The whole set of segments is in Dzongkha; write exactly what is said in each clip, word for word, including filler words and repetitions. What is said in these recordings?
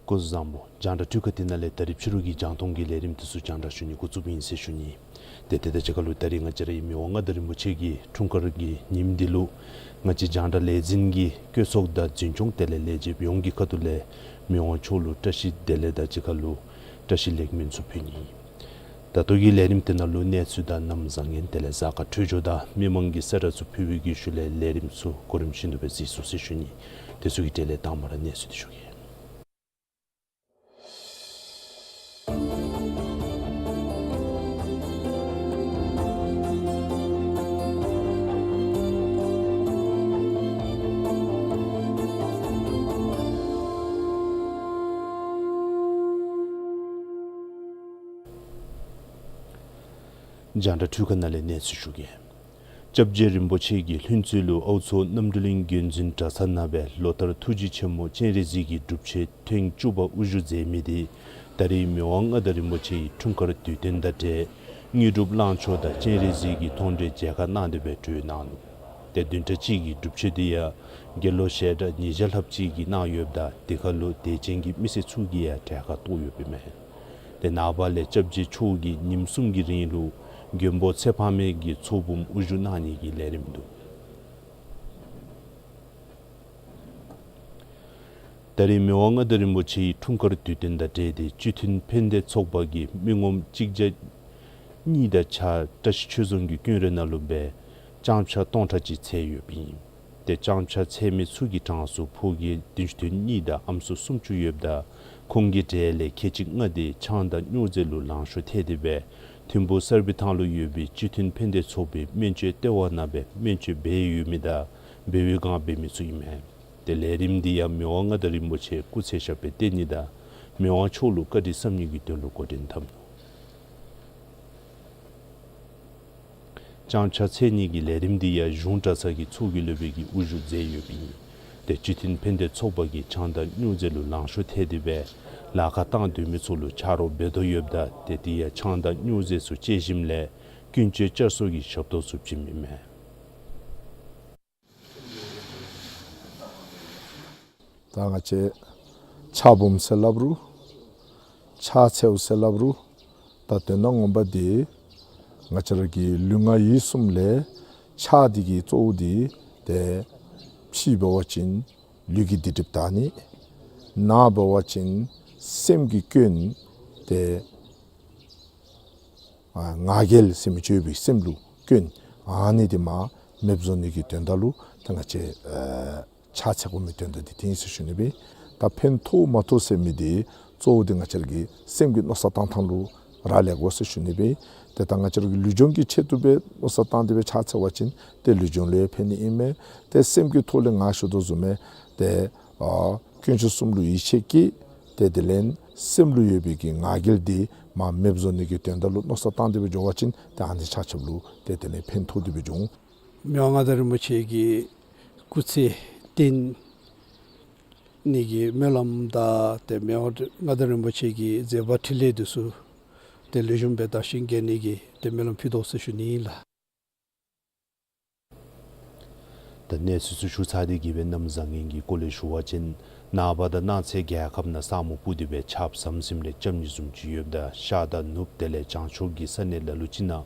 སྐུ་གཟུགས་བཟང་པོ། རྒྱང་བསྒྲགས་འཕྲུལ་ཁང་འདི་ནང་ལས་ད་རིས་ཕྱི་རུ་གི་རྒྱང་མཐོང་གི་ལས་རིམ་འདི་ཚུ་རྒྱང་བསྒྲགས་ཞུ་ནི་འགོ་བཙུགསཔ་ཨིན་ཟེར་ཞུ་ནི། ཏེ་དེ་དང་གཅིག་ཁར་ལུ་ད་རིས་ང་བཅས་རའི་མི་དབང་མངའ་བདག་རིན་པོ་ཆེ་གི་འཁྲུངས་སྐར་གྱི་ཉིནམ་འདི་ལུ་ང་བཅས་རྒྱང་བསྒྲགས་ལས་འཛིན་གྱི་བཀོད་ཚོགས་དང་འཛིན་སྐྱོང་དེ་ལས་ལས་བྱེདཔ་ཡོངས་ཀྱི་ཁ་ཐུག་ལས་མི་དབང་མཆོག་ལུ་བཀྲ་ཤིས་བདེ་ལེགས་དང་གཅིག་ཁར་ལུ་བཀྲ་ཤིས་ལེགས་སྨོན་ཚུ་ཕུལ་ནི། ད་ལྟོ་གི་ལས་རིམ་འདི་ནང་ལུ་གནས་ཚུལ་དང་གནམ་བཟང་ངན་དེ་ལས་གཟའ་སྐར་འཕྲོད་སྦྱོར་དང་མི་མང་གི་གསལ་བསྒྲགས་ཚུ་ཕུལ་བའི་གི་ཤུལ་ལས་ལས་རིམ་ཚུ་གོ་རིམ་བཞིན་དུ་སྦེ་གཟིགས་ཚུགས་ཟེར་ཞུ་ནི། དེ་ཚུ་གི་གྲས་ལས་དང་པ་ར་གནས་ཚུལ་འདི་ཞུ་གེ། རྒྱང་བསྒྲགས་འཕྲུལ་ཁང་ནང་ལས་གནས་ཚུལ་ཞུ་གེ། སྐྱབས་རྗེ་རིན་པོ་ཆེ་གི་ལྷུན་རྩེ་ལུ་ཨའུ་མཚོ་རྣམ་གྲོལ་གླིང་དགོན་འཛིན་གྲྭ་ཚང་ནང་སྦེ་ལོ་ལྟར་ཐུགས་རྗེ་ཆེན་མོ་སྤྱན་རས་གཟིགས་ཀྱི་སྒྲུབ་མཆོད་ཐེངས་བཅུ་པ་དབུ་བཞུགས་མཛད་མི་འདི་ད་རིས་མི་དབང་མངའ་བདག་རིན་པོ་ཆེ་གི་འཁྲུངས་སྐར་དུས་སྟོན་དང་འབྲེལ་དངོས་གྲུབ་གླང་ཆོག་དང་སྤྱན་རས་གཟིགས་ཀྱི་མཐོང་གྲོལ་མཇལ་ཁ་གནང་སྟེ་སྦེ་གྲོལ་གནང་ནུག། ཏེ་བདུན་ཕྲག་གཅིག་གི་སྒྲུབ་མཆོད་འདི་ཡང་དགེ་སློང་ཞལ་གྲངས་ཉིས་བརྒྱ་ལྷགཔ་ཅིག་གིས་གནང་ཡོདཔ་ད་དེ་ཁར་ལུ་དད་ཅན་གྱི་མི་སེར་ཚུ་གིས་ཡང་གྲལ་ཁར་གཏོགས་ཡོདཔ་ཨིན་མས། ཏེ་ནངས་པ་ལས་སྐྱབས་རྗེ་མཆོག་གིས་ཉིནམ་གསུམ་གྱི་རིང་ལུ་མགོན་པོ་ཚེ་དཔག་མེད་ཀྱི་ཚོགས་འབུམ་དབུ་བཞུགས་གནང་ནི་གི་ལས་རིམ་འདུག། ད་རིས་མི་དབང་མངའ་བདག་རིན་པོ་ཆེའི་འཁྲུངས་སྐར་དུས་སྟོན་དང་འབྲེལ་ཏེ་སྤྱི་མཐུན་ཕན་བདེ་ཚོགས་པ་གིས་མི་ངོམ་གཅིག་བརྒྱ་གཉིས་དང་ཕྱེད་བཀྲ་ཤིས་ཆོས་རྫོང་གི་དཀོན་ར་ནང་ལུ་སྦེ་བྱང་ཕྱག་སྟོང་ཕྲག་གཅིག་འཚལ་ཡོདཔ་ཨིན། ཏེ་བྱང་ཕྱག་འཚལ་མི་ཚུ་གི་གྲངས་སུ་ཕོ་སྐྱེས་བདུན་ཅུ་དོན་གཉིས་དང་ཨམ་སྲུ་སུམ་ཅུ་ཡོདཔ་ད་ཁོང་གི་གྲས་ལས་ཁལ་གཅིག་ལྔ་འདི་ཆང་དང་སྨྱོ་རྫས་ལུ་ལང་ཤོར་ཐལ་ཏེ་སྦེ་ཐིམ་ཕུག་གསར་སྦས་ཐང་ལུ་ཡོད་པའི་སྤྱི་མཐུན་ཕན་བདེ་ཚོགས་པའི་སྨན་བཅོས་ལྟེ་བ་ནང་སྦེ་སྨན་བཅོས་འབད་ཡོད་མི་དང་འབད་བའི་བསྒང་འབད་མི་ཚུ་ཨིན་མས། ཏེ་ལས་རིམ་འདི་ཡང་མི་དབང་མངའ་བདག་རིན་པོ་ཆེ་སྐུ་ཚེ་ཞབས་པད་བརྟན་ནི་དང་མི་དབང་མཆོག་ལུ་བཀའ་དྲིན་བསམ་ནི་གི་དོན་ལུ་འགོ་འདྲེན་འཐབ་ནུག། བྱང་ཕྱག་འཚལ་ནི་གི་ལས་རིམ་འདི་ཡང་གཞུང་གྲྭ་ཚང་གི་ཚོགས་ཀྱི་སློབ་དཔོན་གྱིས་དབུ་བཞུགས་མཛད་ཡོདཔ་ཨིན། ཏེ་སྤྱི་མཐུན་ཕན་བདེ་ཚོགས་པ་གིས་ཆང་དང་སྨྱོ་རྫས་ལུ་ལང་ཤོར་ཐལ་ཏེ་སྦེ་ལཱ་ཁག་བཏང་སྡོད་མི་ཚུ་ལུ་ཆ་རོགས་འབད་དོ་ཡོདཔ་ད་ཏེ་དེ་ཡང་ཆང་དང་སྨྱོ་རྫས་ཚུ་བཅད་ཞིནམ་ལས་ཀུན་སྤྱོད་བསྐྱར་གསོ་གི་ཞབས་ཏོག་ཚུ་བྱིནམ་ཨིན་མས། ད་ང་བཅས་ཕྱག་འབུམ་ཟེར་སླབ་རུང་ཕྱག་འཚལཝ་ཟེར་སླབ་རུང་ད་དོན་དག་ངོ་མ་འདི་ང་བཅས་ར་གི་ལུས་ངག་ཡིད་གསུམ་ལས་ཕྱག་འདི་གི་གཙོ་བོ་འདི་ཏེ་ཕྱི་འབད་བ་ཅིན་ལུས་ཀྱི་སྡིག་སྒྲིབ་དག་ནི། ནང་འབད་བ་ཅིན་སེམས་ཀྱི་སྐྱོན་ཏེ་ཨ་ང་རྒྱལ་ཟེར་མི་ཅིག་ཡོད་པའི་སེམས་ལུ་སྐྱོན་ཨ་ནི་འདི་མར་མེདཔ་བཟོ་ནི་གི་དོན་དག་ལུ་ད་ང་བཅས་ཨ་ཕྱག་འཚལ་དགོ་མི་དོན་དག་འདི་འདི་ཨིན་ཟེར་ཞུ་ནི་སྦེ། ད་ཕན་ཐོགས་མ་ཐོགས་ཟེར་མི་འདི་གཙོ་བོ་འདི་ང་བཅས་ར་གི་སེམས་ཀྱི་མནོ་བསམ་བཏང་ཐངས་ལུ་རག་ལས་དགོ་ཟེར་ཞུ་ནི་སྦེ། ཏེ་ད་ང་བཅས་ར་གི་ལུས་སྦྱོང་གི་ཆེད་དུ་སྦེ་མནོ་བསམ་བཏང་སྟེ་སྦེ་ཕྱག་འཚལ་བ་ཅིན་ཏེ་ལུས་སྦྱོང་ལུ་ཡང་ཕན་ནི་ཨིན་མས། ཏེ་སེམས་ཀྱི་ཐོག་ལས་ང་ཞུ་དོ་བཟུམ་སྦེ་ཏེ་ཨ་དཀོན་མཆོག་གསུམ་ལུ་ཡིད་ཆེས་བསྐྱེད། ཏེ་དེ་ལས་སེམས་ལུ་ཡོད་པའི་གི་ང་རྒྱལ་འདི་མར་མེདཔ་བཟོ་ནི་གི་དོན་དག་ལུ་མནོ་བསམ་བཏང་སྟེ་སྦེ་འགྱོ་བ་ཅིན་ཏེ་ཨ་ནི་ཕྱག་འཚལཝ་ལུ་ཏེ་དེ་ལས་ཕན་ཐོགས་ཏེ་སྦེ་འགྱོ་འོང་། མི་དབང་མངའ་བདག་རིན་པོ་ཆེ་གི་སྐུ་ཚེ་བརྟན་ནི་གི་སྨོན་ལམ་དང་ཏེ་མི་དབང་མངའ་བདག་རིན་པོ་ཆེ་གི་མཛད་པ་འཕྲིན་ལས་འདི་ཚུ་ཏེ་ལེགས་ཤོམ་སྦེ་དར་ཞིང་རྒྱས་ནི་གི་ཏེ་སྨོན་ལམ་ཕུལ་དོ་ཟེར་ཞུ་ནི་ཨིན་ལགས། ད་གནས་ཚུལ་ཚུ་ཞུ་ཚར་ཏེ་གི་སྦེ་གནམ་བཟང་ངན་གྱི་སྐོར་ལས་ཞུ་བ་ཅིན་ནངས་པ་དང་གནངས་ཚེ་རྒྱལ་ཁབ་ནང་ས་སྨུག་སྤུབས་ཏེ་སྦེ་ཆརཔ་ཟམ་ཟིམ་རེ་རྐྱབ་ནི་བཟུམ་ཅིག་ཡོདཔ་ད་ཤར་དང་ནུབ་དེ་ལས་བྱང་ཕྱོགས་ཀྱི་ས་གནས་ལ་ལུ་ཅིག་ནང་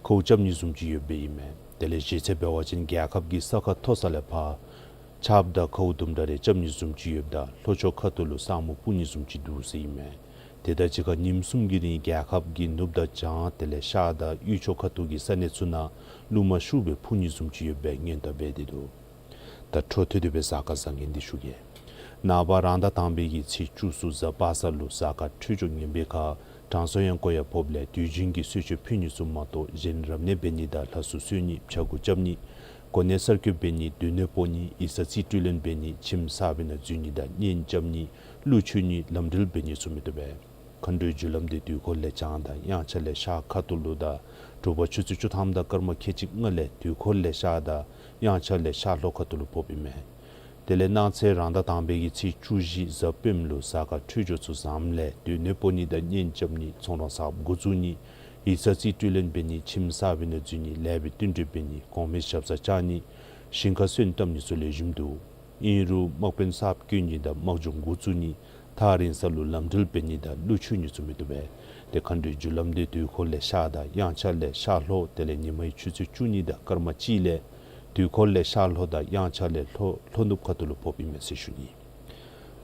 ཁཝ་རྐྱབ་ནི་བཟུམ་ཅིག་ཡོདཔ་ཨིན་མས། དེ་ལས་གཞེས་ཚེ་འབད་བ་ཅིན་རྒྱལ་ཁབ་ཀྱི་ས་ཁ་མཐོ་ས་ལས་ཕར་ཆརཔ་དང་ཁཝ་དུམ་གྲ་རེ་རྐྱབ་ནི་བཟུམ་ཅིག་ཡོདཔ་ད་ལྷོ་ཕྱོགས་ཁ་ཐུག་ལུ་ས་སྨུག་སྤུབས་ནི་བཟུམ་ཅིག་འདུག་ཟེར་ཨིན་མས། དེ་དང་གཅིག་ཁར་ཉིནམ་གསུམ་གྱི་རིང་རྒྱལ་ཁབ་ཀྱི་ནུབ་དང་བྱང་དེ་ལས་ཤར་དང་དབུས་ཕྱོགས་ཁ་ཐུག་གི་ས་གནས་ཚུ་ནང་རླུང་མ་ཤུགས་སྦེ་འཕུ་ནི་བཟུམ་ཅིག་ཡོདཔ་སྦེ་སྔོན་བརྡ་འབད་དེ་འདུག། ད་འཕྲོ་མཐུད་དེ་སྦེ་གཟའ་སྐར་བཟང་ངན་འདི་ཞུ་གེ། ནངས་པ་རང་ཟླ་དང་པའི་གི་ཚེས་བཅུ་གསུམ་གཟའ་པ་སངས་ལུ་གཟའ་སྐར་འཕྲོད་སྦྱོར་ངན་པའི་ཁར་དྲང་སྲོང་ཡང་སྐུ་ཡང་ཕོགཔ་ལས་དུས་རྒྱུན་གྱི་གསོལ་མཆོད་ཕུལ་ནི་ཚུ་མ་གཏོགས་གཞན་རབ་གནས་འབད་ནི་དང་ལྷ་གསོལ་གསོལ་ནི་ཕྱྭ་འགུགས་རྐྱབ་ནི་གོ་གནས་གསར་བསྐོ་འབད་ནི་སྡོད་གནས་སྤོ་ནི་ཡིག་ཚང་རྩིས་སྤྲོད་ལེན་འབད་ནི་ཁྱིམ་གསར་པའི་ནང་འཛུལ་ནི་དང་གཉེན་རྐྱབ་ནི་གླུ་མཆོད་ནི་ལམ་འགྲུལ་འབད་ནི་ཚུ་མི་བཏུབ་པས། མཁའ་འགྲོའི་རྒྱུ་ལམ་འདི་དུས་འཁོར་ལས་བྱང་དང་དབྱངས་འཆར་ལས་ཤར་ཁ་ཐུག་ལུ་དང་དྲོ་པ་ཆུ་ཚོད་བཅུ་ཐམ་དང་སྐར་མ་ཁལ་གཅིག་ལྔ་ལས་དུས་འཁོར་ལས་ཤར་དང་དབྱངས་འཆར་ལས་ཤར་ལྷོ་ཁ་ཐུག་ལུ་ཕོགཔ་ཨིན་མས། དེ་ལས་གནངས་ཚེ་རང་ཟླ་དང་པའི་གི་ཚེས་བཅུ་བཞི་གཟའ་སྤེནམ་ལུ་གཟའ་སྐར་འཕྲོད་སྦྱོར་ཚུ་བཟངམ་ལས་སྡོད་གནས་སྤོ་ནི་དང་གཉེན་རྐྱབ་ནི་ཚོང་ར་གསརཔ་འགོ་བཙུགས་ནི་ཡིག་ཚང་རྩིས་སྤྲོད་ལེན་འབད་ནི་ཁྱིམ་གསར་པའི་ནང་འཛུལ་ནི་ལེགས་པའི་བསྟུན་གྲོས་འབད་ནི་གོང་མའི་ཞབས་སར་བཅར་ནི་ཞིང་ཁར་སོན་བཏབ་ནི་ཚུ་ལེགས་ཤོམ་འདུག། ཨིན་རུང་དམག་དཔོན་གསརཔ་བསྐོ་ནི་དང་དམག་སྦྱོང་འགོ་བཙུགས་ནི་ ཐག་རིང་ས་ལུ་ལམ་འགྲུལ་འབད་ནི་དང་ཀླུ་མཆོད་ནི་ཚུ་མི་བཏུབ་པས། ཏེ་མཁའ་འགྲོའི་རྒྱུ་ལམ་འདི་དུས་འཁོར་ལས་ཤར་དང་དབྱངས་འཆར་ལས་ཤར་ལྷོ་དེ་ལས་ཉི་མའི་ཆུ་ཚོད་བཅུ་གཉིས་དང་སྐར་མ་གཅིག་ལས་དུས་འཁོར་ལས་ཤར་ལྷོ་དང་དབྱངས་འཆར་ལས་ལྷོ་ལྷོ་ནུབ་ཁ་ཐུག་ལུ་ཕོགཔ་ཨིན་མས་ཟེར་ཞུ་ནི།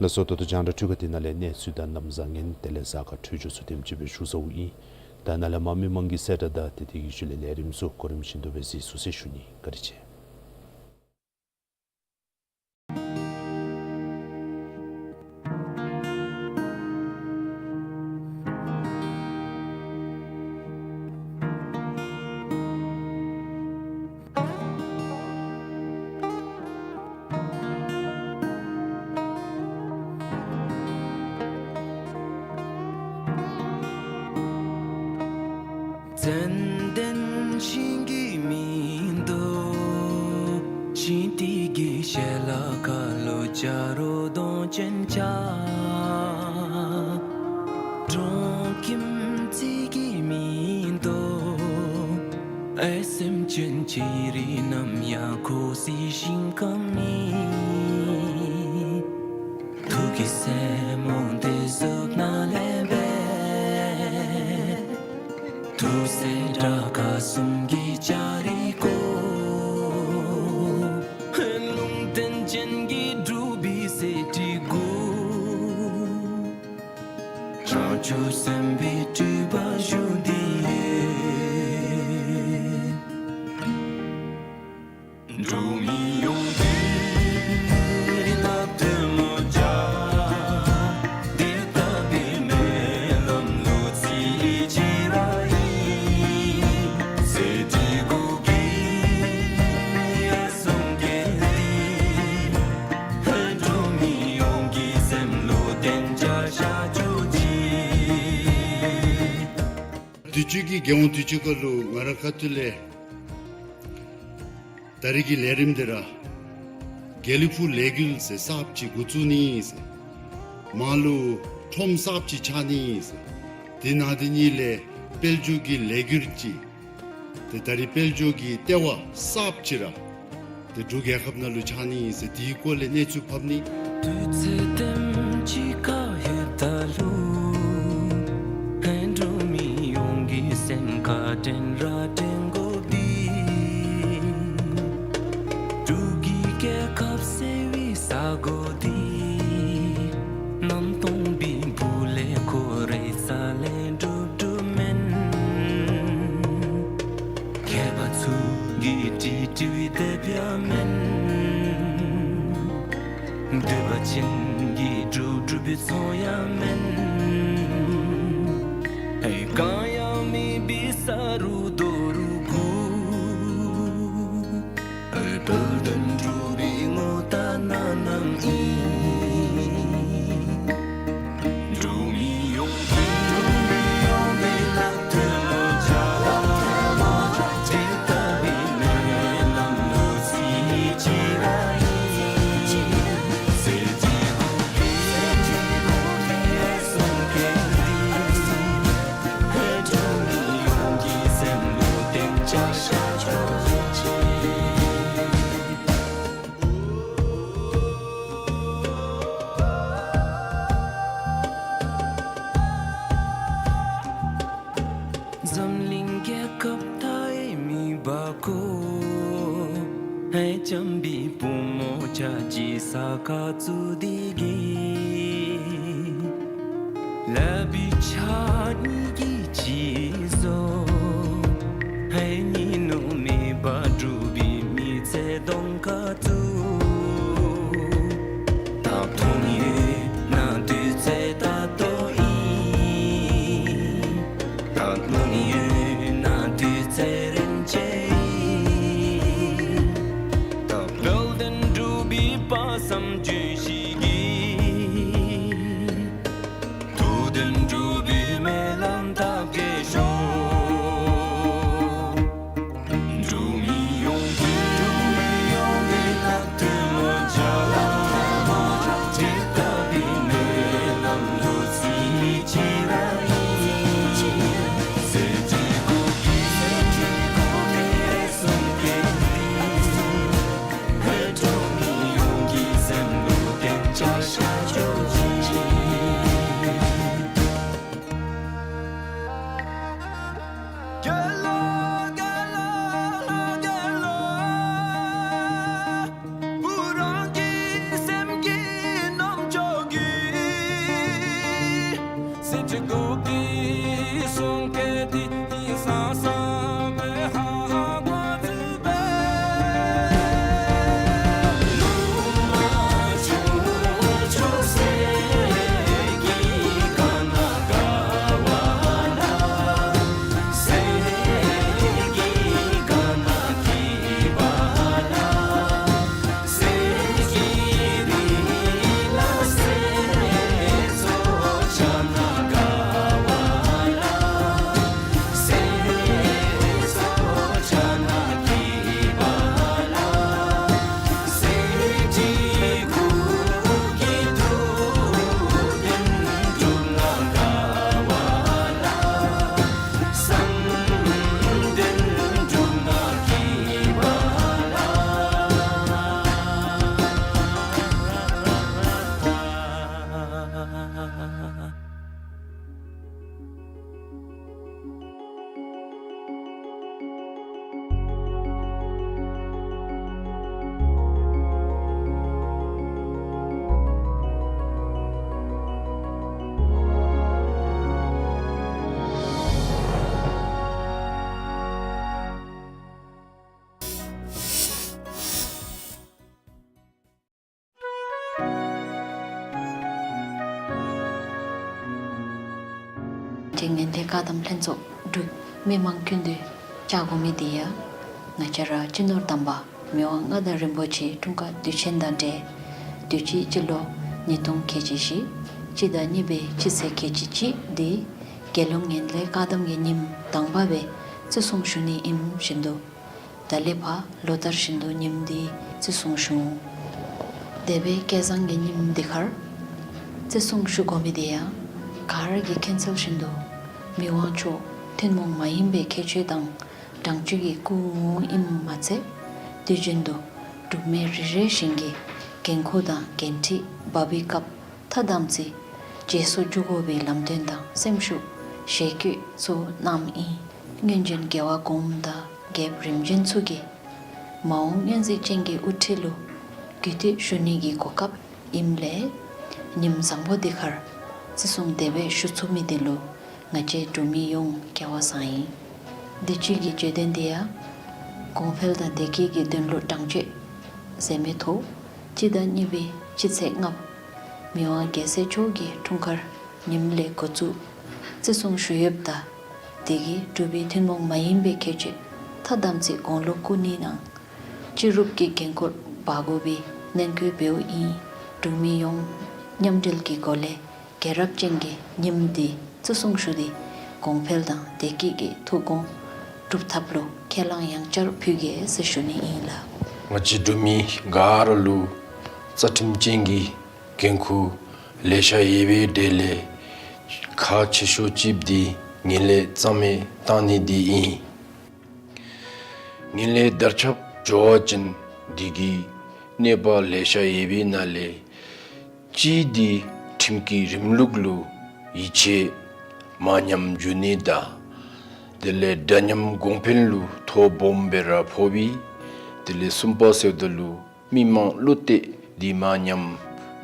ལགས་སོ། ད་ལྟོ་རྒྱང་བསྒྲགས་འཕྲུལ་ཁང་འདི་ནང་ལས་གནས་ཚུལ་དང་གནམ་བཟང་ངན་དེ་ལས་གཟའ་སྐར་འཕྲོད་སྦྱོར་ཚུ་དེམ་ཅིག་སྦེ་ཞུ་ཚརཝ་ཨིན། ད་ནཱ་ལས་མར་མི་མང་གི་གསལ་བསྒྲགས་དང་དེ་དེ་གི་ཤུལ་ལས་ལས་རིམ་ཚུ་གོ་རིམ་བཞིན་དུ་སྦེ་གཟིགས་ཚུགས་ཟེར་ཞུ་ནི། བཀའ་དྲིན་ཆེ། ཙན་དན་ཤིང་གི་མིང་འདོགས། ཤིང་དེ་གི་ཞལ་ལག་ཁ་ལུ་བྱ་རོག་གདོང་ཅན་བྱ། གྲོང་ཁྱིམ་རྩིག་གི་མིང་འདོགས། ཨེ་སེམས་ཅན་ཅི་རིགས་རྣམས་ཡང་འཁོར་སའི་ཞིང་ཁམས་ཨིན། ཐུགས་ཀྱི་སེམས་འོང་དེ་གཟུགས་ནང་ལས་འབད། ཐུགས་སྲས་དགྲ་བགེགས་གསུམ་གྱི་ལྕགས་རི་བསྐོར། ལུང་བསྟན་ཅན་གྱི་འབྲུག་པའི་གསེར་ཁྲི་དགུ། བྱང་ཆུབ་སེམས་དཔའི་སྤྲུལ་པ་བཞུགས་ཏེ་ཡོད། འགྲོ་མི་ཡོངས་ཀྱི་ལ་སྟོན་མོ་བྱ། དེ་ལྟ་བུའི་སྨོན་ལམ་ལུ་རྩེ་གཅིག་ར་ཡིན། གསེར་ཁྲི་དགུ་གིས་གསུང་གི་འདི། འགྲོ་མི་ཡོངས་ཀྱི་སེམས་ལུ་བརྟན་བྱ་བཞག་བཅུག་ཅིག། དུས་ཅི་གི་རྒྱལ་ཡོངས་དུས་ཅི་ཁ་ལུ་ང་ར་ཁ་ཐུག་ལས་ད་རིས་ཀྱི་ལས་རིམ་འདི་ར་དགེ་ལེགས་ཕུག་ལས་འགུལ་ཟེར་གསརཔ་ཅིག་འགོ་བཙུགས་ནི་ཟེར། མར་ལུ་ཁྲོམ་གསརཔ་ཅིག་ཆགས་ནི་ཟེར། དེ་ནང་དེ་གཉིས་ལས་དཔལ་འབྱོར་གྱི་ལས་འགུལ་ཅིག། ཏེ་ད་རིས་དཔལ་འབྱོར་གྱི་ལྟེ་བ་གསརཔ་ཅིག་ར་ཏེ་འབྲུག་རྒྱལ་ཁབ་ནང་ལུ་ཆགས་ནི་ཟེར་དེའི་སྐོར་ལས་གནས་ཚུལ་ཕབ་ནི། དུས་ཚོད་དེམ་ཅིག་ཁར་ལྷོདཔ་ད་ལུ་ཧེ་འགྲོ་མི་ཡོངས་ཀྱི་སེམས་ཁར་དྲན་ར་དྲན་དགོ་པས། འབྲུག་གི་རྒྱལ་ཁབ་ཟེར་བའི་ས་གོ་འདི་གནམ་སྟོང་པའི་སྦུག་ལས་ཁོ་རའི་རྩ་ལས་འགྲུབ་འགྲུབ་མེན། མཁས་པ་ཚུ་གིས་བྲིས་བྲིས་པའི་དེབ་ཡང་མེན། འདོད་པ་ཅན་གྱིས་བསྒྲུབས་བསྒྲུབས་པའི་ཚོང་ཡང་མེན། ཨེ་གང་ཡང་མེད་པའི་ས་རུ་རྡོ་རུ་གུ། ཨེ་དཔལ་ལྡན་འབྲུག་པའི་ངོ་རྟགས་སྣ་ནམ་ཨིན། འགྲོ་མི་ཡོངས་ཀྱི་འགྲོ་མི་ཡོངས་ཀྱི་ལག་ཏུ་མོ་བྱ། དེ་ལྟ་བུའི་སྨོན་ལམ་ལུ་རྩེ་གཅིག་ར་ཡིན། གསེར་ཁྲི་དགུ་གིས་གསུང་གི་འདི། འགྲོ་མི་ཡོངས་ཀྱི་སེམས་ལུ་བརྟན་བྱ་བཞག་བཅུག་ཅིག། འཛམ་གླིང་རྒྱལ་ཁབ་མཐའ་ཡས་མི་འབའ་ཁོ། ཧེ་བྱམས་པའི་བུམོ་ཆ་ཅིག་ས་ཁར་བཙུགས་ཏེ་གི། ལག་པའི་ཕྱག་གཉིས་ཀྱིས་གཅིག་བཟོ། ཧེ་ཉིན་ནུབ་མེད་པར་འབྲུག་པའི་མི་ཚེ་གདོང་ཁར་བཙུགས། ད་མཐོང་ཡོད་ན་དུས་ཚོད་ད་ལྟོ་ཨིན། ད་མཐོང་ཡོད་ན་དུས་ཚོད་རན་ཆེ་ཨིན། ད་དཔལ་ལྡན་འབྲུག་པའི་དཔག་བསམ་ལྗོན་ཤིང་གིས། མཐུ་ལྡན་འབྲུག་ ངན་ལྷད་བཀག་སྡོམ་ལྷན་ཚོགས་འབྲུག་མི་མང་ཀུན་ཏུ་བཅར་དགོ་མི་འདི་ཡང་ང་བཅས་ར་སྤྱི་ནོར་དམ་པ་མི་དབང་མངའ་བདག་རིན་པོ་ཆེའི་འཁྲུངས་སྐར་དུས་ཆེན་དང་འབྲེལ་དུས་ཅི་སྤྱི་ལོ་ཉིས་སྟོང་ཁལ་གཅིག་བཞི་སྤྱི་ཟླ་གཉིས་པའི་སྤྱི་ཚེས་ཁལ་གཅིག་གཅིག་འདི་རྒྱལ་ཡོངས་ངན་ལྷད་བཀག་སྡོམ་གྱི་ཉིནམ་དང་པ་སྦེ་བརྩི་སྲུང་ཞུ་ནི་ཨིནམ་བཞིན་དུ་ད་ལས་ཕར་ལོ་ལྟར་བཞིན་དུ་ཉིནམ་འདི་བརྩི་སྲུང་ཞུ་འོང་། དེ་སྦེ་སྐལ་བཟང་གི་ཉིནམ་འདི་ཁར་བརྩི་སྲུང་ཞུ་དགོ་མི་འདི་ཡང་ག་ར་གིས་མཁྱེན་གསལ་བཞིན་དུ་མི་དབང་མཆོག་ཐུན་མོང་མ་ཡིན་པའི་ཁྱད་ཆོས་དང་དྲང་སྤྱོད་ཀྱི་སྐུ་ངོ་ཨིནམ་མ་ཚད་དུས་རྒྱུན་དུ་འབྲུག་མི་རེ་རེ་བཞིན་གྱི་འགན་ཁུར་དང་འགན་འཁྲི་འབག་པའི་སྐབས་ཐ་དམ་ཚིག་བརྗེད་སོར་འགྱོ་དགོ་པའི་ལམ་སྟོན་དང་སེམས་ཤུགས་ཞལ་བཀོད་ཚུ་གནངམ་ཨིན། སྔོན་བྱོན་རྒྱལ་བ་གོངམ་དང་རྒྱལཔོ་རིམ་བྱོན་ཚུ་གིས་མ་འོངས་སྔོན་གཟིགས་ཅན་གྱི་དབུ་ཁྲིད་ལུ་གུས་བཏུད་ཞུ་ནི་གི་གོ་སྐབས་ཨིནམ་ལས་ཉིནམ་བཟང་པོ་འདི་ཁར་བརྩི་སྲུང་དེ་སྦེ་ཞུ་ཚུགས་མི་འདི་ལུ་ང་བཅས་འབྲུག་མི་ཡོངས་སྐལ་བ་བཟང་ཡི། འདི་ཚུ་གི་བརྗོད་དོན་འདི་ཡང་གོང་འཕེལ་དང་བདེ་སྐྱིད་ཀྱི་དོན་ལུ་དྲང་སྤྱོད་ཟེར་མི་ཐོག་སྤྱི་ཟླ་གཉིས་པའི་སྤྱི་ཚེས་ལྔ་མི་དབང་རྒྱལ་སྲས་མཆོག་གི་འཁྲུངས་སྐར་ཉིནམ་ལས་འགོ་བཙུགས་བརྩི་སྲུང་ཞུ་ཡོདཔ་ད་དེ་གིས་འབྲུག་པའི་ཐུན་མོང་མ་ཡིན་པའི་ཁྱད་ཆོས་ཐ་དམ་ཚིག་གོང་ལུ་བཀུར་ནི་ནང་སྤྱི་རུབ་ཀྱི་འགན་ཁུར་འབག་དགོ་པའི་ནན་སྐུལ་འབདཝ་ཨིན། འབྲུག་མི་ཡོངས་མཉམ་འབྲེལ་གྱི་སྒོ་ལས་རྒྱལ་རབས་ཅན་གྱི་ཉིནམ་འདི་བརྩི་སྲུང་ཞུ་སྟེ་གོང་འཕེལ་དང་བདེ་སྐྱིད་ཀྱི་ཐུགས་དགོངས་སྒྲུབ་ཐབས་ལུ་ཁས་བླངས་ཡང་བསྐྱར་ཕུལ་གེ་ཟེར་ཞུ་ནི་ཨིན་ལགས། ང་བཅས་འབྲུག་མི་ག་ར་ལུ་རྩ་ཁྲིམས་ཅན་གྱི་འགན་ཁུར་ལེ་ཤ་ཡོད་པའི་གྲས་ལས་ཁག་ཆེ་ཤོས་ཅིག་འདི་ངན་ལྷད་རྩ་མེད་བཏང་ནི་འདི་ཨིན། ངན་ལྷད་དར་ཁྱབ་འགྱོ་བ་ཅིན་འདི་གིས་གནོད་པ་ལེ་ཤ་ཡོད་པའི་ནང་ལས་གཅིག་འདི་ཁྲིམས་ཀྱི་རིམ་ལུགས་ལུ་ཡིད་ཆེས་མ་ཉམས་འགྱོ་ནི་དང་དེ་ལས་འདྲ་མཉམ་གོང་འཕེལ་ལུ་ཐོ་སྦོམ་སྦེ་ར་ཕོག་པས། དེ་ལས་གསུམ་པ་ཟེརཝ་ད་ལུ་མི་མང་བློ་གཏད་འདི་མ་ཉམས་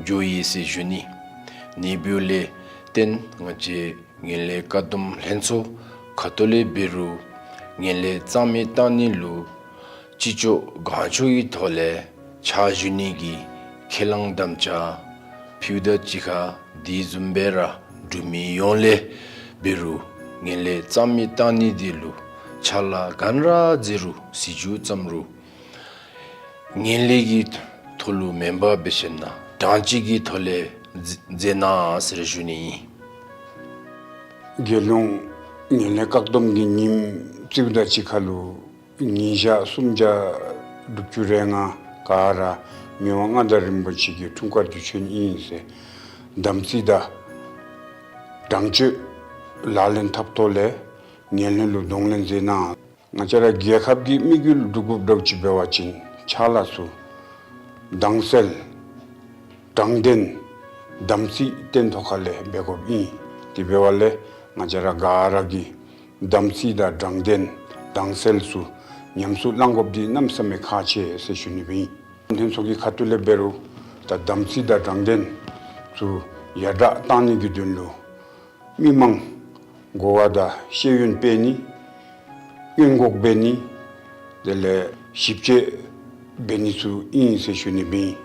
འགྱོ་ཡི་ཟེར་ཞུ་ནི། ཨ་ནི་འབདཝ་ལས་བརྟེན་ང་བཅས་ངན་ལྷད་བཀག་སྡོམ་ལྷན་ཚོགས་ཁ་ཐུག་ལས་འབད་རུང་ངན་ལྷད་རྩ་མེད་བཏང་ནི་ལུ་ཅི་ལྕོགས་གང་ལྕོགས་ཀྱི་ཐོག་ལས་ཕྱག་ཞུ་ནི་གི་ཁས་བླངས་དམ་བཅའ་ཕུལཝ་ད་གཅིག་ཁར་དེ་བཟུམ་སྦེ་ར་འབྲུག་མི་ཡོངས་ལས་འབད་རུང་ངན་ལྷད་རྩ་མེད་བཏང་ནི་འདི་ལུ་ཕྱག་ལཱ་ག་ར་མཛད་རུང་སྲིད་བྱུས་བརྩམ་རུང་ངན་ལྷད་ཀྱི་ཐོག་ལུ་མེན་པར་འབད་ཞིནམ་ན་དྲང་སྤྱོད་ཀྱི་ཐོག་ལས་མཛད་གནང་ཟེར་ཞུ་ནི་ཨིན། རྒྱལ་ཡོངས་ངན་ལྷད་བཀག་སྡོམ་གྱི་ཉིནམ་བརྩིཝ་ད་གཅིག་ཁར་ལུ་ཉིན་ཞག་སུམ་བརྒྱ་དྲུག་ཅུ་རེ་ལྔ་ག་ར་མི་དབང་མངའ་བདག་རིན་པོ་ཆེ་གི་འཁྲུངས་སྐར་དུས་ཆེན་ཨིན་ཟེར་དམ་ཚིག་དང་དྲང་སྤྱོད་ལག་ལེན་འཐབ་ཐོག་ལས་ངན་ལྷད་ལུ་གདོང་ལེན་མཛད་གནང་། ང་བཅས་ར་རྒྱལ་ཁབ་ཀྱི་དམིགས་ཡུལ་སྒྲུབ་དགོཔ་འདྲཝ་ཅིག་འབད་བ་ཅིན་ཕྱག་ལཱ་ཚུ་དྭངས་གསལ་དྲང་བདེན་དམ་ཚིག་བརྟན་ཐོག་ཁ་ལས་འབད་དགོཔ་ཨིན། དེ་འབདཝ་ལས་ང་བཅས་ར་ག་ར་གིས་དམ་ཚིག་དང་དྲང་བདེན་དྭངས་གསལ་ཚུ་ཉམས་སུ་བླང་དགོཔ་འདི་གནམ་མེད་ས་མེད་ཁག་ཆེ་ཟེར་ཞུ་ནི་སྦེ་ཨིན། ལྷན་ཚོགས་ཀྱི་ཁ་ཐུག་ལས་འབད་རུང་ད་དམ་ཚིག་དང་དྲང་བདེན་ཚུ་ཡར་དྲག་བཏང་ནི་གི་དོན་ལུ་མི་མང་གོ་བ་དང་ཤེས་ཡོན་སྤེལ་ནི་སྔོན་འགོག་འབད་ནི་དེ་ལས་ཞིབ་དཔྱད་འབད་ནི་ཚུ་ཨིན་ཟེར་ཞུ་ནི་སྦེ་ཨིན།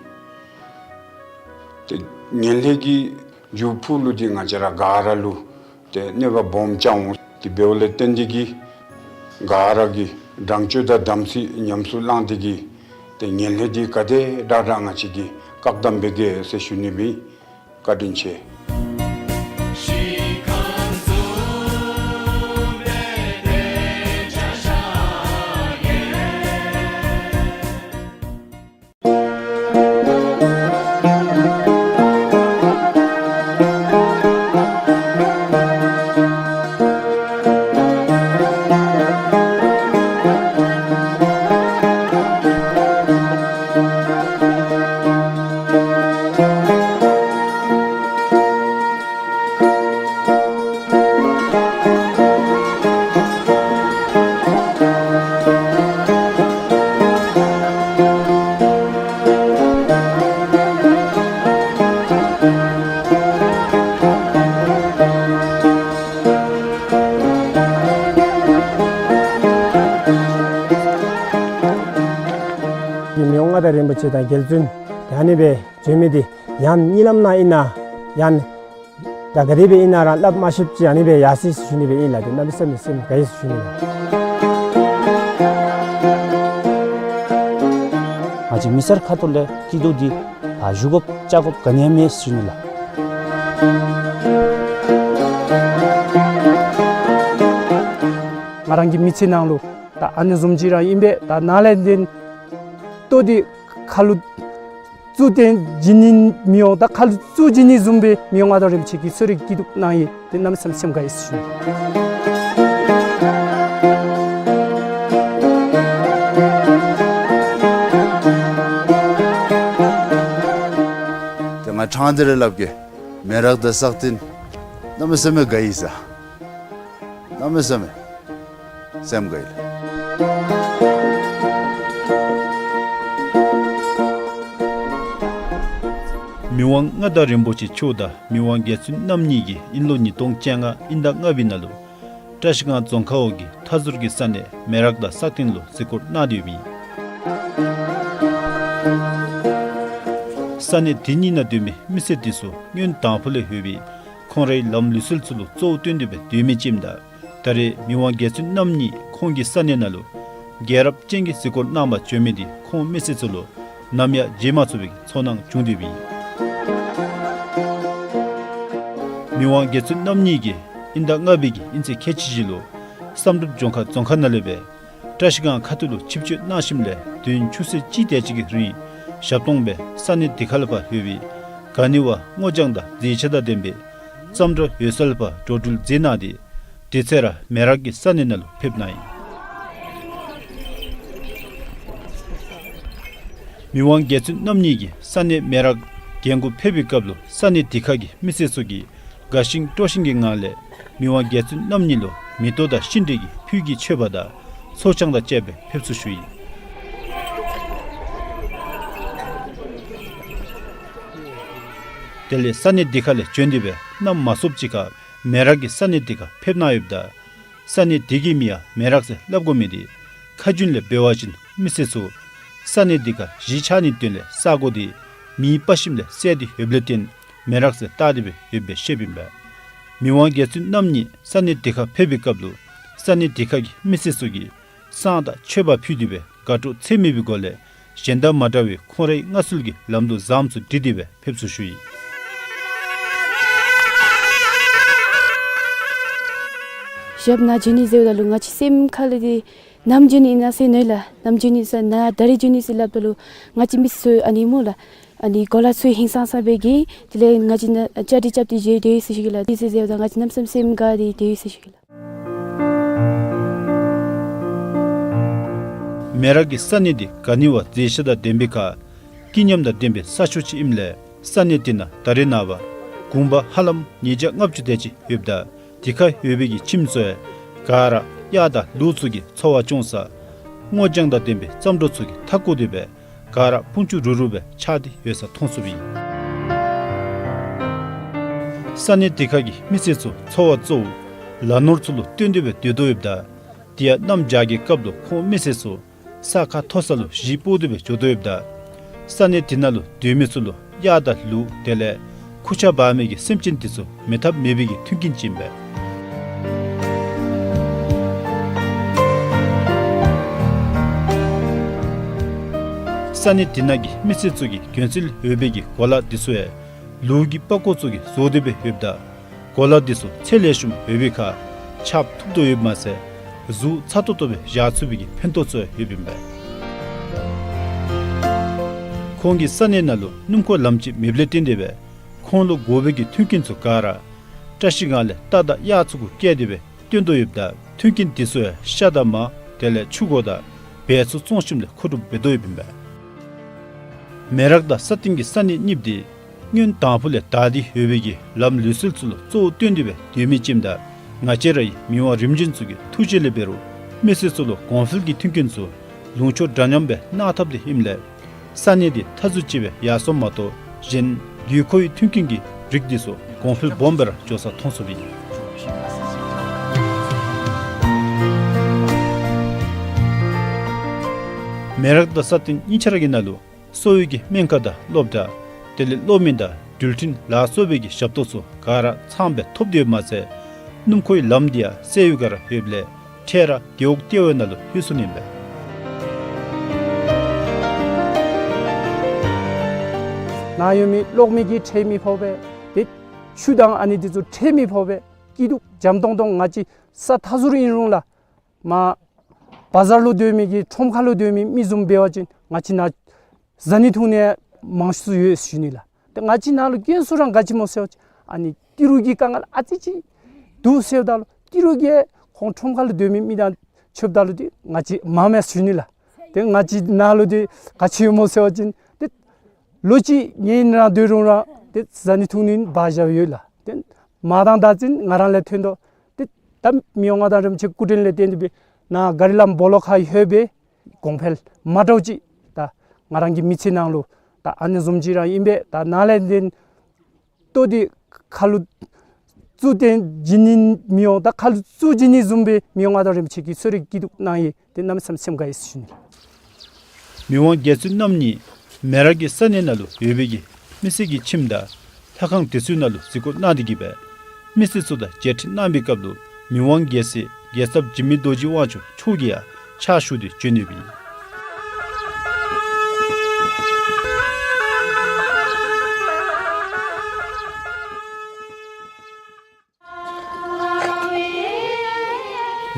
ཏེ་ངན་ལྷད་ཀྱི་རྒྱུ་ཕུག་ལུ་འདི་ང་བཅས་ར་ག་ར་ལུ་ཏེ་གནོད་པ་སྦོམ་རྐྱབ་འོང་། དེ་འབདཝ་ལས་བརྟེན་ཏེ་གིས་ག་ར་གིས་དྲང་སྤྱོད་དང་དམ་ཚིག་ཉམས་སུ་བླངས་ཏེ་གིས་ཏེ་ངན་ལྷད་འདི་ག་དེ་དྲག་དྲག་ང་བཅས་ཀྱིས་བཀག་སྡོམ་འབད་གེ་ཟེར་ཞུ་ནི་སྦེ་ཨིན། བཀའ་དྲིན་ཆེ། མི་དབང་མངའ་བདག་རིན་པོ་ཆེ་དང་རྒྱལ་བཙུན་ཨ་ནི་སྦེ་བྱོན་མི་འདི་ཡང་གཉིད་ལམ་ནང་ཨིན་ན་ཡང་ ད་ག་དེ་སྦེ་ཨིན་ན་ར་སླབ་མ་ཤེསཔ་ཅིག་ཨ་ནི་སྦེ་ཡར་སོ་ཡི་ཟེར་ཞུ་ནི་སྦེ་ཨིན་ལགས། ཏེ་གནམ་མེད་ས་མེད་སེམས་དགའ་ཡི་ཟེར་ཞུ་ནི་ལགས། ང་བཅས་མི་སེར་ཁ་ཐུག་ལས་སྐྱིད་སྡུག་འདི་ཨ་ཞུ་དགོཔ་བཅར་དགོཔ་ག་ནི་ཡང་མེད་ཟེར་ཞུ་ནི་ལགས། ང་རང་གི་མི་ཚེ་ནང་ལུ་ད་ཨ་ནི་བཟུམ་ཅིག་ར་ཨིན་པས། ད་ནཱ་ལས་ཏེ་ལྟོ་འདི་ཁ་ལུ་བཙུགས་ཏེ་བྱིན་ནི་མི་འོང་། ད་ཁ་ལུ་བཙུགས་བྱིན་ནི་བཟུམ་སྦེ་མི་འོང་། ང་དང་རིན་པོ་ཆེ་གིས་གསོ་རིག་སྐྱིད་སྡུག་གནང་ཡི། ཏེ་གནམ་མེད་ས་མེད་སེམས་དགའ་ཡི་ཟེར་ཞུ་ནི། ཏེ་ང་ཕྲང་སྟེ་ར་སླབ་གེ། མེ་རག་དང་སག་སྟེང་གནམ་མེད་ས་མེད་དགའ་ཡི་ཟེར། གནམ་མེད་ས་མེད་སེམས་དགའ་ཡི་ལགས། མི་དབང་མངའ་བདག་རིན་པོ་ཆེ་མཆོག་དང་མི་དབང་རྒྱལ་བཙུན་རྣམ་གཉིས་ཀྱིས་དབྱིན་ལོ་ཉིས་སྟོང་བཅོ་ལྔ་དབྱིན་ཟླ་ལྔ་པའི་ནང་ལུ་བཀྲ་ཤིས་སྒང་རྫོང་ཁག་འོག་གི་མཐའ་ཟུར་གྱི་ས་གནས་མེ་རག་དང་སག་སྟེང་ལུ་གཟིགས་སྐོར་གནང་སྟེ་ཡོདཔ་ཨིན། ས་གནས་དེ་གཉིས་ནང་སྡོད་མི་མི་སེར་དེ་ཚུ་སྔོན་དང་ཕུ་ལས་ཡོད་པའི་ཁོང་རའི་ལམ་ལུགས་སྲོལ་ཚུ་ལུ་གཙོ་བོ་བཏོན་ཏེ་སྦེ་སྡོད་མི་ཅིག་ཨིནམ་ད་ད་རེས་མི་དབང་རྒྱལ་བཙུན་རྣམ་གཉིས་ཁོང་གི་ས་གནས་ནང་ལུ་རྒྱལ་རབས་ཅན་གྱི་གཟིགས་སྐོར་གནང་བར་བྱོན་མི་དེ་ཁོང་མི་སེར་ཚུ་ལུ་ནམ་ཡང་བརྗེད་མ་ཚུགས་པའི་ཚོར་སྣང་བྱུང་སྟེ་ཡོདཔ་ཨིན། མི་དབང་རྒྱལ་བཙུན་རྣམ་གཉིས་ཀྱིས་དབྱིན་ཟླ་ལྔ་པའི་གི་དབྱིན་ཚེས་ཁལ་གཅིག་བཞི་ལུ་བསམ་གྲུབ་ལྗོངས་མཁར་རྫོང་ཁག་ནང་ལས་སྦེ་བཀྲ་ཤིས་སྒང་ཁ་ཐུག་ལུ་ཆིབས་བསྐྱོད་གནང་ཞིནམ་ལས་དུས་ཡུན་ཆུ་ཚོད་གཅིག་དེ་ཅིག་གི་རིང་ཞབས་ཏོག་སྦེ་ས་གནས་དེ་ཁ་ལས་ཕར་ཡོད་པའི་ག་ནི་བ་སྔོ་ལྗང་དང་མཛེས་ཆ་དང་ལྡན་པའི་ཙམ་འདྲ་ཡོད་ས་ལས་ཕར་འགྲོ་འགྲུལ་མཛད་གནང་སྟེ་དེ་ཚེ་ར་མེ་རག་གི་ས་གནས་ནང་ལུ་ཕེབས་གནང་ཡི། མི་དབང་རྒྱལ་བཙུན་རྣམ་གཉིས་ཀྱིས་ས་གནས་མེ་རག་རྒྱན་གོང་ཕེབས་པའི་སྐབས་ལུ་ས་གནས་དེ་ཁ་གི་མི་སེར་ཚུ་གིས་དགའ་ཞིང་སྤྲོ་ཞིང་གི་ངང་ལས་མི་དབང་རྒྱལ་བཙུན་རྣམ་གཉིས་ལུ་མེ་ཏོག་དང་ཤིང་འབྲས་ཀྱི་ཕུད་ཀྱི་མཆོད་པ་དང་ཚོགས་ཆང་དང་བཅས་པའི་ཕེབས་བསུ་ཞུ་ཡི། དེ་ལས་ས་གནས་དེ་ཁ་ལས་བྱོན་ཏེ་སྦེ་གནམ་མ་སྲོཝ་ཅིག་ཁར་མེ་རག་གི་ས་གནས་དེ་ཁར་ཕེབས་གནང་ཡོདཔ་ད་ས་གནས་དེ་གི་མིང་ཡང་མེ་རག་ཟེར་སླབ་དགོ་མི་དེ་ཁ་རྒྱུན་ལས་འབད་བ་ཅིན་མི་སེར་ཚུ་ས་གནས་དེ་ཁར་གཞིས་ཆགས་ནིའི་དོན་ལས་ས་གོ་དེ་མེ་སྤར་ཞིནམ་ལས་བསལ་ཏེ་ཡོདཔ་ལས་བརྟེན་མེ་རག་ཟེར་བཏགས་ཏེ་སྦེ་ཡོདཔ་སྦེ་བཤདཔ་ཨིན་པས། མི་དབང་རྒྱལ་བཙུན་རྣམ་གཉིས་ས་གནས་དེ་ཁར་ཕེབས་པའི་སྐབས་ལུ་ས་གནས་དེ་ཁ་གི་མི་སེར་ཚུ་གིས་བསང་དང་མཆོད་པ་ཕུལ་ཏེ་སྦེ་དགའ་སྤྲོ་ཚད་མེད་པའི་སྒོ་ལས་གཞན་དང་མ་འདྲ་བའི་ཁོང་རའི་མངའ་གསོལ་གྱི་ལམ་ལུགས་བཟངམ་ཚུ་བསྒྲིགས་ཏེ་སྦེ་ཕེབས་བསུ་ཞུ་ཡི། ཞབས་ནང་བྱོན་ནི་ཟེརཝ་ད་ལུ་ང་བཅས་སེམས་ཁ་ལས་འདི་ནམ་བྱོན་ནི་ཨིན་ན་ཟེར་མནོ་ཡི་ལགས། ནམ་བྱོན་ནི་ཟེར་ན་ད་རིས་བྱོན་ནི་ཟེར་སླབ་ད་ལུ་ང་བཅས་མི་སེར་ཚུ་ཨ་ནི་སྨོ་ལགས། ཨ་ནི་གོ་ལ་ཚུ་ཧིང་སངས་ས་སྦེ་གི་དེ་ལས་ང་བཅས་ནཱ་ཅ་དྲི་རྐྱབ་སྟེ་བཞུགས་སྡོད་ཡི་ཟེར་ཞུ་གེ་ལགས། དེ་ཟེར་ཟེརཝ་ད་ང་བཅས་གནམ་མེད་ས་མེད་སེམས་དགའ་སྟེ་སྡོད་ཡི་ཟེར་ཞུ་གེ་ལགས། མེ་རག་གི་ས་གནས་འདི་ག་ནི་བ་མཛེས་ཆ་དང་ལྡན་པའི་ཁར་སྐྱིད་ཉམས་དང་ལྡན་པའི་ས་ཕྱོགས་ཅིག་ཨིནམ་ལས་ས་གནས་དེ་ནང་ད་རེས་ནངས་པ་གུང་པ་ཧ་ལམ་ཉིས་བརྒྱ་ལྔ་བཅུ་དེ་ཅིག་ཡོདཔ་ད་དེ་ཁར་ཡོད་པའི་གི་ཁྱིམ་ཚུ་ཡང་ག་ར་གཡག་དང་ལུག་ཚུ་གིས་འཚོ་བ་སྐྱོང་ས་སྔོ་ལྗང་དང་ལྡན་པའི་ཙམ་འདྲ་ཚུ་གིས་མཐའ་བསྐོར་ཏེ་སྦེ་ག་ར་ཕུང་ཆུ་རུ་རུ་སྦེ་ཆགས་ཏེ་ཡོད་ས་མཐོང་ཚུགསཔ་ཨིན། ས་གནས་དེ་ཁ་གི་མི་སེར་ཚུ་འཚོ་བ་གཙོ་བོ་ལ་ནོར་ཚུ་ལུ་བརྟེན་ཏེ་སྦེ་སྡོད་དོ་ཡོདཔ་ད་དེ་ཡང་གནམ་བྱཱར་གྱི་སྐབས་ལུ་ཁོང་མི་སེར་ཚུ་ས་ཁ་མཐོ་ས་ལུ་གཞིས་སྤོ་སྟེ་སྦེ་འགྱོ་དོ་ཡོདཔ་ད་ས་གནས་དེ་ནང་ལུ་སྡོད་མི་ཚུ་ལུ་གཡག་དང་ལུག་དེ་ལས་ཁུར་ཆ་འབག་མི་གི་སེམས་ཅན་དེ་ཚུ་མེད་ཐབས་མེད་པའི་གི་མཐུན་རྐྱེན་ཅིག་ཨིན་པས། ས་གནས་དེ་ནང་གི་མི་སེར་ཚུ་གིས་གྱོན་སྲོལ་ཡོད་པའི་གི་གོ་ལ་དེ་ཚུ་ཡང་ལུག་གི་པགས་ཀོ་ཚུ་གིས་བཟོ་སྟེ་སྦེ་ཡོདཔ་ད་གོ་ལ་དེ་ཚུ་ཚད་ལེགས་ཤོམ་ཡོད་པའི་ཁར་ཆག་ཐུབ་དོ་ཡོདཔ་མ་ཚད་གཟུགས་ཚ་ཏོག་ཏོ་སྦེ་བཞག་ཚུགས་པའི་གི་ཕན་ཐོགས་ཚུ་ཡང་ཡོདཔ་ཨིན་པས། ཁོང་གི་ས་གནས་ནང་ལུ་སྣུམ་འཁོར་ལམ་ཅིག་མེདཔ་ལས་བརྟེན་ཏེ་སྦེ་ཁོང་ལུ་དགོ་པའི་གི་མཐུན་རྐྱེན་ཚུ་ག་ར་བཀྲ་ཤིས་སྒང་ལས་རྟ་དང་གཡག་ཚུ་གུ་བཀལ་ཏེ་སྦེ་བཏོན་དོ་ཡོདཔ་ད་མཐུན་རྐྱེན་དེ་ཚུ་ཡང་ཤ་དང་མར་དེ་ལས་ཕྱུར་གོ་དང་བལ་ཚུ་བཙོང་ཞིནམ་ལས་མཁོ་སྒྲུབ་འབད་དོ་ཡོདཔ་ཨིན་པས། མེ་རག་དང་ས་སྟེང་གི་ས་གནས་གཉིསཔོ་དེ་སྔོན་དང་ཕུ་ལས་དར་ཏེ་ཡོད་པའི་གི་ལམ་ལུགས་སྲོལ་ཚུ་ལུ་གཙོ་བོ་བཏོན་ཏེ་སྦེ་སྡོད་མི་ཅིག་ཨིནམ་ད་ང་བཅས་རའི་མི་དབང་རིམ་བྱོན་ཚུ་གི་ཐུགས་རྗེ་ལས་འབད་རུང་མི་སེར་ཚུ་ལུ་གོང་འཕེལ་གྱི་མཐུན་རྐྱེན་ཚུ་ལུང་ཕྱོགས་འདྲ་མཉམ་སྦེ་གནང་ཐབས་དེ་ཨིནམ་ལས་ས་གནས་དེ་མཐའ་ཟུར་ཅིག་སྦེ་ཡར་སོངམ་མ་གཏོགས་གཞན་དགོས་མཁོ་གི་མཐུན་རྐྱེན་གྱི་རིགས་དེ་ཚུ་གོང་འཕེལ་སྦོམ་སྦེ་ར་འགྱོ་ས་མཐོང་ཚུགསཔ་ཨིན། མེ་རག་དང་ས་སྟེང་གཉིས་ཆ་ར་གི་ནང་ལུ་གསོ་བའི་གི་སྨན་ཁང་དང་སློབ་གྲྭ་དེ་ལས་གློག་མེ་དང་ འགྲུལ་འཕྲིན་ལ་སོགས་པའི་གི་ཞབས་ཏོག་ཚུ་ག་ར་ཚངམ་སྦེ་ཐོབ་སྟེ་ཡོདཔ་མ་ཚད་སྣུམ་འཁོར་གྱི་ལམ་འདི་ཡང་སེལ་ཡུལ་ཁར་ཡོདཔ་ལས་འཕྲལ་ར་རྒེད་འོག་ལྟེ་བའི་ནང་ལུ་ལྷོད་སོ་ནི་ཨིན་པས། ནཱ་ཡོད་མི་གློག་མེ་གི་ཁྲལ་མི་ཕོག་པས། ཏེ་ཆུ་དང་ཨ་ནི་འདི་ཚུ་ཁྲལ་མི་ཕོག་པས། སྐྱིད་སྡུག་འཇམ་ཏོང་ཏོ་ང་བཅས་ས་མཐའ་ཟུར་ཨིན་རུང་ལགས། མར་བ་ཛར་ལུ་སྡོད་མི་གི་ཁྲོམ་ཁ་ལུ་སྡོད་མི་མི་བཟུམ་འབད་བ་ཅིན་ང་བཅས་ནཱ་བཟའ་ནི་འཐུང་ནི་མང་སུ་ཡོད་ཟེར་ཞུ་ནི་ལགས། ཏེ་ང་བཅས་ནཱ་ལུ་དཀོན་སུ་ར་ག་ཅི་སྨོ་ཟེར་བ་ཅིན་ཨ་ནི་ཏི་རུ་གི་དཀའ་ངལ་ཨ་ཙི་ཅིག་འདུག་ཟེརཝ་ད་ལུ་ཏི་རུ་གིས་ཁོང་ཁྲོམ་ཁ་ལུ་སྡོད་མི་མི་དང་ཕྱདཔ་ད་ལུ་ཏེ་ང་བཅས་མངམ་མས་ཟེར་ཞུ་ནི་ལགས། ཏེ་ང་བཅས་ནཱ་ལུ་ཏེ་ག་ཅི་ཡོད་སྨོ་ཟེར་བ་ཅིན་ཏེ་ལོ་གཅིག་ངེའི་ནང་སྡོད་རུང་ར་ཏེ་བཟའ་ནི་འཐུང་ནི་འབག་བཞགཔ་ཡོད་ལགས། ཏེ་མར་དང་ད་ཅིན་ང་ར་ལས་ཐོན་དོ། ཏེ་ད་མི་དབང་མངའ་བདག་རིན་པོ་ཆེ་སྐུ་དྲིན་ལས་བརྟེན་ཏེ་སྦེ་ནཱ་ག་རི་ལམ་སྦོ་ལོགས་ཁར་ལྷོད་སྦེ་གོང་འཕེལ་མ་འདྲཝ་ཅིག་ད་ང་རང་གི་མི་ཚེ་ནང་ལུ་ད་ཨ་ནི་བཟུམ་ཅིག་ར་ཨིན་པས། ད་ནཱ་ལས་ཏེ་ལྟོ་འདི་ཁ་ལུ་བཙུགས་ཏེ་བྱིན་ནི་མི་འོང་། ད་ཁ་ལུ་བཙུགས་བྱིན་ནི་བཟུམ་སྦེ་མི་དབང་མངའ་བདག་རིན་པོ་ཆེ་གིས་གསོལ་རས་སྐྱིད་སྡུག་གནང་ཡི། ཏེ་གནམ་མེད་ས་མེད་སེམས་དགའ་ཡི་ཟེར་ཞུ་ནི་ལགས། མི་དབང་རྒྱལ་བཙུན་རྣམ་གཉིས་མེ་རག་གི་ས་གནས་ནང་ལུ་ཡོད་པའི་གི་མི་སེར་གྱི་ཁྱིམ་དང་ལྷ་ཁང་དེ་ཚུ་ནང་ལུ་གཟིགས་སྐོར་གནང་སྟེ་གི་སྦེ་མི་སེར་ཚུ་དང་མཇལ་འཕྲད་གནང་བའི་སྐབས་ལུ་མི་དབང་རྒྱལ་སྲས་རྒྱལ་ཚབ་འཇིགས་མེད་རྡོ་རྗེ་དབང་ཕྱུག་མཆོག་གིས་ཡང་ཕྱག་ཞུ་སྟེ་བྱོན་ཡོདཔ་ཨིན།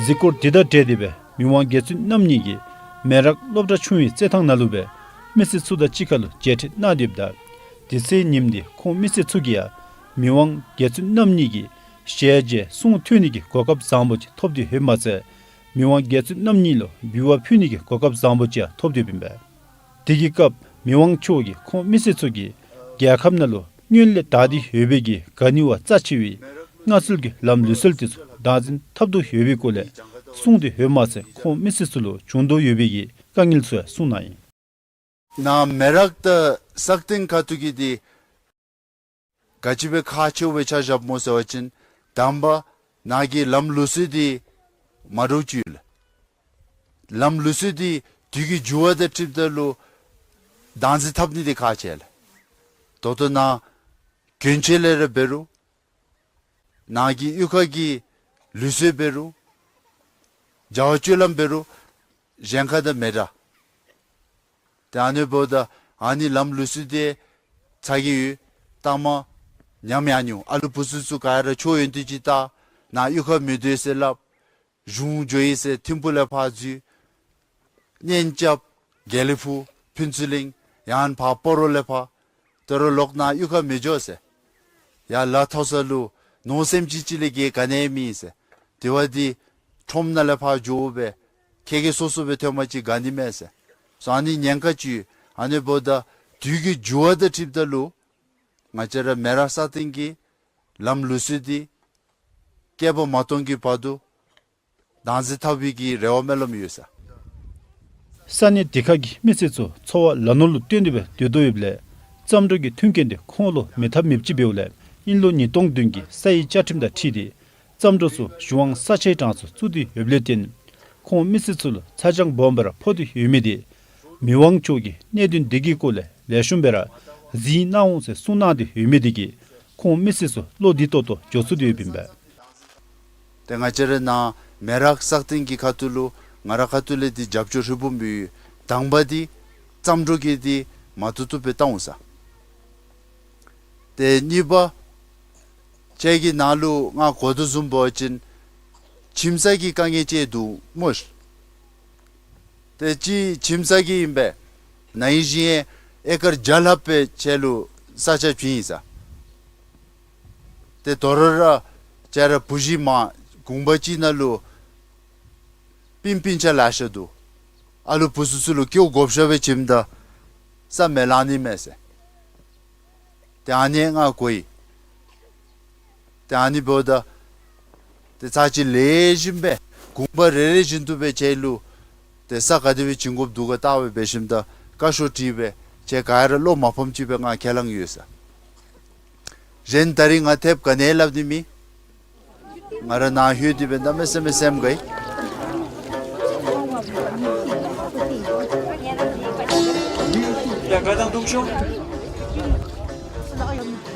གཟིགས་སྐོར་དེ་དང་འབྲེལ་ཏེ་སྦེ་མི་དབང་རྒྱལ་བཙུན་རྣམ་གཉིས་ཀྱིས་མེ་རག་སློབ་གྲྭ་ཆུང་བའི་རྩེད་ཐང་ནང་ལུ་སྦེ་མི་སེར་ཚུ་དང་གཅིག་ཁར་ལུ་མཇལ་འཕྲད་གནང་སྟེ་ཡོདཔ་ད་དེ་ཚེ་ཉིནམ་འདི་ཁོང་མི་སེར་ཚུ་གིས་ཡང་མི་དབང་རྒྱལ་བཙུན་རྣམ་གཉིས་ཀྱི་ཞལ་མཇལ་གསུང་ཐོས་ནི་གི་གོ་སྐབས་བཟང་པོ་ཅིག་ཐོབ་སྟེ་ཡོདཔ་མ་ཚད་མི་དབང་རྒྱལ་བཙུན་རྣམ་གཉིས་ལུ་འབུལ་བ་ཕུལ་ནི་གི་གོ་སྐབས་བཟང་པོ་ཅིག་ཡང་ཐོབ་སྟེ་ཡོདཔ་ཨིན་པས། དེ་གི་སྐབས་མི་དབང་མཆོག་གིས་ཁོང་མི་སེར་ཚུ་གིས་རྒྱལ་ཁབ་ནང་ལུ་སྔོན་ལས་དར་ཏེ་ཡོད་པའི་གི་ག་ནི་བ་རྩ་ཆེ་བའི་མངའ་གསོལ་གྱི་ལམ་ལུགས་སྲོལ་དེ་ཚུ་བདག་འཛིན་འཐབ་དོ་ཡོད་པའི་སྐོར་ལས་གསུངས་ཏེ་ཡོདཔ་མ་ཚད་ཁོང་མི་སེར་ཚུ་ལུ་བྱུང་དོ་ཡོད་པའི་གི་དཀའ་ངལ་ཚུ་ཡང་གསུངས་གནང་ཡི། ནཱ་མེ་རག་དང་སག་སྟེང་ཁ་ཐུག་གི་འདི་ག་ཅི་སྦེ་ཁག་ཆེཝ་སྦེ་ཆ་བཞགཔ་སྨོ་ཟེར་བ་ཅིན་དང་པ་ནཱ་གི་ལམ་ལུགས་སྲོལ་འདི་མ་འདྲཝ་ཅིག་ཡོད་ལགས། ལམ་ལུགས་སྲོལ་འདི་དུས་ཀྱི་འགྱུར་བ་དང་འཁྲིལཝ་ད་ལུ་བདག་འཛིན་འཐབ་ནི་འདི་ཁག་ཆེ་ལགས། ད་ལྟོ་ནཱ་གྱོན་ཆས་ལས་ར་འབད་རུང་ནཱ་གི་གཡུས་ཁ་གི་ལུགས་སྲོལ་འབད་རུང་བྱ་བ་སྤྱོད་ལམ་འབད་རུང་གཞན་ཁ་དང་མི་འདྲ། ཏེ་ཨ་ནི་འབདཝ་ད་ཨ་ནི་ལམ་ལུགས་སྲོལ་འདི་ཚ་གི་ཡོད་ལྟ་མ་ཉམས་ཡར་འགྱོ། ཨ་ལུ་བུ་ཚུ་ཚུ་ག་ར་ཆོས་ཡོན་ཏན་ཅིག་ལྟ་ནཱ་གཡུས་ཁར་མི་སྡོད་ཟེར་སླབ། གཞུང་འགྱོ་ཡི་ཟེར་ཐིམ་ཕུག་ལས་ཕར་འཛུལ། གཉེན་རྐྱབ་དགེ་ལེགས་ཕུག་ཕུན་ཚོགས་གླིང་ཡང་ཕར་སྤ་རོ་ལས་ཕར་དོ་རུང་ལོག་ནཱ་གཡུས་ཁར་མི་འགྱོ་ཟེར། ཡར་ལ་མཐོ་ས་ལུ་ནོར་སེམས་ཅན་ཅིག་ལས་བརྒལ་ག་ནི་ཡང་མེད་ཟེར། དེ་བ་འདི་ཁྲོམ་ནང་ལས་ཕར་འགྱོ་སྦེ་ཁྱེད་ཁྱེད་སོ་སོ་སྦེ་ཐོན་པ་ཅིན་དགའ་ནི་མས་ཟེར། སོ་ཨ་ནི་ཉེན་ཁ་ཅིག་ཡོད། ཨ་ནི་འབདཝ་ད་དུས་ཀྱི་འགྱུར་བ་དང་འཁྲིལཝ་ད་ལུ་ང་བཅས་ར་མེ་རག་སག་སྟེང་གི་ལམ་ལུགས་སྲོལ་འདི་བསྐལ་པ་མ་སྟོང་གི་བར་དུ་བདག་འཛིན་འཐབ་པའི་གི་རེ་བ་སྨོན་ལམ་ཡོད་ཟེར། ས་གནས་དེ་ཁ་གི་མི་སེར་ཚུ་འཚོ་བ་ལ་ནོར་ལུ་བརྟེན་ཏེ་སྦེ་སྡོད་དོ་ཡོདཔ་ལས་རྩྭ་འབྲོག་གི་མཐུན་རྐྱེན་དེ་ཁོང་ལུ་མེད་ཐབས་མེདཔ་ཅིག་འབདཝ་ལས་དབྱིན་ལོ་ཉིས་སྟོང་བདུན་གྱི་ས་ཡི་བཅའ་ཁྲིམས་དང་འཁྲིལ་ཏེ་རྩྭ་འབྲོག་ཚུ་གཞུང་དབང་ས་ཆའི་གྲངས་སུ་བཙུགས་ཏེ་ཡོདཔ་ལས་བརྟེན་ཁོང་མི་སེར་ཚུ་ལུ་ཚ་གྱང་སྦོམ་སྦེ་ར་ཕོག་སྟེ་ཡོད་མི་དེ་མི་དབང་མཆོག་གིས་གནད་དོན་དེ་གི་སྐོར་ལས་ལེགས་ཤོམ་སྦེ་ར་གཟིགས་གནང་འོང་ཟེར་གསུངས་གནང་སྟེ་ཡོད་མི་དེ་གིས་ཁོང་མི་སེར་ཚུ་བློ་བདེ་ཏོག་ཏོ་འགྱོ་ཚུགས་ཏེ་ཡོདཔ་ཨིན་པས། ཏེ་ང་བཅས་ར་ནཱ་མེ་རག་སག་སྟེང་གི་ཁ་ཐུག་ལུ་ང་ར་ཁ་ཐུག་ལས་འདི་རྒྱབ་སྐྱོར་ཧྲིལ་བུམ་སྦེ་ཡོད། དང་པ་འདི་རྩྭ་འབྲོག་གི་འདི་མ་བཏུབ་བཏུབ་སྦེ་བཏང་འོང་ཟེར། ཏེ་གཉིས་པ་ཁྱེད་ཀྱིས་ནཱ་ལུ་ང་གོ་དོ་བཟུམ་འབད་བ་ཅིན་ཁྱིམ་ཚང་གི་དཀའ་ངལ་ཅིག་འདུག་སྨོ། ཏེ་ཅིག་ཁྱིམ་ཚང་གི་ཨིན་པས། ན་ཧིང་གཞེས་ཨེ་ཀར་བརྒྱ་ལྷགཔ་སྦེ་ཁྱེད་ལུ་ས་ཆ་བྱིན་ཡི་ཟེར། ཏེ་དོ་རུང་ར་ཁྱེད་ར་བུ་གཞི་མར་གུང་པ་ཅིག་ནང་ལུ་སྤུན་སྤུན་ཆ་ལེ་ཤ་འདུག། ཨ་ལུ་བུ་ཚུ་ཚུ་ལུ་སྐྱེཝ་བགོ་བཤའ་སྦེ་བྱིནམ་ད་ས་མེད་ལང་ནི་མས་ཟེར། ཏེ་ཨ་ནི་ང་གོ་ཡི། ཏེ་ཨ་ནི་འབདཝ་ད་ཏེ་ཚར་གཅིག་ལེགས་ཤོམ་སྦེ་གུང་པ་རེ་རེ་བཞིན་དུ་སྦེ་ཁྱེད་ལུ་ཏེ་ས་ག་དེ་སྦེ་བྱིན་དགོཔ་འདུག་ག་བལྟ་སྦེ་འབད་ཞིནམ་ད་བཀའ་ཤོག་བྲིས་སྦེ་ཁྱེད་ག་ར་བློ་མ་ཕམ་ཅིག་སྦེ་ང་ཁས་བླངས་ཡོད་ཟེར། གཞན་ད་རིས་ང་ཐེབས་ག་ནི་སླབ་ནི་མེད། ང་ར་ནཱ་ལྷོད་དེ་སྦེ་གནམ་མེད་ས་མེད་སེམས་དགའ་ཡི། ཡ་ག་དང་འདུག་ཤོག།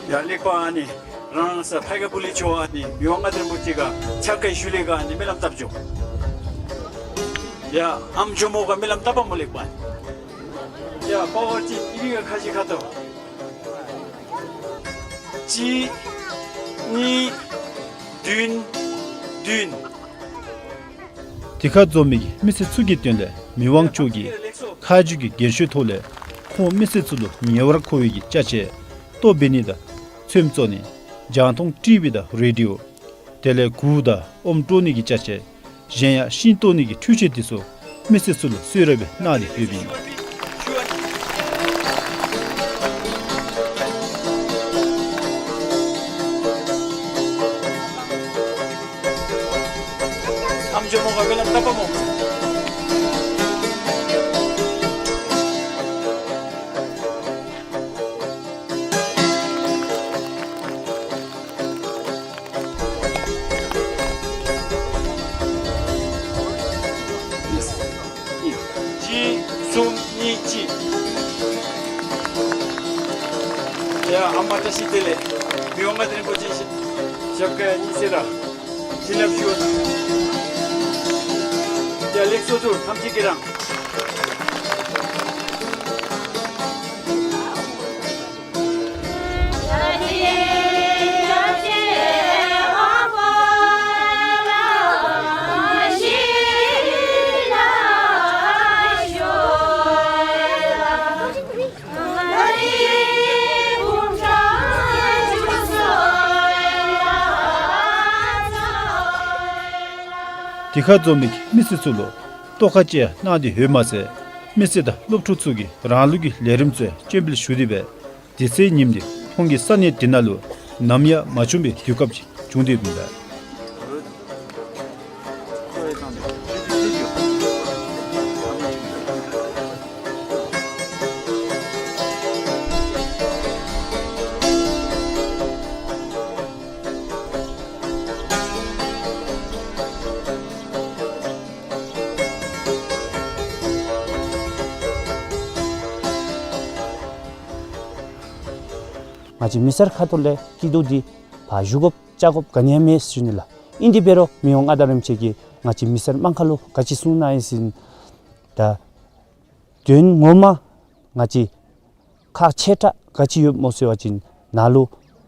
ཡ་ལེགས་པ། ཨ་ནི་རང་ས་ཕའི་ཁ་པུ་ལི་ཆོ་ཨ་ནི་མི་དབང་མངའ་བདག་རིན་པོ་ཆེ་ག་ཕྱག་ཁ་ཞུ་ལེ་ག་ཨ་ནི་སྨོན་ལམ་བཏབ་ཅོ། ཡ་ཨམ་ཇོ་མོ་ག་སྨོན་ལམ་བཏབ་པ་མོ་ལེགས་པ། ཡ་པ་བ་ཅིག་ཨི་བི་ག་ཁ་ཅིག་ཁ་ཏོ། གཅིག་གཉིས་བདུན་བདུན། དེ་ཁར་འཛོམས་མི་གི་མི་སེར་ཚུ་གི་དོན་ལས་མི་དབང་མཆོག་གིས་མཁའ་སྤྱོད་ཀྱི་རྒྱན་ཤོག་ཐོག་ལས་ཁོང་མི་སེར་ཚུ་ལུ་ཉེ་བར་མཁོ་བའི་གི་ཅ་ཆས་ལྟོ་འབད་ནི་དང་ཚོདམ་བཙོ་ནི། རྒྱང་མཐོང་ཊི་བི་དང་རེ་ཌི་ཡོ། དེ་ལས་གུར་དང་ཨོམ་དཀྲོག་ནི་གི་ཅ་ཆས། གཞན་ཡང་ཤིང་བཏོག་ནི་གི་འཕྲུལ་ཆས་དེ་ཚུ་མི་སེར་ཚུ་ལུ་གསོལ་རས་སྦེ་གནང་སྟེ་ཡོདཔ་ཨིན། ཨམ་ཇོ་མོ་ག་སྨོན་ལམ་བཏབ་པ་མོ། གཅིག་གསུམ་གཉིས་གཅིག། ཡ་ཨ་མ་བཀྲ་ཤིས་བདེ་ལེགས། མི་དབང་མངའ་བདག་རིན་པོ་ཆེ་ཞབས་ཁ་གཉིས་ཟེར་ར། བྱིན་རླབས་ཞུ། ཡ་ལེགས་སོ། ཐུགས་ཐམས་ཅད་ཀྱིས་རང་། དེ་ཁར་འཛོམས་མི་གི་མི་སེར་ཚུ་ལུ་ལྟོ་ཁ་ཅིག་གནང་སྟེ་ཡོདཔ་མ་ཚད་མི་སེར་དང་སློབ་ཕྲུག་ཚུ་གིས་རང་ལུགས་ཀྱི་ལས་རིམ་ཚུ་སྤྱན་འབུལ་ཞུ་སྟེ་སྦེ་དེ་ཚེ་ཉིནམ་དེ་ཁོང་གི་ས་གནས་དེ་ནང་ལུ་ནམ་ཡང་མ་བྱུང་བའི་དུས་སྐབས་ཅིག་བྱུང་སྟེ་ཡོདཔ་ཨིན་ལགས། ང་བཅས་མི་སེར་ཁ་ཐུག་ལས་སྐྱིད་སྡུག་འདི་ཕར་ཞུ་དགོཔ་བཅར་དགོཔ་ག་ནི་ཡང་མེད་ཟེར་ཞུ་ནི་ལགས། ཨིན་དེ་འབད་རུང་མི་དབང་མངའ་བདག་རིན་པོ་ཆེ་གིས་ང་བཅས་མི་སེར་དམངས་ཁ་ལུ་ག་ཅི་གསུང་གནང་ཡི་ཟེར་ན། ད་དོན་ངོ་མ་ང་བཅས་ཁག་ཆེ་དྲགས་ག་ཅི་ཡོདཔ་སྨོ་ཟེར་བ་ཅིན་ནཱ་ལུ་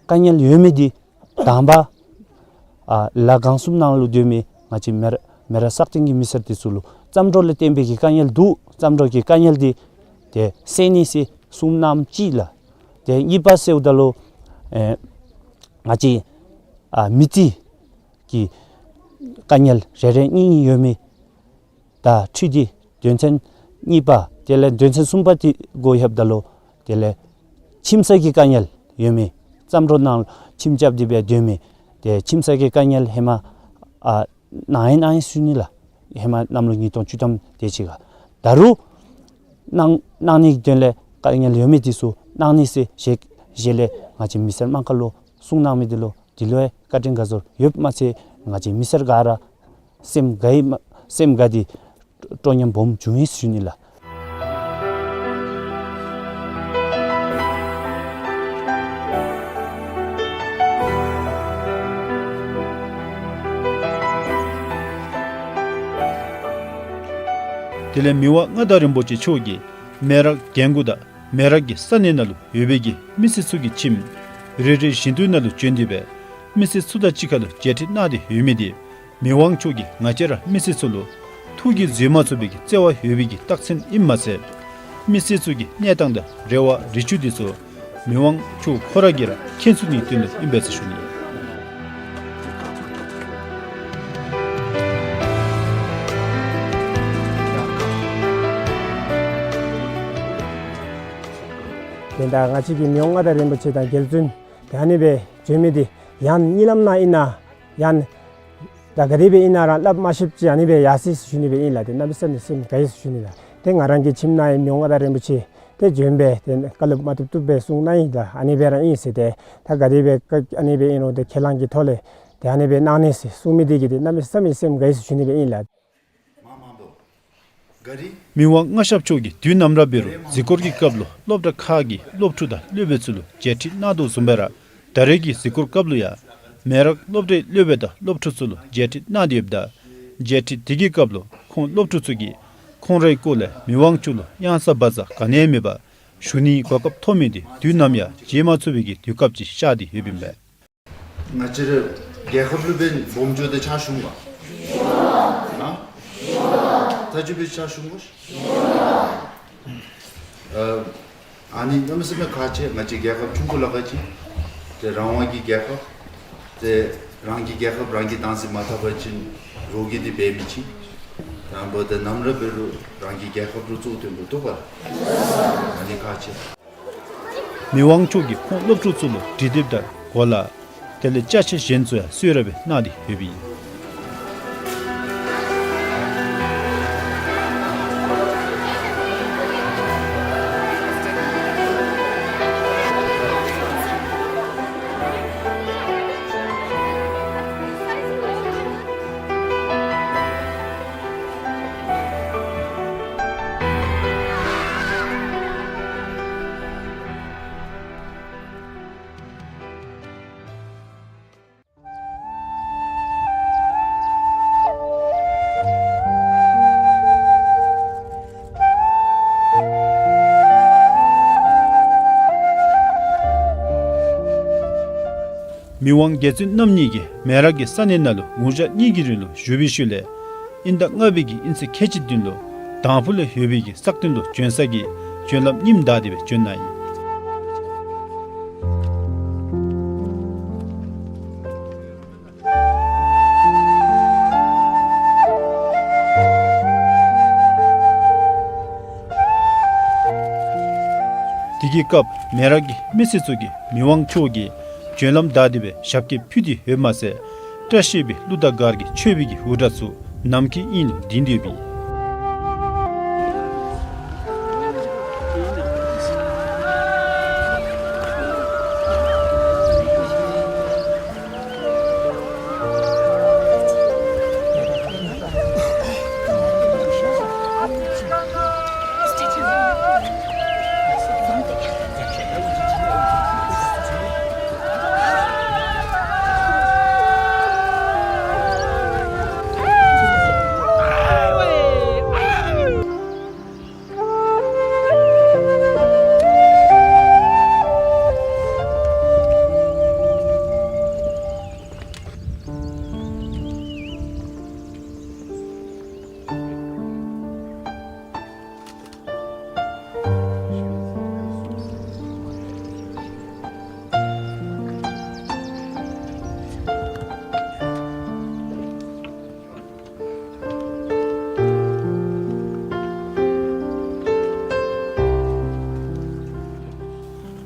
དཀའ་ངལ་ཡོད་མི་འདི་དང་པ་ཨ་ལ་གང་གསུམ་ནང་ལུ་སྡོད་མི་ང་བཅས་མེ་ར་མེ་ར་སག་སྟེང་གི་མི་སེར་དེ་ཚུ་ལུ་རྩམ་དྲོད་ལས་བརྟེན་པའི་གི་དཀའ་ངལ་འདུག། རྩམ་དྲོད་ཀྱི་དཀའ་ངལ་འདི་ཏེ་སེལ་ནི་ཟེར་གསུང་གནངམ་ཅིག་ལགས། ཏེ་གཉིས་པ་ཟེརཝ་ད་ལུ་ཨེ་ང་བཅས་ཨ་མི་རྩིས་ཀྱི་དཀའ་ངལ་རེ་རེ་གཉིས་གཉིས་ཡོད་མི་དང་འཁྲིལ་ཏེ་དོན་ཚན་གཉིས་པ་དེ་ལས་དོན་ཚན་གསུམ་པ་དེ་གུ་ལྷོདཔ་ད་ལུ་དེ་ལས་ཁྱིམ་ས་གི་དཀའ་ངལ་ཡོད་མི་རྩམ་དྲོད་ནང་ཁྱིམ་རྐྱབ་སྟེ་སྦེ་སྡོད་མི་ཏེ་ཁྱིམ་ས་གི་དཀའ་ངལ་ཧེ་མ་ཨ་གནང་ཡི་གནང་ཡི་ཟེར་ཞུ་ནི་ལགས། ཧེ་མ་གནམ་ལོ་ཉིས་སྟོང་བཅུ་ཐམ་དེ་ཅིག་ཁར། ད་རུང་གནང་གནང་ནི་གི་དོན་ལས་དཀའ་ངལ་ཡོད་མི་དེ་ཚུ་གནང་ནི་ཟེར་ཞལ་ཞལ་ལས་ང་བཅས་མི་སེར་དམངས་ཁ་ལུ་གསུང་གནང་མི་དེ་ལུ་དེ་ལུ་ཡང་བཀའ་དྲིན་དགའ་ཚོར་ཡོདཔ་མ་ཚད་ང་བཅས་མི་སེར་ག་ར་སེམས་དགའ་ཡི་མ་སེམས་དགའ་སྟེ་སྤྲོ་ཉམས་སྦོམ་བྱུང་ཡི་ཟེར་ཞུ་ནི་ལགས། དེ་ལས་མི་དབང་མངའ་བདག་རིན་པོ་ཆེ་མཆོག་གིས་མེ་རག་རྒན་གོག་དང་མེ་རག་གི་ས་གནས་ནང་ལུ་ཡོད་པའི་གི་མི་སེར་ཚུ་གི་ཁྱིམ་རེ་རེ་བཞིན་དུ་ནང་ལུ་བྱོན་ཏེ་སྦེ་མི་སེར་ཚུ་དང་གཅིག་ཁར་ལུ་མཇལ་འཕྲད་གནང་སྟེ་ཡོད་མི་དེ་མི་དབང་མཆོག་གིས་ང་བཅས་ར་མི་སེར་ཚུ་ལུ་ཐུགས་ཀྱིས་བཟོད་མ་ཚུགས་པའི་གི་བརྩེ་བ་ཡོད་པའི་གི་རྟགས་མཚན་ཨིནམ་མ་ཚད་མི་སེར་ཚུ་གི་གནས་སྟངས་དང་རེ་བ་རེ་ཆེ་དེ་ཚུ་མི་དབང་མཆོག་ཁོ་ར་གིས་ར་མཁྱེན་ཚུགས་ནིའི་དོན་ལུ་ཨིན་པས་ཟེར་ཞུ་ནི། དེ་ད་ང་བཅས་ཀྱི་མི་དབང་མངའ་བདག་རིན་པོ་ཆེ་དང་རྒྱལ་བཙུན་དེ་ཨ་ནི་སྦེ་བྱོན་མི་དེ་ཡང་གཉིད་ལམ་ནང་ཨིན་ན་ཡང་ད་ག་དེ་སྦེ་ཨིན་ན་ར་སླབ་མ་ཤེསཔ་ཅིག་ཨ་ནི་སྦེ་ཡར་སོ་ཡི་ཟེར་ཞུ་ནི་སྦེ་ཨིན་ལགས། ཏེ་གནམ་མེད་ས་མེད་སེམས་དགའ་ཡི་ཟེར་ཞུ་ནི་ལགས། ཏེ་ང་རང་གི་ཁྱིམ་ནང་ཡང་མི་དབང་མངའ་བདག་རིན་པོ་ཆེ་ཏེ་བྱོན་སྦེ་ཏེ་བཀའ་སློབ་མ་བཏུབ་བཏུབ་སྦེ་གསུང་གནང་ཡི་ལགས། ཨ་ནི་སྦེ་ར་ཨིན་ཟེར་ཏེ་ད་ག་དེ་སྦེ་ཨ་ནི་སྦེ་ཨིན་རུང་ཏེ་ཁས་བླངས་ཀྱི་ཐོག་ལས་ཏེ་ཨ་ནི་སྦེ་གནང་ནི་ཟེར་གསུང་མི་དེ་གིས་ཏེ་གནམ་མེད་ས་མེད་སེམས་དགའ་ཡི་ཟེར་ཞུ་ནི་སྦེ་ཨིན་ལགས། མི་དབང་མངའ་ཞབས་མཆོག་གིས་དུས་ནམ་ར་འབད་རུང་གཟིགས་སྐོར་གྱི་སྐབས་ལུ་སློབ་གྲྭ་ཁག་གི་སློབ་ཕྲུག་དང་སློབ་དཔོན་ཚུ་ལུ་མཇལ་འཕྲད་གནང་དོ་བཟུམ་སྦེ་ར་ ད་རེས་ཀྱི་གཟིགས་སྐོར་སྐབས་ལུ་ཡང་མེ་རག་སློབ་གྲྭའི་སློབ་དཔོན་དང་སློབ་ཕྲུག་ཚུ་ལུ་མཇལ་ཕྲད་གནང་སྟེ་ཡོདཔ་ད་མཇལ་ཕྲད་དེ་གི་སྐབས་ལུ་ཁོང་སློབ་ཕྲུག་ཚུ་གིས་ཁོང་རའི་སྐོར་ལས་མི་དབང་མཆོག་ལུ་གཡང་ས་བ་ཛ་ག་ནི་ཡང་མེད་པར་ཞུ་ནིའི་གོ་སྐབས་ཐོབ་མི་དེ་དུས་ནམ་ཡང་བརྗེད་མ་ཚུགས་པའི་གི་དུས་སྐབས་ཅིག་ཤར་ཏེ་ཡོདཔ་ཨིན་པས། ང་བཅས་ར་རྒྱལ་ཁབ་ལུ་འབད་སྦོམ་འགྱོ་སྟེ་ཕྱག་ཞུ་འོང་ག། ཨ། ད་ཅི་འབད་ཕྱག་ཞུ་འོང་ག། ཨ་ཨ་ནི་གནམ་མེད་ས་མེད་ཁག་ཆེ། ང་བཅས་རྒྱལ་ཁབ་ཆུང་ཀུ་ལ་ཁག་ཆེ། ཏེ་རང་དབང་གི་རྒྱལ་ཁབ། ཏེ་རང་གི་རྒྱལ་ཁབ་རང་གིས་བདག་འཛིན་མ་འཐབ་པ་ཅིན་རོགས་ཀྱིས་དེ་འབད་མི་ཅིག། དང་པ་ཏེ་ནམ་ར་འབད་རུང་རང་གི་རྒྱལ་ཁབ་རུ་གཙོ་བོ་བཏོན་དགོ་འདུག་ག། ཨ་ནི་ཁག་ཆེ། མི་དབང་མཆོག་གིས་ཁོང་སློབ་ཕྲུག་ཚུ་ལུ་འབྲི་དེབ་དང་གོ་ལ་དེ་ལས་ཅ་ཆས་གཞན་ཚུ་ཡང་གསོལ་རས་སྦེ་གནང་སྟེ་ཡོདཔ་ཨིན། མི་དབང་རྒྱལ་བཙུན་རྣམ་གཉིས་ཀྱིས་མེ་རག་གི་ས་གནས་ནང་ལུ་ངུ་ཞག་གཉིས་ཀྱི་རིང་ལུ་བཞུགས་པའི་ཤུལ་ལས་དབྱིན་ཟླ་ལྔ་པའི་གི་དབྱིན་ཚེས་ཁལ་གཅིག་བདུན་ལུ་དང་ཕུ་ལས་ཡོད་པའི་གི་སག་སྟེང་ལུ་བྱོན་ས་གི་བྱོན་ལམ་རྙིངམ་བདའ་སྟེ་སྦེ་བྱོན་གནང་ཡི། དེ་གི་སྐབས་མེ་རག་གི་མི་སེར་ཚུ་གིས་མི་དབང་མཆོག་གི་བྱོན་ལམ་བདའ་སྟེ་སྦེ་ཞབས་སྐྱེལ་ཕུལ་ཏེ་ཡོདཔ་མ་ཚད་བཀྲ་ཤིས་པའི་གླུ་དང་སྒར་གྱི་མཆོད་པའི་གི་འུར་སྒྲ་ཚུ་ནམ་མཁའི་དབྱིངས་ལུ་ལྡིང་སྟེ་ཡོདཔ་ཨིན།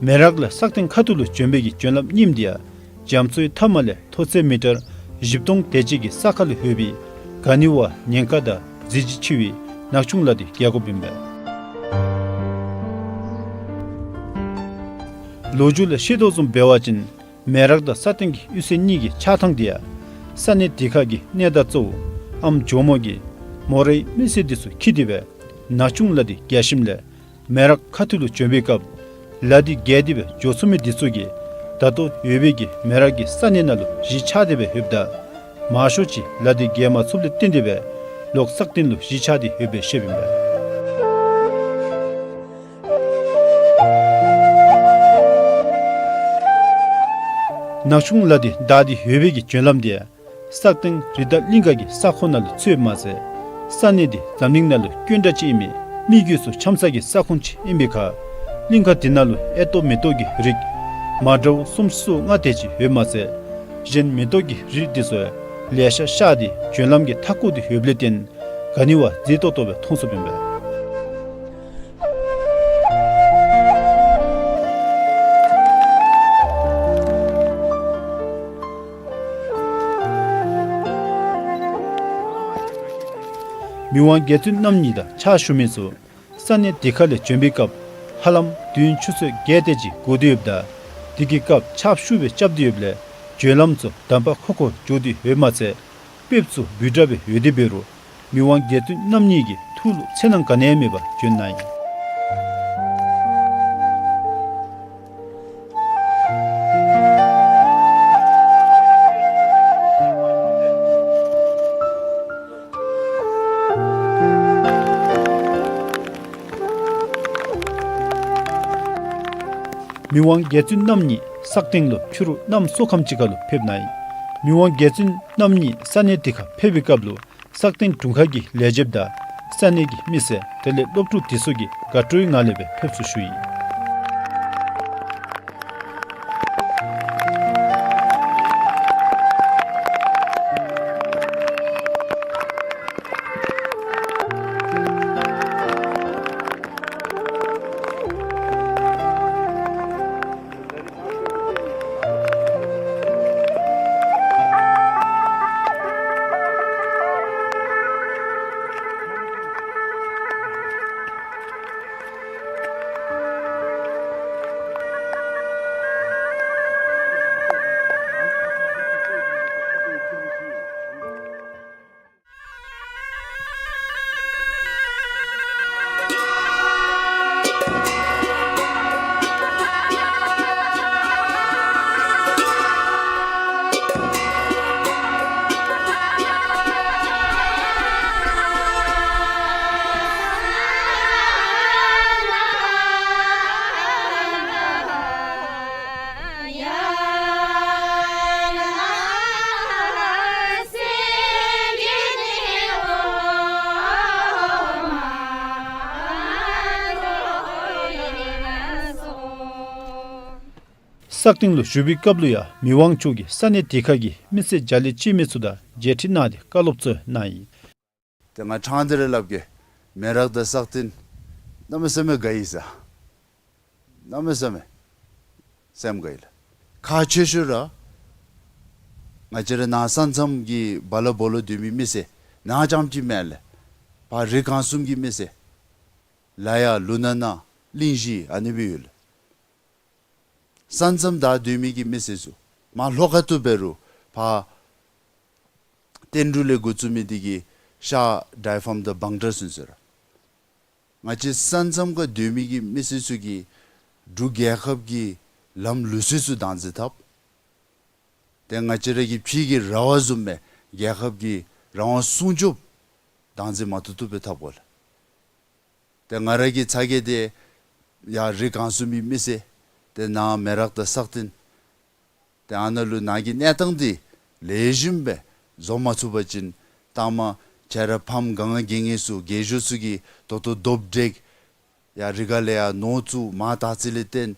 མེ་རག་ལས་སག་སྟེང་ཁ་ཐུག་ལུ་བྱོན་པའི་གི་བྱོན་ལམ་རྙིངམ་དེ་ཡང་རྒྱ་མཚོའི་མཐའམ་ལས་མཐོ་ཚད་མི་ཊར་བཞི་སྟོང་དེ་ཅིག་གི་ས་ཁ་ལུ་ཡོད་པའི་ག་ནི་བ་ཉེན་ཁ་དང་རྫས་ཅིག་ཆེ་བའི་ནག་ཆུང་ལ་དེ་རྒལ་དགོཔ་ཨིན་པས། ལོ་རྒྱུས་ལས་ཤེས་དོ་བཟུམ་འབད་བ་ཅིན་མེ་རག་དང་སག་སྟེང་གི་གཡུས་ཚན་གཉིས་ཀྱི་ཆགས་ཐངས་དེ་ཡང་ས་གནས་དེ་ཁ་གི་གནས་བདག་གཙོ་བོ་ཨམ་ཇོ་མོ་གིས་མོ་རའི་མི་སེར་དེ་ཚུ་འཁྱིད་དེ་སྦེ་ནག་ཆུང་ལ་དེ་རྒལ་ཞིནམ་ལས་མེ་རག་ཁ་ཐུག་ལུ་བྱོན་པའི་སྐབས་ལ་དེ་རྒལ་ཏེ་སྦེ་འགྱོ་ཚུགས་མི་དེ་ཚུ་གིས་ད་ལྟོ་ཡོད་པའི་གི་མེ་རག་གི་ས་གནས་ནང་ལུ་གཞིས་ཆགས་ཏེ་སྦེ་ཡོདཔ་ད་མང་ཤོས་ཅིག་ལ་དེ་རྒལ་མ་ཚུགསཔ་ལས་བརྟེན་ཏེ་སྦེ་ལོག་སག་སྟེང་ལུ་གཞིས་ཆགས་ཏེ་ཡོདཔ་སྦེ་བཤདཔ་ཨིན་པས། ནག་ཆུང་ལ་དེ་བདའ་སྟེ་ཡོད་པའི་གི་བྱོན་ལམ་དེ་སག་སྟེང་རི་དྭགས་གླིང་ག་གི་ས་ཁོངས་ནང་ལུ་ཚུདཔ་མ་ཚད་ས་གནས་དེ་འཛམ་གླིང་ནང་ལུ་དཀོན་དྲགས་ཅིག་ཨིན་མི་མི་རྒྱུད་ཚུ་འཁྱམས་ས་གི་ས་ཁོངས་ཅིག་ཨིན་པའི་ཁར་གླིང་ག་དེ་ནང་ལུ་ཨེ་ཏོག་མེ་ཏོག་གི་རིགས་མ་འདྲཝ་སུམ་ཅུ་སོ་ལྔ་དེ་ཅིག་ཡོདཔ་མ་ཚད་གཞན་མེ་ཏོག་གི་རིགས་དེ་ཚུ་ལེ་ཤ་ཤར་ཏེ་བྱོན་ལམ་གྱི་མཐའ་སྐོར་དེ་ཡོདཔ་ལས་བརྟེན་ག་ནི་བ་མཛེས་ཏོག་ཏོ་སྦེ་མཐོང་ཚུགསཔ་ཨིན་པས། མི་དབང་རྒྱལ་བཙུན་རྣམ་གཉིས་དང་ཕྱག་ཞུ་མི་ཚུ་ས་གནས་དེ་ཁ་ལས་བྱོན་པའི་སྐབས་ཧ་ལམ་མདུན་ཆུ་ཚོད་བརྒྱད་དེ་ཅིག་འགོར་ཏེ་ཡོདཔ་ད་དེ་གི་སྐབས་ཆརཔ་ཤུགས་སྦེ་རྐྱབ་སྟེ་ཡོདཔ་ལས་བྱོན་ལམ་ཚུ་དམ་པ་ཁོ་ཁོ་འགྱོ་སྟེ་ཡོདཔ་མ་ཚད་དཔེ་ཚུ་འབུད་དྲགས་སྦེ་ཡོད་དེ་འབད་རུང་མི་དབང་རྒྱལ་བཙུན་རྣམ་གཉིས་ཀྱི་ཐུགས་ལུ་འཚེར་སྣང་ག་ནི་ཡང་མེད་པར་བྱོན་གནང་ཡི། མི་དབང་རྒྱལ་བཙུན་རྣམ་གཉིས་སག་སྟེང་ལུ་ཕྱི་རུ་གནམ་སྲོ་ཁམས་ཅིག་ཁར་ལུ་ཕེབས་གནང་ཡི། མི་དབང་རྒྱལ་བཙུན་རྣམ་གཉིས་ས་གནས་དེ་ཁར་ཕེབས་པའི་སྐབས་ལུ་སག་སྟེང་དྲུང་ཁག་གི་ལས་བྱེདཔ་དང་ས་གནས་ཀྱི་མི་སེར་དེ་ལས་སློབ་ཕྲུག་དེ་ཚུ་གིས་དགའ་སྤྲོའི་ངང་ལས་སྦེ་ཕེབས་བསུ་ཞུ་ཡི། སག་སྟེང་ལུ་བཞུགས་པའི་སྐབས་ལུ་ཡང་མི་དབང་མཆོག་གིས་ས་གནས་དེ་ཁར་གྱི་མི་སེར་བརྒྱ་ལས་ཅིག་མི་ཚུ་དང་མཇལ་འཕྲད་གནང་སྟེ་བཀའ་སློབ་ཚུ་གནང་ཡི། ཏེ་ང་ཕྲང་སྟེ་ར་སླབ་གེ། མེ་རག་དང་སག་སྟེང་གནམ་མེད་ས་མེད་དགའ་ཡི་ཟེར། གནམ་མེད་ས་མེད་སེམས་དགའ་ཡི་ལགས། ཁག་ཆེ་ཤོས་ར་ང་བཅས་ར་ནཱ་ས་མཚམས་ཀྱི་བ་ལ་བོ་ལ་སྡོད་མི་མི་སེར་ནཱ་རྐྱངམ་ཅིག་མེན་ལགས། ཕར་རི་སྒང་གསུམ་གྱི་མི་སེར་ལ་ཡ་ལུ་ན་ན་གླིང་བཞི་ཨ་ནི་སྦེ་ཡོད་ལགས། ས་མཚམས་བདའ་སྡོད་མི་གི་མི་སེར་ཚུ་མར་ལྷོ་ཁ་ཐུག་འབད་རུང་ཕར་བསྟན་འབྲུག་ལས་འགོ་བཙུགས་མི་འདི་གིས་ཤར་ཌའི་ཕཱམ་དང་བང་ཊ་ཚུན་ཚོད་ར་ང་བཅས་ས་མཚམས་ཁར་སྡོད་མི་གི་མི་སེར་ཚུ་གིས་འབྲུག་རྒྱལ་ཁབ་ཀྱི་ལམ་ལུགས་སྲོལ་ཚུ་བདག་འཛིན་འཐབ། ཏེ་ང་བཅས་ར་གི་ཕྱི་གི་ར་བ་བཟུམ་སྦེ་རྒྱལ་ཁབ་ཀྱི་རང་དབང་སྲུང་སྐྱོབ་བདག་འཛིན་མ་བཏུབ་བཏུབ་སྦེ་འཐབ་དགོ་ལགས། ཏེ་ང་ར་གི་ཚ་གྱང་འདི་ཡར་རི་སྒང་གསུམ་གྱི་མི་སེར་ཏེ་ནཱ་མེ་རག་དང་སག་སྟེང་ཏེ་ཨ་ནཱ་ལུ་ནཱ་གི་གནས་སྟངས་འདི་ལེགས་ཤོམ་སྦེ་བཟོ་མ་ཚུགས་པ་ཅིན་ལྟག་མ་ཁྱེད་ར་ཕམ་ག་ང་གི་ངེས་སུ་རྒས་ཤོས་ཚུ་གིས་ད་ལྟོ་རྡོབ་འདྲེག་ཡར་རི་ཁ་ལས་ཡར་ནོར་བཙུགས་མར་དར་ཚིལ་ལས་བཏོན་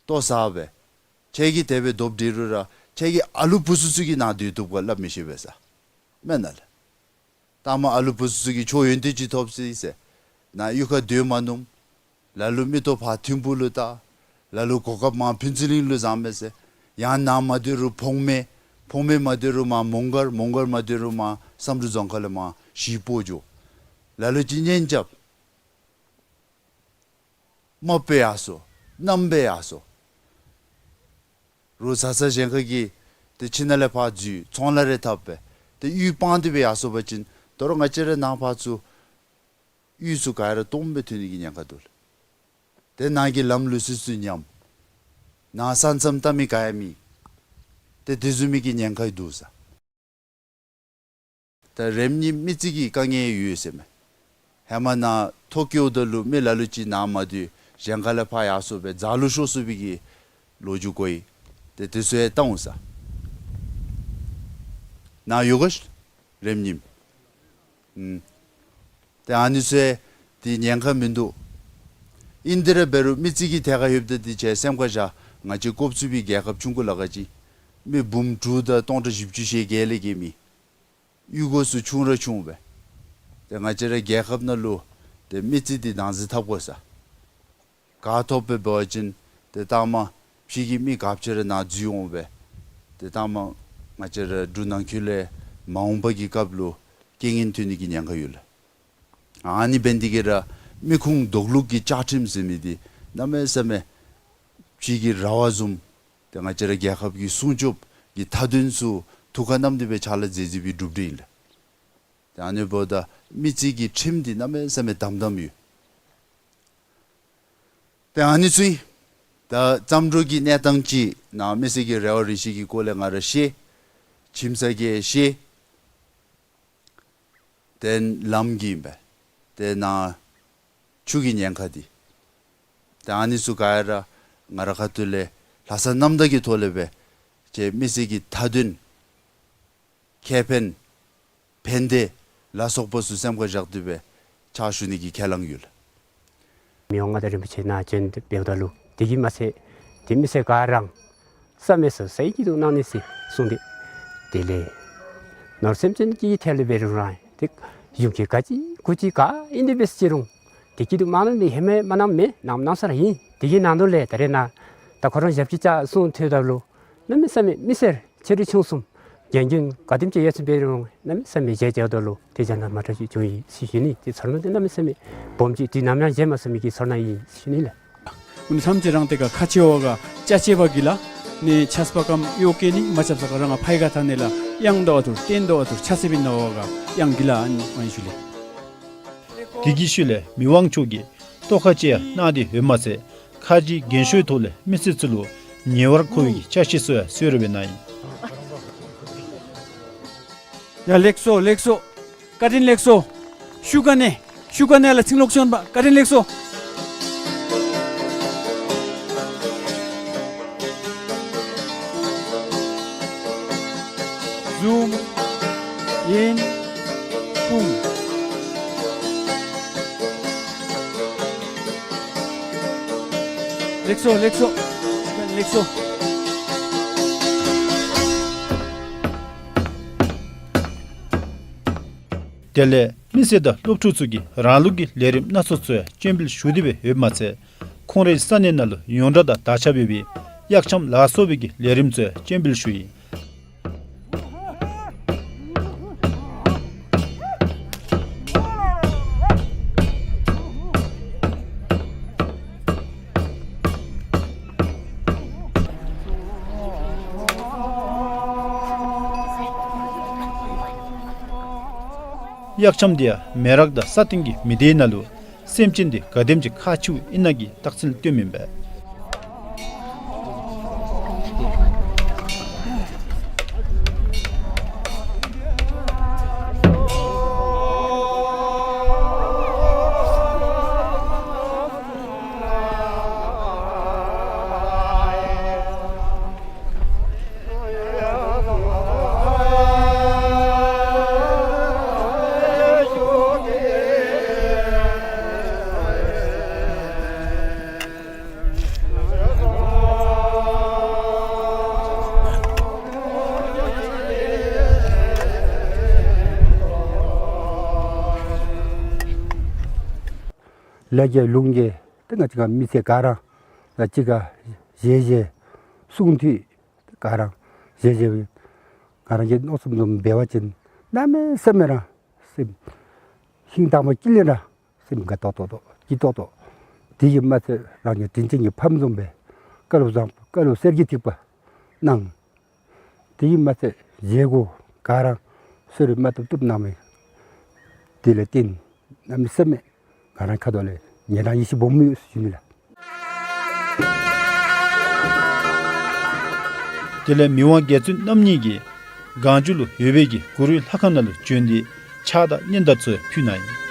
ལྟོ་ཟ་སྦེ་ཁྱེད་ཀྱིས་དེ་སྦེ་རྡོབ་འདྲེག་རུང་ར་ཁྱེད་ཀྱི་ཨ་ལུ་བུ་ཚུ་ཚུ་གིས་ནཱ་སྡོད་བཏུབ་ག་སླབ་མི་ཤེས་པས་ཟེར། མེན་ན་ལགས། ལྟག་མ་ཨ་ལུ་བུ་ཚུ་ཚུ་གིས་ཁྱོད་ཡོན་ཏན་ཅིག་ཐོབ་ཅི་ཟེར་ནཱ་གཡུས་ཁར་སྡོད་མ་ནུམ། ལ་ལུ་མིག་ཏོ་ཕར་ཐིམ་ཕུག་ལུ་བལྟ། ལ་ལུ་གོ་སྐབས་མར་ཕུན་ཚོགས་གླིང་ལུ་བཟང་མས་ཟེར། ཡང་ནཱ་མ་སྡོད་རུང་བོང་མེ། བོང་མེ་མ་སྡོད་རུང་མར་མོང་སྒར། མོང་སྒར་མ་སྡོད་རུང་མར་བསམ་གྲུབ་རྫོང་ཁག་ལས་མར་གཞིས་སྤོ་འགྱོ། ལ་ལུ་ཅིག་གཉེན་རྐྱབ། རྨགཔ་སྦེ་ཡར་སོང་། མནའམ་སྦེ་ཡར་སོང་། རོགས་བཟའ་ཚང་གཞན་ཁ་གིས་ཏེ་ཁྱིམ་ནང་ལས་ཕར་འཛུལ་ཚོང་ལཱ་རེ་འཐབ་སྦེ་ཏེ་གཡུས་སྤང་སྟེ་སྦེ་ཡར་སོང་པ་ཅིན་ད་རུང་ང་བཅས་ར་ནཱ་ཕར་ཚུར་གཡུས་ཚུ་ག་ར་སྟོངམ་སྦེ་ཐོན་ནི་གི་ཉེན་ཁ་འདུག་ལགས། ཏེ་ནཱ་གི་ལམ་ལུགས་སྲོལ་ཚུ་ཉམས། ནཱ་ས་མཚམས་བལྟ་མི་ག་ཡང་མེད། ཏེ་དེ་བཟུམ་མའི་གི་ཉེན་ཁ་འདུག་ཟེར། ད་རེམ་གཉིས་མི་རྩིས་ཀྱི་དཀའ་ངལ་ཡོད་ཟེར་མས། ཧེ་མ་ནཱ་ཐོ་བཀོད་ད་ལུ་མི་ལ་ལུ་ཅིག་ནཱ་མ་སྡོད་གཞན་ཁ་ལས་ཕར་ཡར་སོང་སྦེ་རྫ་ལུ་ཤོར་སོང་བའི་གི་ལོ་རྒྱུས་གོ་ཡི། ཏེ་དེ་ཚུ་ཡང་བལྟ་འོང་ཟེར། ནཱ་ཡོད་ག་ཤ་རེམ་གཉིས། ཨུམ། ཏེ་ཨ་ནི་ཚུ་ཡང་ཏེ་ཉེན་ཁ་མིན་འདུག། ཨིན་ཏེ་ར་འབད་རུང་མི་རྩིས་ཀྱི་ཐད་ཁར་ཡོདཔ་ད་ཏེ་ཁྱེད་སེམས་ཁར་བཞག། ང་བཅས་ཀོབ་ཚུ་པའི་རྒྱལ་ཁབ་ཆུང་ཀུ་ལ་ཁ་ཅིག་མི་འབུམ་དྲུག་དང་སྟོང་ཕྲག་བཞི་བཅུ་ཞེ་བརྒྱད་ལས་བརྒལ་མེད། གཡུས་སྒོ་ཚུ་ཆུང་ར་ཆུང་སྦེ། ཏེ་ང་བཅས་ར་རྒྱལ་ཁབ་ནང་ལུ་ཏེ་མི་རྩིས་འདི་བདག་འཛིན་འཐབ་དགོ་ཟེར། ག་ཐོབ་སྦེ་འབད་བ་ཅིན་ཏེ་ལྟག་མ་ཕྱི་གི་མི་ག་ཅི་ར་ནཱ་འཛུལ་འོང་སྦེ། ཏེ་ལྟག་མ་ང་བཅས་ར་འབྲུག་ནང་འཁོད་ལས་མ་འོངས་པ་གི་སྐབས་ལུ་རྐྱེན་ངན་ཐོན་ནི་གི་ཉེན་ཁ་ཡོད་ལགས། ཨ་ནི་འབད་ནི་དེ་གིས་ར་མི་ཁུངས་འདོགས་ལུགས་ཀྱི་བཅའ་ཁྲིམས་ཟེར་མི་འདི་གནམ་མེད་ས་མེད་ཕྱི་གི་ར་བ་བཟུམ། ཏེ་ང་བཅས་ར་རྒྱལ་ཁབ་ཀྱི་སྲུང་སྐྱོབ་ཀྱི་མཐའ་དོན་ཚུ་ཐུགས་ཁར་བསྣམས་ཏེ་སྦེ་ཕྱག་ལཱ་མཛད་མཛད་པའི་གྲུབ་འབྲས་ཨིན་ལགས། ཏེ་ཨ་ནི་འབདཝ་ད་མི་རྩིས་ཀྱི་ཁྲིམས་འདི་གནམ་མེད་ས་མེད་དམ་དམ་ཡོད། ཏེ་ཨ་ནི་ཚུ་ཨིན། ད་བརྩམས་སྒྲུང་གི་གནས་སྟངས་ཅིག་ནཱ་མི་སེར་གྱི་རེ་བ་རེ་ཞིག་གི་སྐོར་ལས་ང་ར་ཤེས། ཁྱིམ་ས་གི་ཤེས། ཏེ་ལམ་གྱི་ཨིན་པས། ཏེ་ནཱ་ཆུ་གི་ཉེན་ཁ་འདི། ཏེ་ཨ་ནི་ཚུ་ག་ར་ ང་ར་ཁ་ཐུག་ལས་ལྷག་བསམ་རྣམ་དག་གི་ཐོག་ལས་སྦེ་ཏེ་མི་སེར་གྱི་མཐའ་དོན་ཁེ་ཕན་ཕན་བདེ་ལ་སོགས་པ་ཚུ་སེམས་ཁར་བཞག་སྟེ་སྦེ་ཕྱག་ཞུ་ནི་གི་ཁས་བླངས་ཡོད་ལགས། མི་དབང་མངའ་བདག་རིན་པོ་ཆེ་ནཱ་བྱོན་ཏེ་འབདཝ་ད་ལུ་དེ་གིས་མ་ཚད་ཏེ་མི་སེར་ག་ར་བསམ་མེད་ས་ས་ཡི་སྐྱིད་སྡུག་གནང་ནི་ཟེར་གསུངས་ཏེ། དེ་ལས་ནོར་སེམས་ཅན་གྱི་ཐད་ལས་འབད་རུང་ར་ཏེ་གཞུང་གི་ག་ཅི་གུ་ཅི་ག་ཨིན་ཏེ་འབད་ཟེར་རུང་ཏེ་སྐྱིད་སྡུག་མ་གནང་མི་ཧེ་མ་མ་གནང་མི་གནངམ་གནངམ་ས་ར་ཨིན། དེ་གི་ནང་དོག་ལས་ད་རེས་ནཱ་ད་ཁོ་ར་ཞབས་ཕྱི་བཅར་གསུངས་ཐོནམ་ད་ལུ་གནམ་མེད་ས་མེད་མི་སེར་ཆེ་འབྲིང་ཆུང་གསུམ་རྒན་རྒོན་ག་དེམ་ཅིག་ཡོད་ཚད་འབད་རུང་གནམ་མེད་ས་མེད་མཇལ་མཇལཝ་ད་ལུ་ཏེ་བྱ་ན་མ་འདྲཝ་ཅིག་བྱུང་ཡི་ཟེར་ཞུ་ནི། ཏེ་ཚོར་སྣང་འདི་གནམ་མེད་ས་མེད་སྦོམ་ཅིག་དུས་ནམ་ཡང་མཇལ་མ་ཚུགས་མི་གི་ཚོར་སྣང་ཨིན་ཟེར་ཞུ་ནི་ལགས། ཨུ་ནི་ཐམས་ཅད་རང་ཏེ་ག་ཁ་ཆེ་བ་ག་ཅ་ཆས་པ་གི་ལགས། ནི་ཆས་པ་ཀམ་གཡོག་གེ་ནི་མ་ཆས་པ་ས་ག་རང་ང་ཕའི་ག་ཐ་ནི་ལགས། གཡང་དོ་བ་ཐུར་སྟོན་དོ་བ་ཐུར་ཆས་པིན་ནོ་བ་ག་གཡང་གི་ལགས། ཨ་ནི་ཨ་ནི་ཞུ་ལེ། དེ་གི་ཤུལ་ལས་མི་དབང་མཆོག་གིས་ཏོག་ཁ་ཅིག་ཡང་གནང་སྟེ་ཡོདཔ་མ་ཚད་ཁ་རྗེ་རྒན་ཤོས་ཐོག་ལས་མི་སེར་ཚུ་ལུ་ཉེ་བར་མཁོ་བའི་ཅ་ཆས་ཚུ་ཡང་གསོལ་རས་སྦེ་གནང་ཡི། ཡ་ལེགས་སོ་ལེགས་སོ། བཀའ་དྲིན་ལེགས་སོ། ཤུ་ཀ་ནེ་ཤུ་ཀ་ནེ་ལ་ཚིང་ལོག་ཤོན་པ་བཀའ་དྲིན་ལེགས་སོ། ཟུམ་ཨིན་ཀུང་། ལེགས་སོ་ལེགས་སོ་ལེགས་སོ། དེ་ལས་མི་སེར་དང་སློབ་ཕྲུག་ཚུ་གིས་རང་ལུགས་ཀྱི་ལས་རིམ་སྣ་ཚོགས་ཚུ་ཡང་སྤྱན་འབུལ་ཞུ་སྟེ་སྦེ་ཡོདཔ་མ་ཚད་ཁོང་རའི་ས་གནས་ནང་ལུ་ཡོངས་གྲགས་དང་དར་ཁྱབ་ཡོད་པའི་གཡག་འཆམ་ལ་སོགས་པའི་གི་ལས་རིམ་ཚུ་ཡང་སྤྱན་འབུལ་ཞུ་ཡི། གཡག་འཆམ་འདི་ཡང་མེ་རག་དང་ས་སྟེང་གི་མི་སྡེ་ནང་ལུ་སེམས་ཅན་འདི་ག་དེམ་ཅིག་ཁག་ཆེཝ་ཨིན་ན་གི་རྟགས་མཚན་སྟོནམ་ཨིན་པས། ལ་རྒྱལ་ལུང་རྒྱལ་ཏེ་ང་བཅས་ཀྱི་མི་སེར་ག་ར་ལ་གཅིག་ཁར་བཞེས་བཞེས་གསུང་ཐོས་ག་ར་བཞེས་བཞེས་ང་རང་གི་མནོ་བསམ་བཟུམ་འབད་བ་ཅིན་གནམ་མེད་ས་མེད་ར་སེམས་ཤིང་རྟ་མོ་སྐྱིད་ལེ་ར་སེམས་དགའ་ཏོག་ཏོ་སྐྱིད་ཏོག་ཏོ། དེ་གིས་མ་ཚད་རང་གི་དྲིན་ཅན་གྱི་ཕམ་བཟུམ་སྦེ་བཀའ་སློབ་བཟང་བཀའ་སློབ་གསེར་གྱི་ཐིགས་པ་གནང་། དེ་གིས་མ་ཚད་བཞེས་སྒོ་ག་ར་གསོལ་རས་མ་བཏུབ་བཏུབ་གནང་མི་དེ་ལས་བརྟེན་གནམ་མེད་ས་མེད་ང་རང་ཁ་ཐུག་ལས་ངེ་རང་ཡིད་ཆེས་སྦོམ་ཡོད་ཟེར་ཞུ་ནི་ལགས། དེ་ལས་མི་དབང་རྒྱལ་བཙུན་རྣམ་གཉིས་ཀྱིས་གངས་ལྗོངས་ལུ་ཡོད་པའི་གི་གུ་རུའི་ལྷ་ཁང་ནང་ལུ་བྱོན་ཏེ་ཕྱག་དང་སྙན་དར་ཚུ་ཕུལ་གནང་ཡི།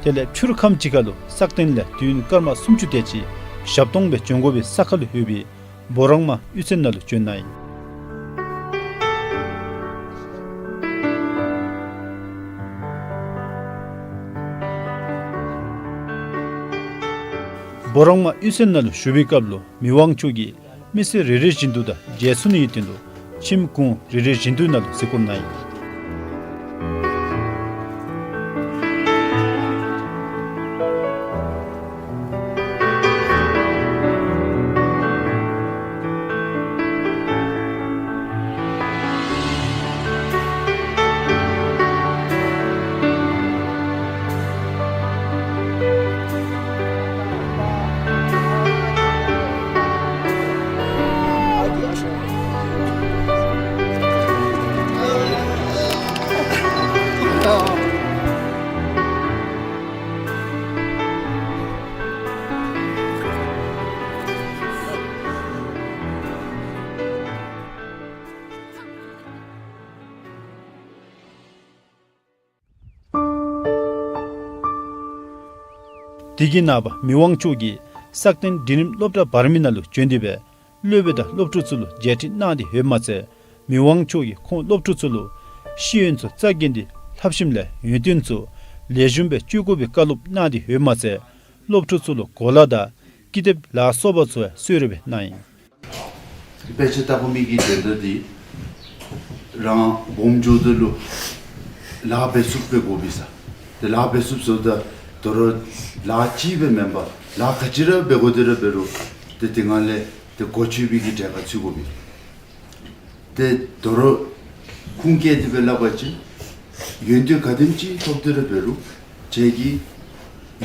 དེ་ལས་ཕྱི་རུ་ཁམས་ཅིག་ཁར་ལུ་སག་སྟེང་ལས་དུས་ཡུན་སྐར་མ་སུམ་ཅུ་དེ་ཅིག་ཞབས་དོང་སྦེ་བྱོན་དགོ་པའི་ས་ཁར་ལུ་ཡོད་པའི་འབོ་རང་མ་གཡུས་ཚན་ནང་ལུ་བྱོན་གནང་ཡི། འབོ་རང་མ་གཡུས་ཚན་ནང་ལུ་བཞུགས་པའི་སྐབས་ལུ་མི་དབང་མཆོག་གིས་མི་སེར་རེ་རེ་བཞིན་དུ་དང་མཇལ་ཚུགས་ནི་ཡོད་དོ་ལུ་ཁྱིམ་གུང་རེ་རེ་བཞིན་དུ་ནང་ལུ་གཟིགས་སྐོར་གནང་ཡི། དེ་གི་ནངས་པ་མི་དབང་མཆོག་གིས་སག་སྟེང་འབྲིང་རིམ་སློབ་གྲྭ་བར་མའི་ནང་ལུ་བྱོན་ཏེ་སྦེ་སློབ་དཔོན་དང་སློབ་ཕྲུག་ཚུ་ལུ་མཇལ་ཕྲད་གནང་སྟེ་ཡོདཔ་མ་ཚད་མི་དབང་མཆོག་གིས་ཁོང་སློབ་ཕྲུག་ཚུ་ལུ་ཤེས་ཡོན་ཚུ་རྩ་འགེངས་ཏེ་ལྷབ་ཞིནམ་ལས་ཡོན་ཏན་ཚུ་ལེགས་ཤོམ་སྦེ་བཅོ་དགོ་པའི་བཀའ་སློབ་གནང་སྟེ་ཡོདཔ་མ་ཚད་སློབ་ཕྲུག་ཚུ་ལུ་གོ་ལ་དང་ཀི་དེབ་ལ་སོགས་པ་ཚུ་ཡང་གསོལ་རས་སྦེ་གནང་ཡི། དཔེ་ཆ་ལྟ་དགོ་མི་གི་དོན་དག་འདི་རང་སྦོམ་འགྱོཝ་ད་ལུ་ལཱ་འབད་ཚུགསཔ་འབད་དགོ་པས་ཟེར། ཏེ་ལཱ་འབད་ཚུགསཔ་ཟེརཝ་ད་དོ་རུང་ལཱ་གཅིག་སྦེ་མེན་པར་ལཱ་ག་ཅི་ར་འབད་དགོ་དེ་ར་འབད་རུང་ཏེ་དེ་སྒང་ལས་ཏེ་གོ་ཆོད་པའི་གི་གྲལ་ཁར་ཚུད་དགོ་པས། ཏེ་དོ་རུང་ཁུངས་བཀལ་ཏེ་སྦེ་སླབ་པ་ཅིན་ཡོན་ཏན་ག་དེམ་ཅིག་ཐོབ་སྟེ་ར་འབད་རུང་ཁྱེད་ཀྱིས་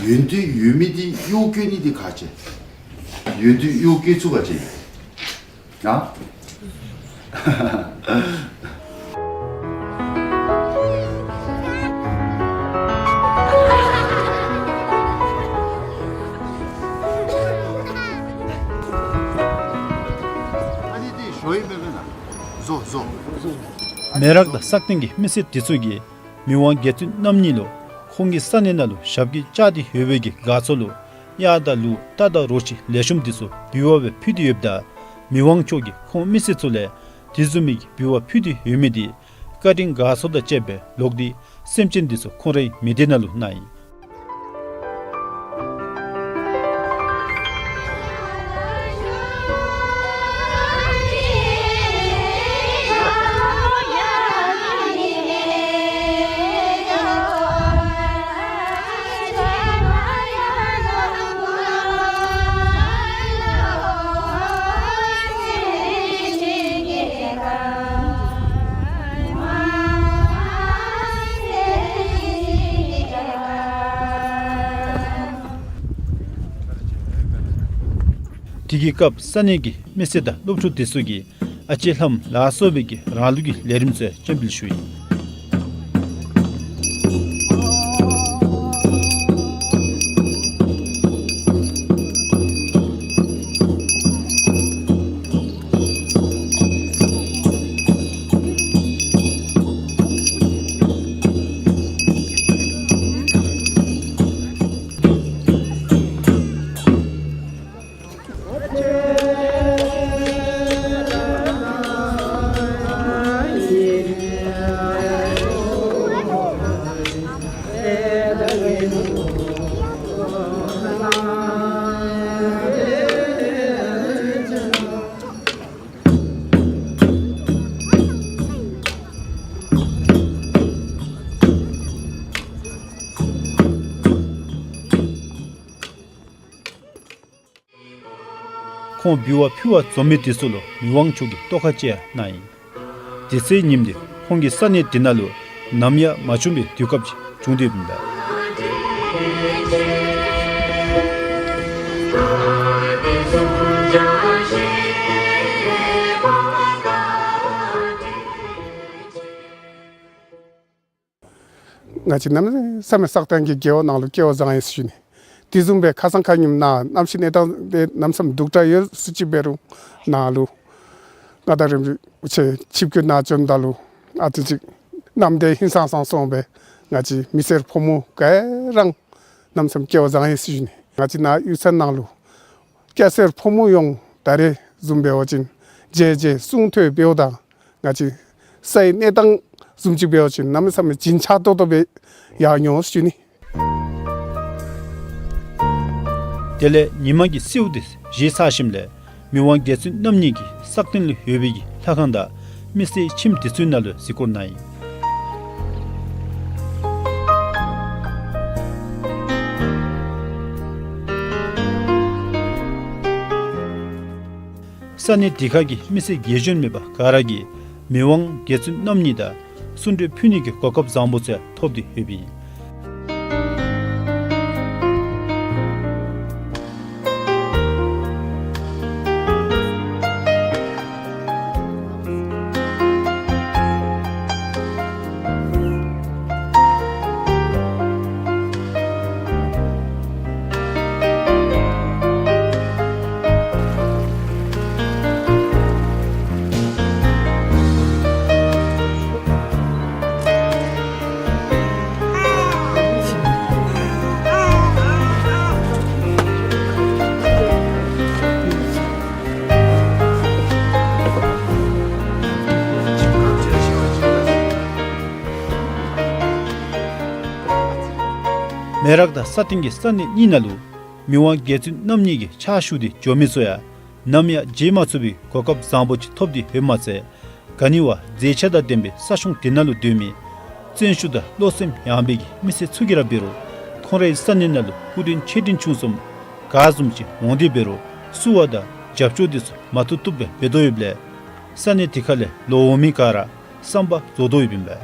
ཡོན་ཏན་ཡོད་མི་འདི་གཡོག་བཀོལ་ནི་འདི་ག་ཅི། ཡོན་ཏན་གཡོག་བཀོལ་ཚུགས་ག་ཅི། ཨ། ཨ་ནི་འདི་ཞོ་ཡི་མེན་མེན་ན། བཟོ་བཟོ། མེ་རག་དང་སག་སྟེང་གི་མི་སེར་དེ་ཚུ་གིས་མི་དབང་རྒྱལ་བཙུན་རྣམ་གཉིས་ལུ་ཁོང་གི་ས་གནས་ནང་ལུ་ཞབས་སྐྱེལ་བཅར་ཏེ་ཡོད་པའི་གི་དགའ་ཚོར་ལུ་གཡག་དང་ལུག་རྟ་དང་རོ་ཁྱི་ལེགས་ཤོམ་དེ་ཚུ་འབུལ་བ་སྦེ་ཕུལ་ཏེ་ཡོདཔ་ད་མི་དབང་མཆོག་གིས་ཁོང་མི་སེར་ཚུ་ལས་དེ་བཟུམ་མའི་གི་འབུལ་བ་ཕུལ་ཏེ་ཡོད་མི་དེ་བཀའ་དྲིན་དགའ་ཚོར་དང་བཅསཔ་སྦེ་ལོག་སྟེ་སེམས་ཅན་དེ་ཚུ་ཁོང་རའི་མི་སྡེ་ནང་ལུ་གནང་ཡི། དེ་གི་སྐབས་ས་གནས་ཀྱི་མི་སེར་དང་སློབ་ཕྲུག་དེ་ཚུ་གིས་ཨ་ལྕེ་ལྷམ་ལ་སོགས་པའི་གི་རང་ལུགས་ཀྱི་ལས་རིམ་ཚུ་སྤྱན་འབུལ་ཞུ་ཡི། ཁོང་འབུལ་བ་ཕུལ་བར་འཛོམས་མི་དེ་ཚུ་ལུ་མི་དབང་མཆོག་གིས་ཐོག་ཁར་བཅར་གནང་ཡི། དེ་ཚེ་ཉིནམ་དེ་ཁོང་གི་ས་གནས་དེ་ནང་ལུ་ནམ་ཡང་མ་བྱུང་བའི་དུས་སྐབས་ཅིག་བྱུང་སྟེ་ཡོདཔ་ཨིན་པས། ང་བཅས་གནམ་མེད་ས་མེད་སག་སྟེང་གི་རྒེད་འོག་ནང་ལུ་སྐལ་བ་བཟང་ཡི་ཟེར་ཞུ་ནི། དེ་བཟུམ་སྦེ་ཁ་སང་ཁ་ཉིནམ་ནཱ་གནམ་གཤིས་གནས་སྟངས་དེ་གནམ་མེད་ས་མེད་སྡུག་དྲགས་ཡོད་ཟེར་ཅིག་འབད་རུང་ནཱ་ལུ་ང་དང་རིམ་གྲོ་ཆེ་ཆིབས་བསྒྱུར་ནཱ་བྱོནམ་ད་ལུ་ཨ་ཙི་ཅིག་གནམ་དེ་ཧིང་སངས་སངས་སོང་སྦེ་ང་བཅས་མི་སེར་ཕོ་མོ་ག་ར་གནམ་མེད་ས་མེད་སྐལ་བ་བཟང་ཡི་ཟེར་ཞུ་ནི། ང་བཅས་ནཱ་གཡུས་ཚན་ནང་ལུ་སྐྱ་སེར་ཕོ་མོ་ཡོངས་ད་རེས་བཟུམ་འབད་བ་ཅིན་མཇལ་མཇལ་གསུང་ཐོས་འབདཝ་ད་ང་བཅས་སའི་གནས་སྟངས་བཟུམ་ཅིག་འབད་བ་ཅིན་གནམ་མེད་ས་མེད་བྱིན་ཆགས་ཏོག་ཏོ་སྦེ་ཡར་འོང་ཟེར་ཞུ་ནི། དེ་ལས་ཉིན་མ་གི་གསོལཝ་དེ་བཞེས་ཚར་ཞིནམ་ལས་མི་དབང་རྒྱལ་བཙུན་རྣམ་གཉིས་ཀྱིས་སག་སྟེང་ལུ་ཡོད་པའི་གི་ལྷ་ཁང་དང་མི་སེར་ཁྱིམ་དེ་ཚུ་ནང་ལུ་གཟིགས་སྐོར་གནང་ཡི། ས་གནས་དེ་ཁར་གྱི་མི་སེར་དགེ་སྦྱོང་མེད་པ་ག་ར་གིས་མི་དབང་རྒྱལ་བཙུན་རྣམ་གཉིས་དང་གསུང་གྲོས་ཕུལ་ནི་གི་གོ་སྐབས་བཟང་པོ་ཚུ་ཐོབ་སྟེ་ཡོདཔ་ཨིན། ཞལ་རག་དང་ས་སྟེང་གི་ས་གནས་གཉིས་ནང་ལུ་མི་དབང་རྒྱལ་བཙུན་རྣམ་གཉིས་ཀྱི་ཕྱག་ཞུ་སྟེ་འགྱོ་མི་ཚུ་ཡང་ནམ་ཡང་བརྗེད་མ་ཚུགས་པའི་གོ་སྐབས་བཟང་པོ་ཅིག་ཐོབ་སྟེ་ཡོདཔ་མ་ཚད་ག་ནི་བ་མཛེས་ཆ་དང་ལྡན་པའི་ས་གཞུང་དེ་ནང་ལུ་སྡོད་མི་བརྩོན་ཤུགས་དང་བློ་སེམས་ཡངས་པའི་གི་མི་སེར་ཚུ་གིས་ར་འབད་རུང་ཁོང་རའི་ས་གནས་ནང་ལུ་སྐུ་དྲིན་ཆེ་དྲིན་ཆུང་གསུམ་ག་བཟུམ་ཅིག་འོང་སྟེ་འབད་རུང་བསུ་བ་དང་རྒྱབ་སྐྱོར་དེ་ཚུ་མ་བཏུབ་བཏུབ་སྦེ་འབད་དོ་ཡོདཔ་ལས་ས་གནས་དེ་ཁ་ལས་ལོག་འོང་མི་ག་ར་བསམ་པ་རྫོགས་དོ་ཡོདཔ་ཨིན་པས།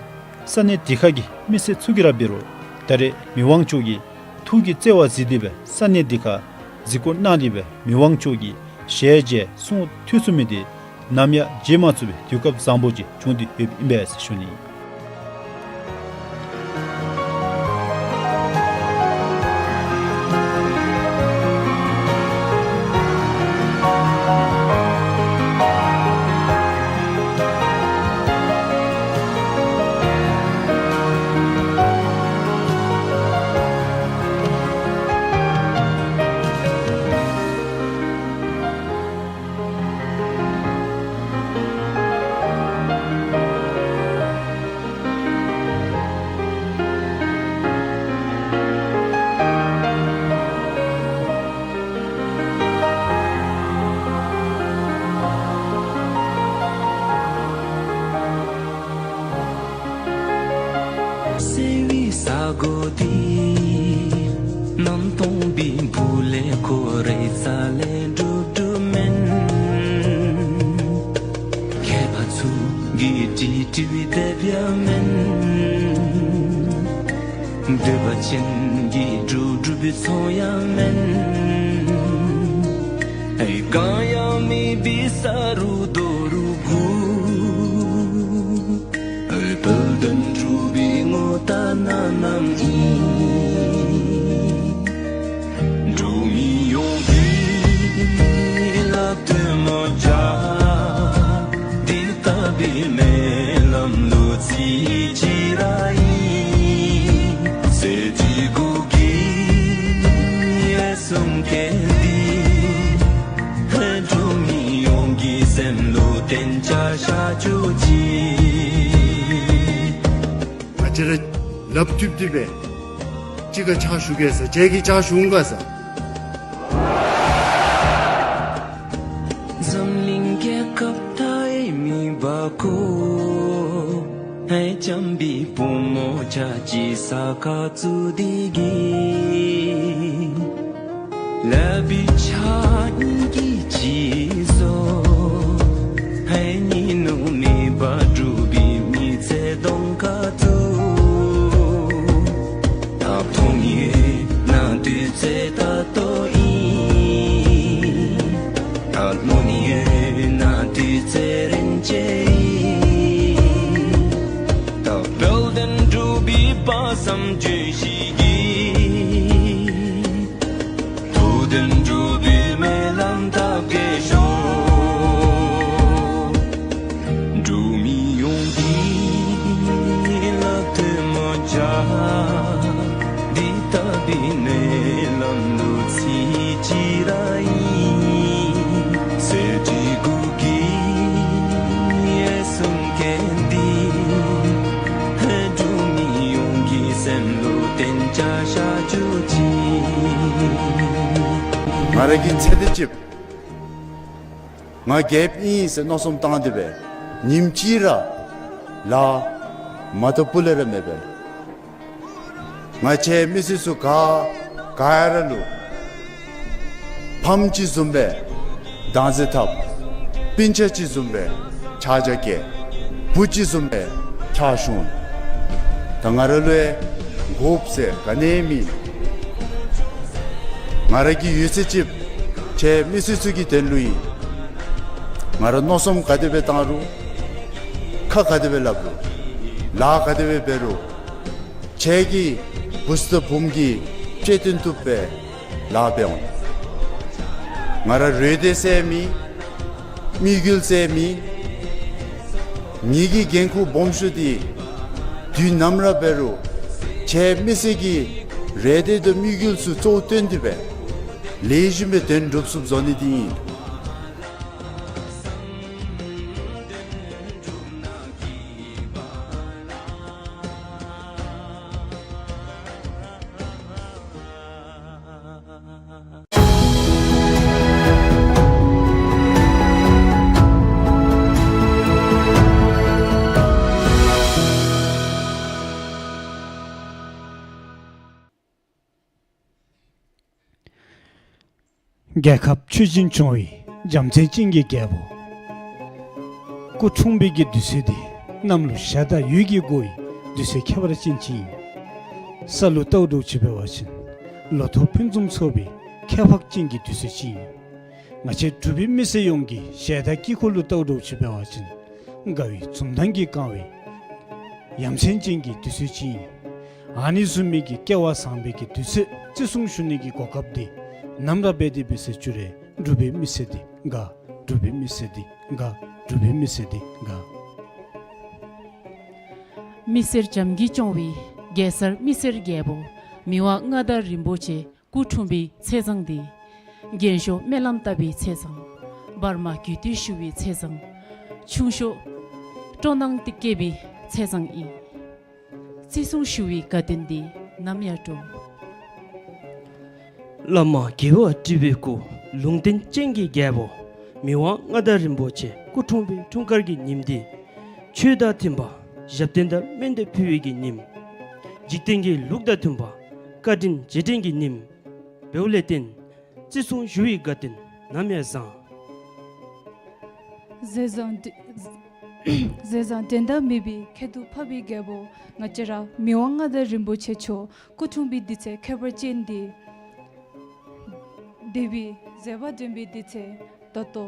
ས་གནས་དེ་ཁ་གི་མི་སེར་ཚུ་གིས་ར་འབད་རུང་ད་རེས་མི་དབང་མཆོག་གི་ཐུགས་ཀྱི་བརྩེ་བ་གཟིགས་ཏེ་སྦེ་ས་གནས་དེ་ཁར་གཟིགས་སྐོར་གནང་སྟེ་སྦེ་མི་དབང་མཆོག་གི་ཞལ་མཇལ་གསུང་ཐོས་ཚུགས་མི་དེ་ནམ་ཡང་བརྗེད་མ་ཚུགས་པའི་དུས་སྐབས་བཟང་པོ་ཅིག་བྱུང་སྟེ་ཡོདཔ་ཨིན་པས་ཟེར་ཞུ་ནི། གསལ་བའི་ས་གོ་འདི་གནམ་སྟོང་པའི་སྦུག་ལས་ཁོ་རའི་རྩ་ལས་སྒྲུབ་སྒྲུབ་མེན། མཁས་པ་ཚུ་གིས་བྲིས་བྲིས་པའི་དེབ་ཡང་མེན། འདོད་པ་ཅན་གྱིས་སྒྲུབ་སྒྲུབ་པའི་ཚོགས་ཡང་མེན། གང་ཡང་མེད་པའི་ས་རུ་རྡོ་རུ་གུ། དཔལ་ལྡན་འབྲུག་པའི་ངོ་རྟགས་སྣ་ནམ་ཨིན། འབྲུག་མི་ཡོངས་ཀྱི་ལག་ཏུ་མོ་ཅག་འདི་ལྟ་བུའི་སྨོན་ལམ་ལུ་ཚིག་གཅིག་ར་ཨིན། ཟེར་དྲི་གུ་གི་ཡེ་སུམ་ཀེ་འདི་འབྲུག་མི་ཡོངས་ཀྱི་སེམས་ལུ་བརྟན་ཆ་ཤར་བཅུག་ཅིག། ང་བཅས་ར་ལགཔ་མཐུད་དེ་སྦེ་གཅིག་ཁར་ཕྱག་ཞུ་གེ་ཟེར། ཁྱེད་ཀྱིས་ཕྱག་ཞུ་འོང་ག་ཟེར། འཛམ་གླིང་རྒྱལ་ཁབ་མཐའ་ཡས་མེད་པ་ཀོ། ཧེ་བྱམས་པའི་བུམོ་ཆ་གཅིག་ས་ཁར་བཙུགས་ཏེ་གི། ལག་པའི་ཕྱག་གཉིས་ཀྱིས་གཅིག་བཟོ། ཧེ་ཉིད་ནུབ་མེད་པར་སྒྲུབ་པའི་མི་ཚེ་གདོང་ཁར་བཙུགས། ད་མཐོང་ཡོད་ན་དུས་ཚོད་ད་ལྟོ་ཨིན། ད་མཐོང་ཡོད་ན་དུས་ཚོད་རིན་ཆེན་ཨིན། ད་དཔལ་ལྡན་འབྲུག་པའི་དཔག་བསམ་ལྗོན་ཤིང་གི། ཐུགས་ལྡན་འབྲུག་པའི་སྨོན་ལམ་ཐབས་མཁས་ཤོག། འབྲུག་མི་ཡོངས་ཀྱི་ལག་ཏུ་མོ་ཅག་འདི་ལྟ་བུའི་སྨོན་ལམ་ལུ་ཚིག་གཅིག་ར་ཨིན། ཟེར་དྲི་གུ་གི་ཡེ་སུམ་ཀེ་འདི་འབྲུག་མི་ཡོངས་ཀྱི་སེམས་ལུ་བརྟན་ཆ་ཤར་བཅུག་ཅིག། ང་ར་གིས་ཚེ་འདི་ཅིག་ང་རྒྱལཔོ་ཨིན་ཟེར་མནོ་བསམ་བཏང་སྟེ་སྦེ་ཉིནམ་གཅིག་ར་ལཱ་མ་བཏབ་པ་ལས་ར་མེད་པས། ང་བཅས་མི་སེར་ཚུ་ག་ག་ཡ་ར་ལུ་ཕམ་ཅིག་བཟུམ་སྦེ་བདག་འཛིན་འཐབ། སྤུན་ཆ་ཅིག་བཟུམ་སྦེ་ཆ་བཞག་བསྐྱེད། བུ་ཅིག་བཟུམ་སྦེ་ཕྱག་ཞུ་འོང་། ད་ང་ར་ལུ་ཡང་དགོཔ་ཟེར་ག་ནི་ཡང་མེད། ང་ར་གི་ཡོད་ཚད་ཅིག་བཅས་མི་སེར་ཚུ་གི་དོན་ལུ་ཨིན། ང་ར་མནོ་བསམ་ག་དེ་སྦེ་བཏང་རུང་ཁ་ག་དེ་སྦེ་སླབ་རུང་ལཱ་ག་དེ་སྦེ་འབད་རུང་ཁྱེད་ཀྱི་བུ་ཚ་བུམོ་གི་གཅེས་སྟོན་བཏུབ་པའི་ལཱ་འབད་འོང་། ང་ར་རོགས་འདྲ་ཟེར་མེད། དམིགས་ཡུལ་ཟེར་མེད། ངེ་གི་འགན་ཁུར་སྦོམ་ཤོས་འདི་དུས་ནམ་ར་འབད་རུང་ཁྱེད་མི་སེར་གྱི་རེ་འདོད་དང་དམིགས་ཡུལ་ཚུ་གཙོ་བོ་བཏོན་ཏེ་སྦེ་ལེགས་ཤོམ་སྦེ་དོན་འགྲུབ་ཚུགསཔ་བཟོ་ནི་འདི་ཨིན། རྒྱལ་ཁབ་ཆོས་བཞིན་སྐྱོང་བའི་རྒྱལ་མཚན་ཅན་གྱི་རྒྱལ་པོ། སྐུ་འཁྲུངས་པའི་གི་དུས་ཚོད་འདི་གནམ་ལོ་ཞག་དང་ཡོས་ཀྱིས་བགོ་བའི་དུས་ཚོད་ཁྱད་པར་ཅན་ཅིག་ཨིན། ས་ལུ་བལྟཝ་འདྲཝ་ཅིག་འབད་བ་ཅིན་ལོ་ཐོག་ཕུན་སུམ་ཚོགས་པའི་ཁྱད་འཕགས་ཅན་གྱི་དུས་ཚོད་ཅིག་ཨིན། ང་བཅས་འབྲུག་པའི་མི་སེར་ཡོངས་ཀྱི་གཞས་དང་དཀྱིལ་འཁོར་ལུ་བལྟཝ་འདྲཝ་ཅིག་འབད་བ་ཅིན་དགའ་བའི་འཛུམ་མདངས་ཀྱིས་གང་བའི་ཡ་མཚན་ཅན་གྱི་དུས་ཚོད་ཅིག་ཨིན། ཨ་ནི་བཟུམ་མའི་གི་སྐལ་བ་བཟང་པོའི་གི་དུས་ཚོད་བརྩི་སྲུང་ཞུ་ནི་གི་གོ་སྐབས་འདི་ནམ་ར་འབད་དེ་འབད་ཟེར་ཞུ་རུང་འབྲུག་པའི་མི་སེར་འདི་དགའ། འབྲུག་པའི་མི་སེར་འདི་དགའ། འབྲུག་པའི་མི་སེར་འདི་དགའ། མི་སེར་བྱམས་ཀྱིས་སྐྱོང་བའི་གེ་སར་མི་སེར་རྒྱལ་པོ་མི་དབང་མངའ་བདག་རིན་པོ་ཆེ་སྐུ་འཁྲུངས་པའི་ཚེས་བཟང་འདི་རྒན་ཤོས་སྨོན་ལམ་བཏབ་པའི་ཚེས་བཟང་། བར་མ་རྒྱུད་སྟོད་ཞུ་བའི་ཚེས་བཟང་། ཆུང་ཤོས་སྤྲོ་སྣང་སྐྱེས་པའི་ཚེས་བཟང་ཨིན། བརྩི་སྲུང་ཞུ་བའི་དགའ་སྟོན་འདི་ནམ་ཡང་སྤྲོ། བླ་མ་དགེ་བ་སྒྲིབ་པའི་སྐུ། ལུང་བསྟན་ཅན་གྱི་རྒྱལ་པོ། མི་དབང་མངའ་བདག་རིན་པོ་ཆེ་སྐུ་འཁྲུངས་པའི་འཁྲུངས་སྐར་གྱི་ཉིནམ་འདི། ཆོས་དང་མཐུན་པ་ཞབས་བརྟན་དང་སྨོན་འདེབས་ཕུལ་བའི་གི་ཉིནམ། འཇིག་རྟེན་གྱི་ལུགས་དང་མཐུན་པ་བཀའ་དྲིན་རྗེས་དྲན་གྱི་ཉིནམ་འབདཝ་ལས་བརྟེན་བརྩི་སྲུང་ཞུ་བའི་དགའ་སྟོན་ནམ་ཡང་བཟང་། ཟས་བཟང་ཟས་བཟང་འགྲན་ཟླ་མེད་པའི་ཁྱད་དུ་འཕགས་པའི་རྒྱལ་པོ་ང་བཅས་ར་མི་དབང་མངའ་བདག་རིན་པོ་ཆེ་མཆོག་སྐུ་འཁྲུངས་པའི་དུས་ཚོད་ཁྱད་པར་ཅན་འདི། འདས་པའི་མཛད་པ་འདྲེན་པའི་དུས་ཚོད་ད་ལྟོ་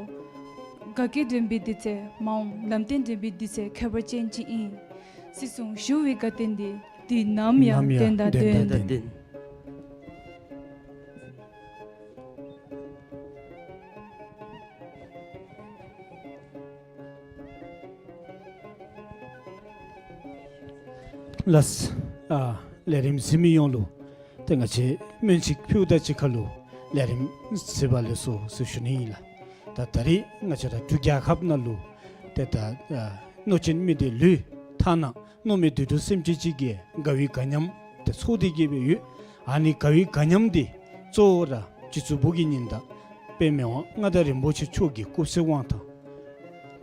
དགའ་སྐྱིད་འདྲེན་པའི་དུས་ཚོད་མ་འོངས་ལམ་སྟོན་འདྲེན་པའི་དུས་ཚོད་ཁྱད་པར་ཅན་ཅིག་ཨིན། བརྩི་སྲུང་ཞུ་བའི་དགའ་སྟོན་འདི་འདི་ནམ་ཡང་ནམ་ཡང་ལྡན་དང་ལྡན། ལྡན་དང་ལྡན། ལགས། ཨ་ལས་རིམ་གཟིགས་མི་ཡོངས་ལུ་ཏེ་ང་བཅས་སྨོན་ཚིག་ཕུལཝ་ད་གཅིག་ཁར་ལུ་ལས་རིམ་གཟིགས་པ་ལེགས་སོ་ཟེར་ཞུ་ནི་ཨིན་ལགས། ད་ད་རིས་ང་བཅས་ར་འབྲུག་རྒྱལ་ཁབ་ནང་ལུ་ཏེ་ད་ཨ་གནོད་སྦྱིན་མི་སྡེ་ལུས་ཐ་ན་གནོད་མི་དུད་འགྲོ་སེམས་ཅན་ཅིག་གི་དགའ་བའི་དགའ་ཉམས་ཏེ་ཚོགས་ཏེ་གི་སྦེ་ཡོད། ཨ་ནི་དགའ་བའི་དགའ་ཉམས་འདི་གཙོ་བོ་ར་སྤྱི་གཙུག་གི་ཉི་ཟླ་དཔལ་མི་དབང་མངའ་བདག་རིན་པོ་ཆེ་མཆོག་གི་སྐུ་ཚེ་དབང་ཐང་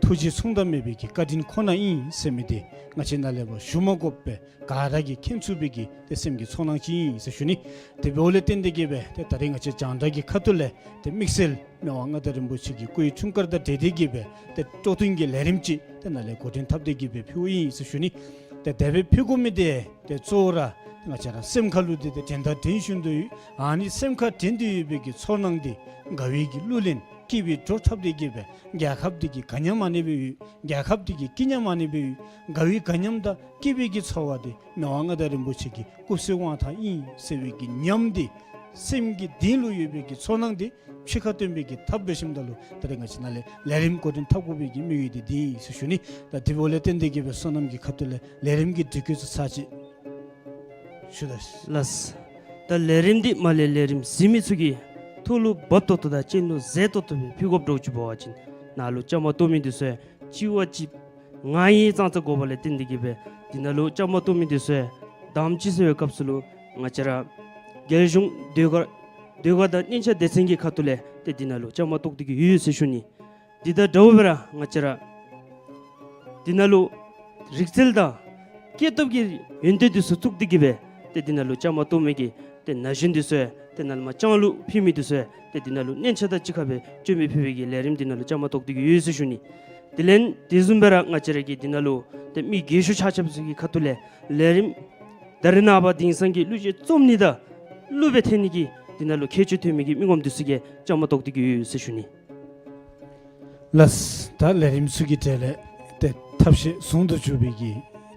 ཐུགས་རྗེ་མཚུངས་ཟླ་མེད་པའི་གི་བཀའ་དྲིན་ཁོ་ན་ཨིན་ཟེར་མི་འདི་ང་བཅས་ནཱ་ལས་ཕར་ཞུ་མ་དགོ་པར་ག་ར་གིས་མཁྱེན་ཚུགས་པའི་གི་ཏེ་སེམས་ཀྱི་ཚོར་སྣང་ཅིག་ཨིན་ཟེར་ཞུ་ནི། དེ་འབདཝ་ལས་བརྟེན་ཏེ་གི་སྦེ་ཏེ་ད་རིས་ང་བཅས་རྒྱང་བསྒྲགས་ཀྱི་ཁ་ཐུག་ལས་ཏེ་དམིགས་བསལ་མི་དབང་མངའ་བདག་རིན་པོ་ཆེ་གི་སྐུའི་འཁྲུངས་སྐར་དང་འབྲེལ་ཏེ་གི་སྦེ་ཏེ་སྤྲོ་སྟོན་གྱི་ལས་རིམ་ཅིག་ཏེ་ནཱ་ལས་འགོ་འདྲེན་འཐབ་སྟེ་གི་སྦེ་ཕུལཝ་ཨིན་ཟེར་ཞུ་ནི། ཏེ་དེ་སྦེ་ཕུལ་དགོ་མི་འདི་ཏེ་གཙོ་བོ་ར་ང་བཅས་ར་སེམས་ཁ་ལུ་འདི་ཏེ་དྲན་དང་དྲན་བཞིན་དུ་ཡོད། ཨ་ནི་སེམས་ཁར་དྲན་ཏེ་ཡོད་པའི་གི་ཚོར་སྣང་འདི་དགའ་བའི་གི་གླུ་ལེན་སྐྱིད་པའི་བྲོ་འཁྲབ་སྟེ་གི་སྦེ་རྒྱལ་ཁབ་འདི་གི་དགའ་ཉམས་ཨ་ནི་སྦེ་ཡོད། རྒྱལ་ཁབ་འདི་གི་སྐྱིད་ཉམས་ཨ་ནི་སྦེ་ཡོད། དགའ་བའི་དགའ་ཉམས་དང་སྐྱིད་པའི་གི་ཚོར་བ་འདི་མི་དབང་མངའ་བདག་རིན་པོ་ཆེ་གི་སྐུ་ཚེ་དབང་ཐང་ཨིན་ཟེར་བའི་གི་ཉམས་འདི་སེམས་ཀྱི་གཏིང་ལུ་ཡོད་པའི་གི་ཚོར་སྣང་འདི་ཕྱི་ཁར་སྟོན་པའི་གི་ཐབས་འབད་ཞིནམ་ད་ལུ་ད་རིས་ང་བཅས་ནཱ་ལས་ལས་རིམ་འགོ་འདྲེན་འཐབ་དགོ་པའི་གི་དམིགས་ཡུལ་འདི་འདི་ཨིན་ཟེར་ཞུ་ནི། ད་དེ་འབདཝ་ལས་བརྟེན་ཏེ་གི་སྦེ་བསོད་ནམས་ཀྱི་ཁ་ཐུག་ལས་ལས་རིམ་གྱི་སྒྲིག་བཀོད་ཚུ་ཚར་ཅིག་ཞུ་ད་ཤིག། ལགས། ད་ལས་རིམ་འདི་མར་ལས་ལས་རིམ་གཟིགས་མི་ཚུ་གིས་ཐུགས་ལུ་བབ་ཏོག་ཏོ་དང་སྤྱན་ལུ་གཟིགས་ཏོག་ཏོ་སྦེ་ཕུལ་དགོཔ་འདྲཝ་ཅིག་འབད་བ་ཅིན་ནཱ་ལུ་བཅའ་མར་གཏོགས་མི་འདི་ཚུ་གཅིག་བ་གཅིག་ང་ཡི་ཙང་ཙ་དགོ་པ་ལས་བརྟེན་ཏེ་གི་སྦེ་འདི་ནང་ལུ་བཅའ་མར་གཏོགས་མི་འདི་ཚུ་དང་པ་ཅིག་ཟེར་བའི་སྐབས་སུ་ལུ་ང་བཅས་ར་རྒྱལ་གཞུང་ཟློས་གར་ཟློས་གར་དང་སྙན་ཆ་སྡེ་ཚན་གྱི་ཁ་ཐུག་ལས་ཏེ་འདི་ནང་ལུ་བཅའ་མར་གཏོགས་ཏེ་གི་ཡོད་ཟེར་ཞུ་ནི། འདི་དང་འདྲཝ་སྦེ་ར་ང་བཅས་ར་འདི་ནང་ལུ་རིག་རྩལ་དང་སྐྱེས་སྟོབས་ཀྱི་ཡོན་ཏན་འདི་ཚུ་བཙུགས་ཏེ་གི་སྦེ་ཏེ་འདི་ནང་ལུ་བཅའ་མར་གཏོགས་མི་གི་ཏེ་ན་གཞོན་འདི་ཚུ་ཏེ་ནཱ་ལས་མར་ལྕང་ལུ་ཕུལ་མི་འདི་ཚུ་ཏེ་འདི་ནང་ལུ་སྙན་ཆ་དང་གཅིག་ཁར་སྦེ་བཅོས་མི་ཕུལ་བའི་གི་ལས་རིམ་འདི་ནང་ལུ་བཅའ་མར་གཏོགས་ཏེ་གི་ཡོད་ཟེར་ཞུ་ནི། དེ་ལས་དེ་བཟུམ་སྦེ་ར་ང་བཅས་ར་གི་འདི་ནང་ལུ་ཏེ་མི་རྒས་ཤོས་ཆ་ཁྱབ་ཚུ་གི་ཁ་ཐུག་ལས་ལས་རིམ་ད་རེས་ནངས་པ་དེང་སང་གི་གླུ་གཞས་རྩོམ་ནི་དང་གླུ་སྦེ་འཐེན་ནི་གི་འདི་ནང་ལུ་ཁྱད་ཆོས་ཐོན་མི་གི་མི་ངོམ་འདི་ཚུ་གིས་བཅའ་མར་གཏོགས་ཏེ་གི་ཡོད་ཟེར་ཞུ་ནི། ལགས། ད་ལས་རིམ་ཚུ་གི་གྲས་ལས་ཏེ་ཐབས་ཤེས་ཟུང་དུ་འཇུག་པའི་གི་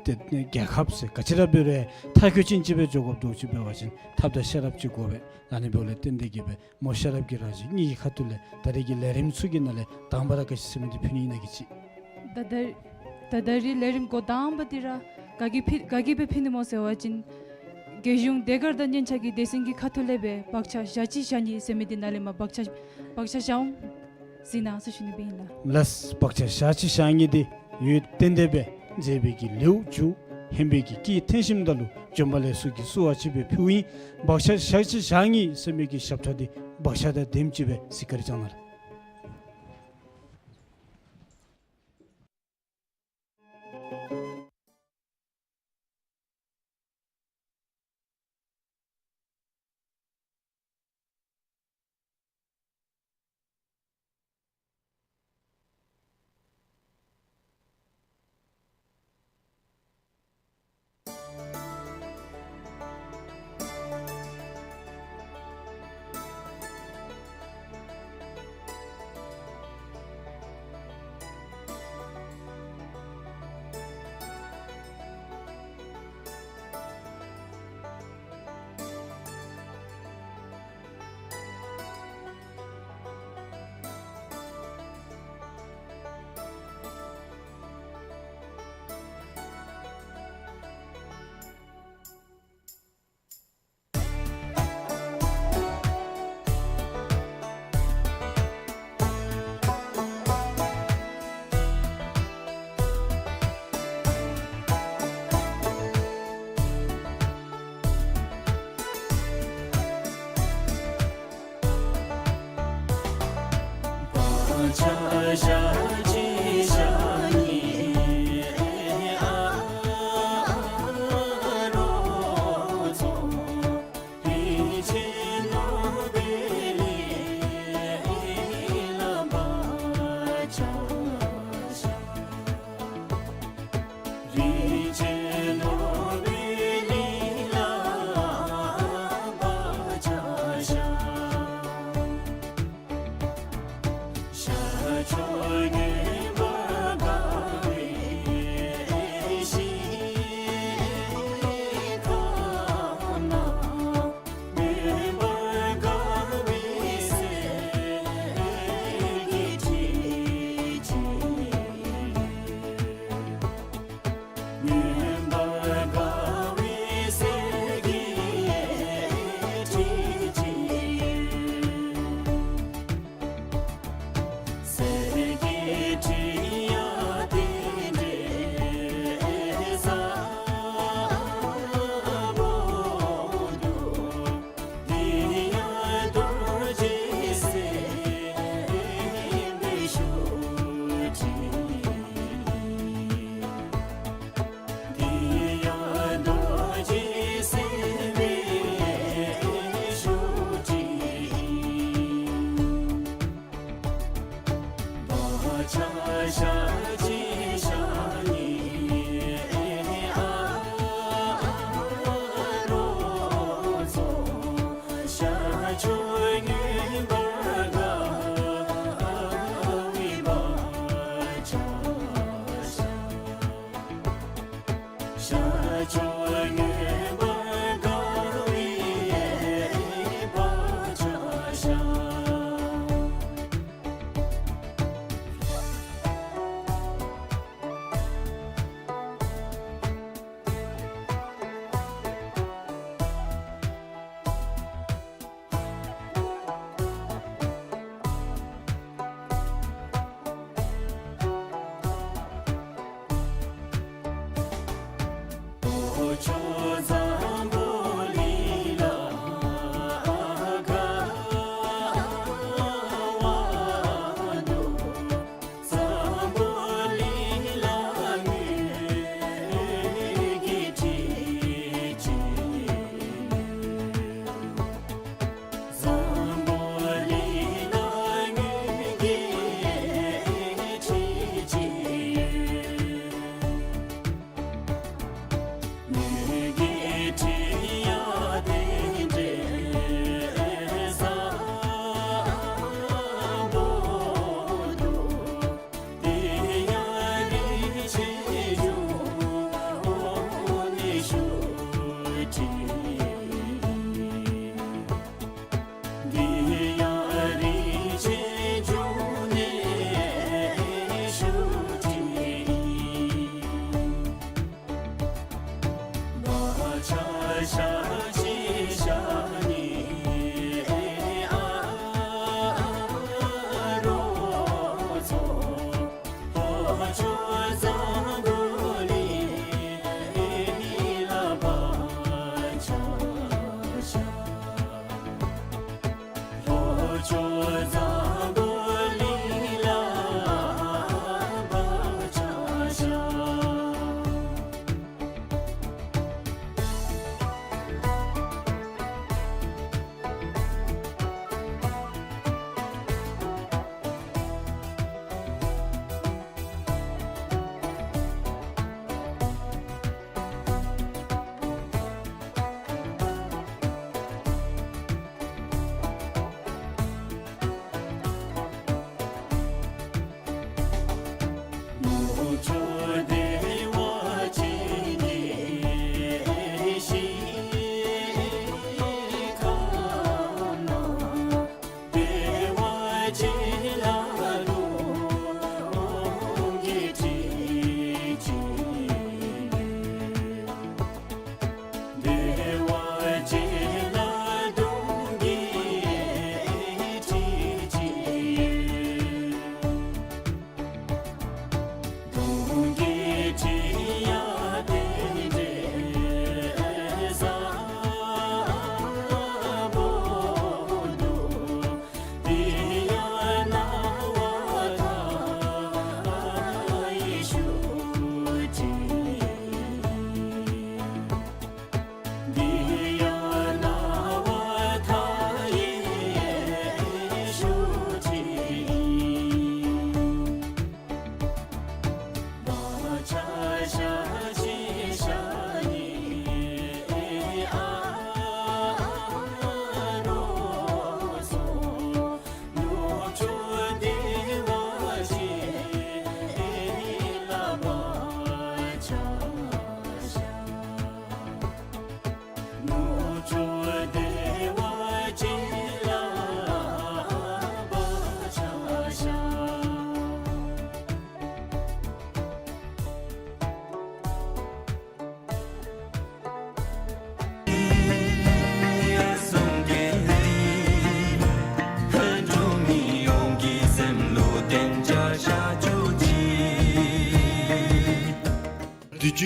ཏེ་རྒྱལ་ཁབ་ཟེར་ག་ཅི་ར་འབད་རུང་མཐའ་འཁྱོལ་ཅན་ཅིག་སྦེ་འགྱོ་དགོཔ་འདྲཝ་ཅིག་འབད་བ་ཅིན་ཐབས་དང་ཤེས་རབ་ཅིག་དགོ་པས། ཨ་ནི་འབདཝ་ལས་བརྟེན་ཏེ་གི་སྦེ་མོ་ཤེས་རབ་ཀྱིས་རང་བཞིན་གཉིས་ཀྱི་ཁ་ཐུག་ལས་ད་རེས་ཀྱི་ལས་རིམ་ཚུ་གི་ནང་ལས་དང་པ་ར་ག་ཅི་ཟེར་མི་འདི་ཕུལ་ནི་ཨིན་ན་གི་ཅིག། ད་ད་ད་ད་རེས་ལས་རིམ་འགོ་དང་པ་འདི་ར་ག་གིས་ཕུལ་ག་གིས་སྦེ་ཕུལ་ནི་སྨོ་ཟེར་བ་ཅིན་རྒྱལ་གཞུང་ཟློས་གར་དང་སྙན་ཆ་གི་སྡེ་ཚན་གྱི་ཁ་ཐུག་ལས་སྦེ་བག་ཆགས་ཞག་གཅིག་ཞག་གཉིས་ཟེར་མི་འདི་ནཱ་ལས་མར་བག་ཆགས་བག་ཆགས་བཞག་འོང་ཟེར་ན་ཟེར་ཞུ་ནི་སྦེ་ཨིན་ལགས། ལགས། བག་ཆགས་ཞག་གཅིག་ཞག་གཉིས་འདི་ཡོད་ཏན་ཏན་སྦེ་མཛད་པའི་གི་ལེའུ་མཇུག་ཧན་པའི་གི་སྐད་འཐེན་ཞིནམ་ད་ལུ་འབྱོན་པ་ལེགས་སོ་གི་བསུ་བ་ཅིག་སྦེ་ཕུལཝ་ཨིན། བག་ཆགས་ཞག་གཅིག་ཞག་གཉིས་ཟེར་མི་གི་ཞབས་ཁྲ་འདི་བག་ཆགས་དང་ལྡནམ་ཅིག་སྦེ་གཟིགས་སྐར་བཅང་གནང་ལགས།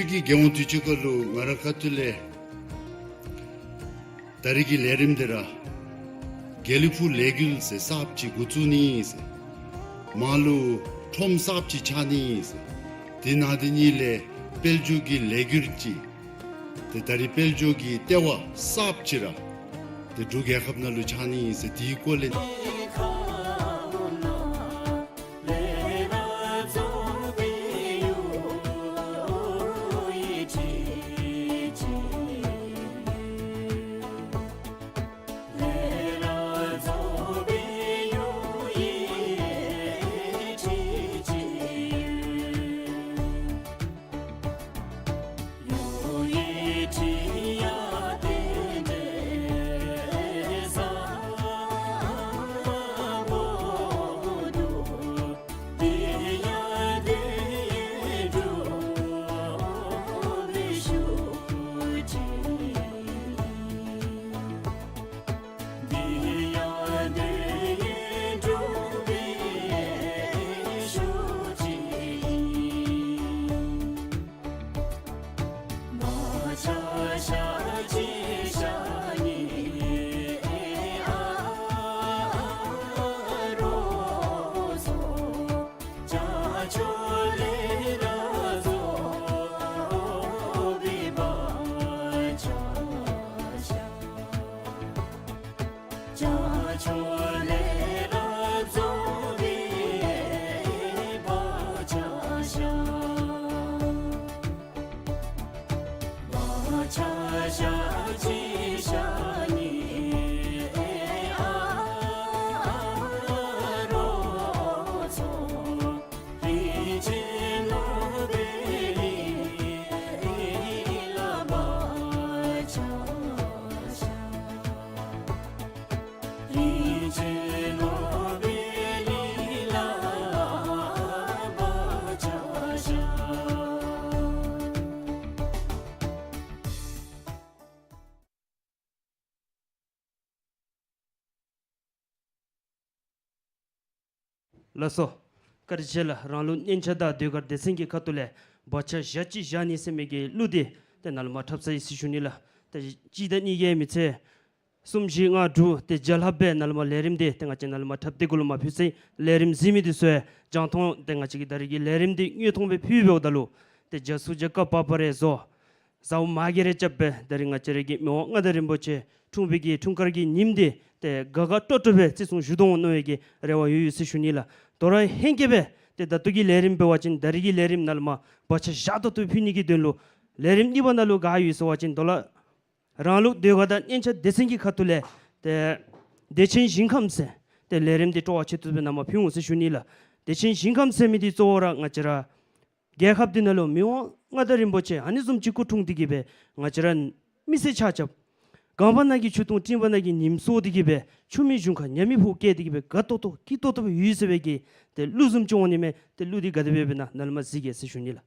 ཀྱི་རྒྱལ་ཡོངས་དུས་ཆེན་སྐབས་ལུ་ང་རའི་ཁ་ཐུག་ལས་ད་རིས་ཀྱི་ལས་རིམ་འདི་ར་དགེ་ལེགས་ཕུག་ལས་འགུལ་ཟེར་གསརཔ་ཅིག་འགོ་བཙུགས་ནི་ཟེར། མར་ལུ་ཁྲོམ་གསརཔ་ཅིག་ཆགས་ནི་ཟེར། དེ་ནང་དེ་གཉིས་ལས་དཔལ་འབྱོར་གྱི་ལས་འགུལ་ཅིག། ཏེ་ད་རིས་དཔལ་འབྱོར་གྱི་ལྟེ་བ་གསརཔ་ཅིག་ར་ཏེ་འབྲུག་རྒྱལ་ཁབ་ནང་ལུ་ཆགས་ནི་ཟེར། དེའི་སྐོར་ལས། ལགས་སོ། བཀའ་དྲིན་ཆེ་ལགས། རང་ལུགས་སྙན་ཆ་དང་ཟློས་གར་སྡེ་ཚན་གྱི་ཁ་ཐུག་ལས་བག་ཆགས་ཞག་གཅིག་བཞག་ནི་ཟེར་མི་གི་གླུ་འདི་ཏེ་ནཱ་ལས་མར་འཁྲབ་ཚར་ཡི་ཟེར་ཞུ་ནི་ལགས། ཏེ་གཅིག་དང་གཉིས་ཀྱིས་མི་ཚད་གསུམ་བཞི་ལྔ་དྲུག་ཏེ་བརྒྱ་ལྷགཔ་སྦེ་ནཱ་ལས་མར་ལས་རིམ་འདི་ཏེ་ང་བཅས་ནཱ་ལས་མར་འཁྲབ་སྟེ་གུ་ལུ་མར་ཕུལ་ཚར་ཡི། ལས་རིམ་གཟིགས་མི་འདི་ཚུ་ཡང་རྒྱང་མཐོང་ཏེ་ང་བཅས་ཀྱིས་ད་རིས་ཀྱི་ལས་རིམ་འདི་དངོས་མཐོང་སྦེ་ཕུལ་འབདཝ་ད་ལུ་ཏེ་རྒྱ་སུ་རྒྱ་སྐར་བབས་པ་རེ་བཟོ། ཟཝ་མ་གི་རེ་རྐྱབ་སྦེ་ད་རིས་ང་བཅས་ར་གི་མི་དབང་མངའ་བདག་རིན་པོ་ཆེ་འཁྲུངས་པའི་གི་འཁྲུངས་སྐར་གྱི་ཉིནམ་འདི་ཏེ་དགའ་དགའ་སྤྲོ་སྤྲོ་སྦེ་བརྩི་སྲུང་ཞུ་དོ་འོང་མནོ་བའི་གི་རེ་བ་ཡོད་ཡོད་ཟེར་ཞུ་ནི་ལགས། དོ་རུང་ཧེང་སྐལ་སྦེ་ཏེ་ད་ལྟོ་གི་ལས་རིམ་འབད་བ་ཅིན་ད་རིས་ཀྱི་ལས་རིམ་ནཱ་ལས་མར་བག་ཆགས་ཞག་ཏོག་ཏོ་ཕུལ་ནི་གི་དོན་ལུ་ལས་རིམ་གཉིས་པ་ནང་ལུ་ག་ཡོད་ཟེར་བ་ཅིན་དོ་ལགས། རང་ལུགས་ཟློས་གར་དང་སྙན་ཆ་སྡེ་ཚན་གྱི་ཁ་ཐུག་ལས་ཏེ་བདེ་ཆེན་ཞིང་ཁམས་ཟེར་ཏེ་ལས་རིམ་འདི་སྤྲོ་བ་ཆེ་ཏོག་ཏོ་སྦེ་ནཱ་མར་ཕུལ་འོང་ཟེར་ཞུ་ནི་ལགས། བདེ་ཆེན་ཞིང་ཁམས་ཟེར་མི་འདི་གཙོ་བོ་ར་ང་བཅས་ར་རྒྱལ་ཁབ་འདི་ནང་ལུ་མི་དབང་མངའ་བདག་རིན་པོ་ཆེ་ཨ་ནི་བཟུམ་ཅིག་སྐུ་འཁྲུངས་ཏེ་གི་སྦེ་ང་བཅས་ར་མི་སེར་ཆ་ཁྱབ་གངས་བར་ན་གི་ཆུ་དུང་སྤྲིན་བར་ན་གི་ཉིམ་སྲོ་སྟེ་གི་སྦེ་ཆུ་མིག་གཞུང་ཁ་ཉ་མིག་ཕུག་བཀལ་ཏེ་གི་སྦེ་དགའ་ཏོག་ཏོ་སྐྱིད་ཏོག་ཏོ་སྦེ་ཡོད་ཟེར་བའི་གི་ཏེ་གླུ་བཟུམ་ཅིག་འོང་ནི་མས། ཏེ་གླུ་འདི་ག་དེ་སྦེ་འབད་ན་ནཱ་ལས་མར་གཟིགས་གེ་ཟེར་ཞུ་ནི་ལགས།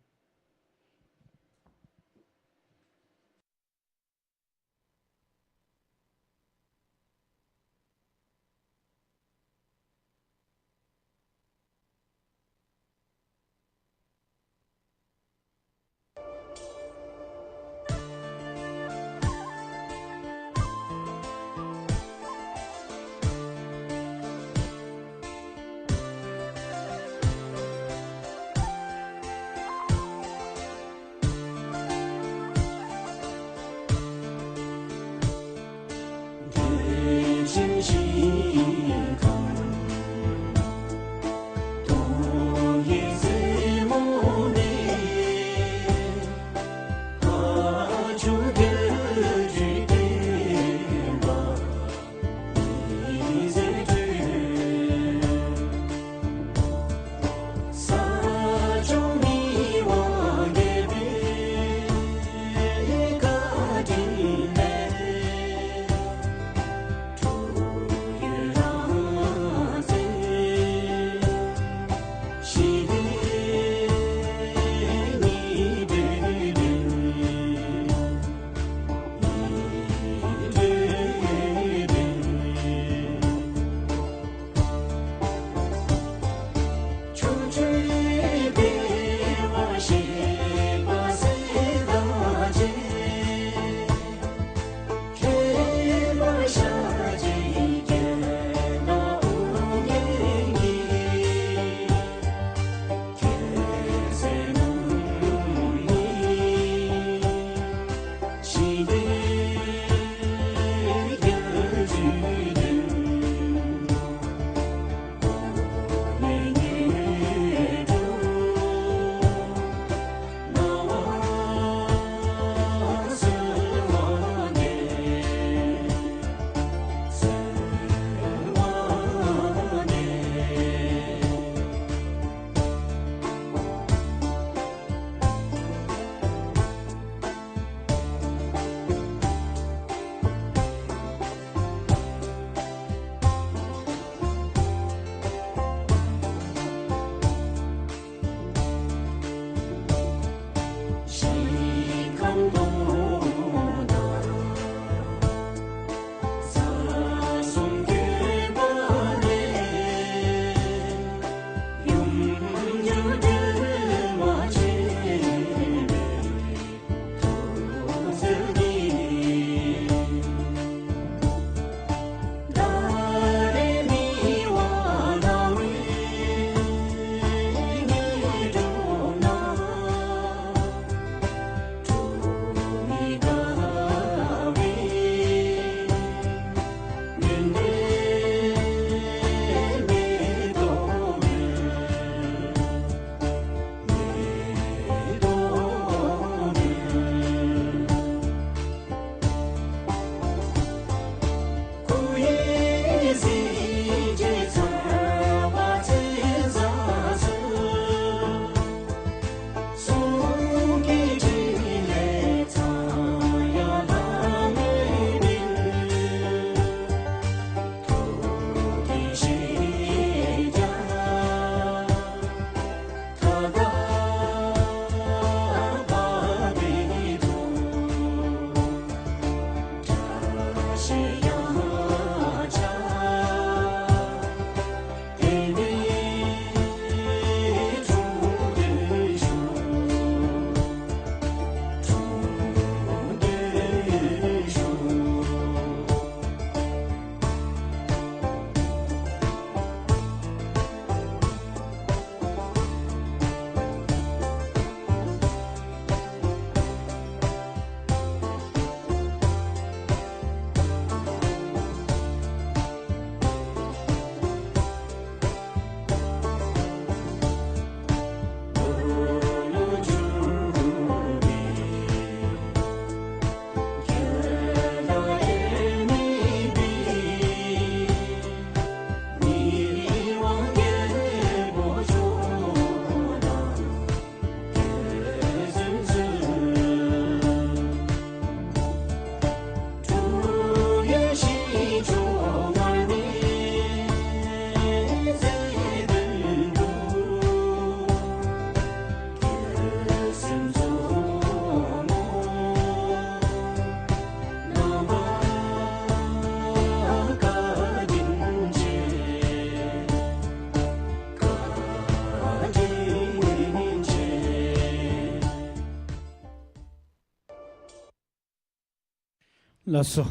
ལགས་སོ།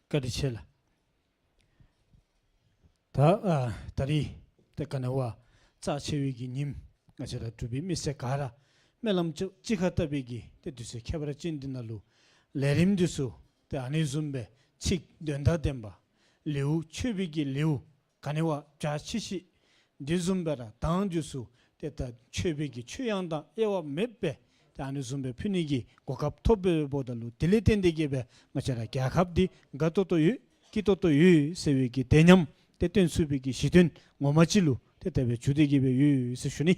བཀའ་དྲིན་ཆེ་ལགས། ད་ཨ་ད་རིས་ཏེ་ག་ནི་བ་རྩ་ཆེ་བའི་གི་ཉིནམ་ང་བཅས་ར་འབྲུག་པའི་མི་སེར་ག་ར་སྨོན་ལམ་ཅིག་ཅིག་ཁར་བཏབ་པའི་གི་ཏེ་དུས་ཚོད་ཁྱད་པར་ཅན་འདི་ནང་ལུ་ལས་རིམ་འདི་ཚུ་ཏེ་ཨ་ནི་བཟུམ་སྦེ་ཚིག་དོན་དང་ལྡན་པ་ལེའུ་མཆོད་པའི་གི་ལེའུ་ག་ནི་བ་རྒྱ་ཆེ་ཤོས་འདི་བཟུམ་སྦེ་ར་གདངས་འདི་ཚུ་ཏེ་ད་མཆོད་པའི་གི་མཆོད་དབྱངས་དང་དབྱེ་བ་མེདཔ་སྦེ་ཏེ་ཨ་ནི་བཟུམ་སྦེ་ཕུལ་ནི་གི་གོ་སྐབས་ཐོབ་པའི་འབདཝ་ད་ལུ་དེ་ལས་བརྟེན་ཏེ་གི་སྦེ་ང་བཅས་ར་རྒྱལ་ཁབ་འདི་དགའ་ཏོག་ཏོ་ཡོད་སྐྱིད་ཏོག་ཏོ་ཡོད་ཟེར་བའི་གི་བདེ་ཉམས་ཏེ་སྟོན་ཚུགས་པའི་གི་གཞི་རྟེན་ངོ་མ་ཅིག་ལུ་ཏེ་དེ་སྦེ་གྱུར་ཏེ་གི་སྦེ་ཡོད་ཟེར་ཞུ་ནི།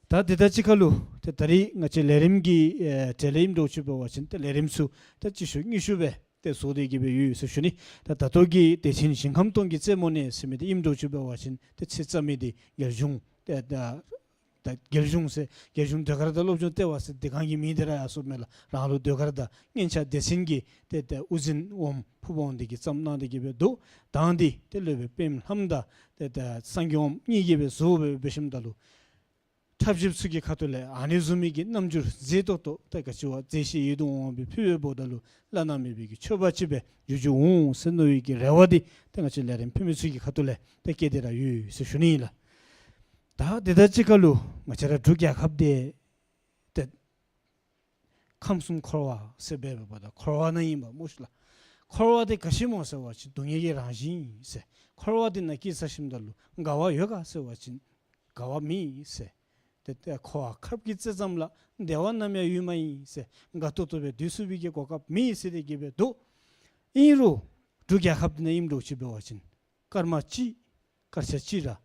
ད་དེ་དང་གཅིག་ཁར་ལུ་ཏེ་ད་རིས་ང་བཅས་ལས་རིམ་གྱི་ཨེ་གྲས་ལས་ཨིནམ་འདྲཝ་ཅིག་འབད་བ་ཅིན་ཏེ་ལས་རིམ་ཚུ་ད་གཅིག་ཤུལ་གཉིས་ཤུལ་སྦེ་ཏེ་བཟོ་སྟེ་གི་སྦེ་ཡོད་ཟེར་ཞུ་ནི། ད་ད་ལྟོ་གི་བདེ་ཆེན་ཞིང་ཁམས་སྟོང་གི་རྩེ་མོ་ནས་ཟེར་མི་འདི་ཨིནམ་འདྲཝ་ཅིག་འབད་བ་ཅིན་ཏེ་ཚིག་རྩ་མི་འདི་རྒྱལ་གཞུང་ཏེ་ད་ད་རྒྱལ་གཞུང་ཟེར་རྒྱལ་གཞུང་ཟློས་གར་དང་སློབ་སྦྱོང་ལྟེ་བ་ཟེར་དེ་སྒང་གི་མིང་འདི་ར་ཡར་སོངམ་མས་ལགས། རང་ལུགས་ཟློས་གར་དང་སྙན་ཆ་སྡེ་ཚན་གྱི་ཏེ་ཏེ་དབུ་འཛིན་འོགམ་ཕུརཔ་འོགམ་འདི་གིས་བརྩམས་གནང་སྟེ་གི་སྦེ་འདུག། གདངས་འདི་ཏེ་སློབ་དཔོན་པདྨ་ལྷམ་དང་ཏེ་ཏེ་སངས་རྒྱས་འོགམ་གཉིས་ཀྱིས་སྦེ་བཟོ་སྦེ་འབད་ཞིནམ་ད་ལུ་འཁྲབ་གཞིཔ་ཚུ་གི་ཁ་ཐུག་ལས་ཨ་ནི་བཟུམ་མའི་གི་རྣམ་འགྱུར་མཛེས་ཏོག་ཏོ་ཏེ་ག་ཅི་བ་མཛེས་ཤིང་ཡིད་དུ་འོང་བའི་ཕུལ་བའི་འབདཝ་ད་ལུ་བླ་ན་མེད་པའི་གི་མཆོད་པ་ཅིག་སྦེ་འགྱུར་འགྱུར་འོང་ཟེར་མནོ་བའི་གི་རེ་བ་འདི་ཏེ་ང་བཅས་ལས་རིམ་ཕུལ་མི་ཚུ་གི་ཁ་ཐུག་ལས་ཏེ་བསྐྱེད་དེ་ར་ཡོད་ཟེར་ཞུ་ནི་ཨིན་ལགས། ད་དེ་དང་གཅིག་ཁར་ལུ་ང་བཅས་ར་འབྲུག་རྒྱལ་ཁབ་འདི་ཏེ་ཁམས་གསུམ་འཁོར་བ་ཟེར་སྦེ་འབདཝ་ད་འཁོར་བ་ནང་ཨིན་པ་སྨོ་ཤིག་ལགས། འཁོར་བ་འདི་ག་ཅི་སྨོ་ཟེར་བ་ཅིན་སྡུག་བསྔལ་གྱི་རང་བཞིན་ཨིན་ཟེར། འཁོར་བ་འདི་ནང་སྐྱེས་ཚར་ཞིནམ་ད་ལུ་དགའ་བ་ཡོད་ག་ཟེར་བ་ཅིན་དགའ་བ་མེད་ཟེར། ཏེ་ཏེ་འཁོར་བ་ཁབ་ཀྱི་རྩེ་ཙམ་ལ་བདེ་བ་ནམ་ཡང་ཡོད་མ་ཡིན་ཟེར། དགའ་ཏོག་ཏོ་སྦེ་སྡོད་ཚུགས་པའི་གི་གོ་སྐབས་མེད་ཟེར་ཏེ་གི་སྦེ་འདུག། ཨིན་རུང་འབྲུག་རྒྱལ་ཁབ་འདི་ནང་ཨིནམ་འདྲཝ་ཅིག་འབད་བ་ཅིན་སྐར་མ་གཅིག་སྐར་ཆ་གཅིག་ར་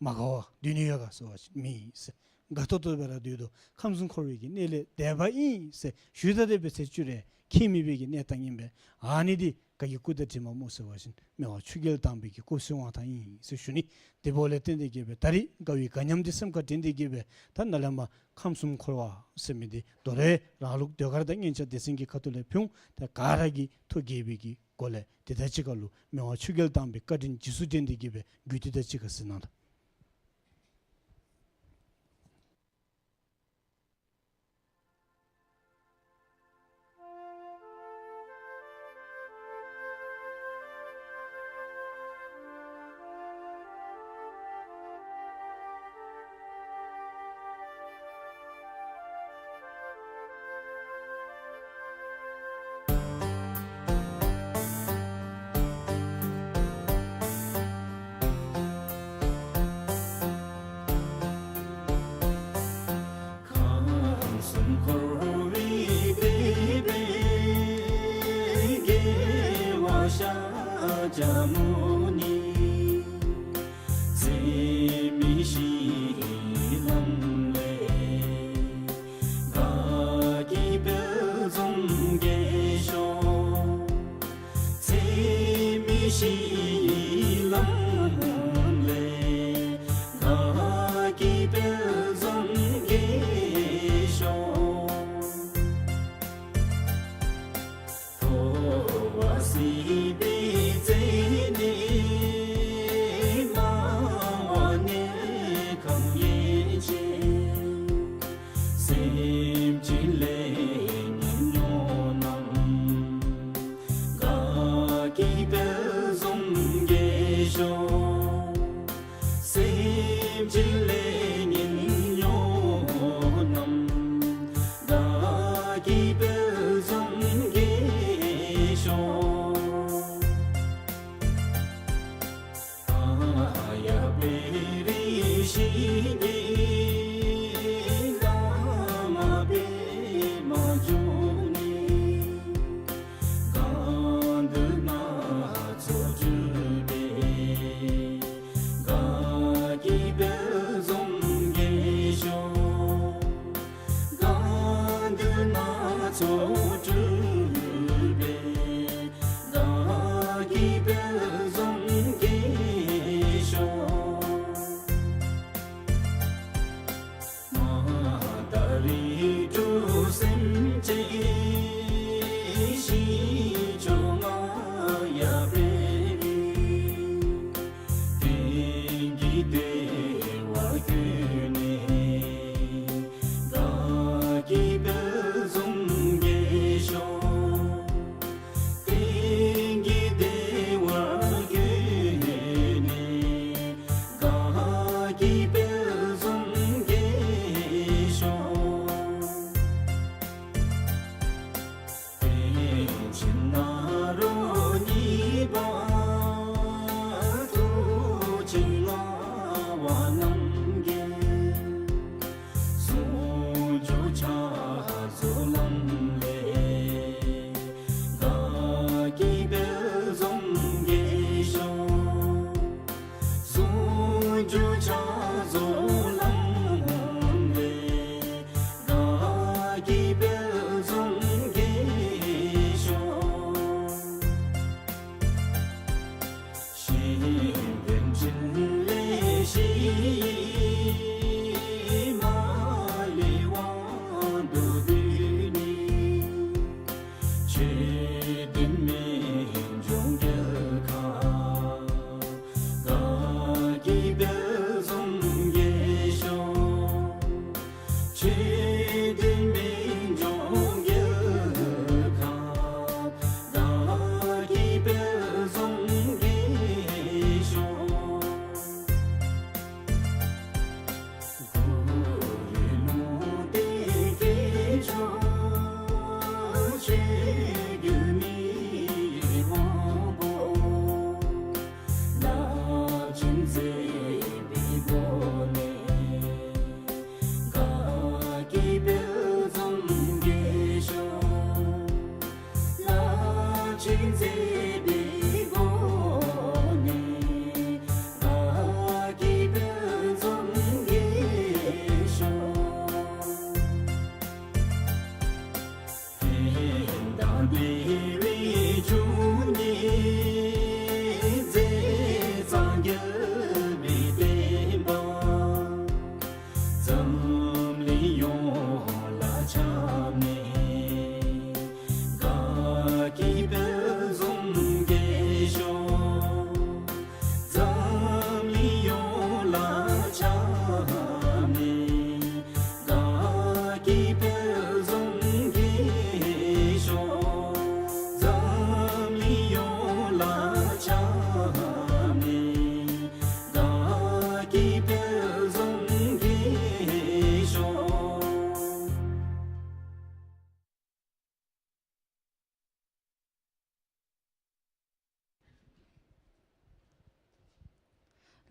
མ་དགའ་བར་སྡོད་ནི་ཡོད་ག་ཟེར་བ་ཅིན་མེད་ཟེར། དགའ་ཏོག་ཏོ་སྦེ་ར་སྡོད་དོ། ཁམས་གསུམ་འཁོར་བའི་གི་གནས་ལས་འདས་པ་ཨིན་ཟེར་ཞུ་ད་དེ་སྦེ་ཚེ་བཅུད་རེ་ཁེ་མེད་པའི་གི་གནས་སྟངས་ཨིན་པས། ཨ་ནི་འདི་ག་གི་སྐུ་དང་གྲིབ་མ་སྨོ་ཟེར་བ་ཅིན་མི་དབང་ཆོས་རྒྱལ་དམ་པའི་གི་སྐུ་གསུང་དབང་ཐང་ཨིན་ཟེར་ཞུ་ནི། དེ་འབདཝ་ལས་བརྟེན་ཏེ་གི་སྦེ་ད་རིས་དགའ་བའི་དགའ་ཉམས་འདི་སེམས་ཁར་དྲན་ཏེ་གི་སྦེ་ད་ནཱ་ལས་མར་ཁམས་གསུམ་འཁོར་བ་ཟེར་མི་འདི་དོ་རུང་རང་ལུགས་ཟློས་གར་དང་སྙན་ཆ་སྡེ་ཚན་གྱི་ཁ་ཐུག་ལས་ཕུལ་འོང་། ཏེ་ག་ར་གིས་ཐུགས་དགྱེས་པའི་གི་སྒོ་ལས་དེ་དང་གཅིག་ཁར་ལུ་མི་དབང་ཆོས་རྒྱལ་དམ་པའི་བཀའ་དྲིན་རྗེས་སུ་དྲན་ཏེ་གི་སྦེ་གུས་བཏུད་དང་གཅིག་ཁར་གཟིགས་གནང་ད།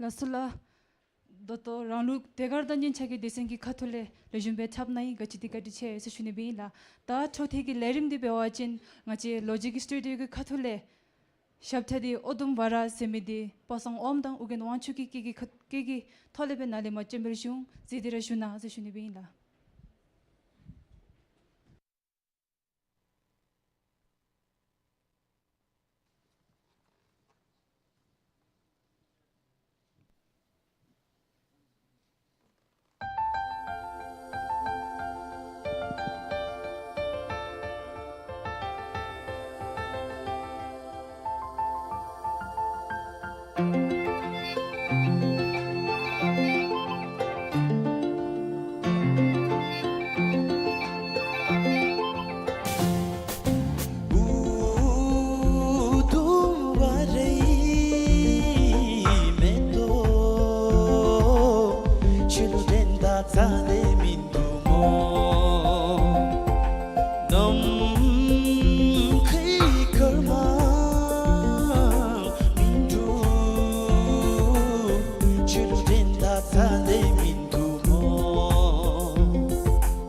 ལགས་སོ་ལགས། ད་ལྟོ་རང་ལུགས་ཟློས་གར་དང་ཉིན་ཆ་གི་སྡེ་ཚན་གྱི་ཁ་ཐུག་ལས་ལེགས་ཤོམ་སྦེ་འཁྲབ་གནང་ཡི། ག་ཅི་འདི་བཀའ་དྲིན་ཆེ་ཟེར་ཞུ་ནི་སྦེ་ཨིན་ལགས། ད་འཕྲོ་མཐུད་ཀྱི་ལས་རིམ་འདི་འབད་བ་ཅིན་ང་བཅས་ལོ་རྒྱུས་ཀྱི་སི་ཊུ་ཌིའོ་གི་ཁ་ཐུག་ལས་ཞབས་ཁྲ་འདི་ཨོ་དུམ་ཝ་ར་ཟེར་མི་འདི་པ་སངས་ཨོམ་དང་ཨོ་རྒྱན་དབང་ཕྱུག་གི་སྐད་ཀྱི་ཁ་སྐད་ཀྱི་ཐོག་ལས་སྦེ་ནཱ་ལས་མར་སྤྱན་འབུལ་ཞུ་འོང་། གཟིགས་ཏེ་ར་བཞུགས་གནང་ཟེར་ཞུ་ནི་སྦེ་ཨིན་ལགས།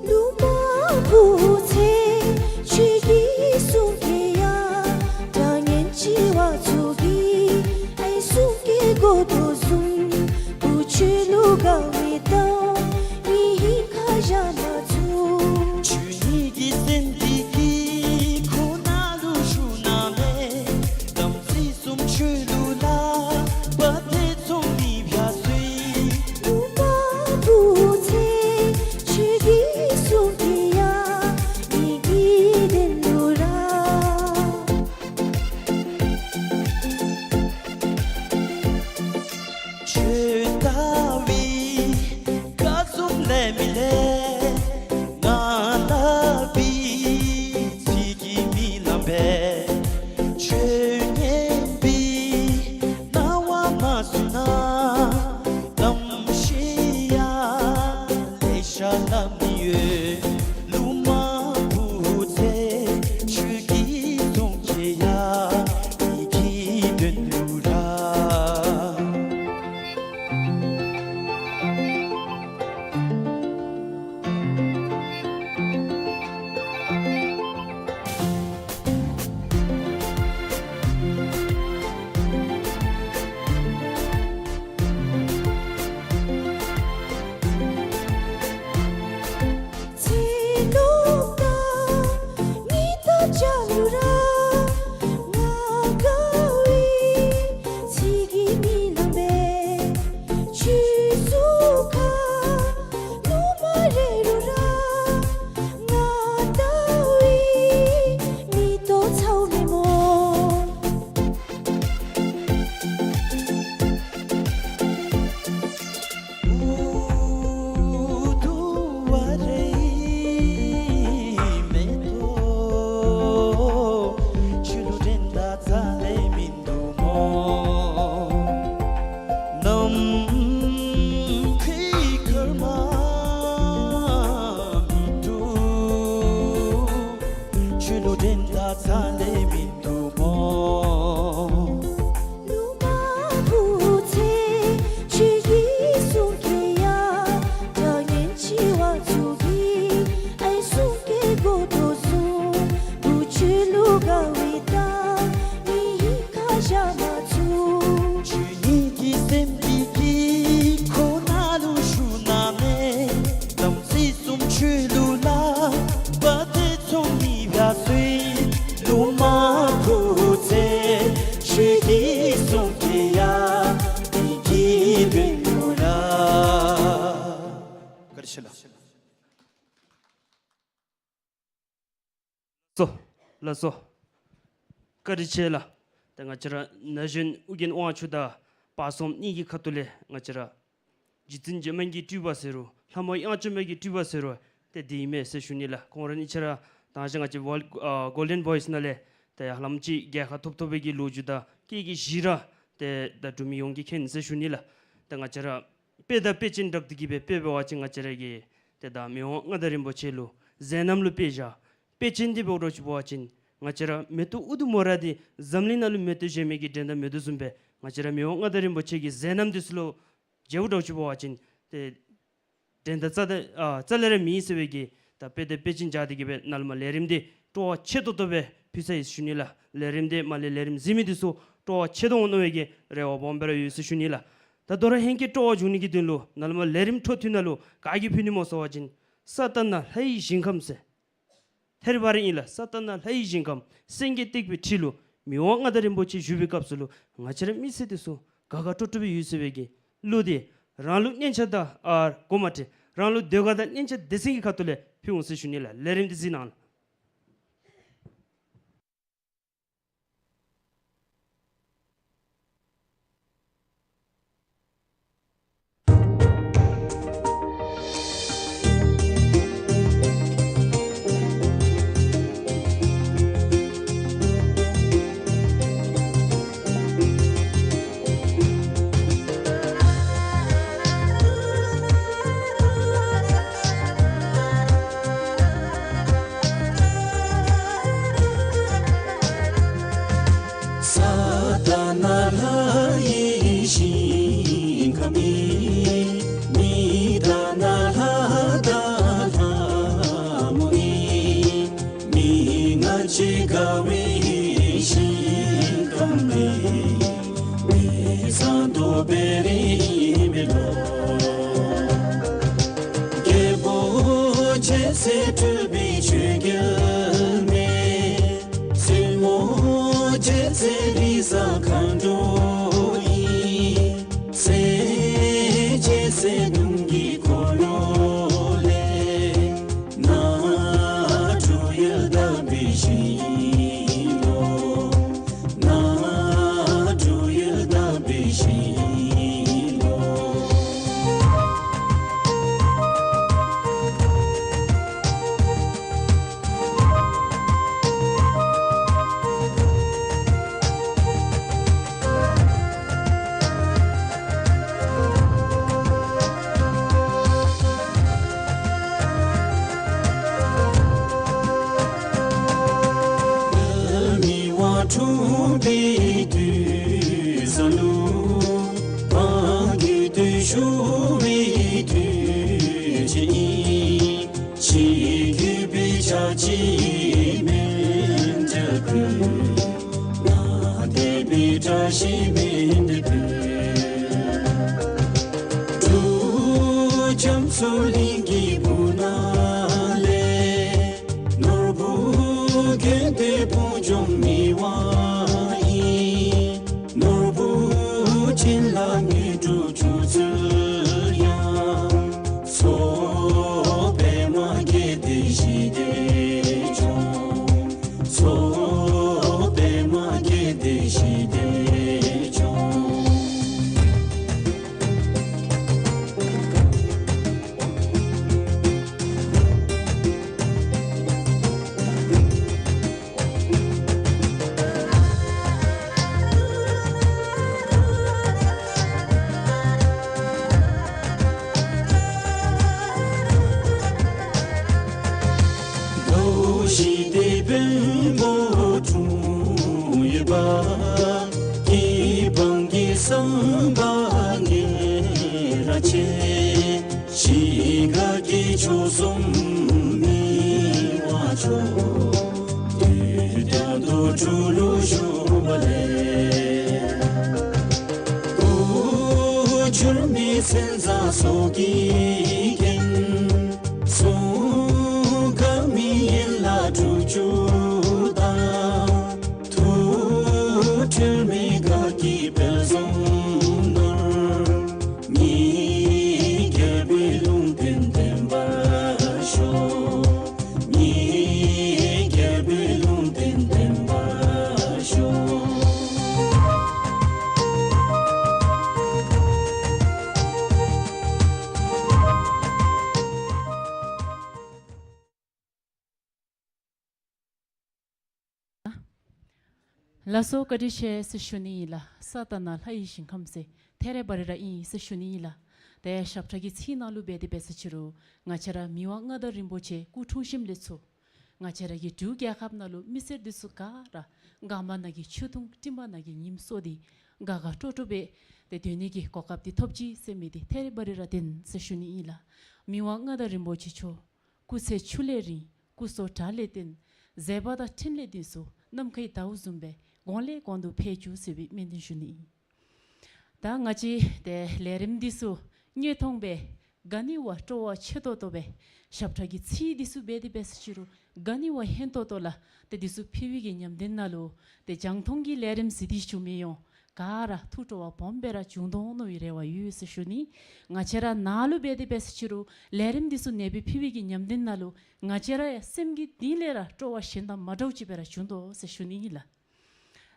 ལུ་མ་བུ་ཚེ་ཁྱོད་ཀྱིས་གསུང་གེ་ཡ། དྲང་ངེན་བྱི་བ་ཚུ་གིས་ཨའི་གསུང་གེ་དགོ་དོ་བཟུམ། བུ་ཁྱོད་ལུ་དགའ་མི་དང་མི་ཧིང་ཁ་བཞག་མ་ཚུགས། ཁྱོད་ཉིད་ཀྱི་སེམས་འདི་གིས་ཁོ་ན་ལུ་ཞུ་ན་མེད། དམ་ཚིག་གསུམ་ཆོས་ལུགས་ལ་བ་ཏེ་ཚོང་མི་བྱ་སུ་ཡིན། ལུ་མ་བུ་ཚེ་ཁྱོད་ཀྱིས་གསུང་གེ་ཡ། མི་གི་དོན་ལུ་ར། ཁྱོད་ལྟ་བུའི་དགའ་འཛུམ་ལས་མི་ལས་ང་ལྟ་བུའི་ཚིག་གིས་མི་ལང་པས། ཁྱོད་སྙན་པའི་རྣ་བ་མ་བཟུང་ན་གནམ་གཤིས་ཡང་ལེ་ཤ་ལམ་ནི་ཡོད། ལུ་མ་བུ་ཚེ་ཁྱོད་ཀྱིས་གསུང་གེ་ཡ། མི་གི་དོན་ལུ་ར། ལགས་སོ། ལགས་སོ། བཀའ་དྲིན་ཆེ་ལགས། ད་ང་བཅས་ར་ན་གཞོན་ཨོ་རྒྱན་དབང་ཕྱུག་དང་པ་སངམ་གཉིས་ཀྱི་ཁ་ཐུག་ལས་ང་བཅས་ར་རྗེ་བཙུན་འཇམ་དབྱངས་ཀྱི་སྤྲུལ་པ་ཟེར་རུང་ལྷ་མོ་དབྱངས་ཅན་མ་གི་སྤྲུལ་པ་ཟེར་རུང་ཏེ་འདི་ཨིན་མས་ཟེར་ཞུ་ནི་ལགས། ཁོང་ར་གཉིས་ཆ་ར་ད་ཅི་ང་བཅས་ཝཱལཌ་ཨ་གོལ་ཌེན་བོའིསི་ནང་ལས་ད་ཡར་ལངམ་ཅིག་རྒྱལ་ཁ་ཐོབ་ཐོབ་པའི་གི་ལོ་རྒྱུས་དང་སྐད་ཀྱི་གཞི་ར་ཏེ་ད་འབྲུག་མི་ཡོངས་ཀྱིས་མཁྱེན་ཟེར་ཞུ་ནི་ལགས། ད་ང་བཅས་ར་དཔེ་དང་དཔེ་ཅན་སྦྲགས་ཏེ་གི་སྦེ་དཔེ་འབད་བ་ཅིན་ང་བཅས་ར་གི་ཏེ་ད་མི་དབང་མངའ་བདག་རིན་པོ་ཆེ་ལུ་མཛད་རྣམ་ལུ་དཔེ་བཞག། དཔེ་ཅན་འདི་འབད་རུང་ཅིག་འབད་བ་ཅིན་ང་བཅས་ར་མེ་ཏོག་ཨུ་དུམ་ཝ་ར་འདི་འཛམ་གླིང་ནང་ལུ་མེ་ཏོག་གཞན་མི་གི་འགྲན་ཟླ་མེད་དོ་བཟུམ་སྦེ་ང་བཅས་ར་མི་དབང་མངའ་བདག་རིན་པོ་ཆེ་གི་མཛད་རྣམ་འདི་ཚུ་ལུ་མཇལཝ་འདྲཝ་ཅིག་འབད་བ་ཅིན་ཏེ་འགྲན་ཟླ་རྩ་ལས་ཨ་རྩ་ལས་ར་མེད་ཟེར་བའི་གི་ད་དཔེ་དང་དཔེ་ཅན་སྦྱར་ཏེ་གི་སྦེ་ནཱ་ལས་མར་ལས་རིམ་འདི་སྤྲོ་བ་ཆེ་ཏོག་ཏོ་སྦེ་ཕུལ་ཚར་ཡི་ཟེར་ཞུ་ནི་ལགས། ལས་རིམ་འདི་མར་ལས་ལས་རིམ་གཟིགས་མི་འདི་ཚུ་སྤྲོ་བ་ཆེ་ཏོག་འོང་མནོ་བའི་གི་རེ་བ་སྦོམ་སྦེ་ར་ཡོད་ཟེར་ཞུ་ནི་ལགས། ད་དོ་རུང་ཧེང་སྐལ་སྤྲོ་བ་འབྱུང་ནི་གི་དོན་ལུ་ནཱ་ལས་མར་ལས་རིམ་འཕྲོ་མཐུད་ནང་ལུ་ག་གིས་ཕུལ་ནི་སྨོ་ཟེར་བ་ཅིན་ས་ཏ་ན་ལྷའི་ཞིང་ཁམས་ཟེར། ཐད་རི་བ་རི་ཨིན་ལགས། ས་ཏ་ན་ལྷའི་ཞིང་ཁམས་སེང་གེ་བཏེགས་པའི་ཁྲི་ལུ་མི་དབང་མངའ་བདག་རིན་པོ་ཆེ་བཞུགས་པའི་སྐབས་སུ་ལུ་ང་བཅས་ར་མི་སེར་འདི་ཚུ་དགའ་དགའ་སྤྲོ་སྤྲོ་སྦེ་ཡོད་ཟེར་བའི་གི་གླུ་འདི་རང་ལུགས་སྙན་ཆ་དང་ཨ་གོ་མ་ཏེ་རང་ལུགས་ཟློས་གར་དང་སྙན་ཆ་སྡེ་ཚན་གྱི་ཁ་ཐུག་ལས་ཕུལ་འོང་ཟེར་ཞུ་ནི་ལགས། ལས་རིམ་འདི་གཟིགས་གནང་ལགས། ས་ཏ་ན་ལྷའི་ཞིང་ཁམས་ཨིན། མི་ཏ་ན་ལྷ་དང་ལྷ་མོ་ཨིན། མི་ལྔ་གཅིག་དགའ་བའི་ཞིང་ཁམས་ཨིན། མི་བཟང་དུ་འབད་རིགས་མེད་ལོ། རྒྱལ་པོ་རྒྱལ་སྲས་སྤྲུལ་པའི་ཆོས་རྒྱལ་མེ། བཙུན་མོ་རྒྱལ་མཚན་རི་བཟང་མཁའ་འགྲོ་ཡི། སྲས་རྒྱལ་སྲས་གདུང་གི་འཁོར་ལོ་ལས། ནཱ་འབྲུག་ཡུལ་དག་པའི་ཞིང་ལོ། ནཱ་འབྲུག་ཡུལ་དག་པའི་ཞིང་ལོ། མི་དབང་འཁྲུངས་པའི་དུས་ས་ལུ། བང་རྒྱུད་དུ་ཞུ་བའི་དུས་ཆེན་ཨིན། ཕྱི་རྒྱུད་པའི་ཆ་ཅིག་མཎྜལ་ཕུལ། ནང་དད་པའི་བཀྲ་ཤིས་མཎྜལ་ཕུལ། འབྲུག་རྒྱ་མཚོ་གླིང་གི་སྦུག་ན་ལས། ནོར་བུ་དགོན་སྡེ་སྤུངས་ལྗོངས་མི་དབང་ཨིན། ནོར་བུ་བྱིན་རླབས་དངོས་གྲུབ་སྤྱོད་ཚུལ་ཡང་། མཚོ་པདྨ་རྒྱལ་བསྟན་ཞི་བདེ་སྐྱོང་། མཚོ་པདྨ་རྒྱལ་བསྟན་ཞི་བདེ་སྐྱོང་། ལོ་ཞི་བདེ་བོན་པོ་འཁྲུངས་ཡོད་པ། སྐྱེས་པའི་གི་བསམ་པ་ངེས་ར་ཆེ། གཞིས་ཀ་རྩེ་ཕྱོགས་གསུམ་མི་དབང་མཆོག། དུས་གཏན་དུ་འབྲུག་ལུ་བཞུགས་པ་ལས། སྐུ་འཁྲུལ་མེད་མཚན་བཟང་སྲོག་གི་རྒྱན། གསུང་གང་མི་ཡན་ལག་དྲུག་ཅུ་དང་། ཐུགས་འཁྲུལ་མེད་དགའ་སྐྱིད་དཔལ་གསུམ་ནོར། ཉིད་རྒྱལ་པོའི་ལུང་བསྟན་བདེན་པ་ ལགས་སོ། བཀའ་དྲིན་ཆེ་ཟེར་ཞུ་ནི་ཨིན་ལགས། ས་དང་ནཱ་ལྷ་ཡི་ཞིང་ཁམས་ཟེར་ཐེ་རེ་བ་རེ་ར་ཨིན་ཟེར་ཞུ་ནི་ཨིན་ལགས། ཏེ་ཞབས་ཁྲ་གི་ཚིག་ནང་ལུ་འབད་དེ་འབད་ས་ཅི་རུང་ང་བཅས་ར་མི་དབང་མངའ་བདག་རིན་པོ་ཆེ་སྐུ་འཁྲུངས་ཞིནམ་ལས་ཚུར་ང་བཅས་ར་གི་འབྲུག་རྒྱལ་ཁབ་ནང་ལུ་མི་སེར་འདི་ཚུ་ག་ར་རྐངམ་ནང་གི་ཆུ་དུང་སྤྲིནམ་ནང་གི་ཉིམ་སོ་སྟེ་དགའ་དགའ་སྤྲོ་སྤྲོ་སྦེ་ཏེ་སྡོད་ནི་གི་གོ་སྐབས་འདི་ཐོབ་ཅི་ཟེར་མི་འདི་ཐེ་རེ་བ་རེ་ར་བདེན་ཟེར་ཞུ་ནི་ཨིན་ལགས། མི་དབང་མངའ་བདག་རིན་པོ་ཆེ་མཆོག་སྐུ་ཚེ་ཆུ་ལས་རིང་སྐུ་སྲོག་བྲག་ལས་བརྟན། མཛད་པ་དང་འཕྲིན་ལས་འདི་ཚུ་ནམ་མཁའི་ཟླཝ་བཟུམ་སྦེ་གོང་ལས་གོང་དུ་འཕེལ་བཅུག་ཟེར་བའི་སྨོན་འདུན་ཞུ་ནི་ཨིན། ད་ང་བཅས་ཏེ་ལས་རིམ་འདི་ཚུ་དངོས་མཐོང་སྦེ་དགའ་ནི་བ་སྤྲོ་བ་ཆེ་ཏོག་ཏོ་སྦེ་ཞབས་ཁྲ་གི་ཚིག་འདི་ཚུ་འབད་དེ་འབད་ས་ཅི་རུང་དགའ་ནི་བ་ཧན་ཏོག་ཏོ་ལགས། ཏེ་འདི་ཚུ་ཕུལ་བའི་གི་ཉམས་ལྡན་ནང་ལུ་ཏེ་རྒྱང་མཐོང་གི་ལས་རིམ་གཟིགས་ཏེ་བཞུགས་མི་ཡོངས་ག་ར་ཐུགས་སྤྲོ་བ་སྦོམ་སྦེ་ར་བྱུང་དོ་མནོ་བའི་རེ་བ་ཡོད་ཟེར་ཞུ་ནི། ང་བཅས་ར་ནཱ་ལུ་འབད་དེ་འབད་ས་ཅི་རུང་ལས་རིམ་འདི་ཚུ་ནེ་སྦེ་ཕུལ་བའི་གི་ཉམས་ལྡན་ནང་ལུ་ང་བཅས་ར་ཡང་སེམས་ཀྱི་གཏིང་ལས་ར་སྤྲོ་བ་གཞན་དང་མ་འདྲཝ་ཅིག་སྦེ་ར་བྱུང་དོ་ཟེར་ཞུ་ནི་ཨིན་ལགས།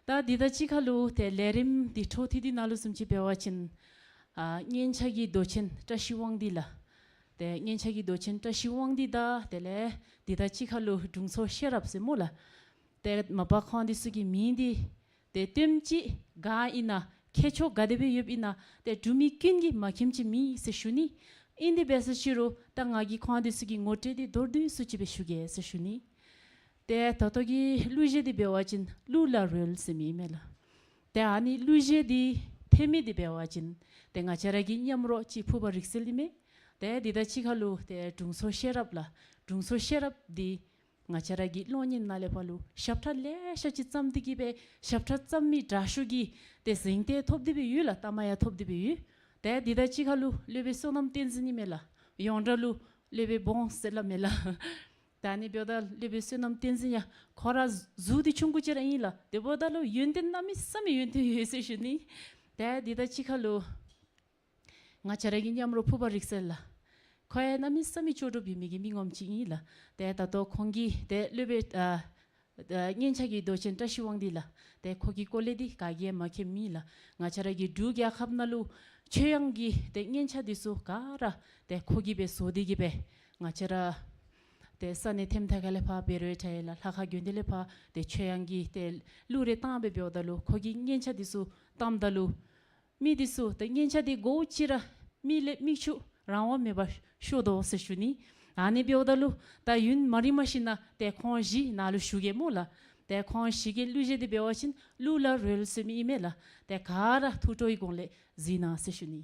ད་འདི་དང་གཅིག་ཁར་ལུ་ཏེ་ལས་རིམ་འདི་འཕྲོ་མཐུད་དེ་ནང་ལུ་བཟུམ་ཅིག་འབད་བ་ཅིན་ཨ་སྙན་ཆ་གི་མདོ་ཆེན་བཀྲ་ཤིས་དབང་འདུས་ལགས། ཏེ་སྙན་ཆ་གི་མདོ་ཆེན་བཀྲ་ཤིས་དབང་འདུས་དང་དེ་ལས་འདི་དང་གཅིག་ཁར་ལུ་དྲུང་འཚོ་ཤེས་རབ་ཟེར་སྨོ་ལགས། ཏེ་མ་པ་ཁོང་འདི་ཚུ་གི་མིང་འདི་ཏེ་ལྟདམོ་ཅིག་ག་ཨིན་ན་ཁྱད་ཆོས་ག་དེ་སྦེ་ཡོདཔ་ཨིན་ན་ཏེ་འབྲུག་མི་ཀུན་གྱིས་མ་མཁྱེནམ་ཅིག་མེད་ཟེར་ཞུ་ནི། ཨིན་དེ་འབད་ས་ཅི་རུང་ད་ང་གིས་ཁོང་འདི་ཚུ་གི་ངོ་སྤྲོད་འདི་མདོར་བསྡུས་སུ་ཅིག་སྦེ་ཞུ་གེ་ཟེར་ཞུ་ནི། ཏེ་ད་ལྟོ་གི་གླུ་གཞས་འདི་འབད་བ་ཅིན་གླུ་ལ་རོལ་ཟེར་མི་ཨིན་མས་ལགས། ཏེ་ཨ་ནི་གླུ་གཞས་འདི་འཐེན་མི་འདི་འབད་བ་ཅིན་ཏེ་ང་བཅས་ར་གི་མཉམ་རོགས་ཅིག་ཕུར་པ་རིག་གསལ་ཨིན་མས། ཏེ་འདི་དང་གཅིག་ཁར་ལུ་ཏེ་དྲུང་འཚོ་ཤེས་རབ་ལགས། དྲུང་འཚོ་ཤེས་རབ་འདི་ང་བཅས་ར་གི་གློག་བརྙན་ནང་ལས་ཕར་ལུ་ཞབས་ཁྲ་ལེ་ཤ་ཅིག་བརྩམས་ཏེ་གི་སྦེ་ཞབས་ཁྲ་བརྩམ་མི་དྲག་ཤོས་ཀྱི་ཏེ་གཟེངས་རྟགས་ཐོབ་སྟེ་སྦེ་ཡོད་ལགས། གཏའ་མ་ཡང་ཐོབ་སྟེ་སྦེ་ཡོད། ཏེ་འདི་དང་གཅིག་ཁར་ལུ་སློབ་དཔོན་བསོད་ནམས་བསྟན་འཛིན་ཨིན་མས་ལགས། ཡོངས་གྲགས་ལུ་སློབ་དཔོན་སྦོམ་ཟེར་སླབ་མས་ལགས། ད་ཨ་ནི་འབདཝ་ད་སློབ་དཔོན་བསོད་ནམས་བསྟན་འཛིན་ཡང་ཁོ་ར་གཟུགས་འདི་ཆུང་ཀུ་ཅིག་ར་ཨིན་ལགས། དེ་འབདཝ་ད་ལུ་ཡོན་ཏན་གནམ་མེད་ས་མེད་ཡོན་ཏན་ཡོད་ཟེར་ཞུ་ནི། ཏེ་འདི་དང་གཅིག་ཁར་ལུ་ང་བཅས་ར་གི་མཉམ་རོགས་ཕུར་པ་རིག་གསལ་ལགས། ཁོ་ཡང་གནམ་མེད་ས་མེད་ལྕོགས་གྲུབ་ཡོད་མི་གི་མི་ངོམ་ཅིག་ཨིན་ལགས། ཏེ་ད་ལྟོ་ཁོང་གིས་ཏེ་སློབ་དཔོན་ཨ་ཨ་སྙན་ཆ་གི་མདོ་ཆེན་བཀྲ་ཤིས་དབང་འདུས་ལགས། ཏེ་ཁོ་གི་སྐོར་ལས་འདི་ག་གིས་ཡང་མ་མཁྱེནམ་མེད་ལགས། ང་བཅས་ར་གི་འབྲུག་རྒྱལ་ཁབ་ནང་ལུ་ཆོས་དབྱངས་ཀྱི་ཏེ་སྙན་ཆ་འདི་ཚུ་ག་ར་ཏེ་ཁོ་གིས་སྦེ་བཟོ་སྟེ་གི་སྦེ་ང་བཅས་ར་ཏེ་ས་གནས་ཐེམ་ཐ་ཁ་ལས་ཕར་བཻ་རོ་ཊ་ཡ་ལགས་ལྷ་ཁང་དགོན་སྡེ་ལས་ཕར་ཏེ་ཆོས་དབྱངས་ཀྱི་ཏེ་གླུ་རེ་བཏང་སྦེ་འབདཝ་ད་ལུ་ཁོ་གིས་སྙན་ཆ་འདི་ཚུ་བཏངམ་ད་ལུ་མི་འདི་ཚུ་ཏེ་སྙན་ཆ་འདི་གོཝ་ཅིག་ར་མིག་ལས་མིག་ཆུ་རང་དབང་མེད་པར་ཤོར་དོ་ཟེར་ཞུ་ནི། ཨ་ནི་འབདཝ་ད་ལུ་ད་ཡུན་མ་རིངམ་ཞིག་ནང་ཏེ་ཁོང་བཞི་ནཱ་ལུ་ཞུ་གེ་སྨོ་ལགས། ཏེ་ཁོང་བཞི་གི་གླུ་གཞས་འདི་འབད་བ་ཅིན་གླུ་ལ་རོལ་ཟེར་མི་ཨིན་མས་ལགས། ཏེ་ག་ར་ཐུགས་སྤྲོ་བའི་སྒོ་ལས་གཟིགས་གནང་ཟེར་ཞུ་ནི།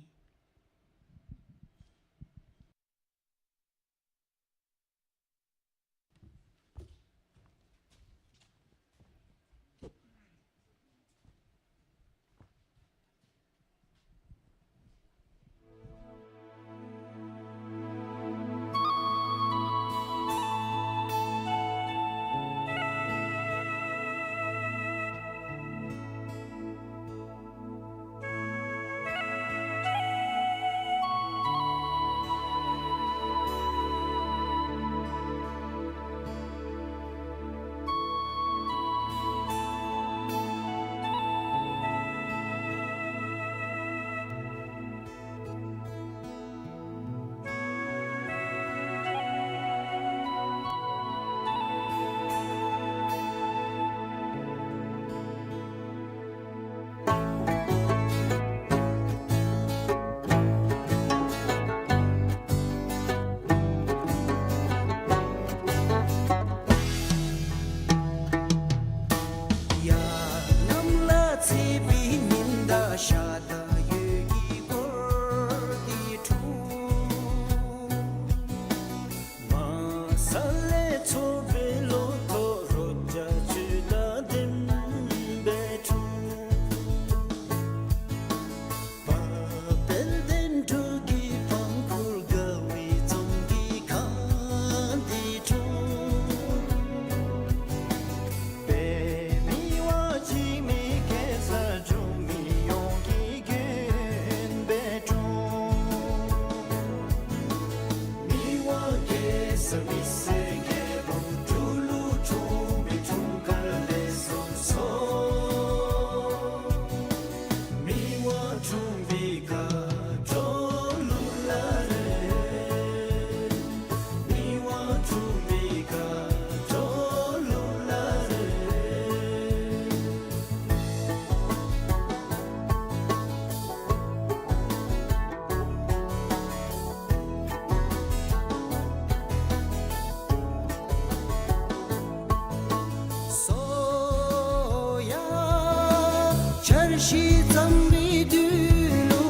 ཕྱི་ཙམ་པའི་དུས་ལུ་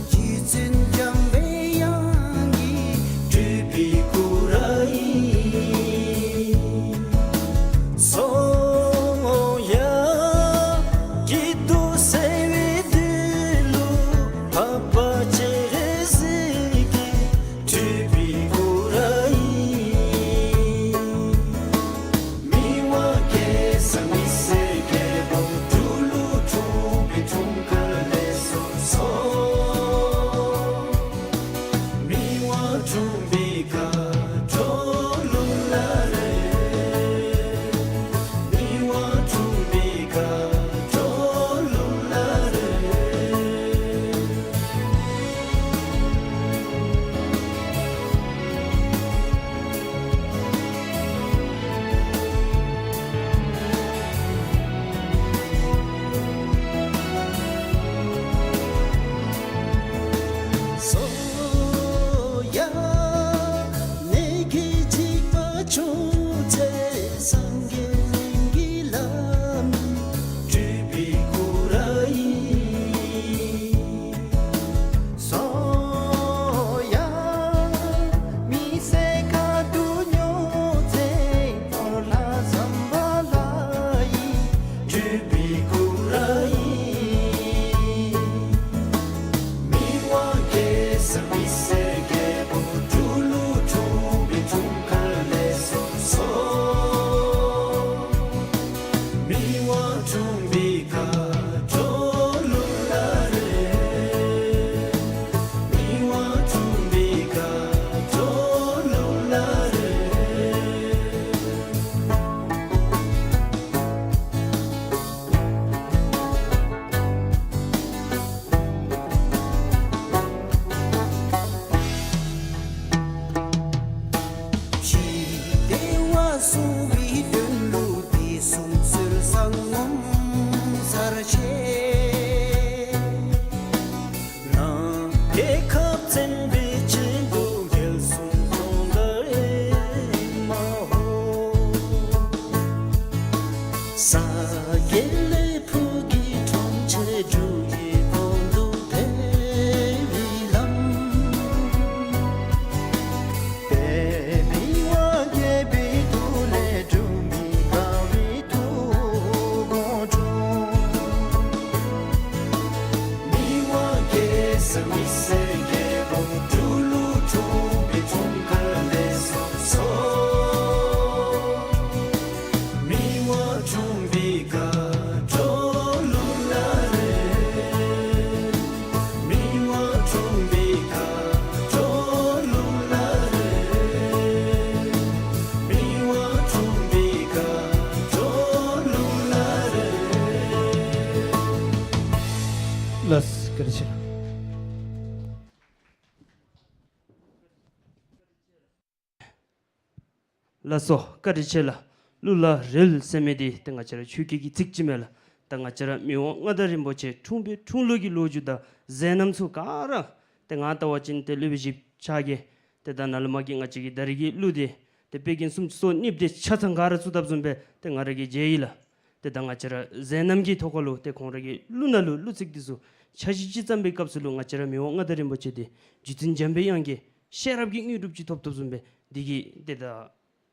རྗེ་བཙུན་འཇམ་པའི་དབྱངས་ཀྱིས་སྤྲུལ་པའི་སྐུ་ར་ཨིན། སོ་ཡ་སྐྱིད་སྡུག་སེལ་བའི་དུས་ལུ་འཕགས་པ་སྤྱན་རས་གཟིགས་ཀྱིས་སྤྲུལ་པའི་སྐུ་ར་ཨིན། མི་དབང་གེ་སར་མི་སེར་རྒྱལ་པོ་སྤྲུལ་ལུགས་འཁྲུངས་པའི་འཁྲུངས་སྐར་ལེགས་སོ་སོ། མི་དབང་འཁྲུངས་པའི་སྐར་འགྲོ་ལུགས་ལ་རེ། མི་དབང་འཁྲུངས་པའི་སྐར་འགྲོ་ལུགས་ལ་རེ། སོ་ཡ་ནད་ཀྱི་འཇིགས་པ་བྱུང་ཚེ་སངས་རྒྱས་གླིང་གི་ལམ་སྤྲུལ་པའི་སྐུ་ར་ཨིན། སོ་ཡ་མི་སེར་དཀའ་སྡུག་མྱོང་ཚེ་ནོར་ལྷ་ཟམ་པ་ལྷ་ཡི་སྤྲུལ་པའི་སྐུ་ར་ཨིན། མི་དབང་གེ་སར་མི་སེར་རྒྱལ་པོ་སྤྲུལ་ལུགས་འཁྲུངས་པའི་འཁྲུངས་སྐར་ལེགས་སོ་སོ། མི་དབང་འཁྲུངས་པའི་སྐར་འགྲོ་ལུགས་ལ་རེ། མི་དབང་འཁྲུངས་པའི་སྐར་འགྲོ་ལུགས་ལ་རེ། ཕྱི་བདེ་བ་སྲུང་བའི་དོན་ལུ་བདེ་སྲུང་གསོལ་བསང་ངོ་མཚར་ཆེ། ནང་པའི་ཁབ་བཙན་པའི་ཆེད་དུ་རྒྱལ་སྲུང་གདོང་དཀར་ཨེ་མ་ཧོ། ས་དགེ་ལེགས་ཕུག་གི་གྲོང་ཁྱེར་འབྲུག་གི་གོང་དུ་འཕེལ་བའི་ལམ། པདྨའི་དབང་རྒྱས་པའི་ཐུགས་ལས་འབྲུག་མི་དགའ་བའི་ཐུགས་དགོངས་འཁྲུངས། མི་དབང་གེ་སར་མི་སེར་རྒྱལ་པོ་སྤྲུལ་ལུགས་འཁྲུངས་པའི་འཁྲུངས་སྐར་ལེགས་སོ་སོ། མི་དབང་འཁྲུངས་པའི་སྐར་འགྲོ་ལུགས་ལ་རེ། མི་དབང་འཁྲུངས་པའི་སྐར་འགྲོ་ལུགས་ལ་རེ། མི་དབང་འཁྲུངས་པའི་སྐར་འགྲོ་ལུགས་ལ་རེ། ལགས་སོ། བཀའ་དྲིན་ཆེ་ལགས། ལགས་སོ། བཀའ་དྲིན་ཆེ་ལགས། གླུ་ལ་རོལ་ཟེར་མི་འདི་ཏེ་ང་བཅས་ར་ཆོས་སྐད་ཀྱི་ཚིག་ཅིག་མས་ལགས། ད་ང་བཅས་ར་མི་དབང་མངའ་བདག་རིན་པོ་ཆེ་འཁྲུངས་པའི་འཁྲུངས་ལུགས་ཀྱི་ལོ་རྒྱུས་དང་མཛད་རྣམ་ཚུ་ག་ར་ཏེ་ང་ལྟ་བ་ཅིན་ཏེ་སློབ་དཔོན་ཞིབ་ཆ་གིས་ཏེ་ད་ནཱ་ལས་མར་གྱི་ང་བཅས་ཀྱི་ད་རེས་ཀྱི་གླུ་འདི་ཏེ་དཔེ་རྒྱན་སུམ་ཅུ་སོ་གཉིས་པ་འདི་ཆ་ཚང་ག་ར་ཚུད་དཔ་བཟུམ་སྦེ་ཏེ་ང་ར་གིས་མཇལ་ཡི་ལགས། ཏེ་ད་ང་བཅས་ར་མཛད་རྣམ་གྱི་ཐོག་ཁ་ལུ་ཏེ་ཁོང་ར་གི་གླུ་ནང་ལུ་གླུ་ཚིག་འདི་ཚུ་འཆར་གཞི་ཅིག་བརྩམ་པའི་སྐབས་སུ་ལུ་ང་བཅས་ར་མི་དབང་མངའ་བདག་རིན་པོ་ཆེ་འདི་རྗེ་བཙུན་འཇམ་པའི་དབྱངས་ཀྱི་ཤེས་རབ་ཀྱི་དངོས་གྲུབ་ཅིག་ཐོབ་ཐོབ་བཟུམ་སྦེ་འདི་གིས་ཏེ་ད་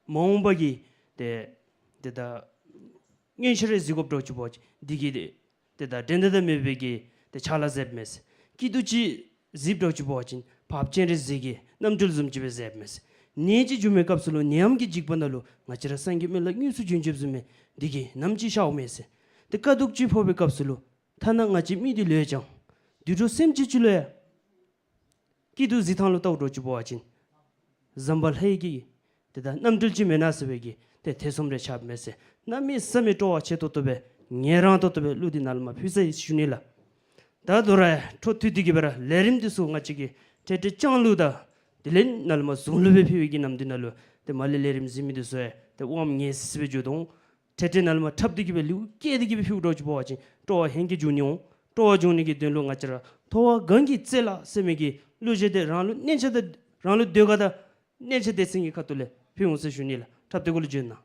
མ་འོངས་པ་གི་ཏེ་ཏེ་ད་མངོན་ཤེས་ར་གཟིགས་དགོཔ་འདྲཝ་ཅིག་འབད་བ་ཅིན་འདི་གིས་ཏེ་ཏེ་ད་འགྲན་ཟླ་དང་མེད་པའི་གི་ཏེ་ཕྱག་ལཱ་མཛདཔ་མས་ཟེར། སྐྱིད་སྡུག་ཅིག་གཟིགསཔ་འདྲཝ་ཅིག་འབད་བ་ཅིན་འཕགས་པ་སྤྱན་རས་གཟིགས་ཀྱི་རྣམ་སྤྲུལ་བཟུམ་ཅིག་སྦེ་མཛདཔ་མས་ཟེར། ནད་ཅིག་བྱུང་བའི་སྐབས་སུ་ལུ་ནད་ཡམས་ཀྱི་འཇིགས་པ་ནང་ལུ་ང་བཅས་ར་སངས་རྒྱས་སྨན་བླ་དངོས་སུ་བྱོན་བྱོནམ་བཟུམ་སྦེ་འདི་གིས་ནམ་ཅིག་ཤརཝ་མས་ཟེར། ཏེ་དཀའ་སྡུག་ཅིག་ཕོག་པའི་སྐབས་སུ་ལུ་ཐ་ན་ང་བཅས་མི་འདི་ལུ་ཡང་དུད་འགྲོ་སེམས་ཅན་ཅིག་ལུ་ཡང་སྐྱིད་སྡུག་གཟིགས་ཐངས་ལུ་ལྟཝ་འདྲཝ་ཅིག་འབད་བ་ཅིན་ཟམ་པ་ལྷ་ཡི་གི་ཏེ་ད་རྣམ་སྤྲུལ་ཅིག་མེན་ན་ཟེར་བའི་གི་ཏེ་ཐེ་ཚོམ་རེ་ཆགསཔ་མས་ཟེར། གནམ་མེད་ས་མེད་སྤྲོ་བ་ཆེ་ཏོག་ཏོ་སྦེ་ངལ་རངས་ཏོག་ཏོ་སྦེ་གླུ་འདི་ནཱ་ལས་མར་ཕུལ་ཚར་ཡི་ཟེར་ཞུ་ནི་ལགས། ད་དོ་རུང་འཕྲོ་མཐུད་དེ་གི་སྦེ་ར་ལས་རིམ་འདི་ཚུ་ང་བཅས་ཀྱིས་འཕྲལ་འཕྲལ་བསྐྱངས་ལུགས་དང་དེ་ལས་ནཱ་ལས་མར་གཟུངས་གླུ་སྦེ་ཕུལ་བའི་གི་ནམ་དུས་ནང་ལུ་ཏེ་མར་ལས་ལས་རིམ་གཟིགས་མི་འདི་ཚུ་ཡང་ཏེ་དབངམ་ངལ་སི་སི་སྦེ་འགྱོ་དོ་འོང་། འཕྲལ་འཕྲལ་ནཱ་ལས་མར་འཁྲབ་སྟེ་གི་སྦེ་ལེའུ་བཀལ་ཏེ་གི་སྦེ་ཕུལཝ་འདྲཝ་ཅིག་འབད་བ་ཅིན་སྤྲོ་བ་ཧེང་སྐལ་འབྱུང་ནི་འོང་། སྤྲོ་བ་འབྱུང་ནི་གི་དོན་ལུ་ང་བཅས་ར་མཐོ་བ་གང་གི་རྩེ་ལ་ཟེར་མི་གི་གླུ་གཞས་འདི་རང་ལུ་སྙན་ཆ་དང་རང་ལུ་ཟློས་གར་དང་སྙན་ཆ་སྡེ་ཚན་གྱི་ཁ་ཐུག་ལས་ཕུལ་འོང་ཟེར་ཞུ་ནི་ལགས། འཁྲབ་སྟེ་གུ་ལུ་བྱོན་གནང་།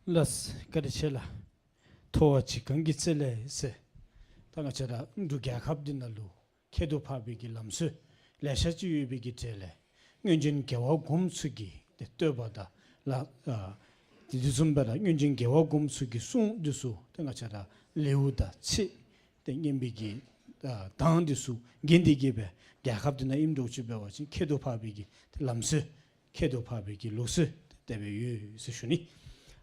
ལགས། བཀའ་དྲིན་ཆེ་ལགས། མཐོ་བ་ཅིག་གངས་ཀྱི་རྩེ་ལས་ཟེར། ད་ང་བཅས་ར་འབྲུག་རྒྱལ་ཁབ་འདི་ནང་ལུ་ཁྱད་དུ་འཕགས་པའི་གི་ལམ་སྲོལ་ལེ་ཤ་ཅིག་ཡོད་པའི་གི་གྲས་ལས་སྔོན་བྱོན་རྒྱལ་བ་གོངམ་ཚུ་གི་ཏེ་བསྟོད་པ་དང་ལ་ཨ་དེ་དུས་བཟུམ་སྦེ་ར་སྔོན་བྱོན་རྒྱལ་བ་གོངམ་ཚུ་གི་གསུང་འདི་ཚུ་ཏེ་ང་བཅས་ར་ལེའུ་དང་ཚིག་ཏེ་སྙན་པའི་གི་ཨ་གདངས་འདི་ཚུ་གྱེར་ཏེ་གི་སྦེ་རྒྱལ་ཁབ་འདི་ནང་ཨིནམ་འདྲཝ་ཅིག་འབད་བ་ཅིན་ཁྱད་དུ་འཕགས་པའི་གི་ཏེ་ལམ་སྲོལ་ཁྱད་དུ་འཕགས་པའི་གི་ལུགས་སྲོལ་དེ་སྦེ་ཡོད་ཟེར་ཞུ་ནི།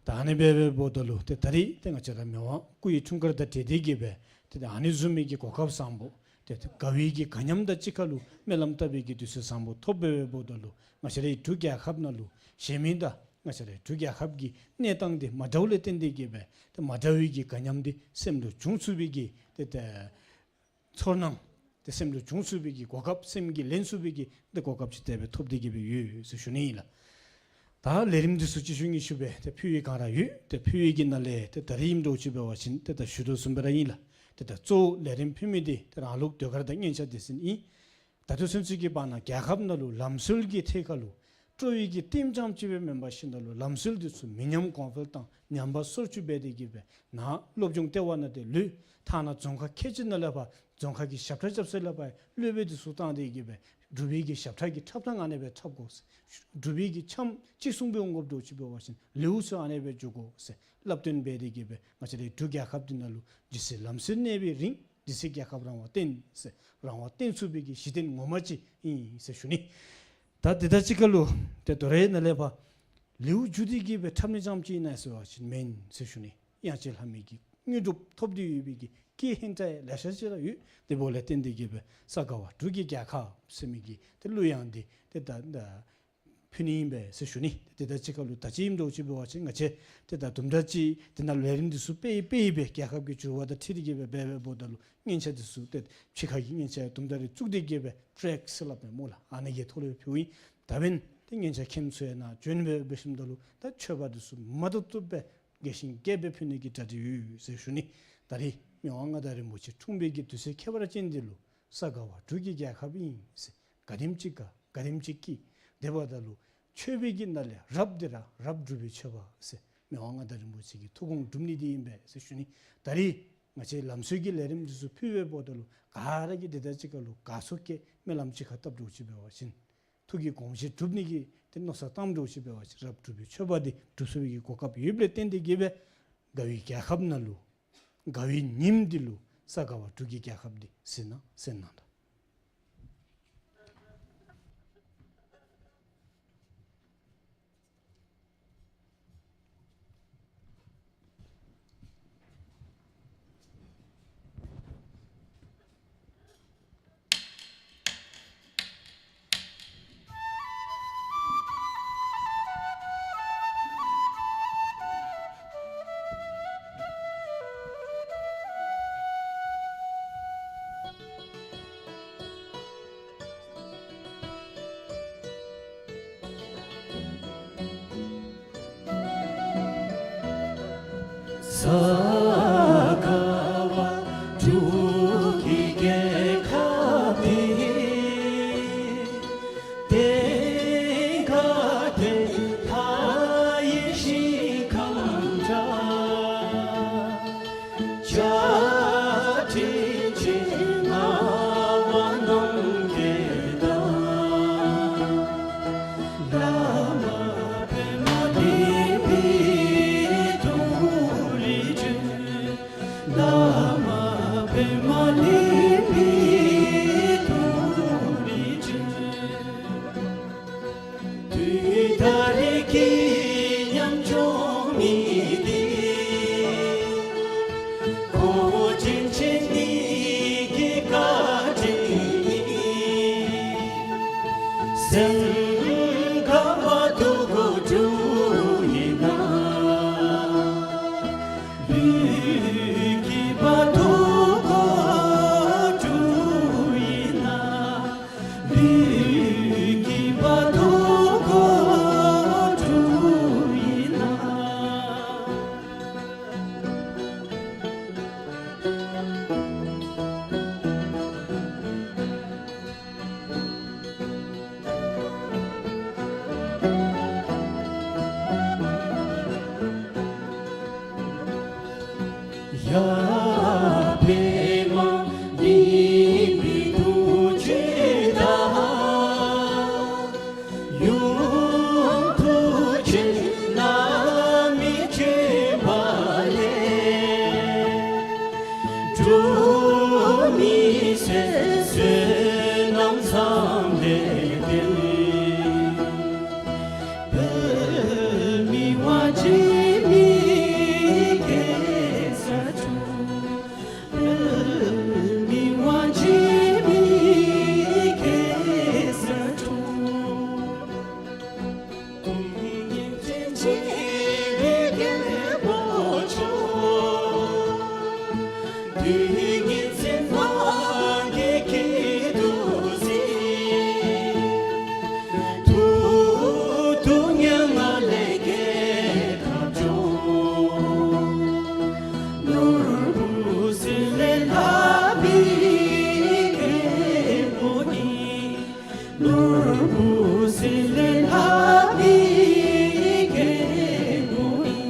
ད་ཨ་ནི་སྦེ་འབདཝ་ད་ལུ་ཏེ་ད་རིས་ཏེ་ང་བཅས་ར་མི་དབང་སྐུ་ཡི་འཁྲུངས་སྐར་དང་འབྲེལ་ཏེ་གི་སྦེ་ཏེ་ད་ཨ་ནི་བཟུམ་མའི་གི་གོ་སྐབས་བཟང་པོ་ཏེ་ད་དགའ་བའི་གི་དགའ་ཉམས་དང་གཅིག་ཁར་ལུ་སྨོན་ལམ་བཏབ་པའི་གི་དུས་ཚོད་བཟང་པོ་ཐོབ་སྦེ་འབདཝ་ད་ལུ་ང་བཅས་རའི་འབྲུག་རྒྱལ་ཁབ་ནང་ལུ་གཞན་མི་དང་ང་བཅས་རའི་འབྲུག་རྒྱལ་ཁབ་ཀྱི་གནས་སྟངས་འདི་མ་འདྲཝ་ལས་བརྟེན་ཏེ་གི་སྦེ་ཏེ་མ་འདྲ་བའི་གི་དགའ་ཉམས་འདི་སེམས་ལུ་འབྱུང་ཚུགས་པའི་གི་ཏེ་ད་ཚོར་སྣང་དེ་སེམས་ལུ་འབྱུང་ཚུགས་པའི་གི་གོ་སྐབས་སེམས་ཀྱིས་ལེན་ཚུགས་པའི་གི་དེ་གོ་སྐབས་ཅིག་དེ་སྦེ་ཐོབ་སྟེ་གི་སྦེ་ཡོད་ཟེར་ཞུ་ནི་ཨིན་ལགས། ད་ལས་རིམ་འདི་ཚུ་གཅིག་ཞུ་གཉིས་ཞུ་སྦེ་ཏེ་ཕུལ་བའི་སྒང་ར་ཡོད། ཏེ་ཕུལ་བའི་གི་ནང་ལས་ཏེ་ད་རིས་ཨིནམ་འདྲཝ་ཅིག་འབད་བ་ཅིན་ཏེ་ད་ཞུ་དོ་བཟུམ་སྦེ་ར་ཨིན་ལགས། ཏེ་ད་གཙོ་བོ་ལས་རིམ་ཕུལ་མི་འདི་ཏེ་རང་ལུགས་ཟློས་གར་དང་སྙན་ཆ་སྡེ་ཚན་ཨིན། ད་ལྟོ་ཚུན་ཚོད་ཀྱི་བར་ན་རྒྱལ་ཁབ་ནང་ལུ་ལམ་སྲོལ་གྱི་ཐད་ཁར་ལུ་སྤྲོ་བའི་གི་རྟིང་རྐྱངམ་ཅིག་སྦེ་མེན་པར་ཞིནམ་ལས་ལམ་སྲོལ་འདི་ཚུ་མི་ཉམས་གོང་འཕེལ་དང་ཉམས་པ་སོར་ཆུད་འབད་དེ་གི་སྦེ་ནཱ་སློབ་སྦྱོང་ལྟེ་བ་ནང་ཏེ་ལུས། ཐ་ན་རྫོང་ཁག་ཁལ་གཅིག་ནང་ལས་ཕར་རྫོང་ཁག་གི་ཞབས་ཁྲ་རྐྱབ་ས་ལས་ཕར་སློབ་དཔོན་འདི་ཚུ་བཏང་སྟེ་གི་སྦེ་འབྲུག་པའི་གི་ཞབས་ཁྲ་གི་འཁྲབ་ཐངས་ཨ་ནེ་སྦེ་འཁྲབ་དགོ་ཟེར། འབྲུག་པའི་གི་འཆམ་གཅིག་མཚུངས་སྦེ་འོང་དགོཔ་འདྲཝ་ཅིག་འབད་བ་ཅིན་ལེའུ་ཚུ་ཨ་ནེ་སྦེ་བསྒྱུར་དགོ་ཟེར་བསླབ་སྟོན་འབད་དེ་གི་སྦེ་ང་བཅས་རའི་འབྲུག་རྒྱལ་ཁབ་འདི་ནང་ལུ་ཇི་སྲིད་ལམ་སྲོལ་གནས་པའི་རིང་ཇི་སྲིད་རྒྱལ་ཁབ་རང་དབང་བརྟན་ཟེར་རང་དབང་བརྟན་ཚུགས་པའི་གི་གཞི་རྟེན་ངོ་མ་ཅིག་ཨིན་ཟེར་ཞུ་ནི། ད་དེ་དང་གཅིག་ཁར་ལུ་ཏེ་དོ་རུང་ནཱ་ལས་ཕར་ལེའུ་བསྒྱུར་ཏེ་གི་སྦེ་འཁྲབ་ནི་རྐྱངམ་ཅིག་ཨིན་ན་ཟེར་བ་ཅིན་མེན་ཟེར་ཞུ་ནི། དབྱངས་ཅན་ལྷ་མོའི་གི་དངོས་གྲུབ་ཐོབ་སྟེ་ཡོད་པའི་གི་སྐད་ཧིང་ཏེ་ལེ་ཤ་ཅིག་ར་ཡོད། དེ་འབདཝ་ལས་བརྟེན་ཏེ་གི་སྦེ་ས་ག་བ་འབྲུག་གི་རྒྱལ་ཁབ་ཟེར་མི་གི་ཏེ་གླུ་དབྱངས་འདི་ཏེ་ད་ད་ཕུལ་ནི་ཨིན་པས་ཟེར་ཞུ་ནི། ཏེ་དེ་དང་གཅིག་ཁར་ལུ་ད་ཅི་ཨིནམ་འདྲཝ་ཅིག་འབད་བ་ཅིན་ང་བཅས་ཏེ་ད་དུམ་གྲ་ཅིག་དེ་ནང་ལས་རིམ་འདི་ཚུ་སྤེལ་སྤེལ་སྦེ་རྒྱལ་ཁབ་ཀྱི་འགྱུར་བ་དང་འཁྲིལ་ཏེ་གི་སྦེ་འབད་འབདཝ་ད་ལུ་སྙན་ཆ་འདི་ཚུ་ཏེ་ཕྱི་ཁ་གི་སྙན་ཆ་དུམ་གྲ་རེ་བཙུགས་ཏེ་གི་སྦེ་ཊེཀ་ཟེར་སླབ་མས་སྨོ་ལགས། ཨ་ནི་གི་ཐོག་ལས་ཕུལཝ་ཨིན། ད་འབདན་ཏེ་སྙན་ཆ་མཁནམ་ཚུ་ཡང་ནཱ་བྱོན་སྦེ་འབད་ཞིནམ་ད་ལུ་ད་མཆོད་པ་འདི་ཚུ་མ་ཐུབ་ཐུབ་སྦེ་རྒྱས་ཤིང་རྒྱས་སྦེ་ཕུལ་ནི་གི་གྲ་སྒྲིག་ཡོད་ཟེར་ཞུ་ནི། ད་རིས་མི་དབང་མངའ་བདག་རིན་པོ་ཆེ་འཁྲུངས་པའི་གི་དུས་ཚོད་ཁྱད་པར་ཅན་འདི་ལུ་ས་ག་བ་འབྲུག་གི་རྒྱལ་ཁབ་ཨིན་ཟེར་ག་དེམ་ཅིག་དགའ་ག་དེམ་ཅིག་སྐྱིད། དེ་འབདཝ་ད་ལུ་མཆོད་པའི་གི་ནང་ལས་རབ་འདི་ར་རབ་སྒྲུབ་པའི་མཆོད་པ་ཟེར་མི་དབང་མངའ་བདག་རིན་པོ་ཆེ་གི་ཐུགས་དགོངས་སྒྲུབ་ནི་འདི་ཨིན་པས་ཟེར་ཞུ་ནི། ད་རིས་ང་བཅས་ལམ་སྲོལ་གྱི་ལས་རིམ་འདི་ཚུ་ཕུལ་བའི་འབདཝ་ད་ལུ་ག་ར་གིས་དེ་དང་གཅིག་ཁར་ལུ་དགའ་ཚོར་བསྐྱེད་སྨོན་ལམ་གཅིག་ཁར་བཏབ་འདྲཝ་ཅིག་འབད་བ་ཅིན་ ཐུགས་ཀྱི་དགོངས་བཞེད་སྒྲུབ་ནི་གི་ཏེ་མནོ་བསམ་བཏང་འགྱོ་ཅི་འབད་བ་ཅིན་རབ་སྒྲུབ་པའི་མཆོད་པ་འདི་སྒྲུབ་ཚུགས་པའི་གི་གོ་སྐབས་ཡོདཔ་ལས་བརྟེན་ཏེ་གིས་འབད་དགའ་བའི་རྒྱལ་ཁབ་ནང་ལུ་དགའ་བའི་ཉིནམ་འདི་ལུ་ས་ག་བ་འབྲུག་གི་རྒྱལ་ཁབ་འདི་གཟིགས་གནང་གཟིགས་གནང་དོ། ས་ག་བ་འབྲུག་གི་རྒྱལ་ཁབ་འདི་དེང་ག་དེ་ལྷ་ཡི་ཞིང་ཁམས་འདྲ། བྱ་བྲལ་ཅན་ངག་དབང་རྣམ་རྒྱལ་དང་། བླ་མ་པདྨ་གླིང་པའི་གདུང་རིགས་སྒྲོལ། བླ་མ་པདྨ་གླིང་པའི་གདུང་རིགས་སྒྲོལ། དུས་མཐའ་རིགས་ཀྱི་ཉམ་ཆུང་མི་འདི། འཁོར་ཆེན་ཆེན་གཉིས་ཀྱི་བཀའ་དྲིན་ནི། སེམས་དགའ་བ་སྡུག་གུ་འགྲོ་ཡི་ན། ལུས་སྐྱིད་པ་སྡུག་གུ་འགྲོ་ཡི་ན། ལུས་སྐྱིད་པ་སྡུག་གུ་འགྲོ་ཡི་ན། ཡ་པདྨ་གླིང་པའི་གདུང་བརྒྱུད་དང་། ཡུམ་མཐུ་ཆེན་བླ་མའི་སྤྱན་སྔར་ལས། འགྲོ་མི་སེམས་བསོད་ནམས་བཟང་ལས་བརྟེན། པདྨའི་དབང་བྱེད་མི་གེ་སར་འབྱུང་། པདྨའི་དབང་བྱེད་མི་གེ་སར་འབྱུང་། ཏིང་ངེ་འཛིན་ཆེན་པོའི་རྒྱལ་པོ་མཆོག། ཏིང་ངེ་འཛིན་དབང་གིས་སྐྱིད་སྡུག་གཟིགས། ཐུགས་སྡུག་བསྔལ་ལས་རྒྱལ་ཁབ་སྐྱོང་། ནོར་བུ་ཟིལ་གནོན་ལྷག་པའི་རྒྱལ་པོ་ནི། ནོར་བུ་ཟིལ་གནོན་ལྷག་པའི་རྒྱལ་པོ་ཨིན།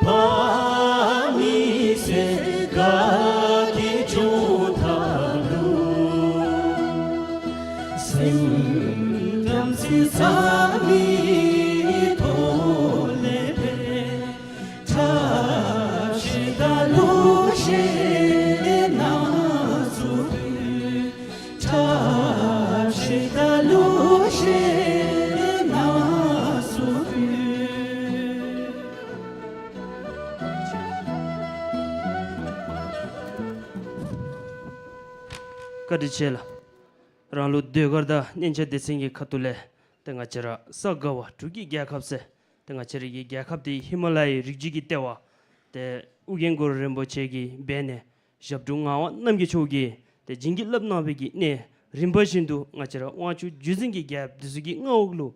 འབངས་མི་སེར་དགའ་སྐྱིད་འབྱུང་ཐབས་ལུ། སེམས་རྒྱ་མཚོའི་ཟེར་མི་ཐོག་ལས་འཕེལ། ཁྲབ་ཤེས་དང་ལུགས་ཤེས་སྣ་ཚོགས་ཕུལ། ཁྲབ་ཤེས་དང་ལུགས་ཤེས་སྣ་ཚོགས་ཕུལ། བཀའ་དྲིན་ཆེ་ལགས། རང་ལུ་ཟློས་གར་དང་སྙན་ཆ་སྡེ་ཚན་གྱི་ཁ་ཐུག་ལས་ཏེ་ང་བཅས་ར་ས་ག་བ་འབྲུག་གི་རྒྱལ་ཁབ་ཟེར་ཏེ་ང་བཅས་ར་གི་རྒྱལ་ཁབ་འདི་ཧི་མ་ལ་ཡའི་རི་རྒྱུད་ཀྱི་ལྟེ་བ་ ཏེ་ཨོ་རྒྱན་གུ་རུ་རིན་པོ་ཆེ་གི་སྦས་གནས་ཞབས་དྲུང་ངག་དབང་རྣམ་རྒྱལ་མཆོག་གིས་ཏེ་བྱིན་གྱིས་བརླབས་གནང་བའི་གི་གནས་རིམ་པ་བཞིན་དུ་ང་བཅས་ར་དབང་ཕྱུག་བརྒྱུད་འཛིན་གྱི་རྒྱལཔོ་འདི་ཚུ་གི་མངའ་འོག་ལུ་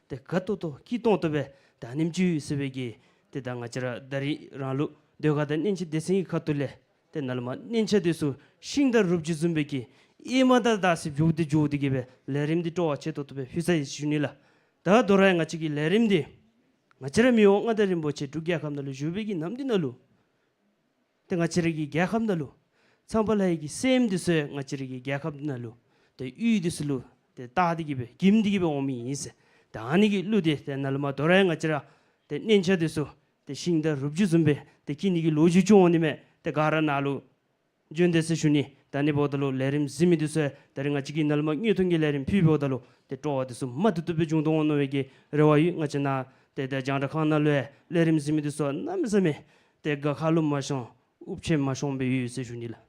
ཏེ་དགའ་ཏོག་ཏོ་སྐྱིད་ཏོང་ཏོ་སྦེ་ད་ཨ་ནེམ་ཅིག་ཡོད་ཟེར་བའི་གི་ཏེ་ད་ང་བཅས་ར་ད་རིས་རང་ལུ་ཟློས་གར་དང་སྙན་ཆ་སྡེ་ཚན་གྱི་ཁ་ཐུག་ལས་ཏེ་ནཱ་ལས་མར་སྙན་ཆ་འདི་ཚུ་ཤིང་རྟ་རུབ་ཅིག་བཟུམ་སྦེ་གི་ཨེ་མ་ད་ད་ཟེར་འགྱོ་སྟེ་འགྱོ་སྟེ་གི་སྦེ་ལས་རིམ་འདི་སྤྲོ་བ་ཆེ་ཏོག་ཏོ་སྦེ་ཕུལ་ས་ཨིན་ཟེར་ཞུ་ནི་ལགས། ད་དོ་རུང་ང་བཅས་ཀྱི་ལས་རིམ་འདི་ང་བཅས་ར་མི་དབང་མངའ་བདག་རིན་པོ་ཆེ་འབྲུག་རྒྱལ་ཁབ་ནང་ལུ་བཞུགས་པའི་གི་ནམ་དུས་ནང་ལུ་ཏེ་ང་བཅས་ར་གི་རྒྱལ་ཁབ་ནང་ལུ་ཚངས་པ་ལྷ་ཡི་གི་སྲསམོ་འདི་ཚུ་ང་བཅས་ར་གི་རྒྱལ་ཁབ་ནང་ལུ་ཏེ་ཡུལ་འདི་ཚུ་ལུ་ཏེ་བཏགས་ཏེ་གི་སྦེ་འགྱིམ་སྟེ་གི་སྦེ་འོང་མི་ཨིན་ཟེར། ད་ཨ་ནི་གི་གླུ་འདི་ཏེ་ནཱ་ལས་མར་དོ་རུང་ང་བཅས་ར་ཏེ་སྙན་ཆ་འདི་ཚུ་ཏེ་ཤིང་རྟ་རུབ་ཅིག་བཟུམ་སྦེ་ཏེ་སྐྱིད་ནི་གི་ལོ་རྒྱུས་ཅིག་འོང་ནི་མས། ཏེ་ག་ར་ནཱ་ལུ་བྱོན་ཏེ་ཟེར་ཞུ་ནི། ད་ཨ་ནི་འབདཝ་ད་ལུ་ལས་རིམ་གཟིགས་མི་འདི་ཚུ་ད་རིས་ང་བཅས་ཀྱིས་ནཱ་ལས་མར་དངོས་མཐོང་གི་ལས་རིམ་ཕུལ་བའི་འབདཝ་ད་ལུ་ཏེ་སྤྲོ་བ་འདི་ཚུ་མ་བཏུབ་བཏུབ་སྦེ་བྱུང་དོ་འོང་མནོ་བའི་གི་རེ་བ་ཡོད། ང་བཅས་ནཱ་ཏེ་ད་རྒྱང་བསྒྲགས་ཁང་ནང་ལུ་ཡང་ལས་རིམ་གཟིགས་མི་འདི་ཚུ་གནམ་མེད་ས་མེད་ཏེ་དགའ་ཁ་ལུ་མ་ཤོང་དབུགས་ཆད་མ་ཤོང་སྦེ་ཡོད་ཟེར་ཞུ་ནི་ལགས།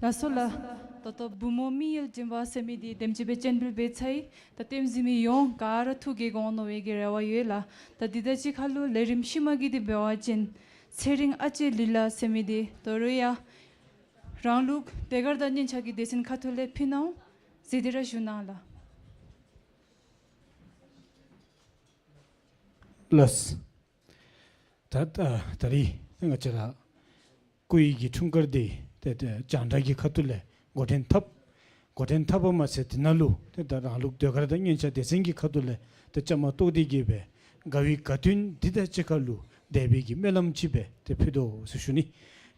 ལགས་སོ་ལགས། ད་ལྟོ་བུམོ་མི་ཡུལ་སྦྱིན་པ་ཟེར་མི་འདི་དེམ་ཅིག་སྦེ་སྤྱན་འབུལ་འབད་ཚར་ཡི། ད་ལྟདམོ་གཟིགས་མི་ཡོངས་ག་ར་ཐུགས་དགྱེས་འོང་མནོ་བའི་གི་རེ་བ་ཡོད་ལགས། ད་འདི་དང་གཅིག་ཁར་ལུ་ལས་རིམ་ཤུལ་མ་གི་འདི་འབད་བ་ཅིན་ཚེ་རིང་ཨ་ལྕེ་ལུས་ལ་ཟེར་མི་འདི་ད་རུང་ཡང་རང་ལུགས་ཟློས་གར་དང་སྙན་ཆ་གི་སྡེ་ཚན་ཁ་ཐུག་ལས་ཕུལ་གནང་འོང་། ཟེར་ཏེ་ར་ཞུ་གནང་ལགས། ལགས། ད་ད་ད་རིས་ང་བཅས་ར་སྐུ་ཡི་གི་འཁྲུངས་སྐར་འདི་ཏེ་ཏེ་རྒྱང་བསྒྲགས་ཀྱི་ཁ་ཐུག་ལས་འགོ་འདྲེན་འཐབ། འགོ་འདྲེན་འཐབ་པ་མ་ཚད་དེ་ནང་ལུ་ཏེ་ད་རང་ལུགས་ཟློས་གར་དང་སྙན་ཆ་སྡེ་ཚན་གྱི་ཁ་ཐུག་ལས་ཏེ་བཅའ་མར་གཏོགས་ཏེ་གིས་སྦེ་དགའ་བའི་དགའ་སྟོན་འདི་དང་གཅིག་ཁར་ལུ་དད་པའི་གི་སྨོན་ལམ་ཅིག་སྦེ་ཏེ་ཕུལ་དོ་ཟེར་ཞུ་ནི།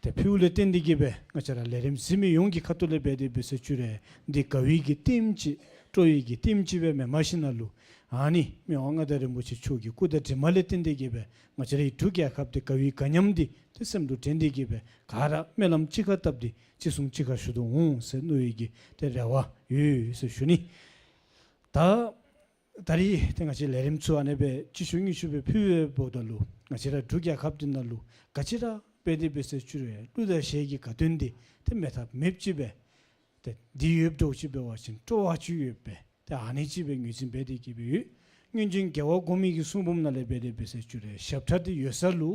ཏེ་ཕུལཝ་ལས་བརྟེན་ཏེ་གིས་སྦེ་ང་བཅས་ར་ལས་རིམ་གཟིགས་མི་ཡོངས་ཀྱི་ཁ་ཐུག་ལས་འབད་དེ་འབད་ཟེར་ཞུ་རུང་འདི་དགའ་བའི་གི་ལྟདམོ་ཅིག་སྤྲོ་བའི་གི་ལྟདམོ་ཅིག་སྦེ་མེནམ་ཞིནམ་ལས་ཨ་ནི་མི་དབང་མངའ་བདག་རིན་པོ་ཆེ་མཆོག་གི་སྐུ་དང་གྲིབ་མ་ལས་བརྟེན་ཏེ་གིས་སྦེ་ང་བཅས་རའི་འབྲུག་རྒྱལ་ཁབ་འདི་དགའ་བའི་དགའ་ཉམས་འདི་ཏེ་སེམས་ལུ་དྲན་ཏེ་གིས་སྦེ་ག་ར་སྨོན་ལམ་གཅིག་ཁར་བཏབ་སྟེ་ཅིག་གསུང་གཅིག་ཁར་ཞུ་དོ་འོང་ཟེར་མནོ་བའི་གི་ཏེ་རེ་བ་ཡོད་ཟེར་ཞུ་ནི། ད་ད་རིས་ཏེ་ང་བཅས་ལས་རིམ་ཚུ་ཨ་ནེ་སྦེ་གཅིག་ཤུལ་གཉིས་ཤུལ་སྦེ་ཕུལ་བའི་འབདཝ་ད་ལུ་ང་བཅས་ར་འབྲུག་རྒྱལ་ཁབ་འདི་ནང་ལུ་ག་ཅི་ར་འབད་དེ་འབད་ཟེར་ཞུ་རུང་གླུ་དང་གཞས་ཀྱི་དགའ་སྟོན་འདི་ཏེ་མེད་ཐབས་མེདཔ་ཅིག་སྦེ་ཏེ་འདི་ཡོདཔ་འདྲཝ་ཅིག་འབད་བ་ཅིན་སྤྲོ་བ་ཅིག་ཡོདཔ་སྦེ་ཏེ་ཨ་ནི་ཅིག་སྦེ་ངོས་འཛིན་འབད་དེ་གིས་སྦེ་ཡོད། སྔོན་བྱོན་རྒྱལ་བ་གོང་མའི་གི་གསུང་འབུམ་ནང་ལས་འབད་དེ་འབད་ཟེར་ཞུ་རུང་ཞབས་ཁྲ་འདི་ཡོད་ས་ལུ་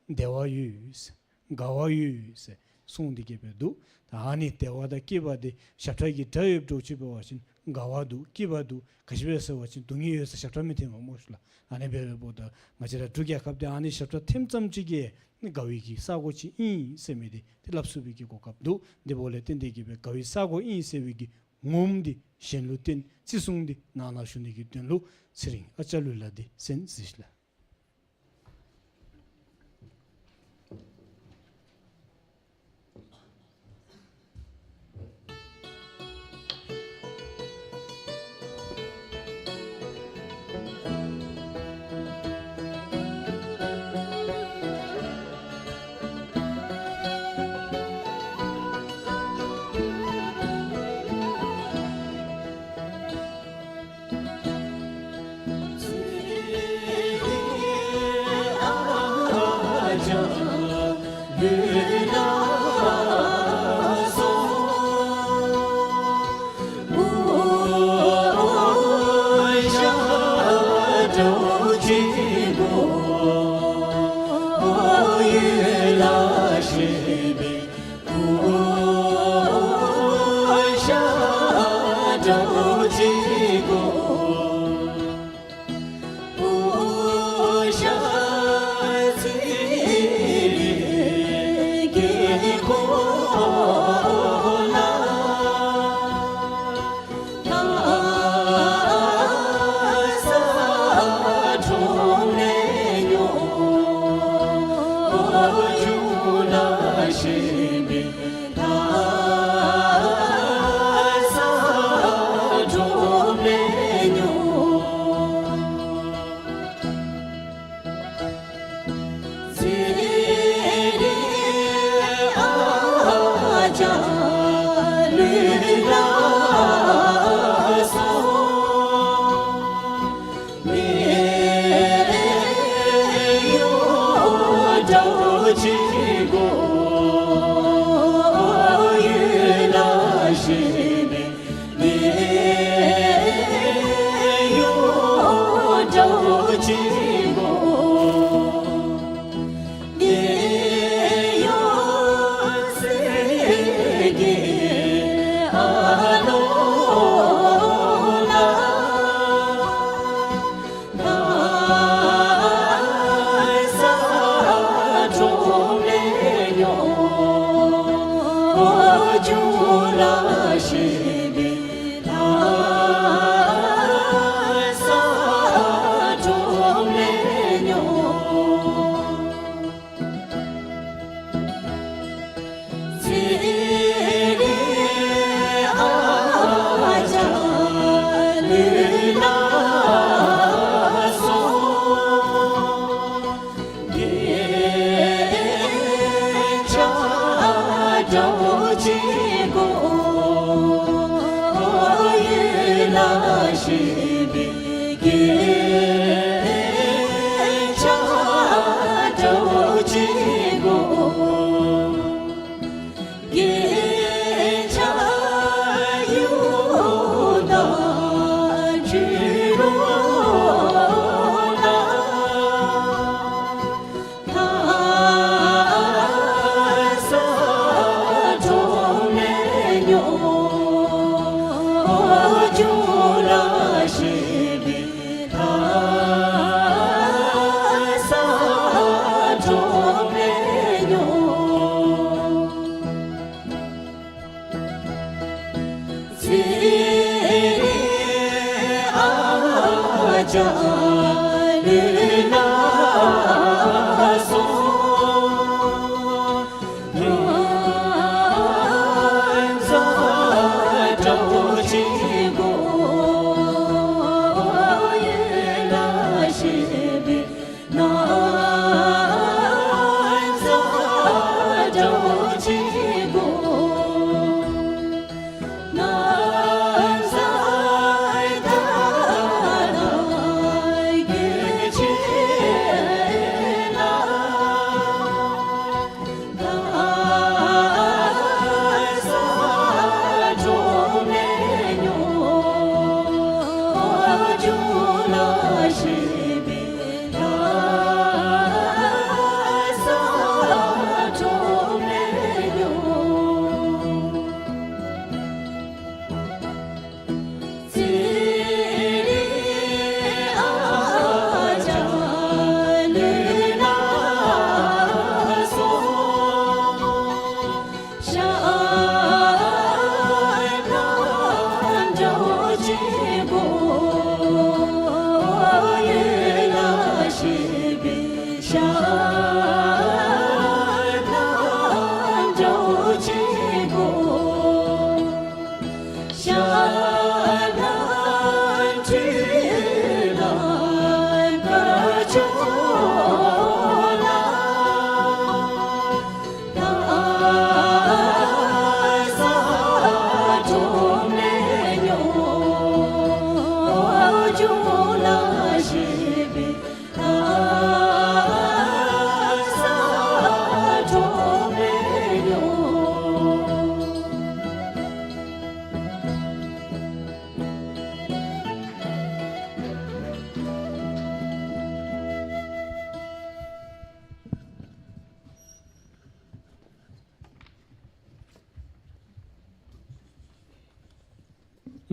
བདེ་བ་ཡོད་ཟེར་དགའ་བ་ཡོད་ཟེར་གསུངས་ཏེ་གིས་སྦེ་འདུག། ད་ཨ་ནི་བདེ་བ་དང་སྐྱིད་པ་འདི་ཞབས་ཁྲ་གི་སྒྲ་ཡོདཔ་འདྲཝ་ཅིག་འབད་བ་ཅིན་དགའ་བ་འདུག་སྐྱིད་པ་འདུག། ག་ཅི་སྦེ་ཟེར་བ་ཅིན་སྡུག་བསྔལ་ཡོད་ས་ཞབས་ཁྲ་མི་འཐེན་པས་སྨོ་ཤིག་ལགས། ཨ་ནི་འབད་བའི་འབདཝ་ད་ང་བཅས་ར་འབྲུག་རྒྱལ་ཁབ་འདི་ཨ་ནི་ཞབས་ཁྲ་འཐེནམ་ཙམ་ཅིག་གིས་དགའ་བའི་གི་ས་གོ་ཅིག་ཨིན་ཟེར་མི་འདི་ཏེ་སླབ་ཚུགས་པའི་གི་གོ་སྐབས་འདུག། དེ་འབདཝ་ལས་བརྟེན་ཏེ་གིས་སྦེ་དགའ་བའི་ས་གོ་ཨིན་ཟེར་བའི་གི་ངོམ་འདི་གཞན་ལུ་བསྟན་རྩིས་སྲུང་འདི་ནང་ན་ཞུ་ནི་གི་དོན་ལུ་ཚེ་རིང་ཨ་ལྕེ་ལུས་ལ་འདི་གསན་གཟིགས་ཤིག་ལགས།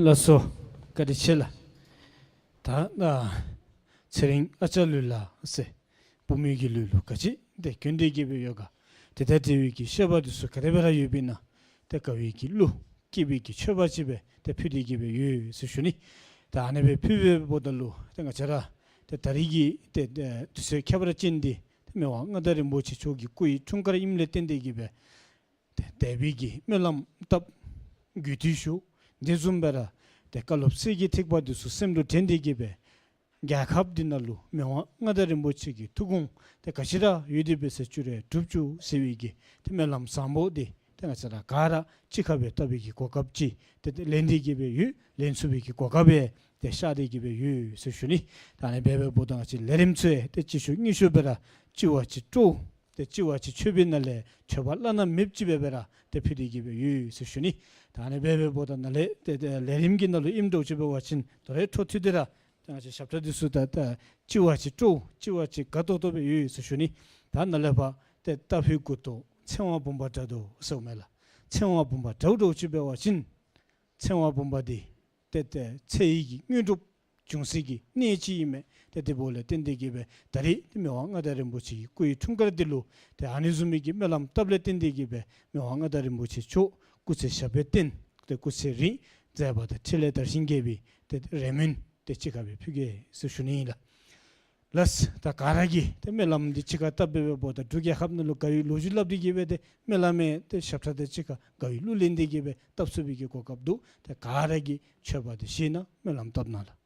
ལགས་སོ། བཀའ་དྲིན་ཆེ་ལགས། ད་ཨ་ཚེ་རིང་ཨ་ཅག་ལུ་ལགས་ཟེར་བུམོ་གི་ལུས་ལུ་ག་ཅི་ཏེ་གྱོན་ཏེ་གི་སྦེ་ཡོད་ག། ཏེ་ད་དེ་བའི་གི་བཤད་པ་འདི་ཚུ་ག་དེ་སྦེ་ར་ཡོདཔ་ཨིན་ན། ཏེ་དགའ་བའི་གི་གླུ་སྐྱིད་པའི་གི་མཆོད་པ་ཅིག་སྦེ་ཏེ་ཕུལ་ཏེ་གི་སྦེ་ཡོད་ཟེར་ཞུ་ནི། ད་ཨ་ནི་སྦེ་ཕུལ་བའི་འབདཝ་ད་ལུ་ཏེ་ང་བཅས་ར་ཏེ་ད་རིས་ཀྱི་ཏེ་ཏེ་དུས་ཚོད་ཁྱད་པར་ཅན་འདི་ཏེ་མི་དབང་མངའ་བདག་རིན་པོ་ཆེ་མཆོག་གི་སྐུ་ཡི་འཁྲུངས་སྐར་ཨིནམ་ལས་བརྟེན་ཏེ་གི་སྦེ་ཏེ་དད་པའི་གི་སྨོན་ལམ་བཏབ། གུས་འདུད་ཞུ། དེ་བཟུམ་སྦེ་ར་ཏེ་བཀའ་སློབ་གསེར་གྱི་ཐིགས་པ་འདི་ཚུ་སེམས་ལུ་དྲན་ཏེ་གི་སྦེ་རྒྱལ་ཁབ་འདི་ནང་ལུ་མི་དབང་མངའ་བདག་རིན་པོ་ཆེ་གི་ཐུགས་དགོངས་ཏེ་ག་ཅི་ར་ཡོད་དེ་འབད་ས་བཅུ་རེ་གྲུབ་བཅུག་ཟེར་བའི་གི་ཏེ་སྨོན་ལམ་བཟང་པོ་འདི་ཏེ་ང་བཅས་ར་ག་ར་གཅིག་ཁར་སྦེ་བཏབ་པའི་གི་གོ་སྐབས་ཅིག་ཏེ་ཏེ་ལེན་ཏེ་གི་སྦེ་ཡོད། ལེན་ཚུགས་པའི་གི་གོ་སྐབས་སྦེ་ཏེ་ཤར་ཏེ་གི་སྦེ་ཡོད་ཟེར་ཞུ་ནི། ད་ཨ་ནི་སྦེ་འབདཝ་ད་ང་བཅས་ལས་རིམ་ཚུ་ཡང་ཏེ་གཅིག་ཤུལ་གཉིས་ཤུལ་སྦེ་ར་གཅིག་བ་གཅིག་སྤྲོ་ཏེ་གཅིག་བ་གཅིག་མཆོད་པའི་ནང་ལས་མཆོད་པ་བླ་ན་མེདཔ་ཅིག་སྦེ་སྦེ་ར་ཏེ་ཕུལ་ཏེ་གི་སྦེ་ཡོད་ཟེར་ཞུ་ནི། ད་ཨ་ནི་སྦེ་འབདཝ་ད་ནཱ་ལས་ཏེ་ཏེ་ལས་རིམ་གྱི་ནང་ལུ་ཨིནམ་འདྲཝ་ཅིག་འབད་བ་ཅིན་དོ་རུང་འཕྲོ་མཐུད་དེ་ར་ཏེ་ང་བཅས་ཞབས་ཁྲ་འདི་ཚུ་ད་ད་གཅིག་བ་གཅིག་སྤྲོ་གཅིག་བ་གཅིག་དགའ་ཏོག་ཏོ་སྦེ་ཡོད་ཟེར་ཞུ་ནི། ད་ནཱ་ལས་ཕར་ཏེ་རྟ་ཕོའི་མགུ་ཏོ་ཚེ་དབང་བུམ་པ་དྲག་ཏོ་ཟེརཝ་མས་ལགས། ཚེ་དབང་བུམ་པ་དྲག་ཏོ་ཅིག་འབད་བ་ཅིན་ཚེ་དབང་བུམ་པ་འདི་ཏེ་ཏེ་ཚེ་ཡི་གི་དངོས་གྲུབ་འབྱུང་སའི་གི་གནས་ཅིག་ཨིན་མས། ཏེ་དེ་འབདཝ་ལས་བརྟེན་ཏེ་གི་སྦེ་ད་རིས་ཏེ་མི་དབང་མངའ་བདག་རིན་པོ་ཆེ་གི་སྐུ་ཡི་འཁྲུངས་སྐར་འདི་ལུ་ཏེ་ཨ་ནི་བཟུམ་མའི་གི་སྨོན་ལམ་བཏབ་ལས་བརྟེན་ཏེ་གི་སྦེ་མི་དབང་མངའ་བདག་རིན་པོ་ཆེ་མཆོག་སྐུ་ཚེ་ཞབས་པད་བརྟན་ཏེ་སྐུ་ཚེ་རིང་མཛད་པ་དང་འཕྲིན་ལས་དར་ཞིང་རྒྱས་པའི་ཏེ་རེ་སྨོན་ཏེ་གཅིག་ཁར་སྦེ་ཕུལ་གེ་ཟེར་ཞུ་ནི་ཨིན་ལགས། ལགས། ད་ག་ར་གིས་ཏེ་སྨོན་ལམ་འདི་གཅིག་ཁར་བཏབ་སྦེ་འབདཝ་ད་འབྲུག་རྒྱལ་ཁབ་ནང་ལུ་དགའ་བའི་ལོ་རྒྱུས་སླབ་སྟེ་གི་སྦེ་ཏེ་སྨོན་ལམ་ཡང་ཏེ་ཞབས་ཁྲ་དང་གཅིག་ཁར་དགའ་བའི་གླུ་ལེན་ཏེ་གི་སྦེ་བཏབ་ཚུགས་པའི་གི་གོ་སྐབས་འདུག། ཏེ་ག་ར་གིས་མཆོད་པ་འདི་བཞེས་གནང་སྨོན་ལམ་བཏབ་གནང་ལགས།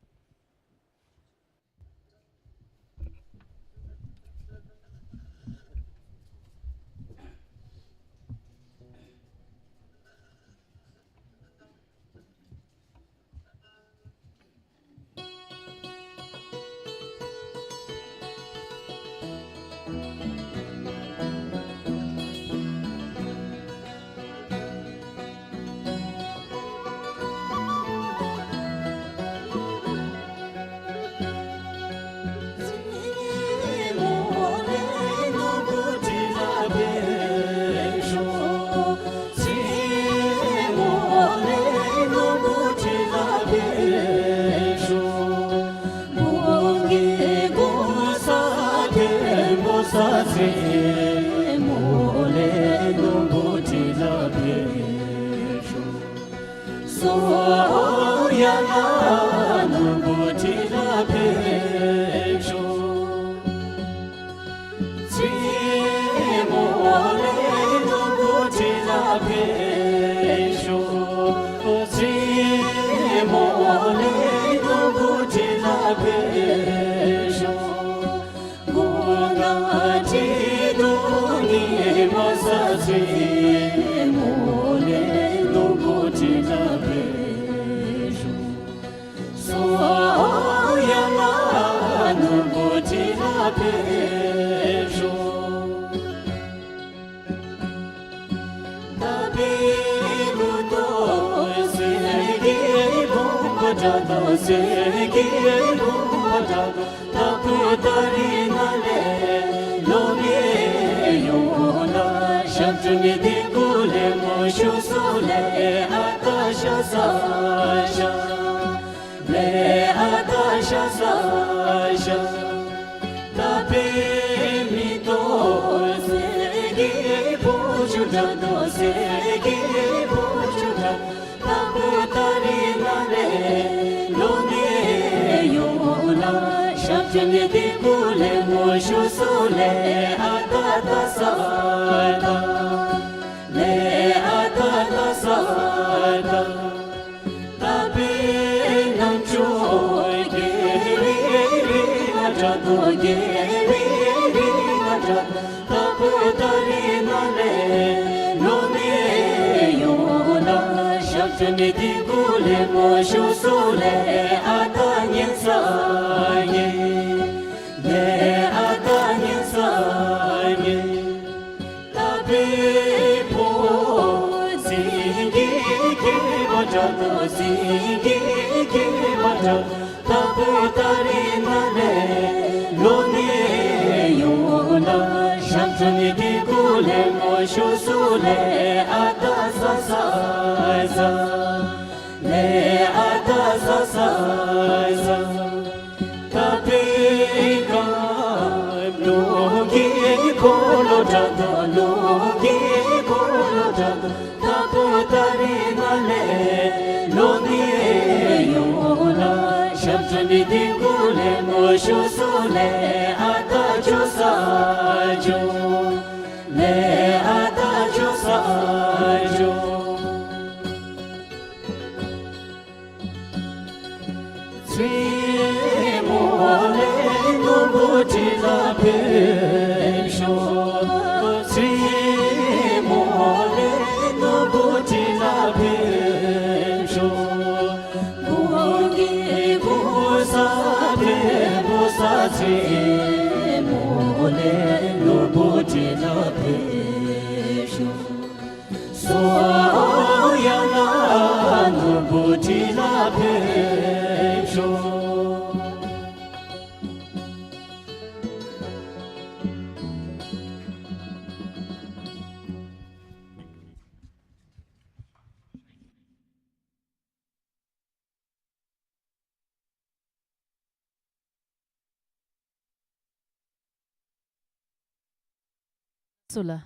སོ་ལགས།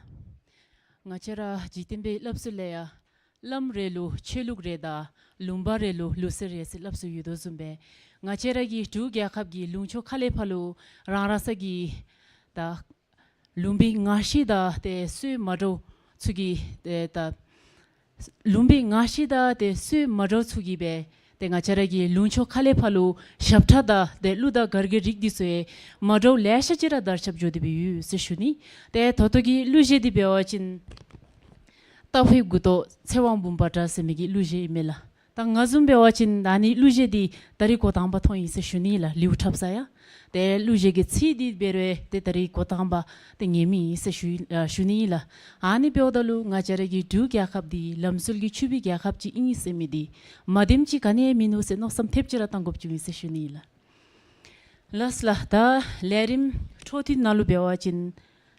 ང་བཅས་ར་འཇིག་རྟེན་པའི་སླབ་སྲོལ་ལས་ཡང་བླམ་རེ་ལུ་ཆོས་ལུགས་རེ་དང་ལུང་པ་རེ་ལུ་ལུགས་སྲོལ་རེ་ཟེར་སླབ་སྲོལ་ཡོད་དོ་བཟུམ་སྦེ་ང་བཅས་ར་གི་འབྲུག་རྒྱལ་ཁབ་ཀྱི་ལུང་ཕྱོགས་ཁ་ལས་ཕར་ལུ་རང་རང་ས་གི་ད་ལུང་པའི་ངར་ཤེས་དང་ཏེ་སྲོལ་མ་འདྲཝ་ཚུ་གིས་ཏེ་ད་ལུང་པའི་ངར་ཤེས་དང་ཏེ་སྲོལ་མ་འདྲཝ་ཚུ་གིས་སྦེ་ཏེ་ང་བཅས་ར་གི་ལུང་ཕྱོགས་ཁ་ལས་ཕར་ལུ་ཞབས་ཁྲ་དང་ཏེ་གླུ་དང་གར་གྱི་རིགས་འདི་ཚུ་ཡང་མ་འདྲཝ་ལེ་ཤ་ཅིག་ར་དར་ཁྱབ་འགྱོ་སྟེ་སྦེ་ཡོད་ཟེར་ཞུ་ནི། ཏེ་ད་ལྟོ་གི་གླུ་གཞས་འདི་འབད་བ་ཅིན་རྟ་ཕོའི་མགུ་ཏོ་ཚེ་དབང་འབུམ་པ་འདྲ་ཟེར་མི་གི་གླུ་གཞས་ཨིན་མས་ལགས། ད་ང་བཟུམ་འབད་བ་ཅིན་ཨ་ནི་གླུ་གཞས་འདི་ད་རིས་འགོ་དང་པ་མཐོང་ཡི་ཟེར་ཞུ་ནི་ལགས། ལེའུ་འཁྲབ་ས་ཡང་ཏེ་གླུ་གཞས་ཀྱི་ཚིག་འདི་འབད་རུང་ཏེ་ད་རིས་འགོ་དང་པ་ཏེ་ཉན་མི་ཨིན་ཟེར་ཞུ་ཨ་ཞུ་ནི་ལགས། ཨ་ནི་འབདཝ་ད་ལུ་ང་བཅས་ར་གི་འབྲུག་རྒྱལ་ཁབ་འདི་ལམ་སྲོལ་གྱི་ཕྱུག་པའི་རྒྱལ་ཁབ་ཅིག་ཨིན་ཟེར་མི་འདི་མ་བདེནམ་ཅིག་ག་ནི་ཡང་མིན་ནུག་ཟེར་མནོ་བསམ་ཐེབས་ཅིག་ར་བཏང་དགོཔ་ཅིག་ཨིན་ཟེར་ཞུ་ནི་ལགས། ལགས་ལགས། ད་ལས་རིམ་འཕྲོ་མཐུད་ནང་ལུ་འབད་བ་ཅིན་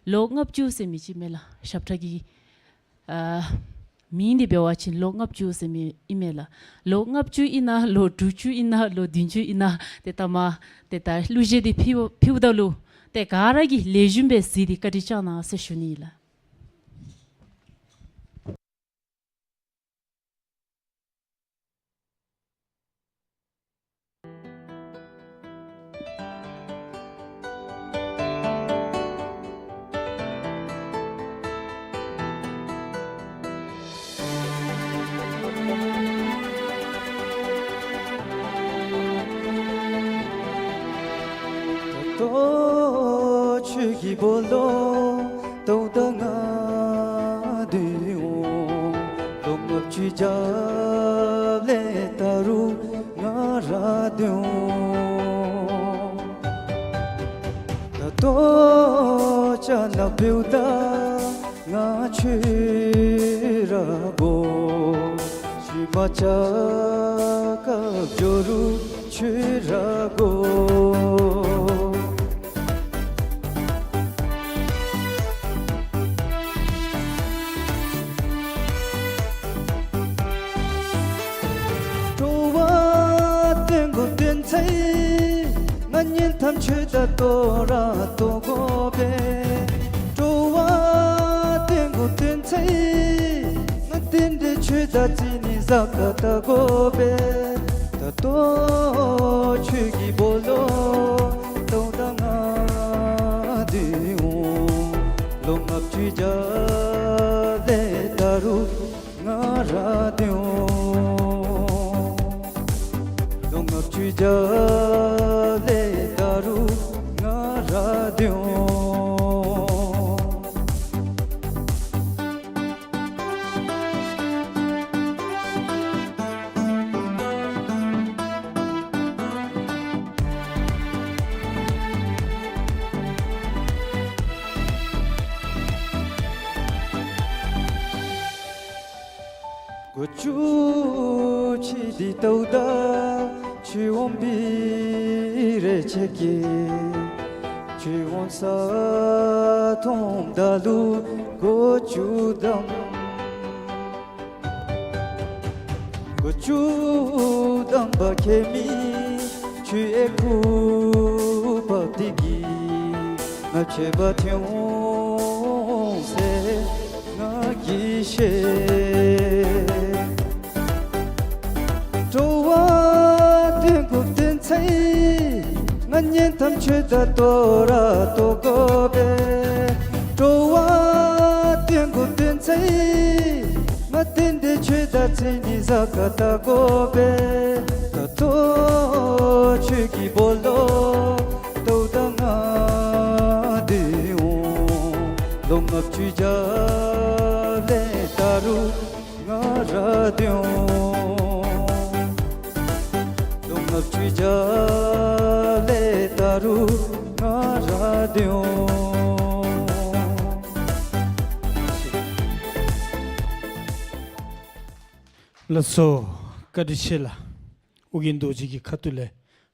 ལོ་ལྔ་བཅུ་ཟེར་མི་ཅིག་མས་ལགས། ཞབས་ཁྲ་གི་ཨ་མིང་འདི་འབད་བ་ཅིན་ལོ་ལྔ་བཅུ་ཟེར་མི་ཨིན་མས་ལགས། ལོ་ལྔ་བཅུ་ཨིན་ན་ལོ་དྲུག་ཅུ་ཨིན་ན་ལོ་བདུན་ཅུ་ཨིན་ན་ཏེ་ད་མ་ཏེ་ད་གླུ་གཞས་འདི་ཕུལ་ཕུལཝ་ད་ལུ་ཏེ་ག་ར་གིས་ལེགས་ཤོམ་སྦེ་གཟིགས་ཏེ་བཀའ་དྲིན་བསྐྱང་གནང་ཟེར་ཞུ་ནི་ལགས། ད་ལྟོ་ཁྱོད་ཀྱི་སྦོ་ལོགས་ལྟཝ་ད་ང་འདོད་འོང་། ལོ་ལྔ་བཅུའི་རྒྱབ་ལས་ད་རུང་ང་ར་འདོད་འོང་། ད་ལྟོ་ཅ་ན་འབདཝ་ད་ང་ཁྱོད་ར་དགོ། ཤུལ་མ་ཆ་ཁབ་འགྱོ་རུང་ཁྱོད་ར་དགོ། སྤྲོ་བ་སྟོན་དགོ་སྟོན་ཚེ་ང་གཉེན་ཐམས་ཅད་ད་ལྟོ་ར་ལྟོ་དགོ་པས། སྤྲོ་བ་སྟོན་དགོ་སྟོན་ཚེ་ང་རྟེན་འབྲེལ་ཆོས་དང་རྩིས་ནི་གཟའ་སྐར་ལྟ་དགོ་པས། ད་ལྟོ་ཁྱོད་ཀྱི་སྦོ་ལོགས་ལྟཝ་ད་ང་འདོད་འོང་། ལོ་ལྔ་བཅུའི་རྒྱབ་ལས་ད་རུང་ང་ར་འདོད་འོང་། ལོ་ལྔ་བཅུའི་རྒྱབ་ལས་ད་རུང་ང་ར་འདོད་འོང་། སྒོ་ཅུང་ཕྱེ་སྟེ་ལྟཝ་ད་ཁྱོད་འོང་པའི་རེ་ཆེ་གེ། ཁྱོད་འོང་ས་མཐོངམ་ད་ལུ་སྒོ་ཅུང་བསྡམས། སྒོ་བཅུ་དམ་པ་ཁྱད་མེད་ཆོས་ཀྱི་སྐུ་འབབ་འདི་གིས་ང་མཆོད་པ་ཐོངས་ཟེར་ང་གིས་བཤད། འགྲོ་བ་དོན་དགུ་དོན་ཚན་ང་ཉན་ཐམས་ཅད་ད་ལྟོ་ར་ལྟོ་དགོ་པས། འགྲོ་བ་དོན་དགུ་དོན་ཚན་ང་བསྟན་ཏེ་ཆོས་དང་མཚན་ཉིད་གཟའ་སྐར་ལྟ་དགོ་པས། ད་ལྟོ་ཆོས་ཀྱི་སྦོ་ལོགས་ལྟོ་ད་ང་འདི་འོང་། ལོ་ལྔ་བཅུའི་རྒྱབ་ལས་ད་རུང་ང་ར་འདི་འོང་། ལོ་ལྔ་བཅུའི་རྒྱབ་ལས་ད་རུང་ང་ར་འདི་འོང་། ལགས་སོ། བཀའ་དྲིན་ཆེ་ལགས། ཨོ་རྒྱན་རྡོ་རྗེ་གི་ཁ་ཐུག་ལས་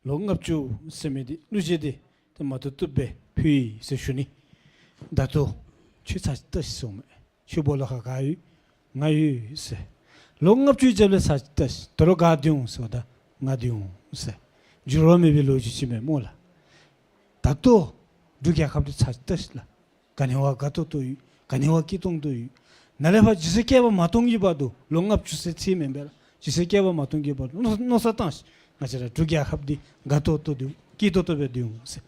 ལོ་ལྔ་བཅུ་ཟེར་མི་འདི་གླུ་གཞས་འདི་ཏེ་མ་བཏུབ་བཏུབ་སྦེ་ཕུལ་ཡི་ཟེར་ཞུ་ནི། ད་ལྟོ་ཁྱོད་ཚར་ཅིག་ལྟ་ཤིག་ཟེརཝ་མས། ཁྱོད་སྦོ་ལོགས་ཁར་ག་ཡོད། ང་ཡོད་ཟེར། ལོ་ལྔ་བཅུའི་རྒྱབ་ལས་ཚར་ཅིག་ལྟ་ཤིག། ད་རུང་ག་འདི་འོང་ཟེརཝ་ད་ང་འདི་འོང་ཟེར། འགྱུར་བ་མེད་པའི་ལོ་རྒྱུས་ཅིག་མས་སྨོ་ལགས། ད་ལྟོ་འབྲུག་རྒྱལ་ཁབ་འདི་ཚར་ཅིག་ལྟ་ཤིག་ལགས། ག་ནི་བ་དགའ་ཏོག་ཏོ་ཡོད། ག་ནི་བ་སྐྱིད་ཏོང་ཏོ་ཡོད། ནཱ་ལས་ཕར་ཇི་སྲིད་བསྐལ་པ་མ་སྟོང་གི་བར་དུ་ལོ་ལྔ་བཅུ་ཟེར་ཚིག་མེན་པས་ལགས། ཇི་སྲིད་བསྐལ་པ་མ་སྟོང་གི་བར་དུ་མནོ་མནོ་བསམ་བཏང་ཤིག། ང་བཅས་ར་འབྲུག་རྒྱལ་ཁབ་འདི་དགའ་ཏོག་ཏོ་སྦེ་སྐྱིད་ཏོག་ཏོ་སྦེ་སྡོད་འོང་ཟེར།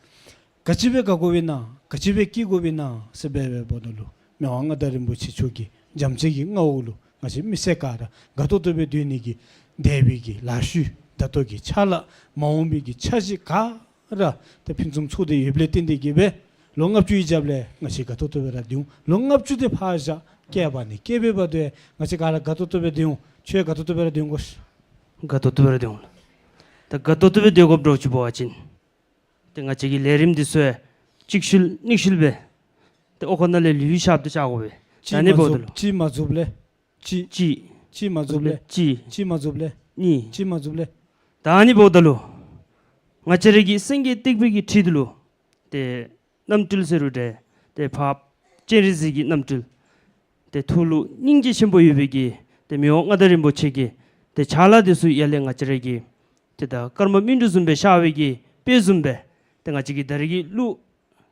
ག་ཅི་སྦེ་དགའ་དགོ་པས་ན་ག་ཅི་སྦེ་སྐྱིད་དགོ་པས་ན་ཟེར་འབད་འབདཝ་ད་ལུ་མི་དབང་མངའ་བདག་རིན་པོ་ཆེ་མཆོག་གི་འཇམ་དཔྱེ་གི་མངའ་འོག་ལུ་ང་བཅས་མི་སེར་ག་ར་དགའ་ཏོག་ཏོ་སྦེ་སྡོད་ནི་གི་འདས་པའི་གི་ལཱ་ཤུལ་ད་ལྟོ་གི་ཕྱག་ལཱ་མ་འོངས་པའི་གི་འཆར་གཞི་ག་ར་ཏེ་ཕུན་སུམ་ཚོགས་ཏེ་ཡོདཔ་ལས་བརྟེན་ཏེ་གིས་སྦེ་ལོ་ལྔ་བཅུའི་རྒྱབ་ལས་ང་བཅས་དགའ་ཏོག་ཏོ་སྦེ་ར་སྡོད་འོང་། ལོ་ལྔ་བཅུ་དེ་ཕར་བཞག། བསྐལ་པ་ནས་བསྐལ་པའི་བར་དུ་ཡང་ང་བཅས་ག་ར་དགའ་ཏོག་ཏོ་སྦེ་སྡོད་འོང་། ཁྱོད་ཡང་དགའ་ཏོག་ཏོ་སྦེ་ར་སྡོད་འོང་གོ་ཤིག། དགའ་ཏོག་ཏོ་སྦེ་ར་སྡོད་འོང་། ད་དགའ་ཏོག་ཏོ་སྦེ་སྡོད་དགོཔ་འདྲཝ་ཅིག་འབད་བ་ཅིན་ཏེ་ང་བཅས་ཀྱི་ལས་རིམ་འདི་ཚུ་ཡང་གཅིག་ཤུལ་གཉིས་ཤུལ་སྦེ་ཏེ་ཨོ་ཁོ་ན་ལས་ལུས་ཤབ་ཏེ་བཅའ་དགོ་པས། ད་ཨ་ནི་འབདཝ་ད་ལུ་གཅིག་མ་རྫོགསཔ་ལས་གཅིག། གཅིག། གཅིག་མ་རྫོགསཔ་ལས་གཅིག། གཅིག་མ་རྫོགསཔ་ལས་གཉིས། གཅིག་མ་རྫོགསཔ་ལས་གཉིས། གཅིག་མ་རྫོགསཔ་ལས། ད་ཨ་ནི་འབདཝ་ད་ལུ་ང་བཅས་ར་གི་སེང་གེ་སྟེགས་བུ་གི་ཁྲི་འདི་ལུ་ཏེ་རྣམ་སྤྲུལ་ཟེར་རུང་འདྲ་ཏེ་འཕགས་པ་སྤྱན་རས་གཟིགས་ཀྱི་རྣམ་སྤྲུལ་ཏེ་ཐུགས་ལུ་སྙིང་རྗེ་ཆེན་པོ་ཡོད་པའི་གི་ཏེ་མི་དབང་མངའ་བདག་རིན་པོ་ཆེ་གིས་ཏེ་ཕྱག་ལཱ་འདི་ཚུ་ཡར་ལས་ང་བཅས་ར་གི་ཏེ་ད་སྐར་མ་སྨིན་དྲུག་བཟུམ་སྦེ་ཤར་བའི་གི་དཔེ་བཟུམ་སྦེ་ཏེ་ང་བཅས་ཀྱི་ད་རེས་ཀྱི་གླུ་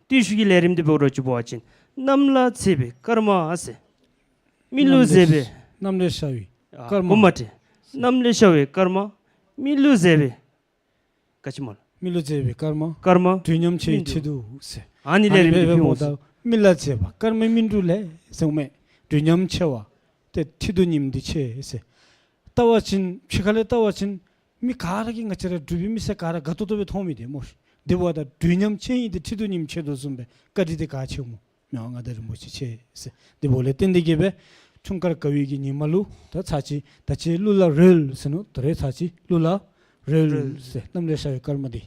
བརྟུལ་ཞུགས་ཀྱི་ལས་རིམ་འདི་འབད་རུང་ཅིག་འབད་བ་ཅིན་གནམ་ལ་མཛེས་པའི་སྐར་མ་ཟེར། མི་ལུ་མཛེས་པའི། གནམ་ལས་ཤར་བའི་ཨ་སྐར་མ། གོ་མ་ཏེ། གནམ་ལས་ཤར་བའི་སྐར་མ། མི་ལུ་མཛེས་པའི། ག་ཅི་སྨོ་ལགས། མི་ལུ་མཛེས་པའི་སྐར་མ། སྐར་མ། དུས་མཉམ་ཆེ་བའི་ཁྲི་གདུགས་ཟེར། ཨ་ནི་ལས་རིམ་འདི་ཕུལ་འོང་ཟེར། མི་ལ་མཛེས་པ་སྐར་མ་སྨིན་དྲུག་ལས་ཟེརཝ་མས། དུས་མཉམ་ཆེ་བ་ཏེ་ཁྲི་གདུགས་ཉིམ་འདི་ཆེ་ཟེར། བལྟ་བ་ཅིན་ཕྱི་ཁ་ལས་བལྟ་བ་ཅིན་མི་ག་ར་གིས་ང་བཅས་ར་འབྲུག་པའི་མི་སེར་ག་ར་དགའ་ཏོག་ཏོ་སྦེ་མཐོང་མི་འདི་སྨོ་ཤིག། དེ་འབདཝ་ད་དུས་མཉམ་ཆེ་ཡི་ཏེ་ཁྲི་གདུགས་ཉིམ་ཆེ་དོ་བཟུམ་སྦེ་བཀའ་དྲིན་འདི་ག་ཆེཝ་སྨོ། མི་དབང་མངའ་བདག་རིན་པོ་ཆེ་ཆེ་ཟེར། དེ་འབདཝ་ལས་བརྟེན་ཏེ་གིས་སྦེ་འཁྲུངས་སྐར་དགའ་བའི་གི་ཉིནམ་ལུ་ད་ཚར་ཅིག་ད་ཅི་གླུ་ལ་རོལ་ཟེར་ནུག། ད་རེས་ཚར་ཅིག་གླུ་ལ་རོལ་ཟེར། གནམ་ལས་ཤར་བའི་སྐར་མ་འདི།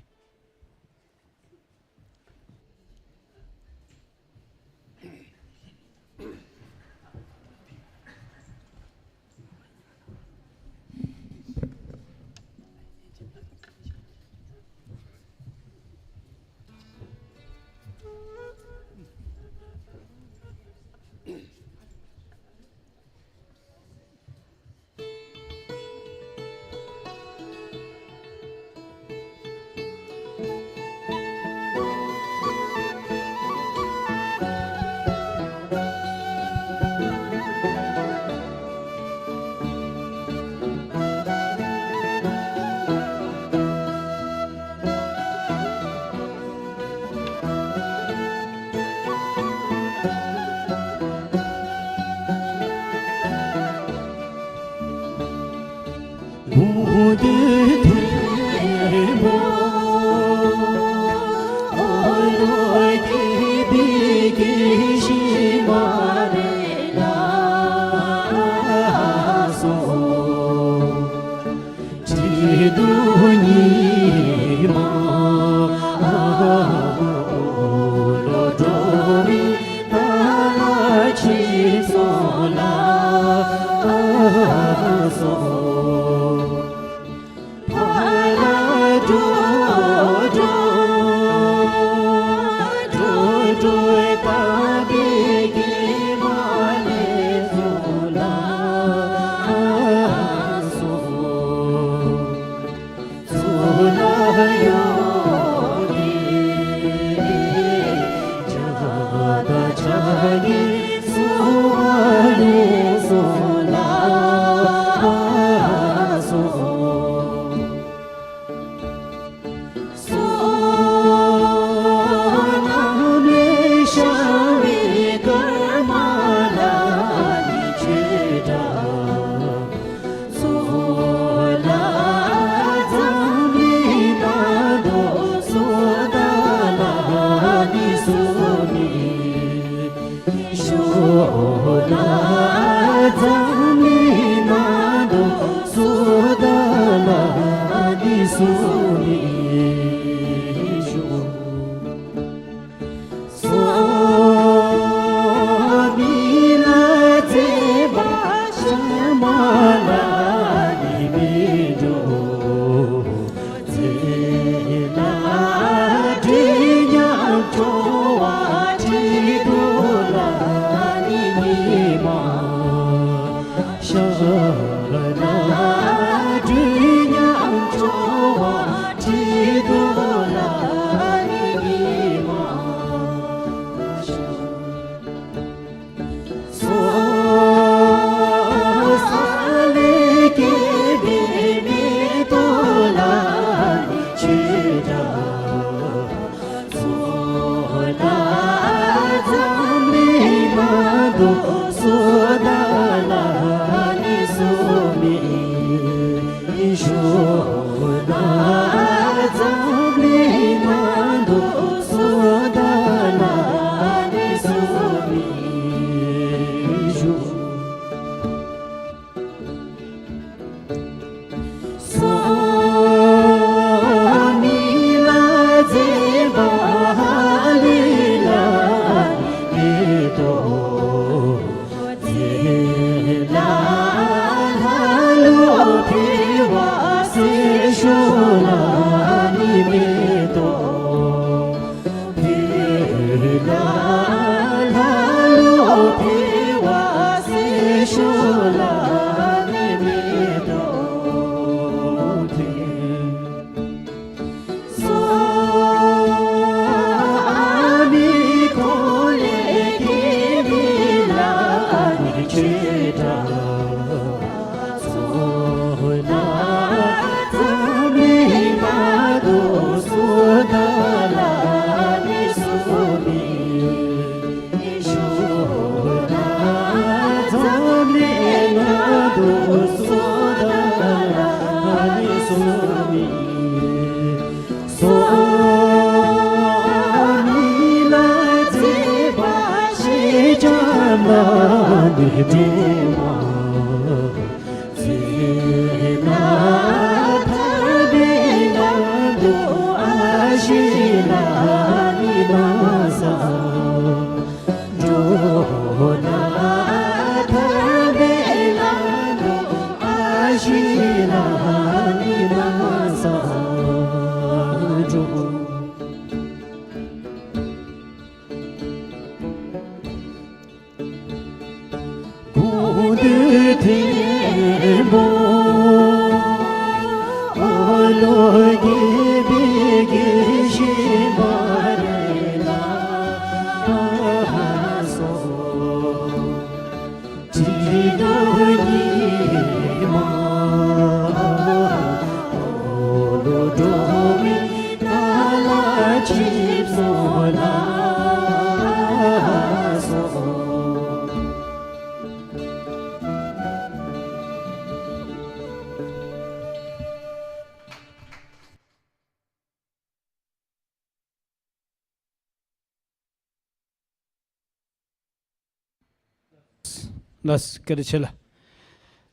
ལགས། བཀའ་དྲིན་ཆེ་ལགས།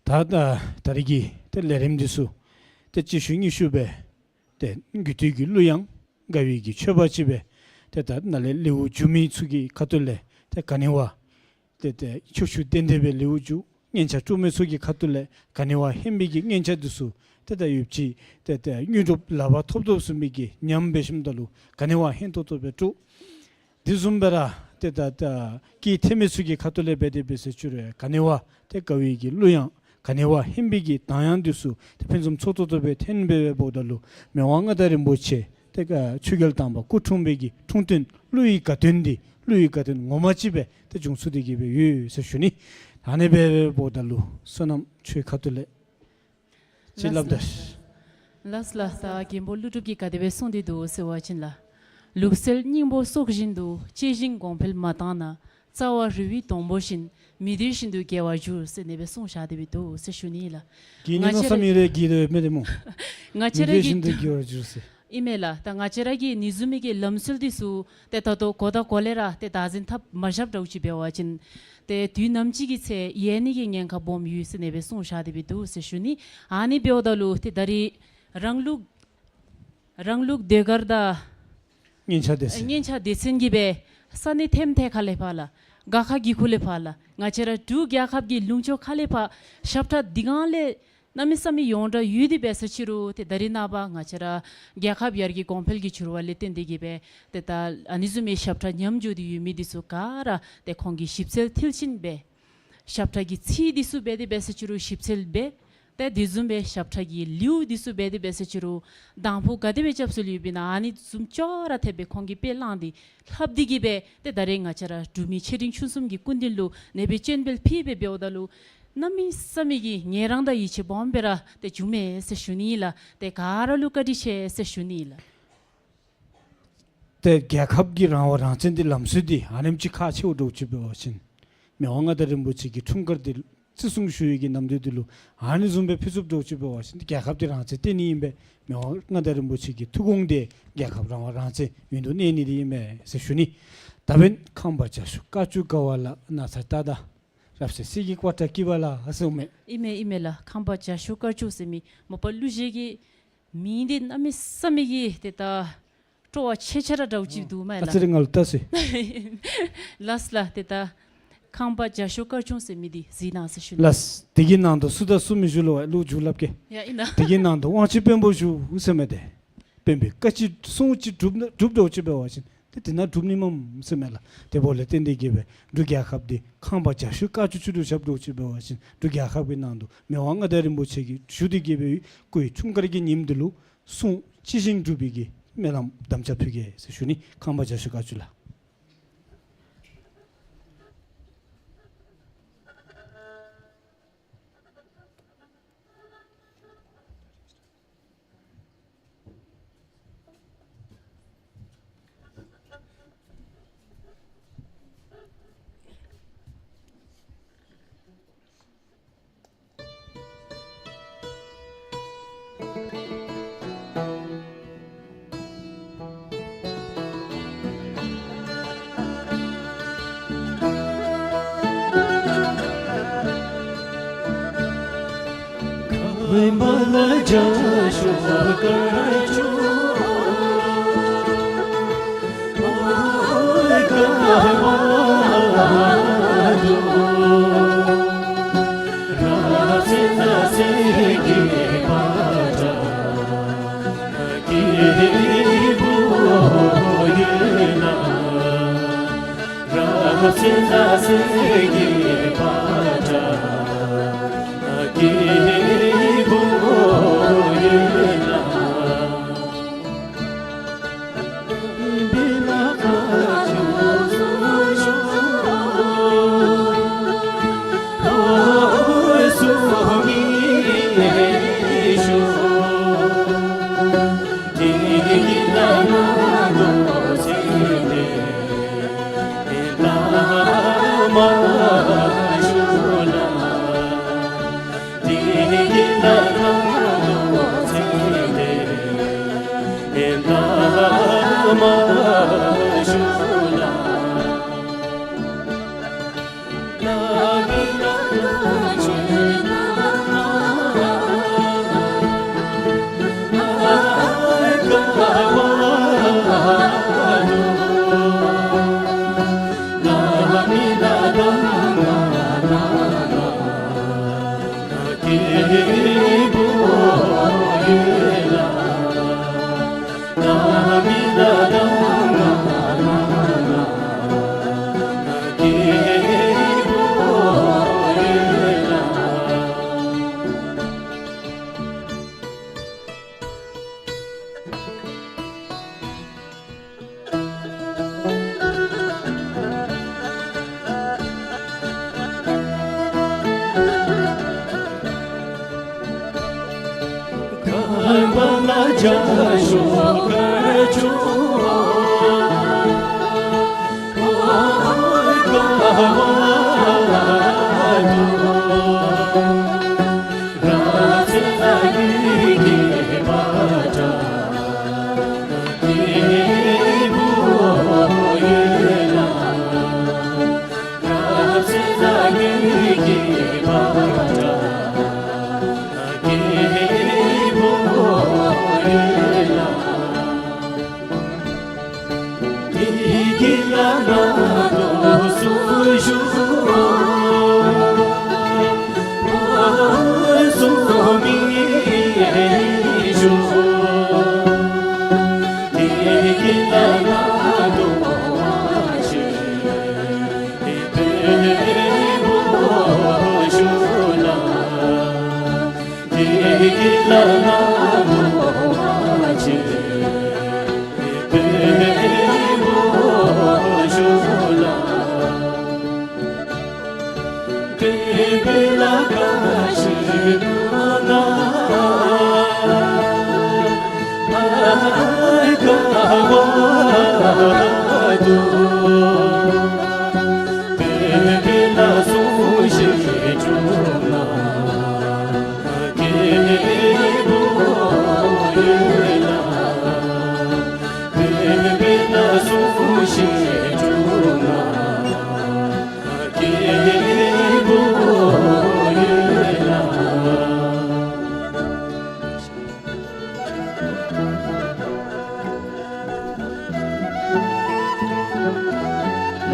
ད་ད་ད་རིས་ཀྱི་ཏེ་ལས་རིམ་འདི་ཚུ་ཏེ་གཅིག་ཤུལ་གཉིས་ཤུལ་སྦེ་ཏེ་རྒྱུད་སྟོད་ཀྱི་གླུ་དབྱངས་དགའ་བའི་གི་མཆོད་པ་ཅིག་སྦེ་ཏེ་ད་ནཱ་ལས་ལེའུ་མཇུག་མི་ཚུ་གི་ཁ་ཐུག་ལས་ཏེ་ག་ནི་བ་ཏེ་ཏེ་ཕྱོགས་བཅུ་གདན་འདྲེན་པའི་ལེའུ་མཇུག་སྙན་ཆ་དཀྲོལ་མི་ཚུ་གི་ཁ་ཐུག་ལས་ག་ནི་བ་ཧན་པའི་གི་སྙན་ཆ་འདི་ཚུ་ཏེ་ད་ཡོདཔ་ཅིག་ཏེ་ད་དངོས་གྲུབ་ལག་པར་ཐོབ་ཐོབ་ཚུགས་མི་གི་ཉམས་འབད་ཞིནམ་ད་ལུ་ག་ནི་བ་ཧན་ཏོང་ཏོ་སྦེ་དཀྲོལ། དེ་བཟུམ་སྦེ་ར་ཏེ་ད་ད་སྐད་འཐེན་མི་ཚུ་གི་ཁ་ཐུག་ལས་འབད་དེ་འབད་ཟེར་ཞུ་རུང་ག་ནི་བ་ཏེ་དགའ་བའི་གི་གླུ་དབྱངས་ག་ནི་བ་ཧན་པའི་གི་གདངས་དབྱངས་འདི་ཚུ་ཏེ་ཕུན་སུམ་ཚོགས་ཏོག་ཏོ་སྦེ་འཐེན་འབད་འབདཝ་ད་ལུ་མི་དབང་མངའ་བདག་རིན་པོ་ཆེ་ཏེ་ཆོས་རྒྱལ་དང་པ་སྐུ་འཁྲུངས་པའི་གི་འཁྲུངས་སྟོན་གླུ་ཡི་དགའ་སྟོན་འདི་གླུ་ཡི་དགའ་སྟོན་ངོ་མ་ཅིག་སྦེ་ཏེ་འབྱུང་ཚུགས་ཏེ་གི་སྦེ་ཡོད་ཟེར་ཞུ་ནི། ཨ་ནི་སྦེ་འབདཝ་ད་ལུ་བསོད་ནམས་ཁྱོད་ཁ་ཐུག་ལས་ཅིག་སླབ་ད། ལགས་ལགས། ད་མགོན་པོ་ཀླུ་སྒྲུབ་ཀྱིས་ག་དེ་སྦེ་གསུངས་ཏེ་འདུག་ཟེར་བ་ཅིན་ལགས། ལུག་སེལ་སྙིང་པོ་སྲོག་བཞིན་དུ། གཅེས་ཤིང་གོང་འཕེལ་མ་བཏང་ན། རྩ་བ་རི་བོའི་སྡོང་པོ་བཞིན། མི་འདོད་བཞིན་དུ་སྐྱེ་བར་འགྱུར་ཟེར་ཨ་ནི་སྦེ་གསུངས་བཞག་སྟེ་སྦེ་འདུག་ཟེར་ཞུ་ནི་ལགས། གི་ནི་ང་བཅས་ར་ང་བཅས་ར་མི་འདོད་བཞིན་དུ་སྐྱེ་བར་འགྱུར་ཟེར། ཨིན་མས་ལགས། ད་ང་བཅས་ར་གི་ཨ་ནི་བཟུམ་མའི་གི་ལམ་སྲོལ་འདི་ཚུ་ཏེ་ད་ལྟོ་གོ་ད་གོ་ལས་ར་ཏེ་བདག་འཛིན་འཐབ་མ་བཞགཔ་འདྲཝ་ཅིག་འབད་བ་ཅིན་ཏེ་དུས་ནམ་ཅིག་གི་ཚེ་ཡལ་ནི་གི་ཉེན་ཁ་སྦོམ་ཡོད་ཟེར་ཨ་ནི་སྦེ་གསུངས་བཞག་སྟེ་སྦེ་འདུག་ཟེར་ཞུ་ནི། ཨ་ནི་འབདཝ་ད་ལུ་ཏེ་ད་རིས་རང་ལུགས་རང་ལུགས་ཟློས་གར་དང་སྙན་ཆ་སྡེ་ཚན། སྙན་ཆ་སྡེ་ཚན་གྱིས་སྦེ་ས་གནས་ཐེམ་ཐེ་ཁ་ལས་ཕར་ལགས། རྒེད་འོག་གི་ཁུག་ལས་ཕར་ལགས། ང་བཅས་ར་འབྲུག་རྒྱལ་ཁབ་ཀྱི་ལུང་ཕྱོགས་ཁ་ལས་ཕར་ཞབས་ཁྲ་འདི་གང་ལས་གནམ་མེད་ས་མེད་ཡོངས་གྲགས་ཡོད་དེ་འབད་ས་ཅིག་རུང་ཏེ་ད་རིས་ནངས་པ་ང་བཅས་ར་རྒྱལ་ཁབ་ཡར་རྒྱས་གོང་འཕེལ་གྱི་འགྱུར་བ་ལས་བརྟེན་ཏེ་གིས་སྦེ་ཏེ་ད་ཨ་ནི་བཟུམ་མའི་ཞབས་ཁྲ་ཉམས་འགྱོ་སྟེ་ཡོད་མི་འདི་ཚུ་ག་ར་ཏེ་ཁོང་གིས་ཞིབ་འཚོལ་མཐིལ་ཕྱིན་སྦེ་ཞབས་ཁྲ་གི་ཚིག་འདི་ཚུ་འབད་དེ་འབད་ས་ཅིག་རུང་ཞིབ་འཚོལ་འབད། ཏེ་དེ་བཟུམ་སྦེ་ཞབས་ཁྲ་གི་ལེའུ་འདི་ཚུ་འབད་དེ་འབད་ས་ཅིག་རུང་དང་ཕུ་ག་དེ་སྦེ་རྐྱབ་སྲོལ་ཡོདཔ་ཨིན་ན་ཨ་ནི་བཟུམ་ཅོག་ར་འཐདཔ་སྦེ་ཁོང་གིས་དཔེ་བླངས་ཏེ་ལྷབ་སྟེ་གིས་སྦེ་ཏེ་ད་རིས་ང་བཅས་ར་འབྲུག་མི་ཆེ་འབྲིང་ཆུང་གསུམ་གྱི་སྐུ་མདུན་ལུ་ཨ་ནེ་སྦེ་སྤྱན་འབུལ་ཕུལ་སྦེ་འབདཝ་ད་ལུ་གནམ་མེད་ས་མེད་ཀྱི་ངལ་རངས་དང་ཡིད་ཆེས་སྦོམ་སྦེ་ར་ཏེ་བྱུང་མས་ཟེར་ཞུ་ནི་ལགས། ཏེ་ག་ར་ལུ་བཀའ་དྲིན་ཆེ་ཟེར་ཞུ་ནི་ལགས། ཏེ་རྒྱལ་ཁབ་ཀྱི་རང་དབང་རང་བཙན་འདི་ལམ་སྲོལ་འདི་ཨ་ནེམ་ཅིག་ཁག་ཆེཝ་འདྲཝ་ཅིག་འབད་བ་ཅིན་མི་དབང་མངའ་བདག་རིན་པོ་ཆེ་གི་འཁྲུངས་སྐར་འདི་བརྩི་སྲུང་ཞུ་ནི་གི་ནམ་དུས་འདི་ལུ་ཨ་ནི་བཟུམ་སྦེ་ཕུལ་ཚུགསཔ་འདྲཝ་ཅིག་འབད་བ་ཅིན་རྒྱལ་ཁབ་འདི་རང་བཙན་བཏོན་ནི་ཨིན་པས། མི་དབང་མངའ་བདག་རིན་པོ་ཆེ་གི་ཐུགས་དགོངས་འདི་རྒྱལ་ཁབ་རང་དབང་རང་བཙན་ཡུན་དུ་གནས་ནི་འདི་ཨིན་པས་ཟེར་ཞུ་ནི། ད་འབདན་ཁམས་པ་བྱ་ཤུག་དཀར་ཕྱོགས་དགའ་བ་ལགས་ན་ཚ་ད་ད་རབ་གསལ་གསེར་གྱི་ཀོ་ཊ་སྐྱིད་པ་ལགས་ཟེར་མས། ཨིན་མས་ཨིན་མས་ལགས། ཁམས་པ་བྱ་ཤུག་དཀར་ཕྱོགས་ཟེར་མི་མ་པ་གླུ་གཞས་ཀྱི་མིང་འདི་གནམ་མེད་ས་མེད་ཀྱི་ཏེ་ད་སྤྲོ་བ་ཆེ་ཆེ་ར་འདྲཝ་ཅིག་འདུག་མས་ཨ་ལགས། ཙི་རེ་ང་ལུ་བལྟ་ཟེར། ལགས་ལགས། ཏེ་ད་ཁམས་པ་བྱ་ཤུག་དཀར་ཕྱོགས་ཟེར་མི་འདི་གཟིགས་གནང་ཟེར་ཞུ་ནི། ལགས། དེ་གི་ནང་དུ་སུ་དང་སུ་མི་བཞུགས་ལོ་ལོ་རྒྱུས་སླབ་གེ། ཡ་ཨིན་ན། དེ་གི་ནང་དུ་དབང་ཕྱུག་དཔོན་པོ་བཞུགས་ཟེར་མས་ཏེ། དཔོན་པོའི་བཀའ་ཅི་གསུང་ཅི་སྒྲུབ་ན་སྒྲུབ་འདྲཝ་ཅིག་འབད་བ་ཅིན་ཏེ་དེ་ནང་སྒྲུབ་ནི་མས་ཟེར་མས་ལགས། དེ་འབདཝ་ལས་བརྟེན་ཏེ་གིས་སྦེ་འབྲུག་རྒྱལ་ཁབ་འདི་ཁམས་པ་བྱ་ཤུག་དཀར་ཕྱོགས་ཅིག་ཏུ་ཞབས་འདྲཝ་ཅིག་འབད་བ་ཅིན་འབྲུག་རྒྱལ་ཁབ་ཀྱི་ནང་དུ་མི་དབང་མངའ་བདག་རིན་པོ་ཆེ་གིས་བཞུགས་ཏེ་གིས་སྦེ་སྐུའི་འཁྲུངས་སྐར་གྱི་ཉིནམ་འདི་ལུ་གསུང་ཅི་བཞིན་སྒྲུབ་པའི་གི་སྨོན་ལམ་དམ་བཅའ་ཕུལ་གེ་ཟེར་ཞུ་ནི། ཁམས་པ་བྱ་ཤུག་དཀར་ཕྱོགས་ལགས།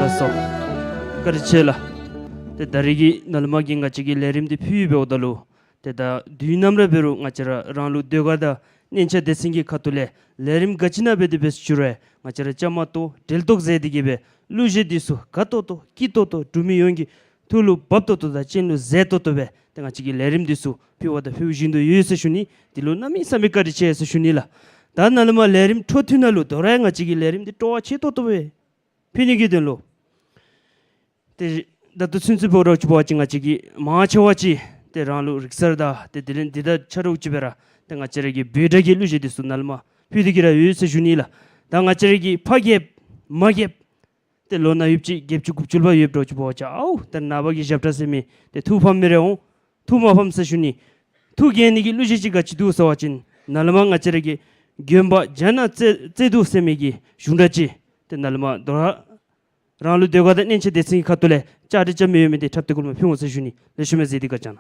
ལགས་སོ། བཀའ་དྲིན་ཆེ་ལགས། ཏེ་ད་རིས་ཀྱི་ནཱ་ལས་མར་གྱི་ང་བཅས་ཀྱི་ལས་རིམ་འདི་ཕུལ་བའི་འོག་ལུ་ཏེ་ད་དུས་ནམ་ར་འབད་རུང་ང་བཅས་ར་རང་ལུགས་ཟློས་གར་དང་སྙན་ཆ་སྡེ་ཚན་གྱི་ཁ་ཐུག་ལས་ལས་རིམ་ག་ཅི་ནང་འབད་དེ་འབད་ཟེར་ཞུ་རུང་ང་བཅས་ར་བཅའ་མར་གཏོགས་གྲལ་གཏོགས་མཛད་དེ་གིས་སྦེ་གླུ་གཞས་འདི་ཚུ་དགའ་ཏོག་ཏོ་སྐྱིད་ཏོག་ཏོ་འབྲུག་མི་ཡོངས་ཀྱི་ཐུགས་ལུ་བབ་ཏོག་ཏོ་དང་སྤྱན་ལུ་གཟིགས་ཏོག་ཏོ་སྦེ་ཏེ་ང་བཅས་ཀྱི་ལས་རིམ་འདི་ཚུ་ཕུལ་བ་དང་ཕུལ་བཞིན་དུ་ཡོད་ཟེར་ཞུ་ནི། འདི་ལུ་གནམ་མེད་ས་མེད་བཀའ་དྲིན་ཆེ་ཟེར་ཞུ་ནི་ལགས། ད་ནཱ་ལས་མར་ལས་རིམ་འཕྲོ་མཐུད་ནང་ལུ་དོ་རུང་ང་བཅས་ཀྱི་ལས་རིམ་འདི་སྤྲོ་བ་ཆེ་ཏོག་ཏོ་སྦེ་ཕུལ་ནི་གི་དོན་ལུ་ཏེ་ད་ལྟོ་ཚུན་ཚོད་འབད་རུང་ཅིག་འབད་བ་ཅིན་ང་བཅས་ཀྱི་མང་ཆེ་བ་ཅིག་ཏེ་རང་ལུགས་རིག་གསར་དང་ཏེ་དེ་ལས་འདི་དང་ཆ་རོགས་ཅིག་སྦེ་ར་ཏེ་ང་བཅས་ར་གི་འབོད་སྒྲ་གི་གླུ་གཞས་འདི་ཚུ་ནཱ་ལས་མར་ཕུལ་ཏེ་གིས་ར་ཡོད་ཟེར་ཞུ་ནི་ལགས། ད་ང་བཅས་ར་གི་ཕ་རྒསཔ་མ་རྒསཔ་ཏེ་ལོ་ན་ཡོདཔ་ཅིག་བརྒྱད་ཅུ་དགུ་བཅུ་ལྷག་ཡོདཔ་འདྲཝ་ཅིག་འབད་བ་ཅིན་ཨའུ་ད་ནངས་པ་གི་ཞབས་ཁྲ་ཟེར་མི་འདི་ཐུགས་ཕམ་མི་རེ་འོང་། ཐུགས་མ་ཕམ་ཟེར་ཞུ་ནི། ཐུགས་དགྱེས་ནི་གི་གླུ་གཞས་ཅིག་ག་ཅི་འདུག་ཟེར་བ་ཅིན་ནཱ་ལས་མར་ང་བཅས་ར་གི་དགོན་པ་རྒྱ་ནག་རྩེ་རྩེ་དུ་ཟེར་མི་གི་གཞུང་སྒྲ་ཅིག་ཏེ་ནཱ་ལས་མར་དོ་རུང་རང་ལུགས་ཟློས་གར་དང་སྙན་ཆ་སྡེ་ཚན་གྱི་ཁ་ཐུག་ལས་བཅའ་སྒྲིག་རྐྱབ་མི་ཡོད་མི་འདི་འཁྲབ་སྟེ་གུ་ལས་མར་ཕུལ་འོང་ཟེར་ཞུ་ནི། ལེགས་ཤོམ་སྦེ་གཟིགས་ཏེ་ག་ཅི་ན།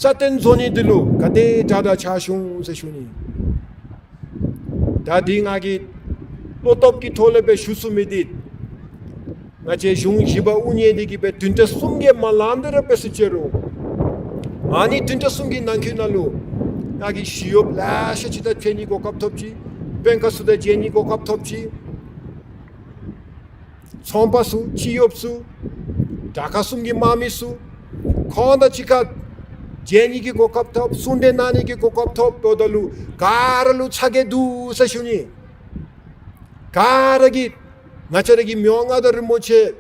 རྩ་བརྟན་བཟོ་ནི་འདི་ལུ་ག་དེ་དྲག་དྲག་ཕྱག་ཞུ་འོང་ཟེར་ཞུ་ནི། ད་འདི་ང་གིས་བློ་སྟོབས་ཀྱི་ཐོག་ལས་སྦེ་ཞུ་ཚུགས་མི་འདི་ང་བཅས་གཞུང་བཞི་པ་དབུ་བརྙེས་ཏེ་གིས་སྦེ་བདུན་ཕྲག་གསུམ་གྱི་མ་ལངམ་ད་ར་འབད་ཟེར་ཅི་རུང་ཨ་ནི་བདུན་ཕྲག་གསུམ་གྱི་ནང་འཁོད་ནང་ལུ་ང་གིས་ཞི་གཡོགཔ་ལེ་ཤ་ཅིག་དང་ཕྱད་ནི་གོ་སྐབས་ཐོབ་ཅི། དཔོན་ཁག་ཚུ་དང་མཇལ་ནི་གོ་སྐབས་ཐོབ་ཅི། ཚོང་པ་ཚུ་སྤྱི་གཡོགཔ་ཚུ་དྲག་ཁག་གསུམ་གྱི་དམག་མི་ཚུ་ཁོང་དང་གཅིག་ཁར་མཇལ་ནི་གི་གོ་སྐབས་ཐོབ། གསུང་གྲོས་གནང་ནི་གི་གོ་སྐབས་ཐོབ། འབདཝ་ད་ལུ་ག་ར་ལུ་ཚ་གྱང་འདུག་ཟེར་ཞུ་ནི། ག་ར་གིས་ང་བཅས་ར་གི་མི་དབང་མངའ་བདག་རིན་པོ་ཆེ་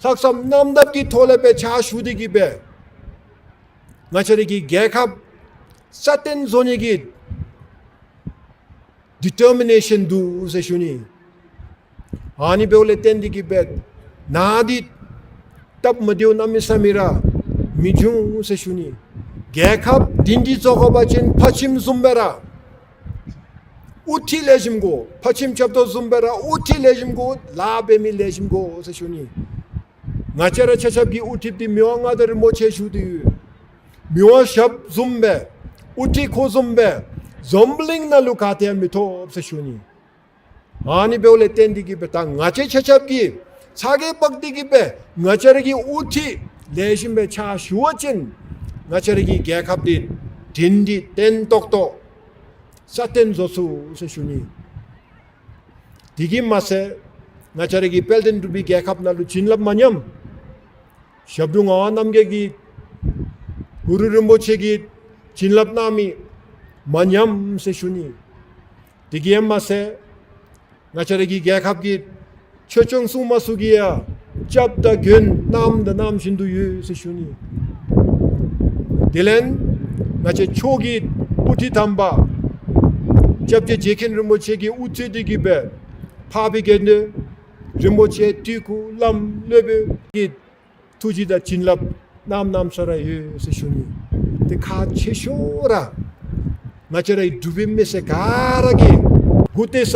ལྷག་བསམ་རྣམ་དག་གི་ཐོག་ལས་སྦེ་ཕྱག་ཞུ་སྟེ་གི་སྦེ་ང་བཅས་ར་གི་རྒྱལ་ཁབ་སྲ་བརྟན་བཟོ་ནི་གི་ཌི་ཊར་མི་ནེ་ཤཱན་འདུག་ཟེར་ཞུ་ནི། ཨ་ནི་འབདཝ་ལས་བརྟེན་ཏེ་གི་སྦེ་ནཱ་འདི་སྟབས་མ་བདེཝ་གནམ་མེད་ས་མེད་ར་མི་འབྱུང་ཟེར་ཞུ་ནི། རྒྱལ་ཁབ་འདི་འདི་བཟོ་དགོ་པ་ཅིན་ཕར་ཕྱིན་བཟུམ་སྦེ་ར་དབུ་ཁྲིད་ལེགས་ཤོམ་དགོ། ཕར་ཕྱིན་རྒྱབ་ཏོ་བཟུམ་སྦེ་ར་དབུ་ཁྲིད་ལེགས་ཤོམ་དགོ། ལཱ་འབད་མི་ལེགས་ཤོམ་དགོ་ཟེར་ཞུ་ནི། ང་བཅས་ར་ཆ་ཁྱབ་ཀྱི་དབུ་ཁྲིདཔ་འདི་མི་དབང་མངའ་བདག་རིན་པོ་ཆེ་ཞུ་སྟེ་ཡོད། མི་དབང་ཞབས་བཟུམ་སྦེ་དབུ་ཁྲིད་ཁོ་བཟུམ་སྦེ་འཛམ་གླིང་ནང་ལུ་ག་ཏེ་ཡང་མི་ཐོབ་ཟེར་ཞུ་ནི། ཨ་ནི་འབདཝ་ལས་བརྟེན་ཏེ་གི་སྦེ་ད་ང་བཅས་ཆ་ཁྱབ་ཀྱིས་ཚ་གྱང་འབག་སྟེ་གི་སྦེ་ང་བཅས་ར་གི་དབུ་ཁྲིད་ལེགས་ཤོམ་སྦེ་ཕྱག་ཞུ་བ་ཅིན་ང་བཅས་ར་གི་རྒྱལ་ཁབ་འདི་དྲིན་འདི་བརྟན་ཏོག་ཏོ་སྲ་བརྟན་བཟོ་ཚུགས་ཟེར་ཞུ་ནི། དེ་གིས་མ་ཚད་ང་བཅས་ར་གི་དཔལ་ལྡན་འབྲུག་པའི་རྒྱལ་ཁབ་ནང་ལུ་བྱིན་རླབས་མ་ཉམས། ཞབས་དྲུང་ངག་དབང་རྣམ་རྒྱལ་གྱིས་གུ་རུ་རིན་པོ་ཆེ་གི་བྱིན་རླབས་གནང་མི་མ་ཉམས་ཟེར་ཞུ་ནི། དེ་གིས་མ་ཚད་ང་བཅས་ར་གི་རྒྱལ་ཁབ་ཀྱི་ཆོས་སྐྱོང་སྲུང་མ་ཚུ་གིས་ཡང་སྐྱབས་དང་མགོན་གནངམ་དང་གནང་བཞིན་དུ་ཡོད་ཟེར་ཞུ་ནི། དེ་ལས་ང་བཅས་ཆོས་ཀྱི་དབུ་ཁྲིད་དམ་པ་སྐྱབས་རྗེ་རྗེ་མཁན་རིན་པོ་ཆེ་གིས་དབུ་གཙོས་ཏེ་གི་སྦེ་འཕགས་པའི་དགེ་འདུན་རིན་པོ་ཆེ་སྤྲུལ་སྐུ་བླམ་སློབ་དཔོན་གྱི་ཐུགས་རྗེ་དང་བྱིན་རླབས་གནངམ་གནངམ་ས་ར་ཡོད་ཟེར་ཞུ་ནི། དེ་ཁག་ཆེ་ཤོས་ར་ང་བཅས་རའི་འབྲུག་པའི་མི་སེར་ག་ར་གིས་གུ་ཏེ་ས་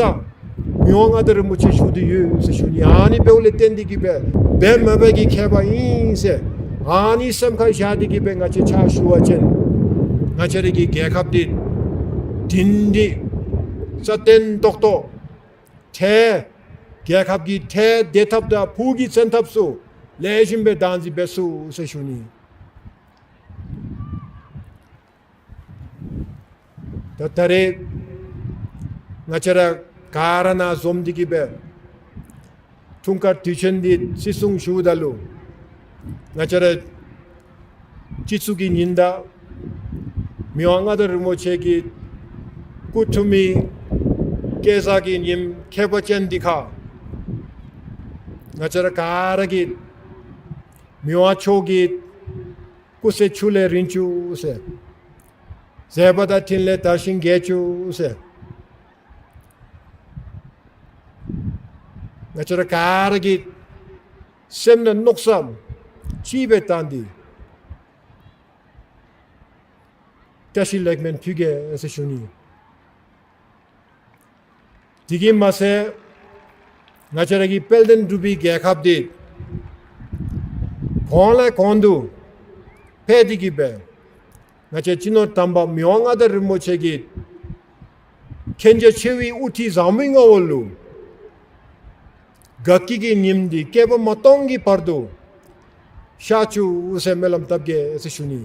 མི་དབང་མངའ་བདག་རིན་པོ་ཆེ་ཞུ་སྟེ་ཡོད་ཟེར་ཞུ་ནི། ཨ་ནི་འབདཝ་ལས་བརྟེན་ཏེ་གི་སྦེ་འབད་མ་འབད་ཀྱི་ཁྱད་པར་ཨིན་ཟེར་ཨ་ནི་སེམས་ཁར་བཞག་སྟེ་གི་སྦེ་ང་བཅས་ཕྱག་ཞུ་བ་ཅིན་ང་བཅས་ར་གི་རྒྱལ་ཁབ་འདི་དྲིན་འདི་སྲ་བརྟན་ཏོག་ཏོ་ཁྲལ་རྒྱལ་ཁབ་ཀྱི་ཁྲལ་དེ་ཐབས་དང་ཕུགས་ཀྱི་བཙན་ཐབས་ཚུ་ལེགས་ཤོམ་སྦེ་བདག་འཛིན་འབད་ཚུགས་ཟེར་ཞུ་ནི། ད་ད་རེས་ང་བཅས་ར་ག་ར་ནཱ་འཛོམས་ཏེ་གི་སྦེ་འཁྲུངས་སྐར་དུས་ཆེན་འདི་བརྩི་སྲུང་ཞུཝ་ད་ལུ་ང་བཅས་ར་སྤྱི་གཙུག་གི་ཉི་ཟླ་མི་དབང་མངའ་བདག་རིན་པོ་ཆེ་གི་སྐུ་འཁྲུངས་མི་སྐལ་བཟང་གི་ཉིནམ་ཁྱད་པར་ཅན་འདི་ཁར་ང་བཅས་ར་ག་ར་གིས་མི་དབང་མཆོག་གི་སྐུ་ཚེ་ཕྱུག་ལས་རིང་བཅུག་ཟེར། མཛད་པ་དང་འཕྲིན་ལས་དར་ཞིང་རྒྱས་བཅུག་ཟེར། ང་བཅས་ར་ག་ར་གི་སེམས་ནང་མནོ་བསམ་གཅིག་སྦེ་བཏང་སྟེ་བཀྲ་ཤིས་ལེགས་སྨོན་ཕུལ་གེ་ཟེར་ཞུ་ནི། དེ་གིས་མ་ཚད་ང་བཅས་ར་གི་དཔལ་ལྡན་འབྲུག་པའི་རྒྱལ་ཁབ་འདི་གོང་ལས་གོང་དུ་འཕེལ་ཏེ་གི་སྦེ་ང་བཅས་སྤྱི་ནོར་དམ་པ་མི་དབང་མངའ་བདག་རིན་པོ་ཆེ་གི་མཁྱེན་རྒྱ་ཆེ་བའི་དབུ་ཁྲིད་བཟང་པོའི་ངོ་བོ་ལུ་དགའ་སྐྱིད་ཀྱི་ཉིནམ་འདི་བསྐལ་པ་མ་སྟོང་གི་བར་དུ་ཤར་བཅུག་ཟེར་སྨོན་ལམ་བཏབ་གེ་ཟེར་ཞུ་ནི།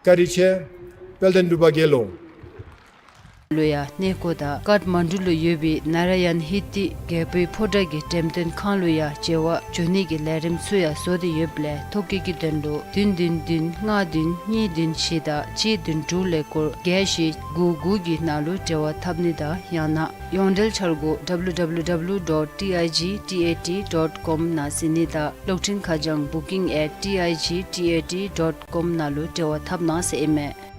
བཀའ་དྲིན་ཆེ། དཔལ་ལྡན་འབྲུག་པ་རྒྱལ་ལོ། ལུ་ཡང་གནས་སྐོར་དང་ཀཏ་མན་ཌུ་ལུ་ཡོད་པའི་ནཱ་ར་ཡན་ཧི་ཏི་རྒྱལ་པོའི་ཕོ་བྲང་གི་འགྲེམས་སྟོན་ཁང་ལུ་ཡང་མཇལ་བར་འགྱོ་ནི་གི་ལས་རིམ་ཚུ་ཡང་བཟོ་སྟེ་ཡོདཔ་ལས་ཐོ་བཀོད་ཀྱི་དོན་ལུ་བདུན་བདུན་བདུན་ལྔ་བདུན་གཉིས་བདུན་བཞི་དང་གཅིག་བདུན་དྲུག་ཀླད་ཀོར་བརྒྱད་བཞི་དགུ་དགུ་གི་ནང་ལུ་འབྲེལ་བ་འཐབ་ནི་དང་ཡང་ན་ཡོངས་འབྲེལ་འཆར་སྒོ་W W W dot T I G T A T dot com ནང་གཟིགས་ནི་དང་གློག་འཕྲིན་ཁ་བྱང་booking at T I G T A T dot com ནང་ལུ་འབྲེལ་བ་འཐབ་གནང་ཟེར་ཨིན་མས།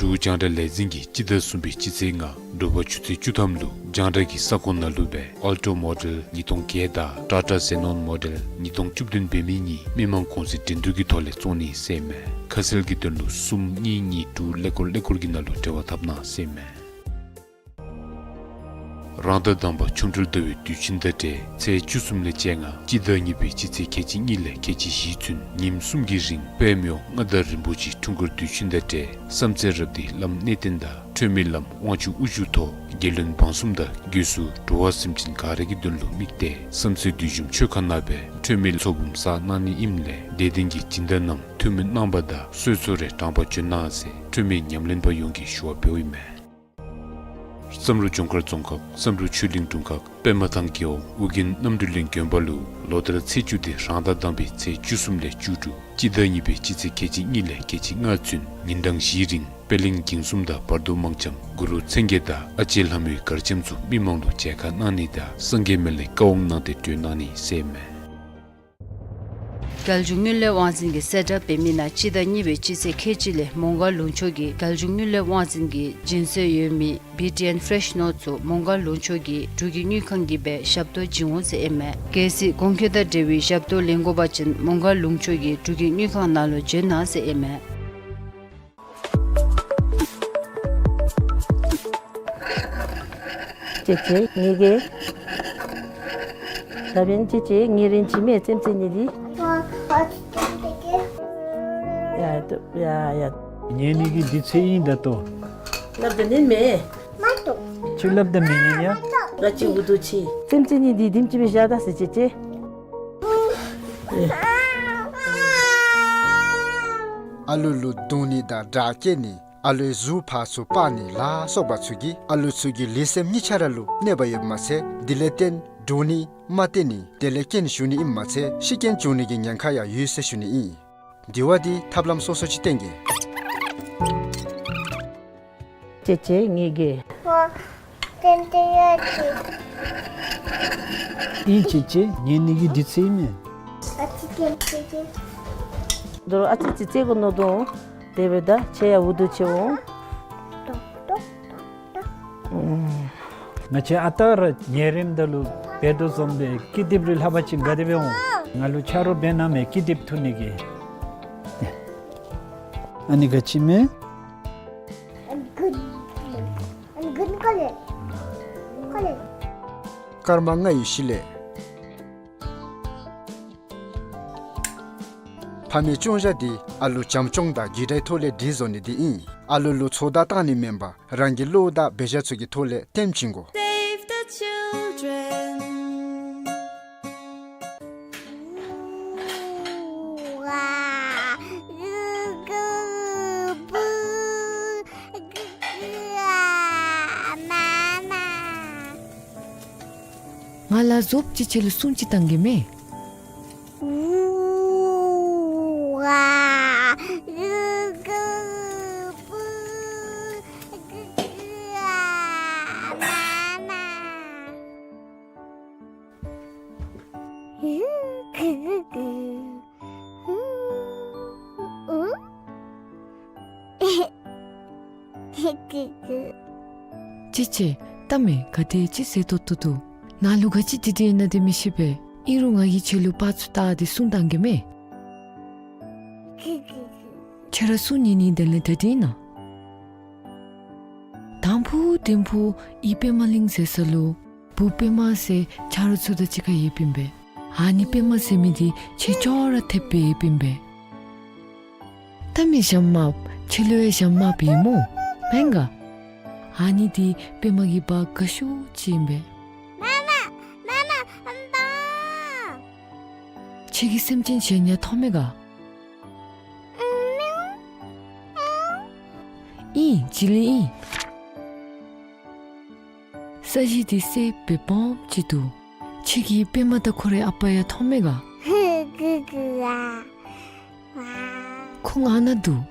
འབྲུག་རྒྱང་བསྒྲགས་ལས་འཛིན་གྱིས་སྤྱི་ཟླ་གསུམ་པའི་སྤྱི་ཚེས་ལྔ་དྲོ་པ་ཆུ་ཚོད་བཅུ་ཐམ་ལུ་རྒྱང་བསྒྲགས་ཀྱི་ས་ཁོངས་ནང་ལུ་སྦེ་ཨལ་ཊོ་མོ་ཌེལ་ཉིས་སྟོང་བརྒྱད་དང་ཊ་ཊ་ཛེ་ནོན་མོ་ཌེལ་ཉིས་སྟོང་བཅུ་བདུན་འབད་མི་གཉིས་མི་མང་གུང་སེང་འགྲན་བསྡུར་གྱི་ཐོག་ལས་བཙོང་ནི་ཟེར་ཨིན་མས། ཁ་གསལ་གྱི་དོན་ལུ་གསུམ་གཉིས་གཉིས་དྲུག་ཀླད་ཀོར་ཀླད་ཀོར་གྱི་ནང་ལུ་འབྲེལ་བ་འཐབ་གནང་ཟེར་ཨིན་མས། རང་ཟླ་དང་པ་ཆོ་འཕྲུལ་ཟླ་བའི་དུས་ཆེན་དང་འབྲེལ་ཚེས་བཅུ་གསུམ་ལས་བཅོ་ལྔ་སྤྱི་ཟླ་གཉིས་པའི་སྤྱི་ཚེས་ཁལ་གཅིག་གཉིས་ལས་ཁལ་གཅིག་བཞི་ཚུན་ཉིནམ་གསུམ་གྱི་རིང་དཔལ་མི་དབང་མངའ་བདག་རིན་པོ་ཆེའི་འཁྲུངས་སྐར་དུས་ཆེན་དང་འབྲེལ་བསམ་རྩེ་རབ་སྡེའི་བླམ་གནས་བརྟན་དང་འཕྲོད་མི་བླམ་དབང་ཕྱུག་དབུ་བཞུགས་ཐོག་རྒྱལ་བློན་འབངས་གསུམ་དང་སྒོས་སུ་འགྲོ་བ་སེམས་ཅན་ག་ར་གི་དོན་ལུ་དམིགས་ཏེ་བསམ་རྩེ་བདུད་འཇོམས་ཆོས་ཁང་ནང་སྦེ་འཕྲོད་མི་ཚོགས་འབུམ་བསགས་གནང་ནི་ཨིནམ་ལས་དད་ལྡན་གྱི་སྦྱིན་བདག་རྣམས་ཐུགས་སྨོན་གནང་བ་དང་གསོལ་ཚོགས་རེ་དྲངས་པར་བྱོན་གནང་ཟེར་འཕྲོད་མི་ཉམས་ལེན་པ་ཡོངས་ཀྱིས་ཞུ་བ་འབདཝ་ཨིན་མས། བསམ་གྲུབ་ལྗོངས་མཁར་རྫོང་ཁག་བསམ་གྲུབ་ཆོས་གླིང་དྲུང་ཁག་པདྨ་ཐང་རྒེད་འོག་ཨོ་རྒྱན་རྣམ་གྲོལ་གླིང་དགོན་པ་ལུ་ལོ་ལྟར་ཚེས་བཅུ་སྟེ་རང་ཟླ་དང་པའི་ཚེས་བཅུ་གསུམ་ལས་བཅུ་དྲུག་སྤྱི་ཟླ་གཉིས་པའི་སྤྱི་ཚེས་ཁལ་གཅིག་གཉིས་ལས་ཁལ་གཅིག་ལྔ་ཚུན་ཉིན་གྲངས་བཞིའི་རིང་པད་གླིང་འགྱིང་གསུམ་དང་བར་དོ་དམངས་འཆམ་གུ་རུ་མཚན་བརྒྱད་དང་ཨ་ལྕེ་ལྷ་མོའི་གར་འཆམ་ཚུ་མི་མང་ལུ་མཇལ་ཁ་གནང་ནི་དང་སངས་རྒྱས་སྨན་བླའི་བཀའ་དབང་གནང་སྟེ་སྤྲོད་གནང་ནི་ཟེར་ཨིན་མས། རྒྱལ་བྱུང་དངུལ་ལས་དབང་འཛིན་གྱིས་གསལ་བསྒྲགས་འབད་མི་ནང་སྤྱི་ཟླ་གཉིས་པའི་སྤྱི་ཚེས་ཁལ་གཅིག་ལས་མོང་སྒར་ལུང་ཕྱོགས་ཀྱི་རྒྱལ་བྱུང་དངུལ་ལས་དབང་འཛིན་གྱི་སྦྱིན་སྲེག་ཡོད་མི་བི་ཊི་ཨེན་ཕེ་རེཤ་ནོར་ཚུ་མོང་སྒར་ལུང་ཕྱོགས་ཀྱི་འབྲུག་གི་དངུལ་ཁང་གིས་སྦེ་ཞབས་ཏོག་བྱིན་འོང་ཟེར་ཨིན་མས། གལ་སྲིད་གོང་འཁོད་དང་འབྲེལ་བའི་ཞབས་ཏོག་ལེན་དགོ་པ་ཅིན་མོང་སྒར་ལུང་ཕྱོགས་ཀྱི་འབྲུག་གི་དངུལ་ཁང་ནང་ལུ་འབྱོན་གནང་ཟེར་ཨིན་མས། ཅེ་ཅེ་ངེ་གི། ད་འབདན་ཅེ་ཅེ་ངེ་རིན་ཅི་མས་སེམས་ཅན་ནི་འདི། ཡ་ཏོ་ཡ་ཡ། ངེ་ནི་གི་འདི་ཚེ་ཨིན་ད་ཏོ། སླབ་ད་ནི་མེན། མ་ཏོ། ཅིག་སླབ་ད་མེན་ཡ། ང་ཅིག་འུ་དུ་ཆི། སེམས་ཅན་ནི་འདི་དིམ་ཅིག་སྦེ་བཞག་ད་ཟེར་ཅེ་ཅེ། ཨ་ལུ་ལུ་རྡུང་ནི་དང་དྲག་སྐྱེད་ནི་ཨ་ལུའི་གཟུགས་ཕར་ཚུར་སྤར་ནི་ལ་སོགས་པ་ཚུ་གིས་ཨ་ལུ་ཚུ་གི་ལུས་སེམས་གཉིས་ཆ་ར་ལུ་གནོད་པ་ཡོདཔ་མ་ཚད་དེ་ལས་བརྟེན་འདྲོག་ནི་མ་བརྟན་ནི་དེ་ལས་རྐྱེན་ཞུགས་ནི་ཨིནམ་མ་ཚད་ཤི་རྐྱེན་བྱུང་ནི་གི་ཉེན་ཁ་ཡང་ཡོད་ཟེར་ཞུ་ནི་ཨིན། དེ་བ་འདི་ཐབས་ལམ་སོ་སོ་ཅིག་བསྟེན་གེ། ཅེ་ཅེ་ངེ་གི། ཨིན་ཅེ་ཅེ་ངེ་ནི་གི་འདི་ཚེ་ཨིན་མས། ཨ་ཙི་ཅེ་ཅེ། དོ་རུང་ཨ་ཙི་ཅིག་རྩེ་དགོ་མནོ་དོ། དེ་འབདཝ་ད་ཁྱེད་ཡང་འུ་དུ་ཆེ་འོང་། ང་བཅས་ཨ་རྟག་ར་ཉལ་རནམ་ད་ལུ་འབད་དོ་བཟུམ་སྦེ་ཀི་དེབ་རེ་ལྷག་པ་ཅིན་དགའ་སྟེ་སྦེ་འོང་། ང་ལུ་ཆ་རོགས་འབད་གནང་མས་ཀི་དེབ་འཐུ་ནི་གི། ཨ་ནི་ག་ཅི་མས། I'm good. I'm good. ཀོ་ལེ། ཀོ་ལེ། སྐར་མ་ལྔ་ཡི་གཞི་ལས། ཕ་མའི་སྐྱོང་བཞག་འདི་ཨ་ལུ་བྱམས་སྐྱོང་དང་རྒྱུད་གྲྭའི་ཐོག་ལས་སྒྲིག་བཟོ་ནི་འདི་ཨིན། ཨ་ལུ་ལུ་ཚོད་ལྟ་བཏང་ནི་མེན་པར་རང་གི་བློ་དང་འབད་བཞག་ཚུ་གི་ཐོག་ལས་ལྟདམོ་བྱིན་དགོ། Save the children. ང་ལ་བཟོཔ་ཅིག་ཁྱེད་ལུ་སྲུང་ཅིག་བཏང་གེ་མས། ཅེ་ཅེ་ལྟ་མས། ག་དེ་ཅིག་ཟེར་ཏོག་ཏོ་འདུག། ནཱ་ལུ་ག་ཅི་འདི་འདི་ཨིན་ན་འདི་མི་ཤེས་པས། ཨིན་རུང་ང་གིས་ཁྱེད་ལུ་པར་ཚུ་བལྟ་སྟེ་སྲུང་བཏང་གེ་མས། ཁྱེད་ར་སྲུང་ཉན་ནི་དོན་ལས་ད་འདི་ཨིན་ན། དང་ཕུ་དིང་ཕུ་ཨི་པདྨ་གླིང་ཟེར་ས་ལུ་བུ་པདྨ་ཟེར་ཆ་རོགས་ཚུ་དང་གཅིག་ཁར་ཡོདཔ་ཨིན་པས། ཨ་ནི་པདྨ་ཟེར་མི་འདི་ཁྱེད་ཅོག་ར་འཐདཔ་སྦེ་ཡོདཔ་ཨིན་པས། ལྟ་མས་ཞྭམོ་དམརཔོ། ཁྱེད་ལུ་ཡང་ཞྭམོ་དམརཔོ་ཡོད་སྨོ། མེན་ག། ཨ་ནི་འདི་པདྨ་གི་བ་དགའ་ཤོས་ཅིག་ཨིན་པས། མ་མ་མ་མ་བ། ཁྱེད་ཀྱིས་སེམས་ཅན་གཞན་ཡང་མཐོང་མས་ག། ཨིན། བྱི་ལི་ཨིན། ས་གཞི་འདི་སེརཔོ་སྦེ་སྦོམ་ཅིག་འདུག། ཁྱེད་ཀྱིས་པདྨ་དང་ཁོ་རའི་ཨ་པ་ཡང་མཐོང་མས་ག། ཁོང་ཨ་ནཱ་འདུག།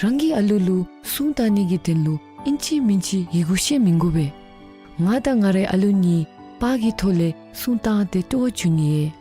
རང་གི་ཨ་ལུ་ལུ་སྲུང་བཏང་ནི་གི་དོན་ལུ་ཨིན་ཅི་མིན་ཅི་ཡི་གུ་ཤེས་མི་དགོ་པས། ང་དང་ང་རའི་ཨ་ལུ་གཉིས་པར་གྱི་ཐོག་ལས་སྲུང་བཏང་སྟེ་སྤྲོ་བ་བྱུང་ནི་ཡོད།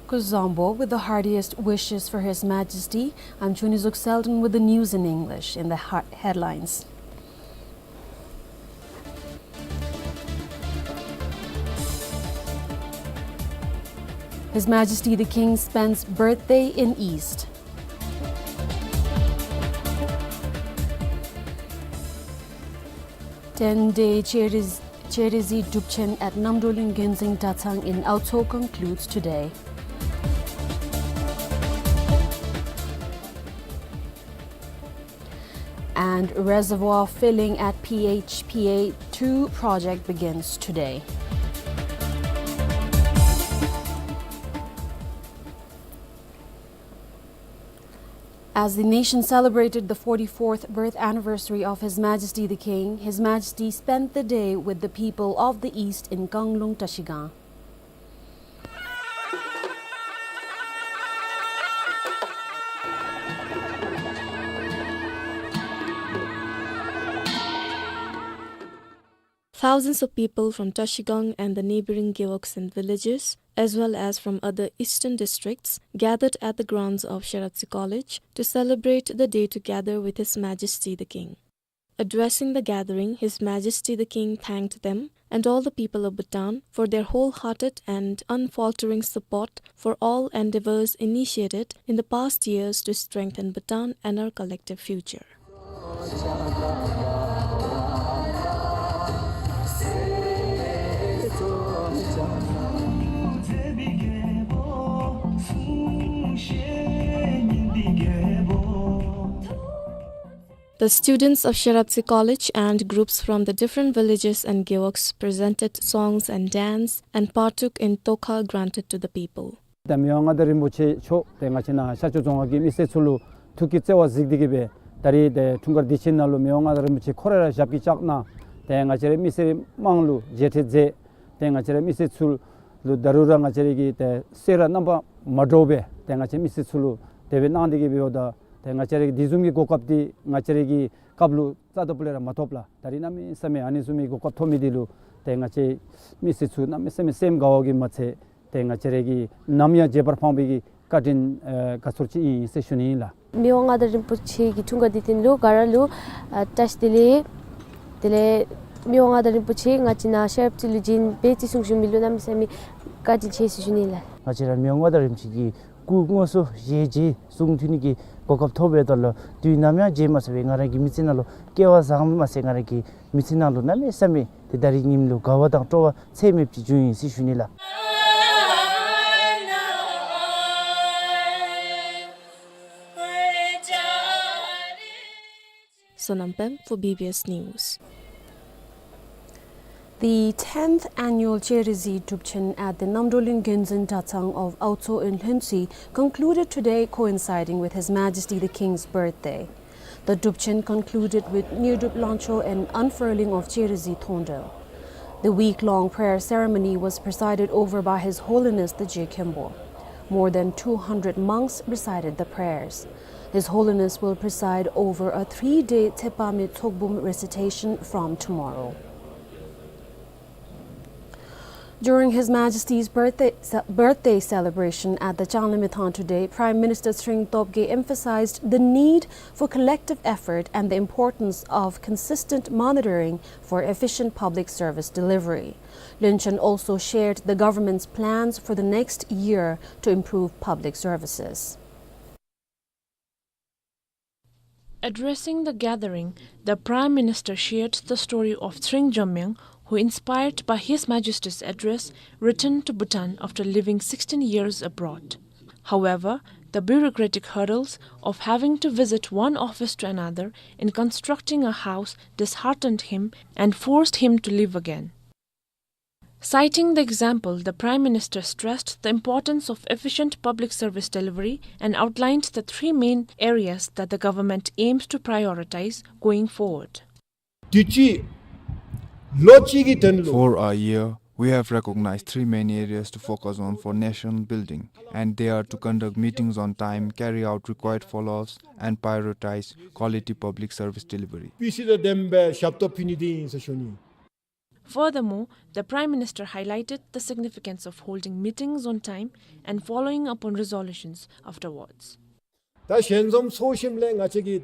Kuzuzangpo with the heartiest wishes for His Majesty. I'm Chuni Zuk Selden with the news in English in the ha-, headlines. His Majesty the King spends birthday in East. Ten-day Cheriz-, Cherizi Drupchen at Namdolin Genzing Datsang in Aotso concludes today. And reservoir filling at P H P A two project begins today. As the nation celebrated the forty-fourth birth anniversary of His Majesty the King, His Majesty spent the day with the people of the East in Kanglung Trashigang. Thousands of people from Trashigang and the neighboring gewogs and villages, as well as from other eastern districts, gathered at the grounds of Sheraptsi College to celebrate the day together with His Majesty the King. Addressing the gathering, His Majesty the King thanked them and all the people of Bhutan for their wholehearted and unfaltering support for all endeavors initiated in the past years to strengthen Bhutan and our collective future. The students of Sheraptsi College and groups from the different villages and gewogs presented songs and dance and partook in tokha granted to the people. ད་མི་དབང་མངའ་བདག་རིན་པོ་ཆེ་མཆོག་ཏེ་ང་བཅས་ནཱ་ཤར་ཕྱོགས་རྫོང་ཁག་གི་མི་སེར་ཚུ་ལུ་ཐུགས་ཀྱི་བརྩེ་བ་གཟིགས་ཏེ་གི་སྦེ་ད་རིས་ཏེ་འཁྲུངས་སྐར་དུས་ཆེན་ནང་ལུ་མི་དབང་མངའ་བདག་རིན་པོ་ཆེ་ཁོ་ར་ར་ཞབས་ཀྱིས་བཅགས་གནང་ཏེ་ང་བཅས་རའི་མི་སེར་དམངས་ལུ་མཇལ་འཕྲད་མཛད། ཏེ་ང་བཅས་རའི་མི་སེར་ཚུ་ལུ་ད་རུང་ར་ང་བཅས་རའི་གི་ཏེ་སེམས་ར་རྣམ་པ་མ་འདྲཝ་སྦེ་ཏེ་ང་བཅས་མི་སེར་ཚུ་ལུ་དེ་སྦེ་གནང་སྟེ་གི་སྦེ་ཡོདཔ་ད་ཏེ་ང་བཅས་རའི་གི་དེ་བཟུམ་གྱི་གོ་སྐབས་འདི་ང་བཅས་རའི་གི་སྐབས་ལུ་རྩ་དང་པོ་ལས་ར་མ་ཐོབ་ལགས། ད་རིས་གནམ་མེད་ས་མེད་ཨ་ནི་བཟུམ་མའི་གོ་སྐབས་ཐོབ་མི་འདི་ལུ་ཏེ་ང་བཅས་མི་སེར་ཚུ་གནམ་མེད་ས་མེད་སེམས་དགའ་བ་གིས་མ་ཚད་ཏེ་ང་བཅས་རའི་གི་ནམ་ཡང་བརྗེད་པར་ཕངས་པའི་གི་བཀའ་དྲིན་ཨེ་དགའ་ཚོར་ཅིག་ཨིན་ཟེར་ཞུ་ནི་ཨིན་ལགས། མི་དབང་མངའ་བདག་རིན་པོ་ཆེ་གི་འཁྲུངས་སྐར་དུས་སྟོན་ལུ་ག་ར་ལུ་ཨ་བཀྲ་ཤིས་བདེ་ལེགས། དེ་ལས་མི་དབང་མངའ་བདག་རིན་པོ་ཆེ་ང་བཅས་ནཱ་ཤར་ཕྱོགས་ལུ་བྱོན་སྦེ་བརྩི་སྲུང་ཞུ་མི་ལུ་གནམ་མེད་ས་མེད་བཀའ་དྲིན་ཆེ་ཟེར་ཞུ་ནི་ལགས། ང་བཅས་ར་མི་དབང་མངའ་བདག་རིན་པོ་ཆེ་གི་སྐུ་དངོས་སུ་ཞལ་མཇལ་གསུང་ཐོས་ནི་གི་གོ་སྐབས་ཐོབ་པའི་ཐོག་ལུ་དུས་ནམ་ཡང་བརྗེད་མ་ཚུགས་པའི་ང་ར་གི་མི་ཚེ་ནང་ལུ་སྐལ་བ་བཟང་མ་ཚད་ང་ར་གི་མི་ཚེ་ནང་ལུ་གནམ་མེད་ས་མེད་ཏེ་ད་རིས་ཉིནམ་ལུ་དགའ་བ་དང་སྤྲོ་བ་ཚད་མེདཔ་ཅིག་བྱུང་ཡི་ཟེར་ཞུ་ནི་ལགས། Sonam Pem for B B S News. The tenth annual Cherizi Drupchen at the Namdolin Genzin Datsang of Aotso in Lhuentse concluded today, coinciding with His Majesty the King's birthday. The Drupchen concluded with Nyudrup Longcho and unfurling of Cherizi Thongdel. The week-long prayer ceremony was presided over by His Holiness the Je Khenpo. More than two hundred monks recited the prayers. His Holiness will preside over a three-day Tsepa Me Tsokbum recitation from tomorrow. During His Majesty's birthday, ce-, birthday celebration at the Changlimithang today, Prime Minister Tshering Tobgay emphasized the need for collective effort and the importance of consistent monitoring for efficient public service delivery. Lönchen also shared the government's plans for the next year to improve public services. Addressing the gathering, the Prime Minister shared the story of Tshering Jomyang, who, inspired by His Majesty's address, returned to Bhutan after living sixteen years abroad. However, the bureaucratic hurdles of having to visit one office to another in constructing a house disheartened him and forced him to leave again. Citing the example, the Prime Minister stressed the importance of efficient public service delivery and outlined the three main areas that the government aims to prioritize going forward. དུས་ཅི་ལོ་གཅིག་གི་དོན་ལུ། For a year, we have recognized three main areas to focus on for national building, and they are to conduct meetings on time, carry out required follow-ups, and prioritize quality public service delivery. སྤུས་ཚད་དང་ལྡནམ་སྦེ་ཞབས་ཏོག་ཕུལ་ནི་འདི་ཨིན་ཟེར་ཞུ་ནི། Furthermore, the Prime Minister highlighted the significance of holding meetings on time and following up on resolutions afterwards. ད་ཞལ་འཛོམས་ཚོགས་ཞིནམ་ལས་ང་བཅས་ཀྱིས་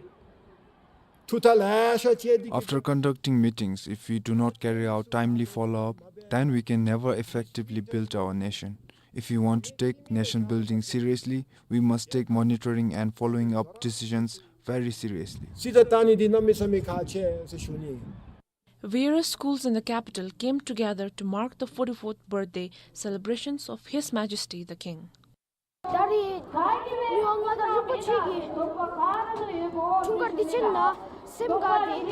ཐུགས་ཐག་ལེ་ཤ་བཅད་དེ། After conducting meetings, if we do not carry out timely follow-up, then we can never effectively build our nation. If we want to take nation building seriously, we must take monitoring and following up decisions very seriously. རྩིས་ད་བལྟ་ནི་འདི་གནམ་མེད་ས་མེད་ཁག་ཆེ་ཟེར་ཞུ་ནི། Various schools in the capital came together to mark the forty-fourth birthday celebrations of His Majesty the King. ད་རེས་མི་དབང་མངའ་བདག་རིན་པོ་ཆེ་གི་འཁྲུངས་སྐར་དུས་ཆེན་ལུ་སེམས་དགའ་སྟེ་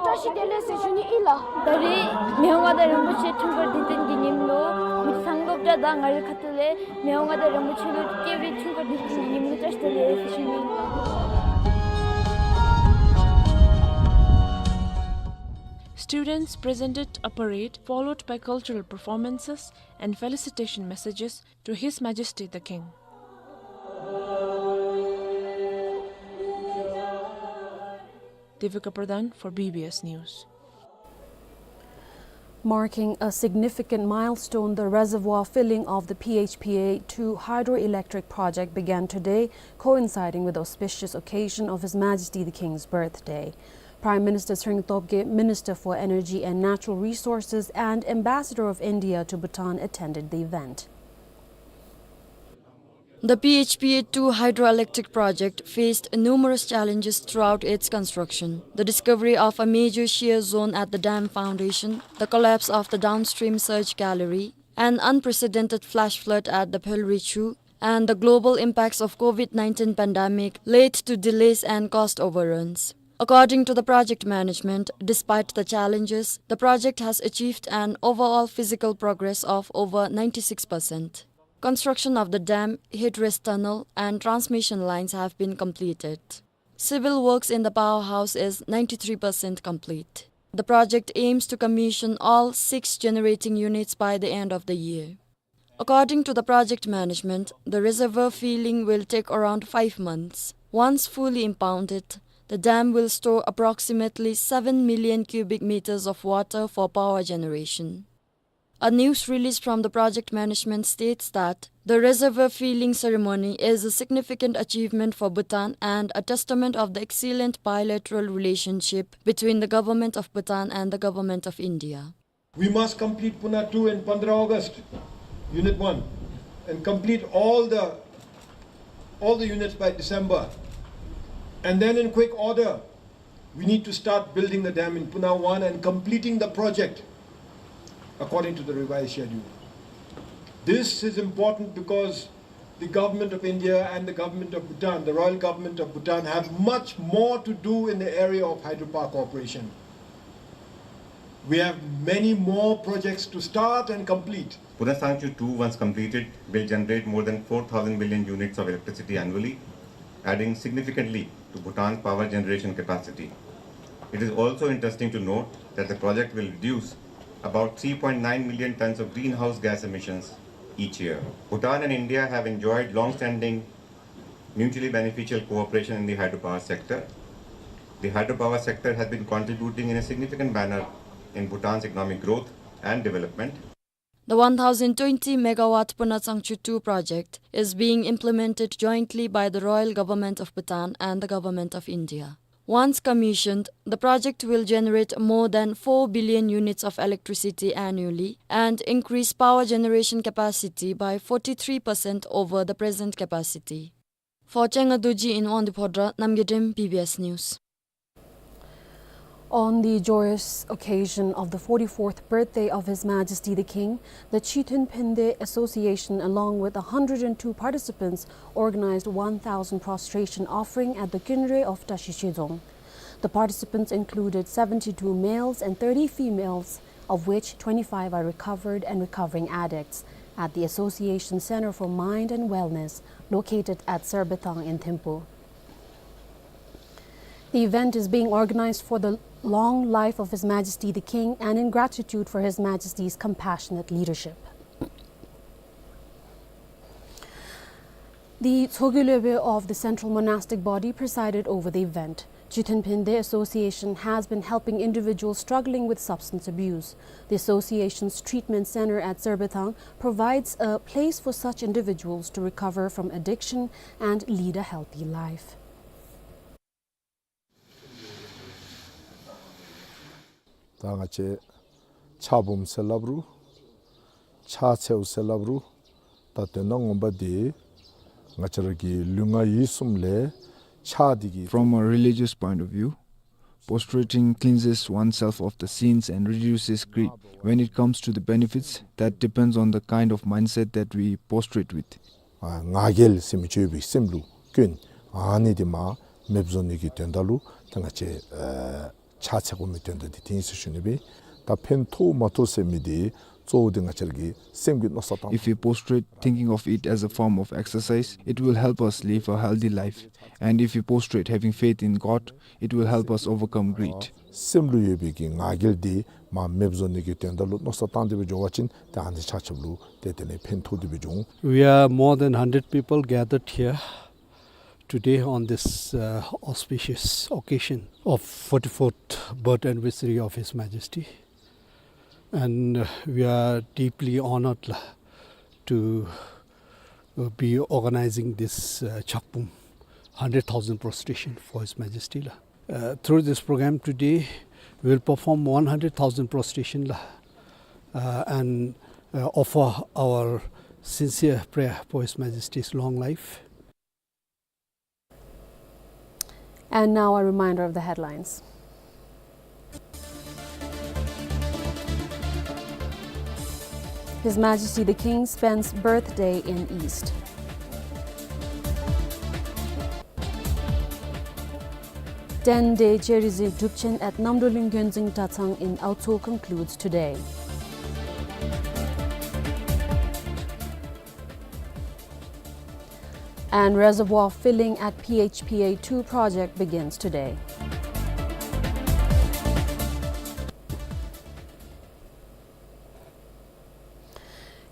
བཀྲ་ཤིས་བདེ་ལེགས་ཟེར་ཞུ་ནི་ཨིན་ལགས། ད་རེས་མི་དབང་མངའ་བདག་རིན་པོ་ཆེ་འཁྲུངས་སྐར་དུས་སྟོན་གྱི་ཉིནམ་ལུ་མི་ཚང་སློབ་གྲྭ་དང་མངའ་རིས་ཁ་ཐུག་ལས་མི་དབང་མངའ་བདག་རིན་པོ་ཆེ་ལུ་སྐྱེས་བུའི་འཁྲུངས་སྐར་དུས་སྟོན་གྱི་ཉིནམ་ལུ་བཀྲ་ཤིས་བདེ་ལེགས་ཟེར་ཞུ་ནི་ཨིན་ལགས། Students presented a parade followed by cultural performances and felicitation messages to His Majesty the King. Devika Pradhan for B B S News. Marking a significant milestone, the reservoir filling of the P H P A two hydroelectric project began today, coinciding with the auspicious occasion of His Majesty the King's birthday. Prime Minister Tshering Tobgay, Minister for Energy and Natural Resources, and Ambassador of India to Bhutan attended the event. The P H P A two hydroelectric project faced numerous challenges throughout its construction. The discovery of a major shear zone at the dam foundation, the collapse of the downstream surge gallery, an unprecedented flash flood at the Pheolrichu, and the global impacts of COVID nineteen pandemic led to delays and cost overruns. According to the project management, despite the challenges, the project has achieved an overall physical progress of over ninety-six percent. Construction of the dam, headrace tunnel, and transmission lines have been completed. Civil works in the powerhouse is ninety-three percent complete. The project aims to commission all six generating units by the end of the year. According to the project management, the reservoir filling will take around five months. Once fully impounded, the dam will store approximately seven million cubic meters of water for power generation. A news release from the project management states that the reservoir filling ceremony is a significant achievement for Bhutan and a testament of the excellent bilateral relationship between the Government of Bhutan and the Government of India. We must complete Puna two in fifteen August, Unit one, and complete all the, all the units by December. And then in quick order, we need to start building the dam in Puna one and completing the project according to the revised schedule. This is important because the Government of India and the Government of Bhutan, the Royal Government of Bhutan, have much more to do in the area of hydropower cooperation. We have many more projects to start and complete. Puna Sangchu two, once completed, will generate more than four thousand million units of electricity annually, adding significantly to Bhutan's power generation capacity. It is also interesting to note that the project will reduce about three point nine million tons of greenhouse gas emissions each year. Bhutan and India have enjoyed long-standing mutually beneficial cooperation in the hydropower sector. The hydropower sector has been contributing in a significant manner in Bhutan's economic growth and development. The one thousand twenty megawatt Puna Sangchu two project is being implemented jointly by the Royal Government of Bhutan and the Government of India. Once commissioned, the project will generate more than four billion units of electricity annually and increase power generation capacity by forty-three percent over the present capacity. For Chenga Dorji in Wangdue Phodrang, Namgay Dem, B B S News. On the joyous occasion of the forty-fourth birthday of His Majesty the King, the Chithun Phende Association, along with a hundred and two participants, organized one thousand prostration offering at the Kynre of Tashi Shizong. The participants included seventy-two males and thirty females, of which twenty-five are recovered and recovering addicts, at the Association Center for Mind and Wellness, located at Sarbethang in Thimphu. The event is being organized for the long life of His Majesty the King and in gratitude for His Majesty's compassionate leadership. The Tshogyi Lobey of the Central Monastic Body presided over the event. Chithan Phinde Association has been helping individuals struggling with substance abuse. The association's treatment center at Serbethang provides a place for such individuals to recover from addiction and lead a healthy life. ད་ང་བཅས་ཕྱག་སྦོམ་ཟེར་སླབ་རུང་ཕྱག་འཚལཝ་ཟེར་སླབ་རུང་ད་དོན་ངོ་མ་འདི་ང་བཅས་ར་གི་ལུས་ངག་ཡིད་གསུམ་ལས་ཕྱག་འདི་གིས། From a religious point of view, prostrating cleanses oneself of the sins and reduces greed. When it comes to the benefits, that depends on the kind of mindset that we prostrate with. ཨ་ང་རྒྱལ་ཟེར་མི་ཅིག་ཡོད་པའི་སེམས་ལུ་སྐྱོན་ཨ་ནི་འདི་མ་མེདཔ་བཟོ་ནི་གི་དོན་དག་ལུ་ད་ང་བཅས་ཨ་ཕྱག་འཚལ་དགོ་མི་དོན་དག་འདི་དེ་ཨིན་ཟེར་ཞུ་ནི་སྦེ། ད་ཕན་ཐོགས་མ་ཐོགས་ཟེར་མི་འདི་གཙོ་བོ་འདི་ང་བཅས་ར་གི་སེམས་ཀྱི་མནོ་བསམ་བཏང་། If we prostrate thinking of it as a form of exercise, it will help us live a healthy life. And if we prostrate having faith in God, it will help us overcome greed. སེམས་ལུ་ཡོད་པའི་གི་ང་རྒྱལ་འདི་མ་མེདཔ་བཟོ་ནི་གི་དོན་དག་ལུ་མནོ་བསམ་བཏང་སྟེ་སྦེ་འགྱོ་བ་ཅིན་ཏེ་ཨ་ནི་ཆ་ཁྱབ་ལུ་ཏེ་དེ་ལས་ཕན་ཐོགས་ཏེ་སྦེ་འགྱོ་འོང་། We are more than hundred people gathered here today on this, uh, auspicious occasion of forty-fourth birth anniversary of His Majesty. And, uh, we are deeply honored la, to, uh, be organizing this, uh, Chakpum, hundred thousand prostration for His Majesty la. Uh, through this program today, we will perform one hundred thousand prostration la, uh, and, uh, offer our sincere prayer for His Majesty's long life. And now a reminder of the headlines. His Majesty the King spends birthday in East. Ten-day Cherizi Drupchen at Namdolin Gyonzing Tatsang in Aotso concludes today. And reservoir filling at P H P A two project begins today.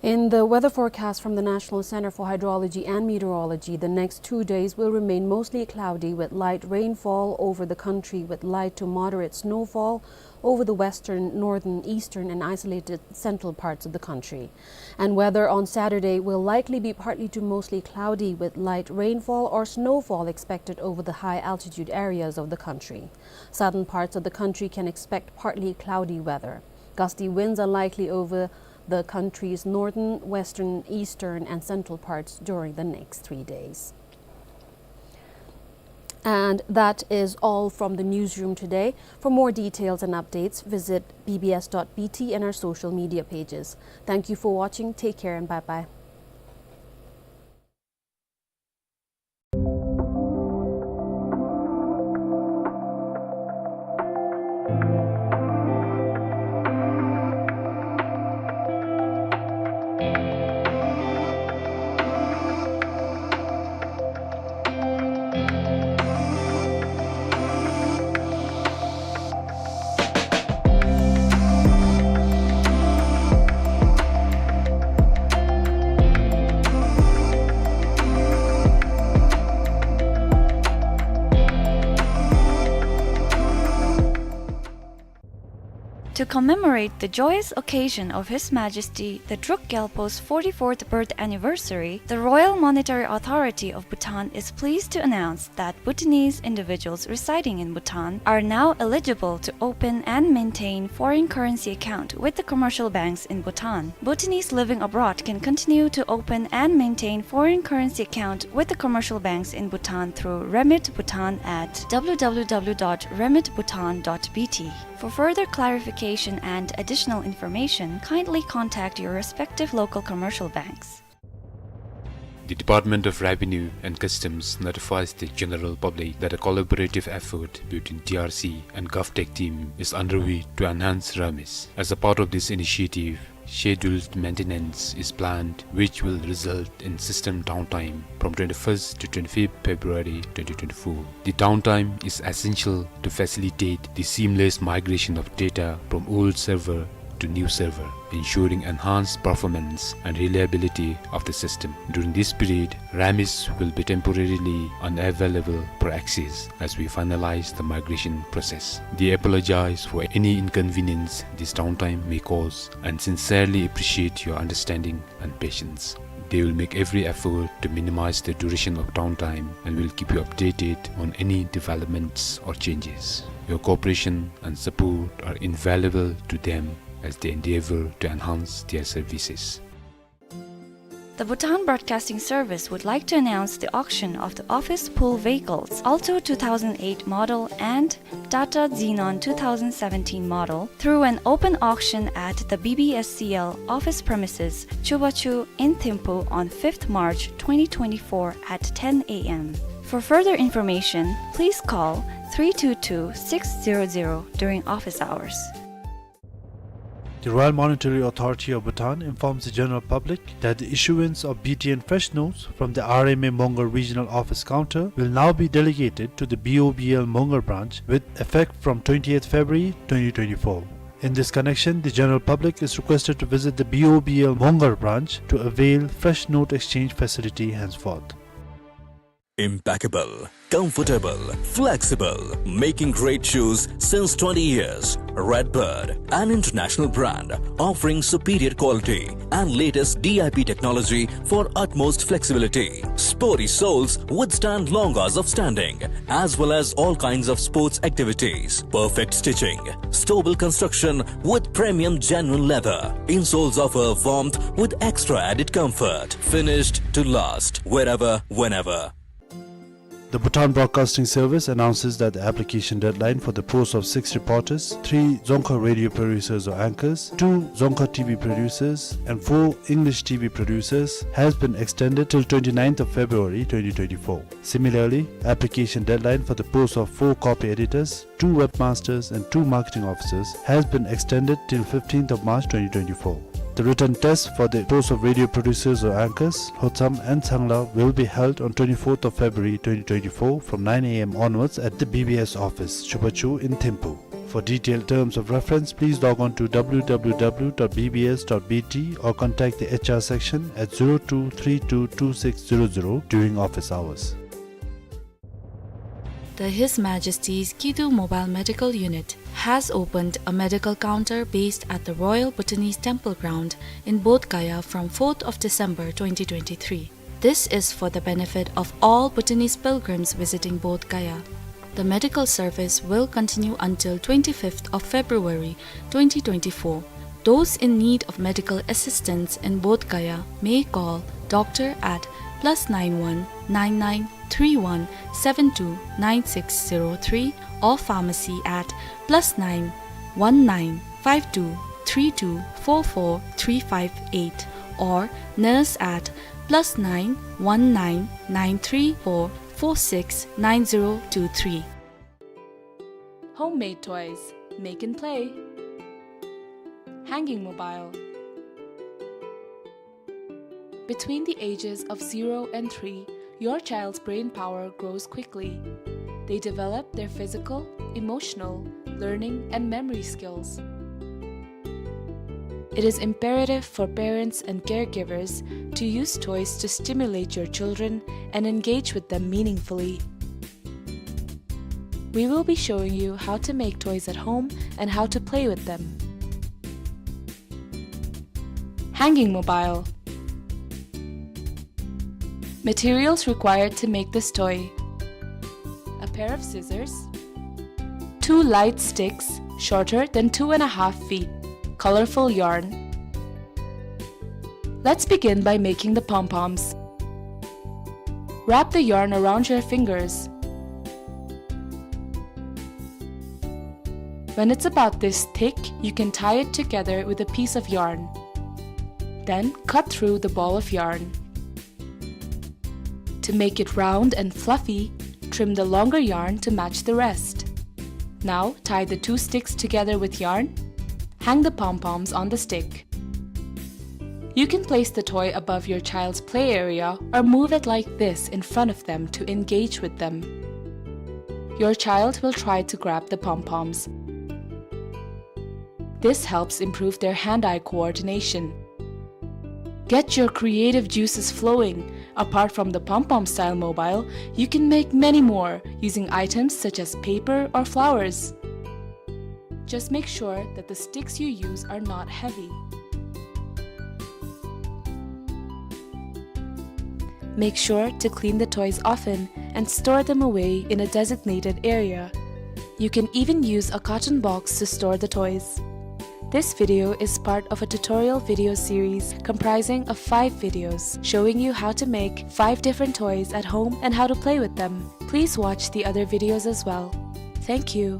In the weather forecast from the National Center for Hydrology and Meteorology, the next two days will remain mostly cloudy with light rainfall over the country, with light to moderate snowfall over the western, northern, eastern, and isolated central parts of the country. And weather on Saturday will likely be partly to mostly cloudy with light rainfall or snowfall expected over the high altitude areas of the country. Southern parts of the country can expect partly cloudy weather. Gusty winds are likely over the country's northern, western, eastern, and central parts during the next three days. And that is all from the newsroom today. For more details and updates, visit B B S dot B T and our social media pages. Thank you for watching. Take care and bye-bye. To commemorate the joyous occasion of His Majesty the Druk Gyalpo's forty-fourth birth anniversary, the Royal Monetary Authority of Bhutan is pleased to announce that Bhutanese individuals residing in Bhutan are now eligible to open and maintain foreign currency account with the commercial banks in Bhutan. Bhutanese living abroad can continue to open and maintain foreign currency account with the commercial banks in Bhutan through Remit Bhutan at W W W dot remit bhutan dot B T. For further clarification and additional information, kindly contact your respective local commercial banks. The Department of Revenue and Customs notifies the general public that a collaborative effort between D R C and GovTech team is underway to enhance REMIS. As a part of this initiative, scheduled maintenance is planned, which will result in system downtime from twenty-first to twenty-fifth February twenty twenty-four. The downtime is essential to facilitate the seamless migration of data from old server to new server, ensuring enhanced performance and reliability of the system. During this period, RAMIS will be temporarily unavailable per access as we finalize the migration process. They apologize for any inconvenience this downtime may cause and sincerely appreciate your understanding and patience. They will make every effort to minimize the duration of downtime and will keep you updated on any developments or changes. Your cooperation and support are invaluable to them as they endeavor to enhance their services. The Bhutan Broadcasting Service would like to announce the auction of the office pool vehicles, Alto two thousand eight model and Tata Xenon two thousand seventeen model, through an open auction at the B B S C L office premises, Chubachu in Thimphu, on fifth March twenty twenty-four at ten A M. For further information, please call three two two six zero zero during office hours. The Royal Monetary Authority of Bhutan informs the general public that the issuance of B T N fresh notes from the R M A Mongar Regional Office Counter will now be delegated to the B O B L Mongar branch with effect from twentieth February twenty twenty-four. In this connection, the general public is requested to visit the B O B L Mongar branch to avail fresh note exchange facility henceforth. Impeccable, comfortable, flexible, making great shoes since twenty years. Redbird, an international brand, offering superior quality and latest D I P technology for utmost flexibility. Sporty soles withstand long hours of standing, as well as all kinds of sports activities. Perfect stitching, stable construction with premium genuine leather. Insoles offer warmth with extra added comfort. Finished to last, wherever, whenever. The Bhutan Broadcasting Service announces that the application deadline for the post of six reporters, three Dzongkha radio producers or anchors, two Dzongkha T V producers, and four English T V producers has been extended till twenty-ninth of February twenty twenty-four. Similarly, application deadline for the post of four copy editors, two webmasters and two marketing officers has been extended till fifteenth of March twenty twenty-four. The written test for the post of radio producers or anchors, Hotsam and Tsangla, will be held on twenty-fourth of February twenty twenty-four from nine A M onwards at the B B S office, Chubachu in Thimphu. For detailed terms of reference, please log on to W W W dot B B S dot B T or contact the H R section at zero two three two two six zero zero during office hours. The His Majesty's Kidu Mobile Medical Unit has opened a medical counter based at the Royal Bhutanese Temple Ground in Bodh Gaya from fourth of December twenty twenty-three. This is for the benefit of all Bhutanese pilgrims visiting Bodh Gaya. The medical service will continue until twenty-fifth of February twenty twenty-four. Those in need of medical assistance in Bodh Gaya may call doctor at plus nine one nine nine three one seven two nine six zero three or pharmacy at plus nine one nine five two three two four four three five eight or nurse at plus nine one nine nine three four four six nine zero two three. Homemade toys. Make and play. Hanging mobile. Between the ages of zero and three, your child's brain power grows quickly. They develop their physical, emotional, learning, and memory skills. It is imperative for parents and caregivers to use toys to stimulate your children and engage with them meaningfully. We will be showing you how to make toys at home and how to play with them. Hanging mobile. Materials required to make this toy: a pair of scissors, two light sticks shorter than two and a half feet, colorful yarn. Let's begin by making the pom-poms. Wrap the yarn around your fingers. When it's about this thick, you can tie it together with a piece of yarn. Then cut through the ball of yarn. To make it round and fluffy, trim the longer yarn to match the rest. Now tie the two sticks together with yarn. Hang the pom-poms on the stick. You can place the toy above your child's play area or move it like this in front of them to engage with them. Your child will try to grab the pom-poms. This helps improve their hand-eye coordination. Get your creative juices flowing. Apart from the pom-pom style mobile, you can make many more using items such as paper or flowers. Just make sure that the sticks you use are not heavy. Make sure to clean the toys often and store them away in a designated area. You can even use a carton box to store the toys. This video is part of a tutorial video series comprising of five videos showing you how to make five different toys at home and how to play with them. Please watch the other videos as well. Thank you.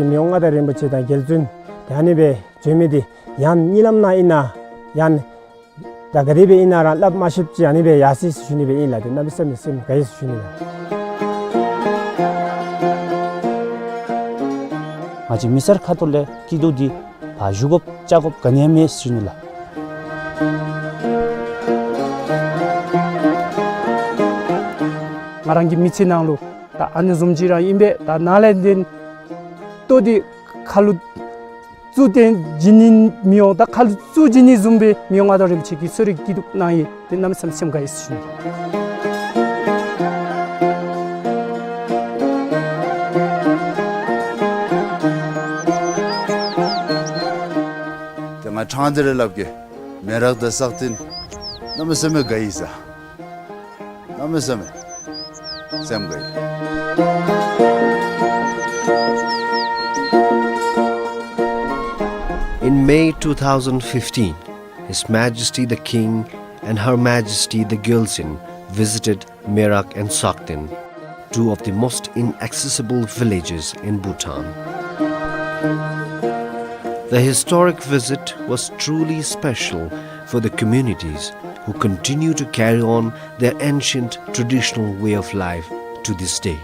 མི་དབང་མངའ་བདག་རིན་པོ་ཆེ་དང་རྒྱལ་བཙུན་དེ་ཨ་ནི་སྦེ་བྱོན་མི་འདི་ཡང་གཉིད་ལམ་ནང་ཨིན་ན་ཡང་ད་ག་དེ་སྦེ་ཨིན་ན་ར་སླབ་མ་ཤེསཔ་ཅིག་ཨ་ནི་སྦེ་ཡར་སོ་ཡི་ཟེར་ཞུ་ནི་སྦེ་ཨིན་ལགས། ཏེ་གནམ་མེད་ས་མེད་སེམས་དགའ་ཡི་ཟེར་ཞུ་ནི་ལགས། ང་བཅས་མི་སེར་ཁ་ཐུག་ལས་སྐྱིད་སྡུག་འདི་ཕར་ཞུ་དགོཔ་བཅར་དགོཔ་ག་ནི་ཡང་མེད་ཟེར་ཞུ་ནི་ལགས། ང་རང་གི་མི་ཚེ་ནང་ལུ་ད་ཨ་ནི་བཟུམ་ཅིག་ར་ཨིན་པས། ད་ནཱ་ལས་ཏེ་ལྟོ་འདི་ཁ་ལུ་བཙུགས་ཏེ་བྱིན་ནི་མི་འོང་། ད་ཁ་ལུ་བཙུགས་བྱིན་ནི་བཟུམ་སྦེ་མི་དབང་མངའ་བདག་རིན་པོ་ཆེ་གིས་གསོ་རིག་སྐྱིད་སྡུག་གནང་ཡི། ཏེ་གནམ་མེད་ས་མེད་སེམས་དགའ་ཡི་ཟེར་ཞུ་ནི། ཏེ་ང་ཕྲང་སྟེ་ར་སླབ་གེ། མེ་རག་དང་སག་སྟེང་གནམ་མེད་ས་མེད་དགའ་ཡི་ཟེར། གནམ་མེད་ས་མེད་སེམས་དགའ་ཡི། In May two thousand fifteen, His Majesty the King and Her Majesty the Gyaltsuen visited Merak and Sakten, two of the most inaccessible villages in Bhutan. The historic visit was truly special for the communities who continue to carry on their ancient traditional way of life to this day.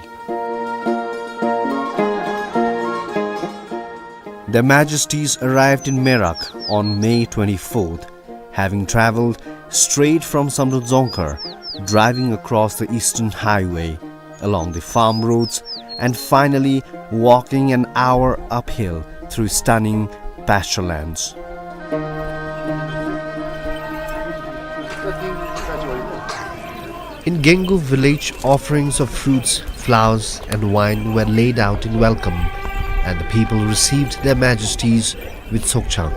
Their Majesties arrived in Merak on May twenty-fourth, having travelled straight from Samdrup Dzongkhar, driving across the Eastern Highway, along the farm roads, and finally walking an hour uphill through stunning pasture lands. In Gengu village, offerings of fruits, flowers, and wine were laid out in welcome, and the people received their majesties with sokchang.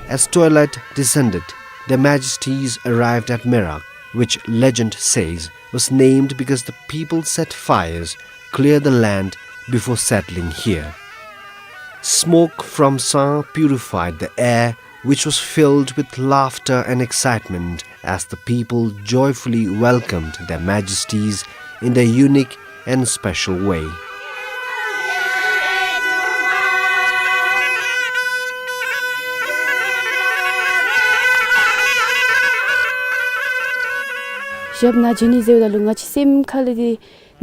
As twilight descended, their majesties arrived at Merak, which legend says was named because the people set fires, clear the land before settling here. Smoke from San purified the air, which was filled with laughter and excitement as the people joyfully welcomed their majesties in their unique and special way. ཞབས་ནཱ་འགྱོ་ནི་ཟེརཝ་ད་ལུ་ང་བཅས་སེམས་ཁ་ལས་འདི་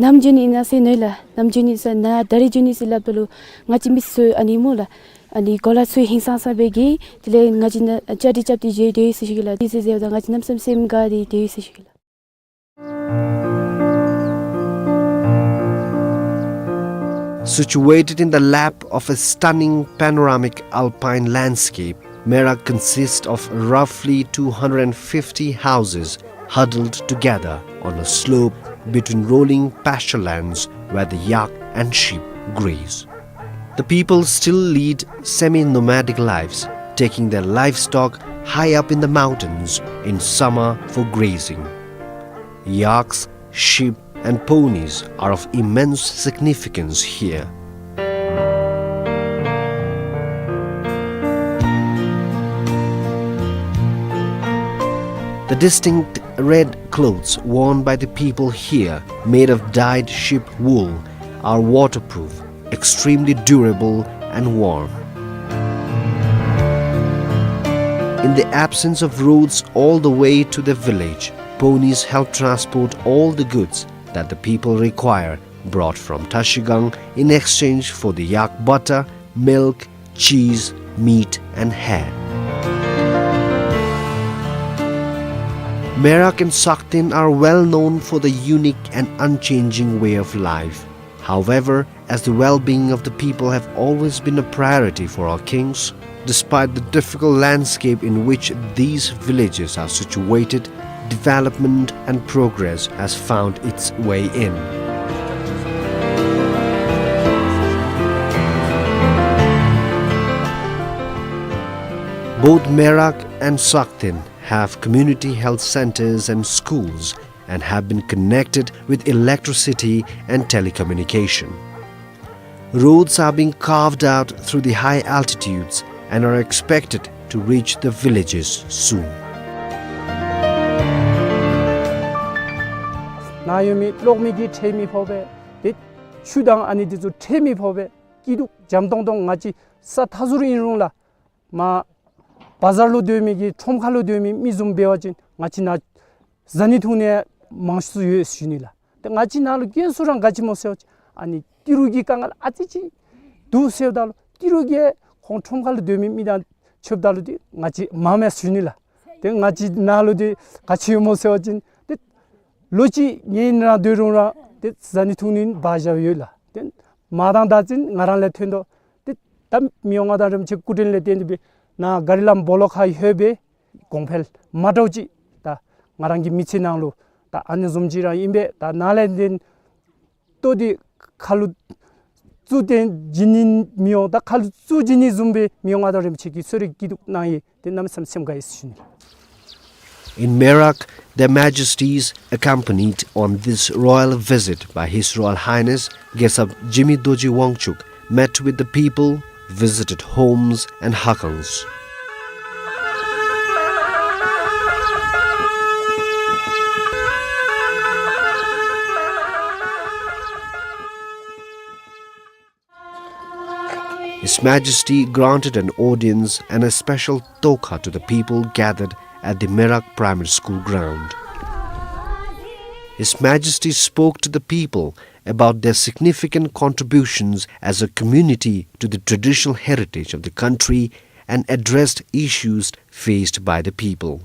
ནམ་འགྱོ་ནི་ཨིན་ན་ཟེར་མནོ་ཡི་ལགས། ནམ་འགྱོ་ནི་ཟེར་ནཱ་ད་རིས་འགྱོ་ནི་ཟེར་སླབ་ད་ལུ་ང་བཅས་མི་ཚུ་ཨ་ནི་སྨོ་ལགས། ཨ་ནི་གོ་ལ་ཚུ་ཧིང་སངས་སངས་སྦེ་གི་དེ་ལས་ང་བཅས་ནཱ་ཅ་དྲི་རྐྱབ་སྟེ་འགྱོ་སྡོད་ཡི་ཟེར་ཞུ་གེ་ལགས། དེ་ཟེར་ཟེརཝ་ད་ང་བཅས་གནམ་མེད་ས་མེད་སེམས་དགའ་སྟེ་སྡོད་ཡི་ཟེར་ཞུ་གེ་ལགས། Situated in the lap of a stunning panoramic alpine landscape, Merak consists of roughly two hundred fifty houses huddled together on a slope between rolling pasture lands where the yak and sheep graze. The people still lead semi-nomadic lives, taking their livestock high up in the mountains in summer for grazing. Yaks, sheep, and ponies are of immense significance here. The distinct red clothes worn by the people here, made of dyed sheep wool, are waterproof, extremely durable and warm. In the absence of roads all the way to the village, ponies help transport all the goods that the people require, brought from Trashigang in exchange for the yak butter, milk, cheese, meat and hair. Merak and Sakten are well known for the unique and unchanging way of life. However, as the well-being of the people have always been a priority for our kings, despite the difficult landscape in which these villages are situated, development and progress has found its way in. Both Merak and Sakten have community health centers and schools and have been connected with electricity and telecommunication. Roads are being carved out through the high altitudes and are expected to reach the villages soon. ནཱ་ཡོད་མི་གློག་མེ་གིས་ཁྲལ་མི་ཕོག་པས། ཏེ་ཆུ་དང་ཨ་ནི་འདི་ཚུ་ཁྲལ་མི་ཕོག་པས། སྐྱིད་སྡུག་འཇམ་ཏོང་ཏོ། ང་བཅས་ས་མཐའ་ཟུར་ཨིན་རུང་ལགས། མར་བ་ཛར་ལུ་སྡོད་མི་གི་ཁྲོམ་ཁ་ལུ་སྡོད་མི་མི་བཟུམ་འབད་བ་ཅིན་ང་བཅས་ནཱ་བཟའ་ནི་འཐུང་ནི་མང་སུ་ཡོད་ཟེར་ཞུ་ནི་ལགས། ཏེ་ང་བཅས་ནཱ་ལུ་རྒྱལ་སུ་ར་ག་ཅི་སྨོ་ཟེར་བ་ཅིན་ཨ་ནི་ཏི་རུ་གི་དཀའ་ངལ་ཨ་ཙི་ཅིག་འདུག་ཟེརཝ་ད་ལུ་ཏི་རུ་གིས་ཁོང་ཁྲོམ་ཁ་ལུ་སྡོད་མི་མི་དང་ཕྱདཔ་ད་ལུ་ཏེ་ང་བཅས་མངམ་མས་ཟེར་ཞུ་ནི་ལགས། ཏེ་ང་བཅས་ནཱ་ལུ་ཏེ་ག་ཅི་ཡོད་སྨོ་ཟེར་བ་ཅིན་ཏེ་ལོ་གཅིག་ངེའི་ནང་སྡོད་རུང་ར་ཏེ་བཟའ་ནི་འཐུང་ནི་བ་ཞབས་ཡོད་ལགས། ཏེ་མར་དང་ད་ཅིན་ང་ར་ལས་ཐོན་དོ། ཏེ་ད་མི་དབང་མངའ་བདག་རིན་པོ་ཆེ་སྐུ་དྲིན་ལས་བརྟེན་ཏེ་སྦེ་ནཱ་ག་རི་ལམ་སྦོ་ལོགས་ཁར་ལྷོད་སྦེ་གོང་འཕེལ་མ་འདྲཝ་ཅིག་ད་ང་རང་གི་མི་ཚེ་ནང་ལུ་ད་ཨ་ནི་བཟུམ་ཅིག་ར་ཨིན་པས། ད་ནཱ་ལས་ཏེ་ལྟོ་འདི་ཁ་ལུ་བཙུགས་ཏེ་བྱིན་ནི་མི་འོང་། ད་ཁ་ལུ་བཙུགས་བྱིན་ནི་བཟུམ་སྦེ་མི་དབང་མངའ་བདག་རིན་པོ་ཆེ་གིས་གསོལ་རས་སྐྱིད་སྡུག་གནང་ཡི། ཏེ་གནམ་མེད་ས་མེད་སེམས་དགའ་ཡི་ཟེར་ཞུ་ནི། In Merak, Their Majesties, accompanied on this royal visit by His Royal Highness Gesap Jigme Dorji Wangchuck, met with the people, visited homes and hakans. His Majesty granted an audience and a special toka to the people gathered at the Merak Primary School ground. His Majesty spoke to the people about their significant contributions as a community to the traditional heritage of the country and addressed issues faced by the people.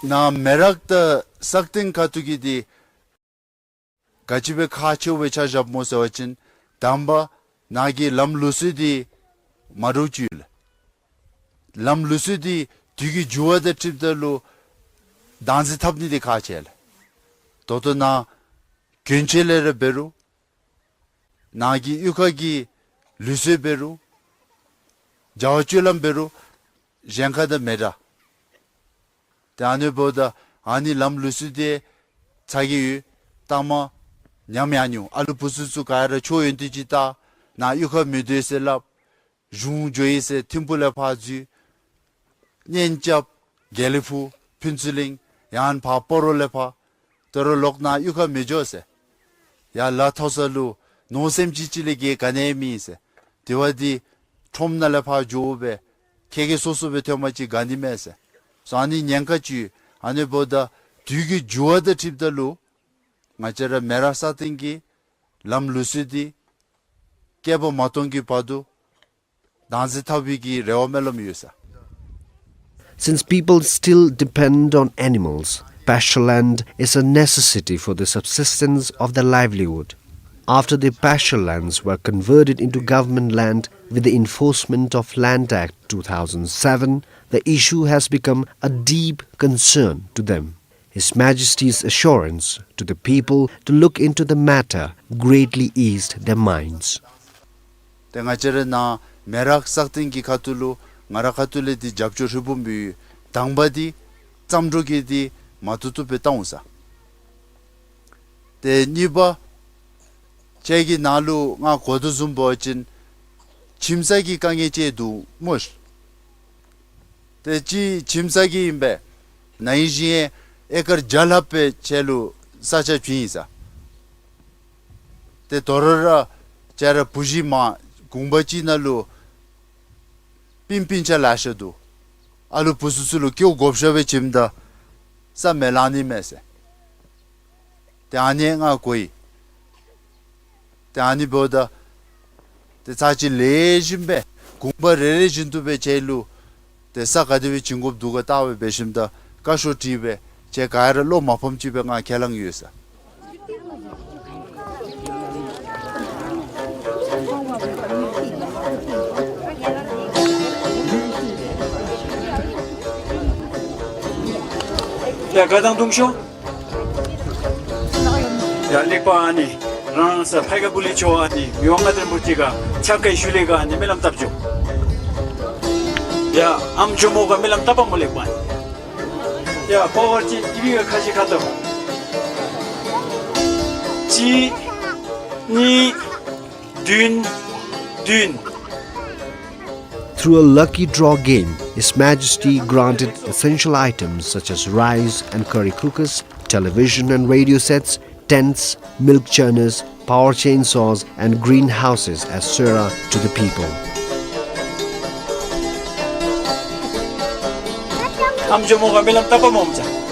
ནཱ་མེ་རག་དང་སག་སྟེང་ཁ་ཐུག་གི་འདི་ག་ཅི་སྦེ་ཁག་ཆེཝ་སྦེ་ཆ་བཞགཔ་སྨོ་ཟེར་བ་ཅིན་དང་པ་ནཱ་གི་ལམ་ལུགས་སྲོལ་འདི་མ་འདྲཝ་ཅིག་ཡོད་ལགས། ལམ་ལུགས་སྲོལ་འདི་དུས་ཀྱི་འགྱུར་བ་དང་འཁྲིལཝ་ད་ལུ་བདག་འཛིན་འཐབ་ནི་འདི་ཁག་ཆེ་ལགས། ད་ལྟོ་ནཱ་གྱོན་ཆས་ལས་ར་འབད་རུང་ནཱ་གི་གཡུས་ཁ་གི་ལུགས་སྲོལ་འབད་རུང་བྱ་བ་སྤྱོད་ལམ་འབད་རུང་གཞན་ཁ་དང་མི་འདྲ། ཏེ་ཨ་ནི་འབདཝ་ད་ཨ་ནི་ལམ་ལུགས་སྲོལ་འདི་ཚ་གྱང་ཡོད། ལྟག་མ་ཉམས་ཡར་འགྱོ། ཨ་ལུ་བུ་ཚུ་ཚུ་ག་ར་ཆོས་ཡོན་ཏན་ཅིག་ལྟ། ནཱ་གཡུས་ཁར་མི་སྡོད་ཟེར་སླབ། གཞུང་འགྱོ་ཡི་ཟེར་ཐིམ་ཕུག་ལས་ཕར་འཛུལ། གཉེན་རྐྱབ། དགེ་ལེགས་ཕུག་ཕུན་ཚོགས་གླིང་ཡང་ཕར་སྤ་རོ་ལས་ཕར། དོ་རུང་ལོག་ནཱ་གཡུས་ཁར་མི་འགྱོ་ཟེར། ཡར་ལ་མཐོ་ས་ལུ་ནོར་སེམས་ཅན་ཅིག་ལས་བརྒལ་ག་ནི་ཡང་མེད་ཟེར། དེ་བ་འདི་ཁྲོམ་ནང་ལས་ཕར་འགྱོ་སྦེ་ཁྱེད་ཁྱེད་སོ་སོ་སྦེ་ཐོན་པ་ཅིན་དགའ་ནི་མས་ཟེར། སོ་ཨ་ནི་ཉེན་ཁ་ཅིག་ཡོད། ཨ་ནི་འབདཝ་ད་དུས་ཀྱི་འགྱུར་བ་དང་འཁྲིལཝ་ད་ལུ་ང་བཅས་ར་མེ་རག་སག་སྟེང་གི་ལམ་ལུགས་སྲོལ་འདི་བསྐལ་པ་མ་སྟོངས་ཀྱི་བར་དུ་བདག་འཛིན་འཐབ་པའི་གི་རེ་བ་སྨོན་ལམ་ཡོད་ཟེར། Since people still depend on animals, pasture land is a necessity for the subsistence of their livelihood. After the pasture lands were converted into government land with the enforcement of Land Act two thousand seven, the issue has become a deep concern to them. His Majesty's assurance to the people to look into the matter greatly eased their minds. ཏེ་ང་བཅས་ར་ནཱ་མེ་རག་སག་སྟེང་གི་ཁ་ཐུག་ལུ་ང་ར་ཁ་ཐུག་ལས་འདི་རྒྱབ་སྐྱོར་ཧྲིལ་བུམ་འབད་ཡི། དང་པ་འདི་བརྩམས་སྒྲུང་གི་འདི་མ་ཐུབ་ཐུབ་སྦེ་བཏང་འོང་ཟེར། ཏེ་གཉིས་པ་ཁྱེད་ཀྱི་ནང་ལུ་ང་གོ་དོ་བཟུམ་འབད་བ་ཅིན་ཁྱིམ་ས་གི་དཀའ་ངལ་ཅིག་འདུག་སྨོ། ཏེ་ཅིག་ཁྱིམ་ས་གི་ཨིན་པས། ན་ཧིང་གཞེས་ཨེ་ཀར་བརྒྱ་ལྷགཔ་སྦེ་ཁྱེད་ལུ་ས་ཆ་བྱིན་ཡི་ཟེར། ཏེ་དོ་རུང་ར་ཁྱེད་ར་བུ་གཞི་མར་གུང་པ་ཅིག་ནང་ལུ་སྤུན་སྤུན་ཆ་ལེ་ཤ་འདུག། ཨ་ལུ་བུ་ཚུ་ཚུ་ལུ་སྐྱེཝ་དགོཔ་བཞག་སྦེ་བྱིནམ་ད་ས་མེད་ལང་ནི་མས་ཟེར། ཏེ་ཨ་ནི་ང་གོ་ཡི། ཏེ་ཨ་ནི་འབདཝ་ད་ཏེ་ཚར་གཅིག་ལེགས་ཤོམ་སྦེ་གུང་པ་རེ་རེ་བཞིན་དུ་སྦེ་ཁྱེད་ལུ་ཏེ་ས་ག་དེ་སྦེ་བྱིན་དགོཔ་འདུག་ག་བལྟ་སྦེ་འབད་ཞིནམ་ད་བཀའ་ཤོག་བྲིས་སྦེ་ཁྱེད་ག་ར་བློ་མ་ཕམ་ཅིག་སྦེ་ང་ཁས་བླངས་ཡོད་ཟེར། ཡ་ག་དང་དུང་ཤོ། ཡ་ལེགས་པ། ཨ་ནི་རང་ས་ཕའི་ཁ་བུ་ལི་ཆོ་ཨ་ནི་མི་དབང་མངའ་བདག་རིན་པོ་ཆེ་ག་ཕྱག་ཁའི་ཤུལ་ལས་ག་ཨ་ནི་སྨོན་ལམ་བཏབ་ཅོ། ཡ་ཨམ་ཇོ་མོ་ག་སྨོན་ལམ་བཏབ་པ་སྨོ། ལེགས་པ། ཡ་པ་ཝར་ཅིག་ཀི་བི་ག་ཁ་ཤས་ཁ་ཐུག་གཅིག་གཉིས་བདུན་བདུན། Through a lucky draw game, His Majesty granted essential items such as rice and curry cookers, television and radio sets, tents, milk churners, power chainsaws, and greenhouses as sera to the people. ཨམ་ཇོ་མོ་ག་སྨོན་ལམ་བཏབ་པ་སྨོ་ཨམ་ཅག།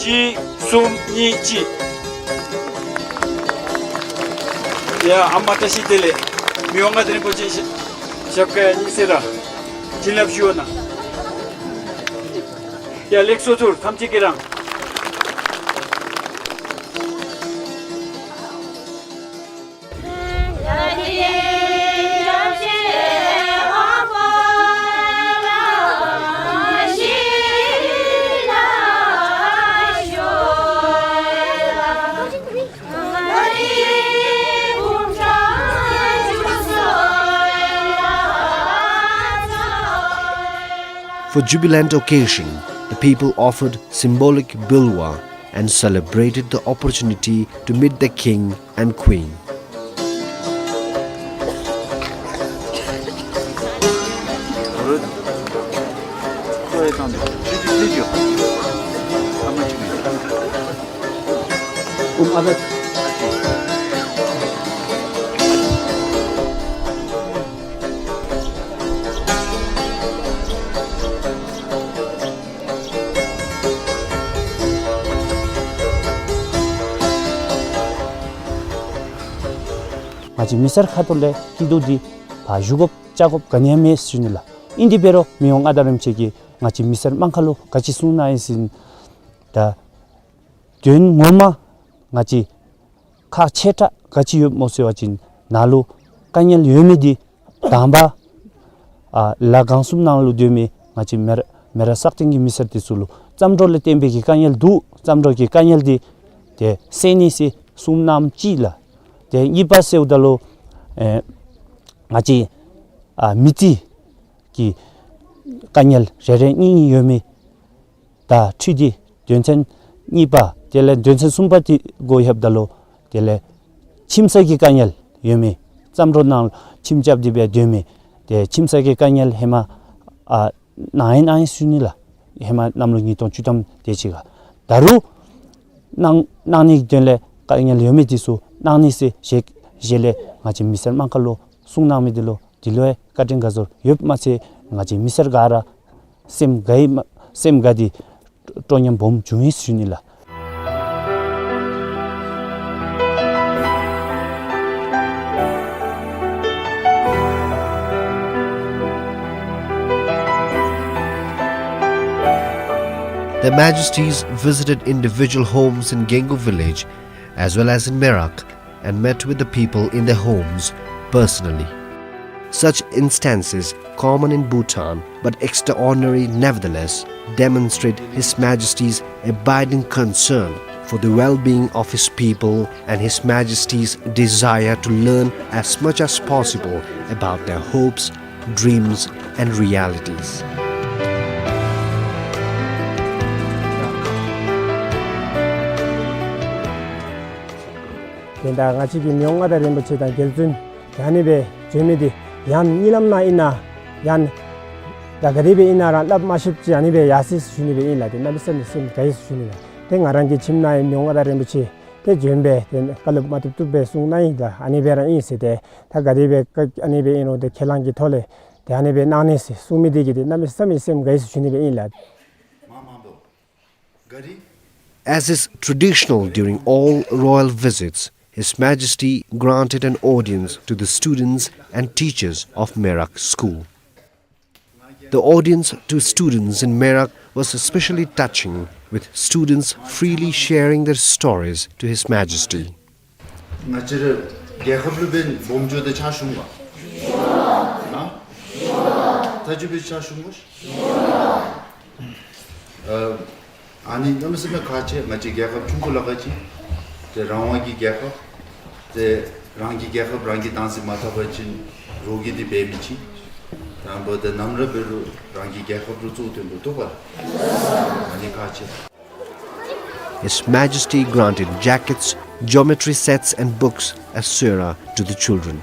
གཅིག་གསུམ་གཉིས་གཅིག། ཡ་ཨ་མ་བཀྲ་ཤིས་བདེ་ལེགས། མི་དབང་མངའ་བདག་རིན་པོ་ཆེ་ཞབས་ཞབས་ཁ་ཡར་བསྣམས་ཟེར་ར་བྱིན་རླབས་ཞུ་བ་གནང་། ཡ་ལེགས་སོ། ཐུགས་རྗེ་ཆེ་ཁྱེད་རང་། For jubilant occasion, the people offered symbolic bilwa and celebrated the opportunity to meet the king and queen. ང་བཅས་མི་སེར་ཁ་ཐུག་ལས་སྐྱིད་སྡུག་འདི་ཕར་ཞུ་དགོཔ་བཅར་དགོཔ་ག་ནི་ཡང་མེད་ཟེར་ཞུ་ནི་ལགས། ཨིན་དེ་འབད་རུང་མི་དབང་མངའ་བདག་རིན་པོ་ཆེ་གིས་ང་བཅས་མི་སེར་དམངས་ཁ་ལུ་ག་ཅི་གསུངས་གནང་ཡི་ཟེར་ན། ད་དོན་ངོ་མ་ང་བཅས་ཁག་ཆེ་དྲགས་ག་ཅི་ཡོདཔ་སྨོ་ཟེར་བ་ཅིན་ནཱ་ལུ་དཀའ་ངལ་ཡོད་མི་འདི་དང་པ་ཨ་ལ་གང་གསུམ་ནང་ལུ་སྡོད་མི་ང་བཅས་མེ་ར་མེ་ར་སག་སྟེང་གི་མི་སེར་འདི་ཚུ་ལུ་བརྩམས་སྒྲུང་ལས་བརྟེན་པའི་གི་དཀའ་ངལ་འདུག། བརྩམས་སྒྲུང་གི་དཀའ་ངལ་འདི་ཏེ་སེལ་ནི་ཟེར་གསུངས་གནངམ་ཅིག་ལགས། ཏེ་གཉིས་པ་ཟེརཝ་ད་ལུ་ཨེ་ང་བཅས་ཨ་མི་རྩིས་ཀྱི་དཀའ་ངལ་རེ་རེ་གཉིས་གཉིས་ཡོད་མི་དང་འཁྲིལ་ཏེ་དོན་ཚན་གཉིས་པ་དེ་ལས་དོན་ཚན་གསུམ་པ་དེ་འགོ་ལྷོདཔ་ད་ལུ་དེ་ལས་ཁྱིམ་ས་གི་དཀའ་ངལ་ཡོད་མི་བརྩམས་སྒྲུང་ནང་ཁྱིམ་རྐྱབ་སྟེ་སྦེ་སྡོད་མི་ཏེ་ཁྱིམ་ས་གི་དཀའ་ངལ་ཧེ་མ་ཨ་གནང་ཡི་གནང་ཡི་ཟེར་ཞུ་ནི་ལགས། ཧེ་མ་གནམ་ལོ་ཉིས་སྟོང་བཅུ་ཐམ་དེ་ཅིག་ཁར། ད་རུང་གནང་གནང་ནི་གི་དོན་ལས་དཀའ་ངལ་ཡོད་མི་འདི་ཚུ་གནང་ནི་ཟེར་ཞལ་ཞལ་ལས་ང་བཅས་མི་སེར་དམངས་ཁ་ལུ་གསུངས་གནང་མི་འདི་ལུ་འདི་ལུ་ཡང་བཀའ་དྲིན་དགའ་ཚོར་ཡོདཔ་མ་ཚད་ང་བཅས་མི་སེར་ག་ར་སེམས་དགའ་ཡི་མ་སེམས་དགའ་སྟེ་སྤྲོ་ཉམས་སྦོམ་བྱུང་ཡི་ཟེར་ཞུ་ནི་ལགས། Their Majesties visited individual homes in Gengu village as well as in Merak and met with the people in their homes, personally. Such instances, common in Bhutan but extraordinary nevertheless, demonstrate His Majesty's abiding concern for the well-being of his people and His Majesty's desire to learn as much as possible about their hopes, dreams, and realities. དེ་ད་ང་བཅས་ཀྱི་མི་དབང་མངའ་བདག་རིན་པོ་ཆེ་དང་རྒྱལ་བཙུན་ཨ་ནི་སྦེ་བྱོན་མི་འདི་ཡང་གཉིད་ལམ་ནང་ཨིན་ན་ཡང་ད་ག་དེ་སྦེ་ཨིན་ན་ར་སླབ་མ་ཤེསཔ་ཅིག་ཨ་ནི་སྦེ་ཡར་སོ་ཡི་ཟེར་ཞུ་ནི་སྦེ་ཨིན་ལགས། དེ་གནམ་མེད་ས་མེད་སེམས་དགའ་ཡི་ཟེར་ཞུ་ནི་ལགས། དེ་ང་རང་གི་ཁྱིམ་ནང་ཡང་མི་དབང་མངའ་བདག་རིན་པོ་ཆེ་དེ་བྱོན་སྦེ་དེ་བཀའ་སློབ་མ་བཏུབ་བཏུབ་སྦེ་གསུང་གནང་ཡི་ལགས། ཨ་ནི་སྦེ་ར་ཨིན་ཟེར། ཏེ་ད་ག་དེ་སྦེ་ཨ་ནི་སྦེ་ཨིན་རུང་དེ་ཁས་བླངས་ཀྱི་ཐོག་ལས་དེ་ཨ་ནི་སྦེ་གནང་ནི་ཟེར་གསུང་མི་འདི་གིས་དེ་གནམ་མེད་ས་མེད་སེམས་དགའ་ཡི་ཟེར་ཞུ་ནི་སྦེ་ཨིན་ལགས། As is traditional during all royal visits, His Majesty granted an audience to the students and teachers of Merak School. The audience to students in Merak was especially touching, with students freely sharing their stories to His Majesty. ང་བཅས་ར་རྒྱལ་ཁབ་ལུ་འབདན་སྦོམ་འགྱོ་དེ་ཕྱག་ཞུ་འོང་ག། ཨ། ད་ཅི་འབད་ཕྱག་ཞུ་འོང་ག། ཨ་ཨ་ནི་གནམ་མེད་ས་མེད་ཁག་ཆེ། ང་བཅས་རྒྱལ་ཁབ་ཆུང་ཀུ་ལ་ཁག་ཆེ། དེ་རང་དབང་གི་རྒྱལ་ཁབ། དེ་རང་གི་རྒྱལ་ཁབ་རང་གིས་བདག་འཛིན་མ་འཐབ་པ་ཅིན་རོགས་ཀྱིས་འདི་འབད་མི་ཅིག། དང་པོ་དེ་ནམ་ར་འབད་རུང་རང་གི་རྒྱལ་ཁབ་རུ་གཙོ་བོ་བཏོན་དགོ་འདུག་པ། ཨ་ནི་ཁག་ཆེ། His Majesty granted jackets, geometry sets and books, et cetera to the children.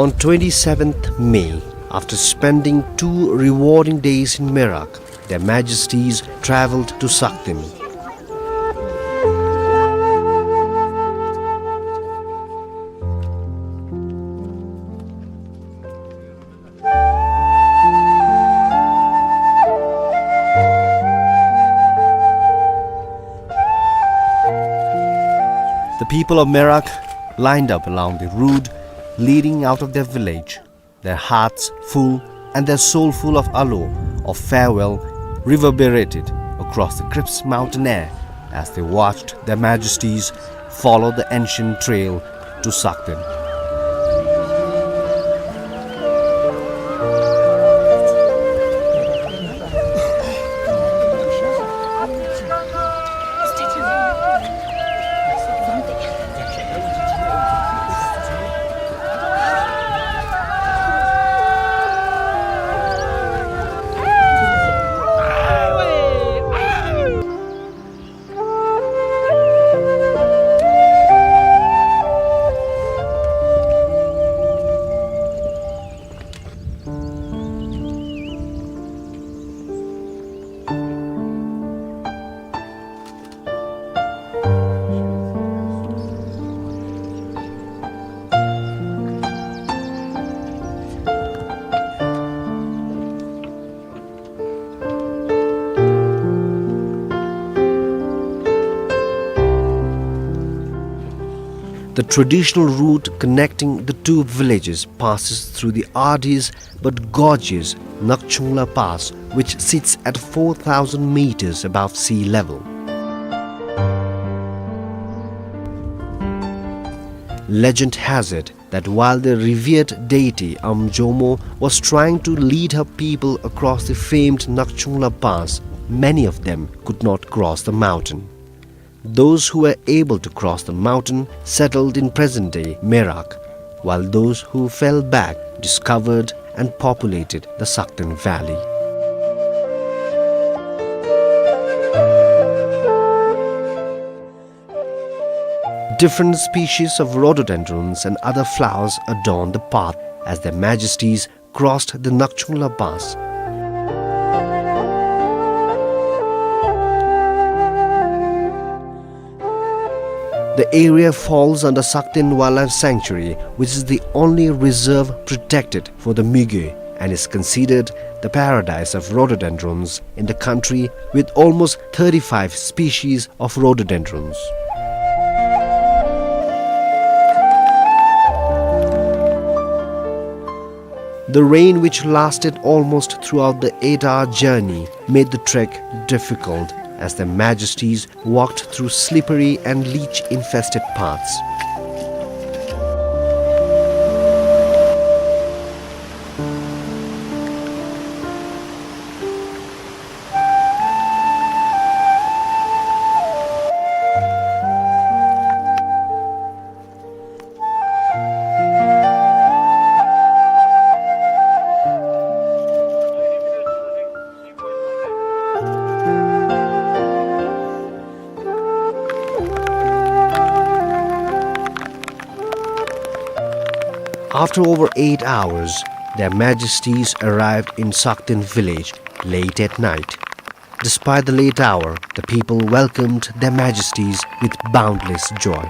On twenty-seventh May, after spending two rewarding days in Merak, Their Majesties travelled to Sakden. The people of Merak lined up along the road leading out of their village, their hearts full and their soul full of alo, of farewell, reverberated across the crisp mountain air as they watched Their Majesties follow the ancient trail to Sakden. The traditional route connecting the two villages passes through the arduous but gorgeous Nakchungla Pass, which sits at four thousand meters above sea level. Legend has it that while the revered deity Amjomo was trying to lead her people across the famed Nakchungla Pass, many of them could not cross the mountain. Those who were able to cross the mountain settled in present-day Merak, while those who fell back discovered and populated the Sakden Valley. Different species of rhododendrons and other flowers adorn the path as Their Majesties crossed the Nakchungla Pass. The area falls under Sakten Wildlife Sanctuary, which is the only reserve protected for the migiu and is considered the paradise of rhododendrons in the country, with almost thirty-five species of rhododendrons. The rain, which lasted almost throughout the eight-hour journey, made the trek difficult as their majesties walked through slippery and leech-infested paths. After over eight hours, Their Majesties arrived in Sakten village late at night. Despite the late hour, the people welcomed Their Majesties with boundless joy.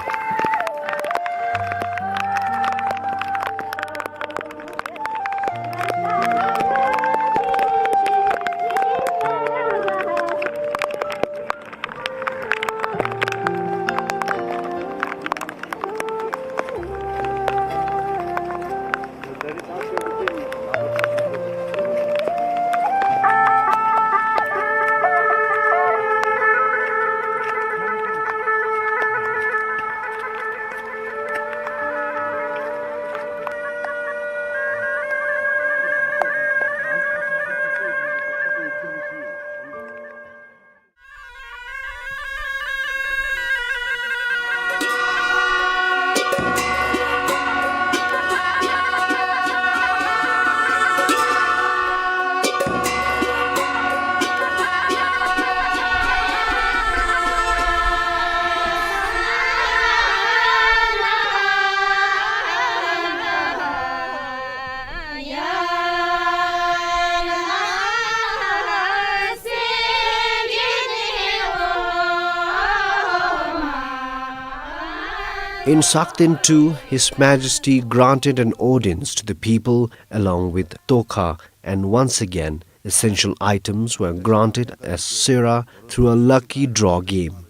In Sakten too, His Majesty granted an audience to the people along with tokha, and once again, essential items were granted as sera through a lucky draw game.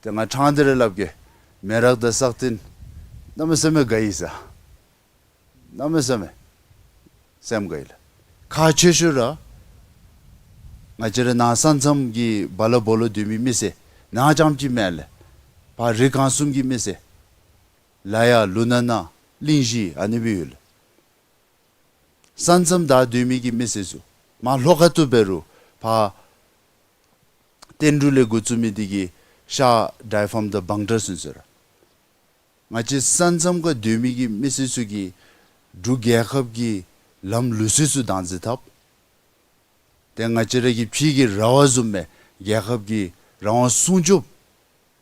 ཏེ་ང་ཕྲང་སྟེ་ར་སླབ་གེ། མེ་རག་དང་སག་སྟེང་གནམ་མེད་ས་མེད་དགའ་ཡི་ཟེར། གནམ་མེད་ས་མེད་སེམས་དགའ་ཡི་ལགས། ཁག་ཆེ་ཤོས་ར་ང་བཅས་ར་ནཱ་ས་མཚམས་ཀྱི་བ་ལ་སྦོ་ལོག་སྡོད་མི་མི་སེར་ནཱ་རྐྱངམ་ཅིག་མེན་ལགས། ཕར་རི་སྒང་གསུམ་གྱི་མི་སེར་ལ་ཡ་ལུ་ན་ན་གླིང་བཞི་ཨ་ནི་སྦེ་ཡོད་ལགས། ས་མཚམས་བདའ་སྡོད་མི་གི་མི་སེར་ཚུ་མར་ལྷོ་ཁ་ཐུག་འབད་རུང་ཕར་བསྟན་འབྲུག་ལས་འགོ་བཙུགས་མི་འདི་གིས་ཤར་ཌའི་ཕཱམ་དང་བང་ཊ་ཟེར་ཟེར། ང་བཅས་ས་མཚམས་ཁར་སྡོད་མི་གི་མི་སེར་ཚུ་གིས་འབྲུག་རྒྱལ་ཁབ་ཀྱི་ལམ་ལུགས་སྲོལ་ཚུ་བདག་འཛིན་འཐབ། ཏེ་ང་བཅས་ར་གི་ཕྱི་གི་ར་བ་བཟུམ་སྦེ་རྒྱལ་ཁབ་ཀྱི་རང་དབང་སྲུང་སྐྱོབ་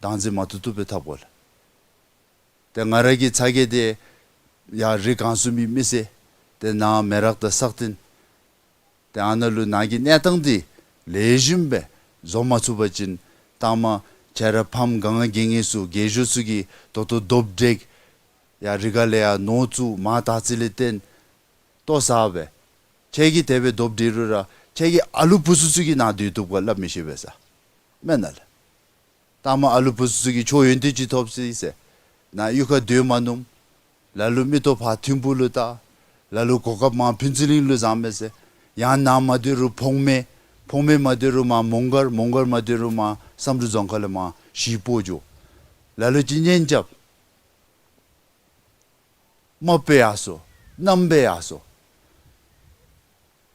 བདག་འཛིན་མ་བཏུབ་བཏུབ་སྦེ་འཐབ་དགོ་ལགས། ཏེ་ང་ར་གི་ཚ་གྱང་འདི་ཡར་རི་སྒང་གསུམ་གྱི་མི་སེར་ཏེ་ནཱ་མེ་རག་དང་སག་སྟེང་ཏེ་ཨ་ནཱ་ལུ་ནཱ་གི་གནས་སྟངས་འདི་ལེགས་ཤོམ་སྦེ་བཟོ་མ་ཚུགས་པ་ཅིན་ལྟ་མ་ཁྱེད་ར་ཕམ་ག་ང་གི་ངེས་སུ་རྒས་ཤོས་ཚུ་གིས་ད་ལྟོ་རྡོབ་འདྲེག་ཡར་རི་ཁ་ལས་ཡར་ནོར་བཙུགས་མར་དར་ཚིལ་ལས་བཏོན་ལྟོ་ཟ་སྦེ་ཁྱེད་ཀྱིས་དེ་སྦེ་རྡོབ་འདྲེག་རུང་ར་ཁྱེད་ཀྱི་ཨ་ལུ་བུ་ཚུ་ཚུ་གིས་ནཱ་སྡོད་བཏུབ་ག་སླབ་མི་ཤེས་པས་ཟེར། མེན་ན་ལགས། ལྟ་མ་ཨ་ལུ་བུ་ཚུ་ཚུ་གིས་ཁྱོད་ཡོན་ཏན་ཅིག་ཐོབ་ཅི་ཟེར། ནཱ་གཡུས་ཁར་སྡོད་མ་ནུམ། ལ་ལུ་མིག་ཏོ་ཕར་ཐིམ་ཕུག་ལུ་བལྟ། ལ་ལུ་གོ་སྐབས་མར་ཕུན་ཚོགས་གླིང་ལུ་བཟང་མས་ཟེར། ཡང་ནཱ་མ་སྡོད་རུང་བོང་མེ། བོང་མེ་མ་སྡོད་རུང་མར་མོང་སྒར། མོང་སྒར་མ་སྡོད་རུང་མར་བསམ་གྲུབ་རྫོང་ཁག་ལས་མར་གཞིས་སྤོ་འགྱོ། ལ་ལུ་ཅིག་གཉེན་རྐྱབ། རྨགཔ་སྦེ་ཡར་སོང་། གནམ་སྦེ་ཡར་སོང་།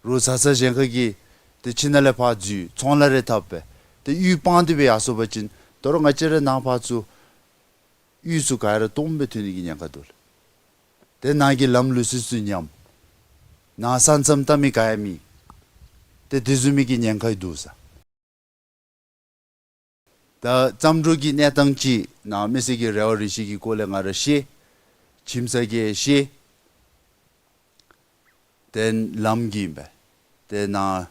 རོགས་བཟའ་ཚང་གཞན་ཁ་གིས་ཏེ་ཁྱིམ་ནང་ལས་ཕར་འཛུལ་ཚོང་ལཱ་རེ་འཐབ་སྦེ་ཏེ་གཡུས་སྤང་སྟེ་སྦེ་ཡར་སོང་པ་ཅིན་ད་རུང་ང་བཅས་ར་ནང་ཕར་ཚུར་གཡུས་ཚུ་ག་ར་སྟོངམ་སྦེ་ཐོན་ནི་གི་ཉེན་ཁ་འདུག་ལགས། ཏེ་ནཱ་གི་ལམ་ལུགས་སྲོལ་ཚུ་ཉམས། ནཱ་ས་མཚམས་བལྟ་མི་ག་ཡང་མེད། ཏེ་དེ་བཟུམ་མའི་གི་ཉེན་ཁ་འདུག་ཟེར། ད་བརྩམས་སྒྲུང་གི་གནས་སྟངས་ཅིག་ནཱ་མི་སེར་གྱི་རེ་བ་རེ་ཆེ་གི་སྐོར་ལས་ང་ར་ཤེས། ཁྱིམ་ཚང་གིས་ཤེས། དེ་ལམ་གྱི་ཨིན་པས། དེ་ནང་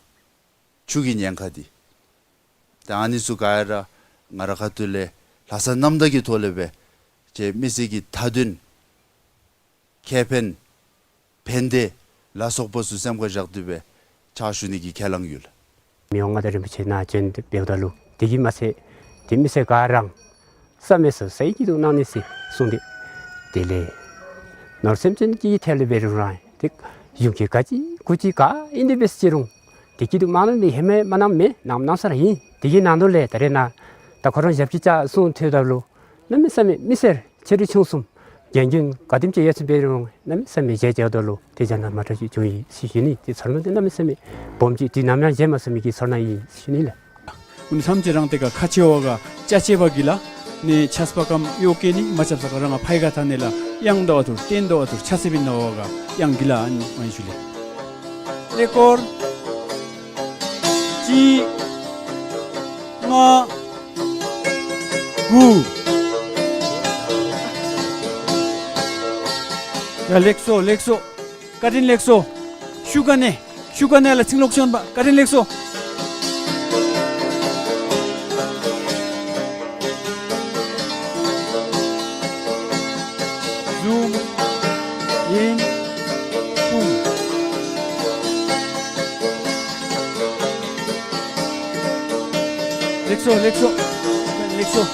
ཆུ་གི་ཉེན་ཁ་འདི། ཏེ་ཨ་ནི་ཚུ་ག་ར་ང་རའི་ཁ་ཐུག་ལས་ལྷག་བསམ་རྣམ་དག་གི་ཐོག་ལས་སྦེ་ཁྱེད་མི་སེར་གྱི་མཐའ་དོན་ཁེ་ཕན་ཕན་བདེ་ལ་སོགས་པ་ཚུ་སེམས་ཁར་བཞག་སྟེ་སྦེ་ཕྱག་ཞུ་ནི་གི་ཁས་བླངས་ཡོད་ལགས། མི་དབང་མངའ་བདག་རིན་པོ་ཆེ་ནཱ་བྱོན་ཏེ་འབདཝ་ད་ལུ་དེ་གིས་མ་ཚད་ཏེ་མི་སེར་ག་ར་བསམ་མེད་ས་ས་ཡི་སྐྱིད་སྡུག་གནང་ནི་ཟེར་གསུངས་ཏེ། དེ་ལས་ནོར་སེམས་ཅན་གྱི་ཐད་ལས་འབད་རུང་ར་ཏེ་གཞུང་གི་ག་ཅི་གུ་ཅི་ག་ཨིན་དེ་འབད་ཟེར་རུང་ཏེ་སྐྱིད་སྡུག་མ་གནང་མི་ཧེ་མ་མ་གནངམ་མེད། གནངམ་གནང་ས་ར་ཨིན། དེ་གི་ནང་དོག་ལས་ད་རེས་ནཱ་ད་ཁོ་ར་ཞབས་ཕྱི་བཅར་གསུངས་ཐོནམ་ད་ལུ་གནམ་མེད་ས་མེད་མི་སེར་ཆེ་འབྲིང་ཆུང་གསུམ་རྒན་རྒོན་ག་དེམ་ཅིག་ཡོད་ཚད་འབད་རུང་གནམ་མེད་ས་མེད་མཇལ་མཇལཝ་ད་ལུ་ཏེ་བྱ་ན་མ་འདྲཝ་ཅིག་བྱུང་ཡི་ཟེར་ཞུ་ནི། ཏེ་ཚོར་སྣང་འདི་གནམ་མེད་ས་མེད་སྦོམ་ཅིག་དུས་ནམ་ཡང་མཇལ་མ་ཚུགས་མི་གི་ཚོར་སྣང་ཨིན་ཟེར་ཞུ་ནི་ལགས། ཨུ་ནི་ཐམས་ཅད་རང་ཏེ་ག་ཁ་ཆེ་བ་ག་ཅ་ཆེ་བ་གི་ལ་ནི་ཆས་པ་ཀམ་གཡོག་གེ་ནི་མ་ཆས་པ་ག་རང་ང་ཕའི་ག་ཐ་ནི་ལ་གཡང་དོ་བ་ཐུར་སྟེང་དོ་བ་ཐུར་ཆ་སེ་བིན་ནོ་བ་ག་གཡང་གི་ལ་ཨ་ནི་ཨ་ནི་ཞུ་ལེ། ཀླད་ཀོར་གཅིག་ལྔ་དགུ། ཡ་ལེགས་སོ་ལེགས་སོ། བཀའ་དྲིན་ལེགས་སོ། ཤུགས་ཀ་ནས་ཤུགས་ཀ་ནས་ལ་ཚིག་ལོག་ཤོན་པ་བཀའ་དྲིན་ལེགས་སོ། ཟུམ་ཨིན་ཀུང་། ལེགས་སོ་ལེགས་སོ་ལེགས་སོ།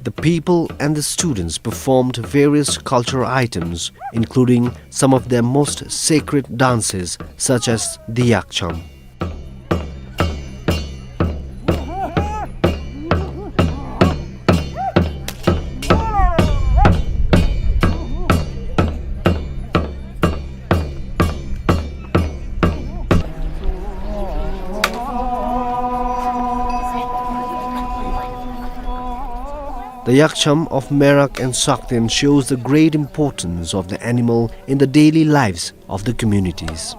The people and the students performed various cultural items, including some of their most sacred dances, such as the Yakcham. The Yakcham of Merak and Sakten shows the great importance of the animal in the daily lives of the communities.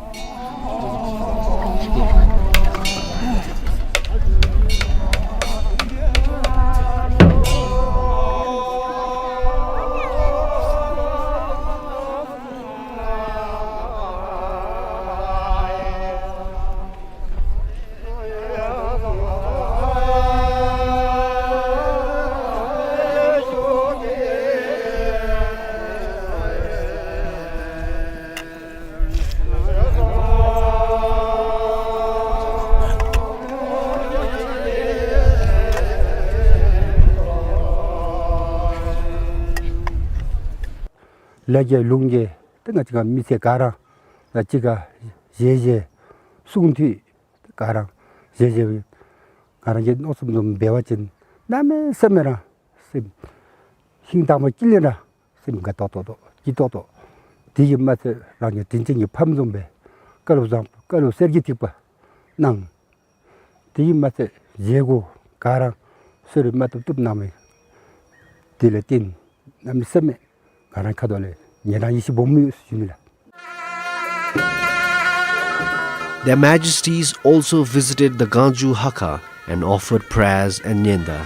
ལ་རྒྱལ་ལུང་རྒྱལ་ཏེ་ང་བཅས་ཀྱི་མི་སེར་ག་ར་ལ་གཅིག་ཁར་བཞེས་བཞེས་གསུང་ཐོས་ག་ར་བཞེས་བཞེས་ག་ར་གི་མནོ་བསམ་བཟུམ་འབད་བ་ཅིན་གནམ་མེད་ས་མེད་ར་སེམས་ཤིང་དྭངས་མ་སྐྱིད་ལེ་ར་སེམས་དགའ་ཏོག་ཏོ་སྐྱིད་ཏོག་ཏོ། དེ་གིས་མ་ཚད་རང་གི་དྲིན་ཅན་གྱི་ཕམ་བཟུམ་སྦེ་བཀའ་སློབ་བཟང་བཀའ་སློབ་གསེར་གྱི་ཐིགས་པ་གནང་། དེ་གིས་མ་ཚད་བཞེས་སྒོ་ག་ར་གསོལ་རས་མ་བཏུབ་བཏུབ་གནང་མི་དེ་ལས་བརྟེན་གནམ་མེད་ས་མེད་ང་རའི་ཁ་ཐུག་ལས་ཉན་རང་ཡིད་ཆེས་སྦོམ་ཡོད་ཟེར་ཞུ་ནི་ལགས། Their Majesties also visited the Ganju Hakha and offered prayers and nyenda.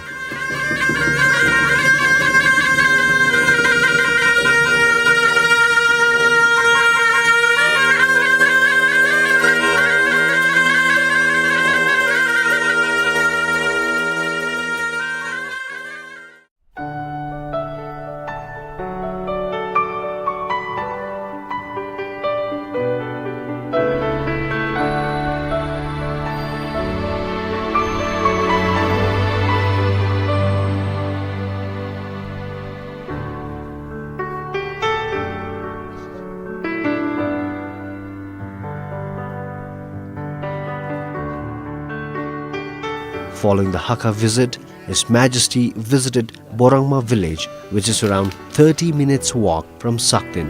Following the Hakha visit, His Majesty visited Borangma village, which is around thirty minutes walk from Sakten.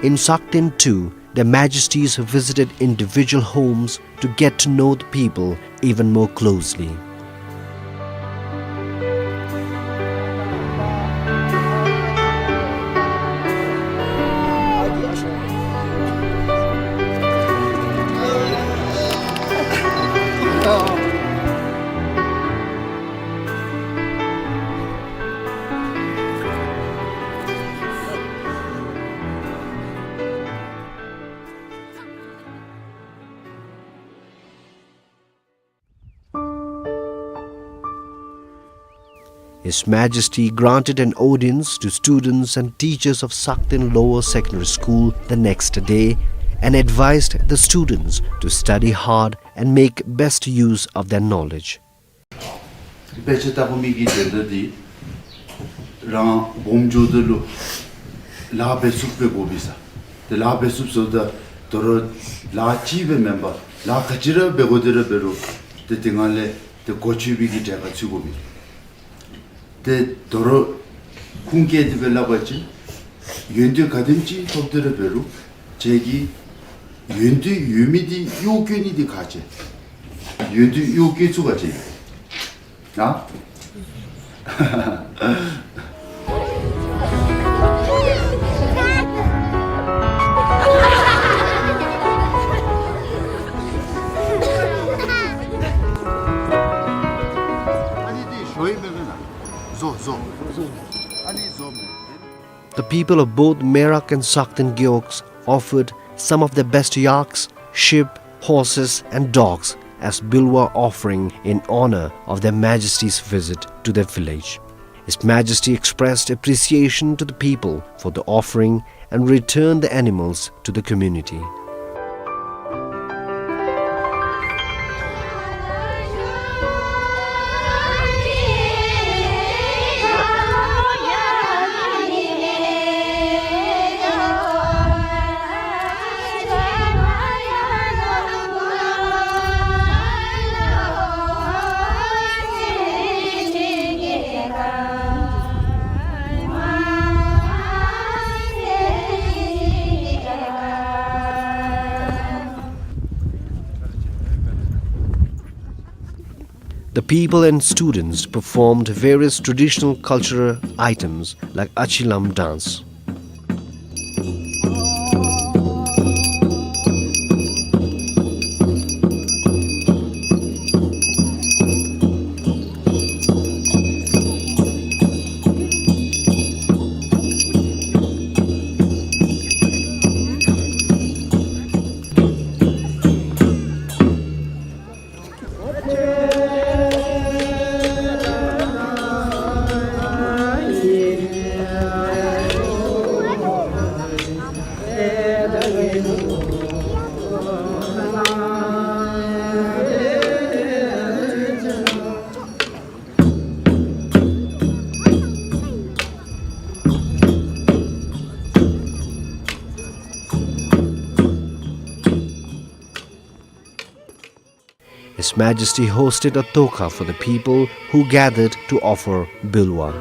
In Sakten too, Their Majesties visited individual homes to get to know the people even more closely. His Majesty granted an audience to students and teachers of Sakten Lower Secondary School the next day and advised the students to study hard and make best use of their knowledge. དཔེ་ཆ་ལྟ་བུ་མི་གི་དོན་དག་འདི་རང་སྦོམ་འགྱོཝ་ད་ལུ་ལཱ་འབད་ཚུགསཔ་སྦེ་དགོ་པས་ཟེར། ཏེ་ལཱ་འབད་ཚུགསཔ་ཟེརཝ་ད་དོ་རུང་ལཱ་གཅིག་སྦེ་མེན་པར་ལཱ་ག་ཅི་ར་འབད་དགོ་དེ་ར་འབད་རུང་ཏེ་དེ་སྒང་ལས་ཏེ་གོ་ཆོད་པའི་གི་གྲལ་ཁར་ཚུད་དགོ་པས། ཏེ་དོ་རུང་ཁུངས་བཀལ་ཏེ་སྦེ་སླབ་པ་ཅིན་ཡོན་ཏན་ག་དེམ་ཅིག་ཐོབ་སྟེ་ར་འབད་རུང་ཁྱེད་ཀྱི་ཡོན་ཏན་ཡོད་མི་འདི་གཡོག་བཀོལ་ནི་འདི་ཁག་ཆེ། ཡོན་ཏན་གཡོག་བཀོལ་ཚུགས་པ་ཅིན་ཨ། The people of both Merak and Sakten Gewogs offered some of their best yaks, sheep, horses, and dogs as Bilwa offering in honor of Their Majesty's visit to their village. His Majesty expressed appreciation to the people for the offering and returned the animals to the community. The people and students performed various traditional cultural items like Achilam dance. His Majesty hosted a toka for the people who gathered to offer bilwa.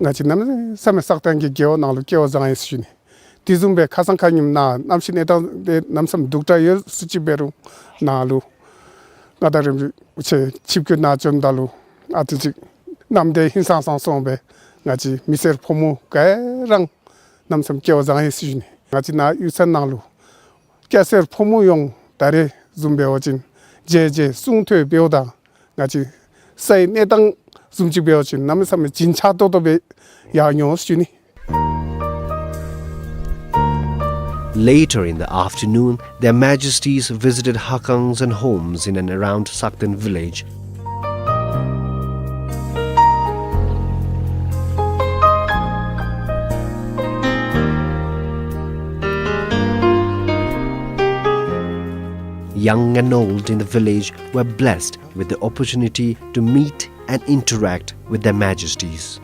ང་བཅས་གནམ་མེད་ས་མེད་ས་སྟེང་གི་རྒེད་འོག་ནང་ལུ་སྐལ་བ་བཟང་ཡི་ཟེར་ཞུ་ནི། དེ་བཟུམ་སྦེ་ཁ་སང་ཁ་ཉིནམ་ནང་གནམ་གཤིས་གནས་སྟངས་དེ་གནམ་མེད་ས་མེད་སྡུག་དྲགས་ཡོད་ཟེར་ཅིག་འབད་རུང་ནང་ལུ་མངའ་བདག་རིན་པོ་ཆེ་ཆིབས་བསྒྱུར་ནང་བྱོནམ་ད་ལུ་ཨ་ཙི་ཅིག་གནམ་དེ་ཧིང་སངས་སངས་སོང་སྦེ་ང་བཅས་མི་སེར་ཕོ་མོ་ག་ར་གནམ་མེད་ས་མེད་སྐལ་བ་བཟང་ཡི་ཟེར་ཞུ་ནི། ང་བཅས་ནཱ་གཡུས་ཚན་ནང་ལུ་སྐྱ་སེར་ཕོ་མོ་ཡོངས་ད་རེས་བཟུམ་འབད་བ་ཅིན་མཇལ་མཇལ་གསུང་ཐོས་འབདཝ་ད་ང་བཅས་སའི་གནས་སྟངས་བཟུམ་ཅིག་འབད་བ་ཅིན་གནམ་མེད་ས་མེད་བྱིན་ཆགས་ཏོག་ཏོ་སྦེ་ཡར་འོང་ཟེར་ཞུ་ནི། Later in the afternoon, Their Majesties visited hakangs and homes in and around Sakten village. Young and old in the village were blessed with the opportunity to meet and interact with Their Majesties.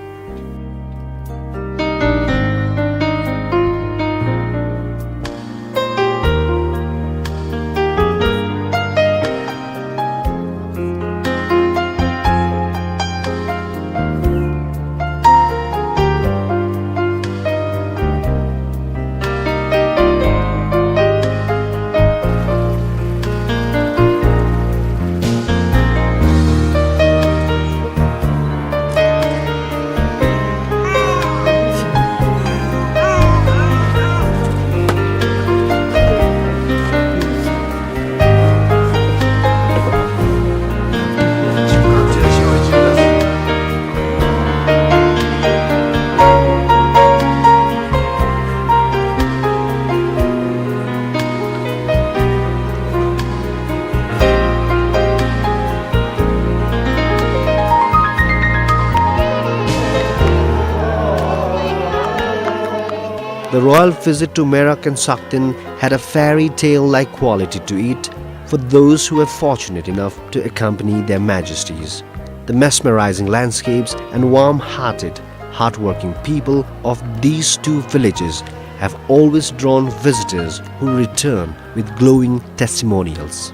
The royal visit to Merak and Sakten had a fairy tale-like quality to it for those who were fortunate enough to accompany their majesties. The mesmerizing landscapes and warm-hearted, hardworking people of these two villages have always drawn visitors who return with glowing testimonials.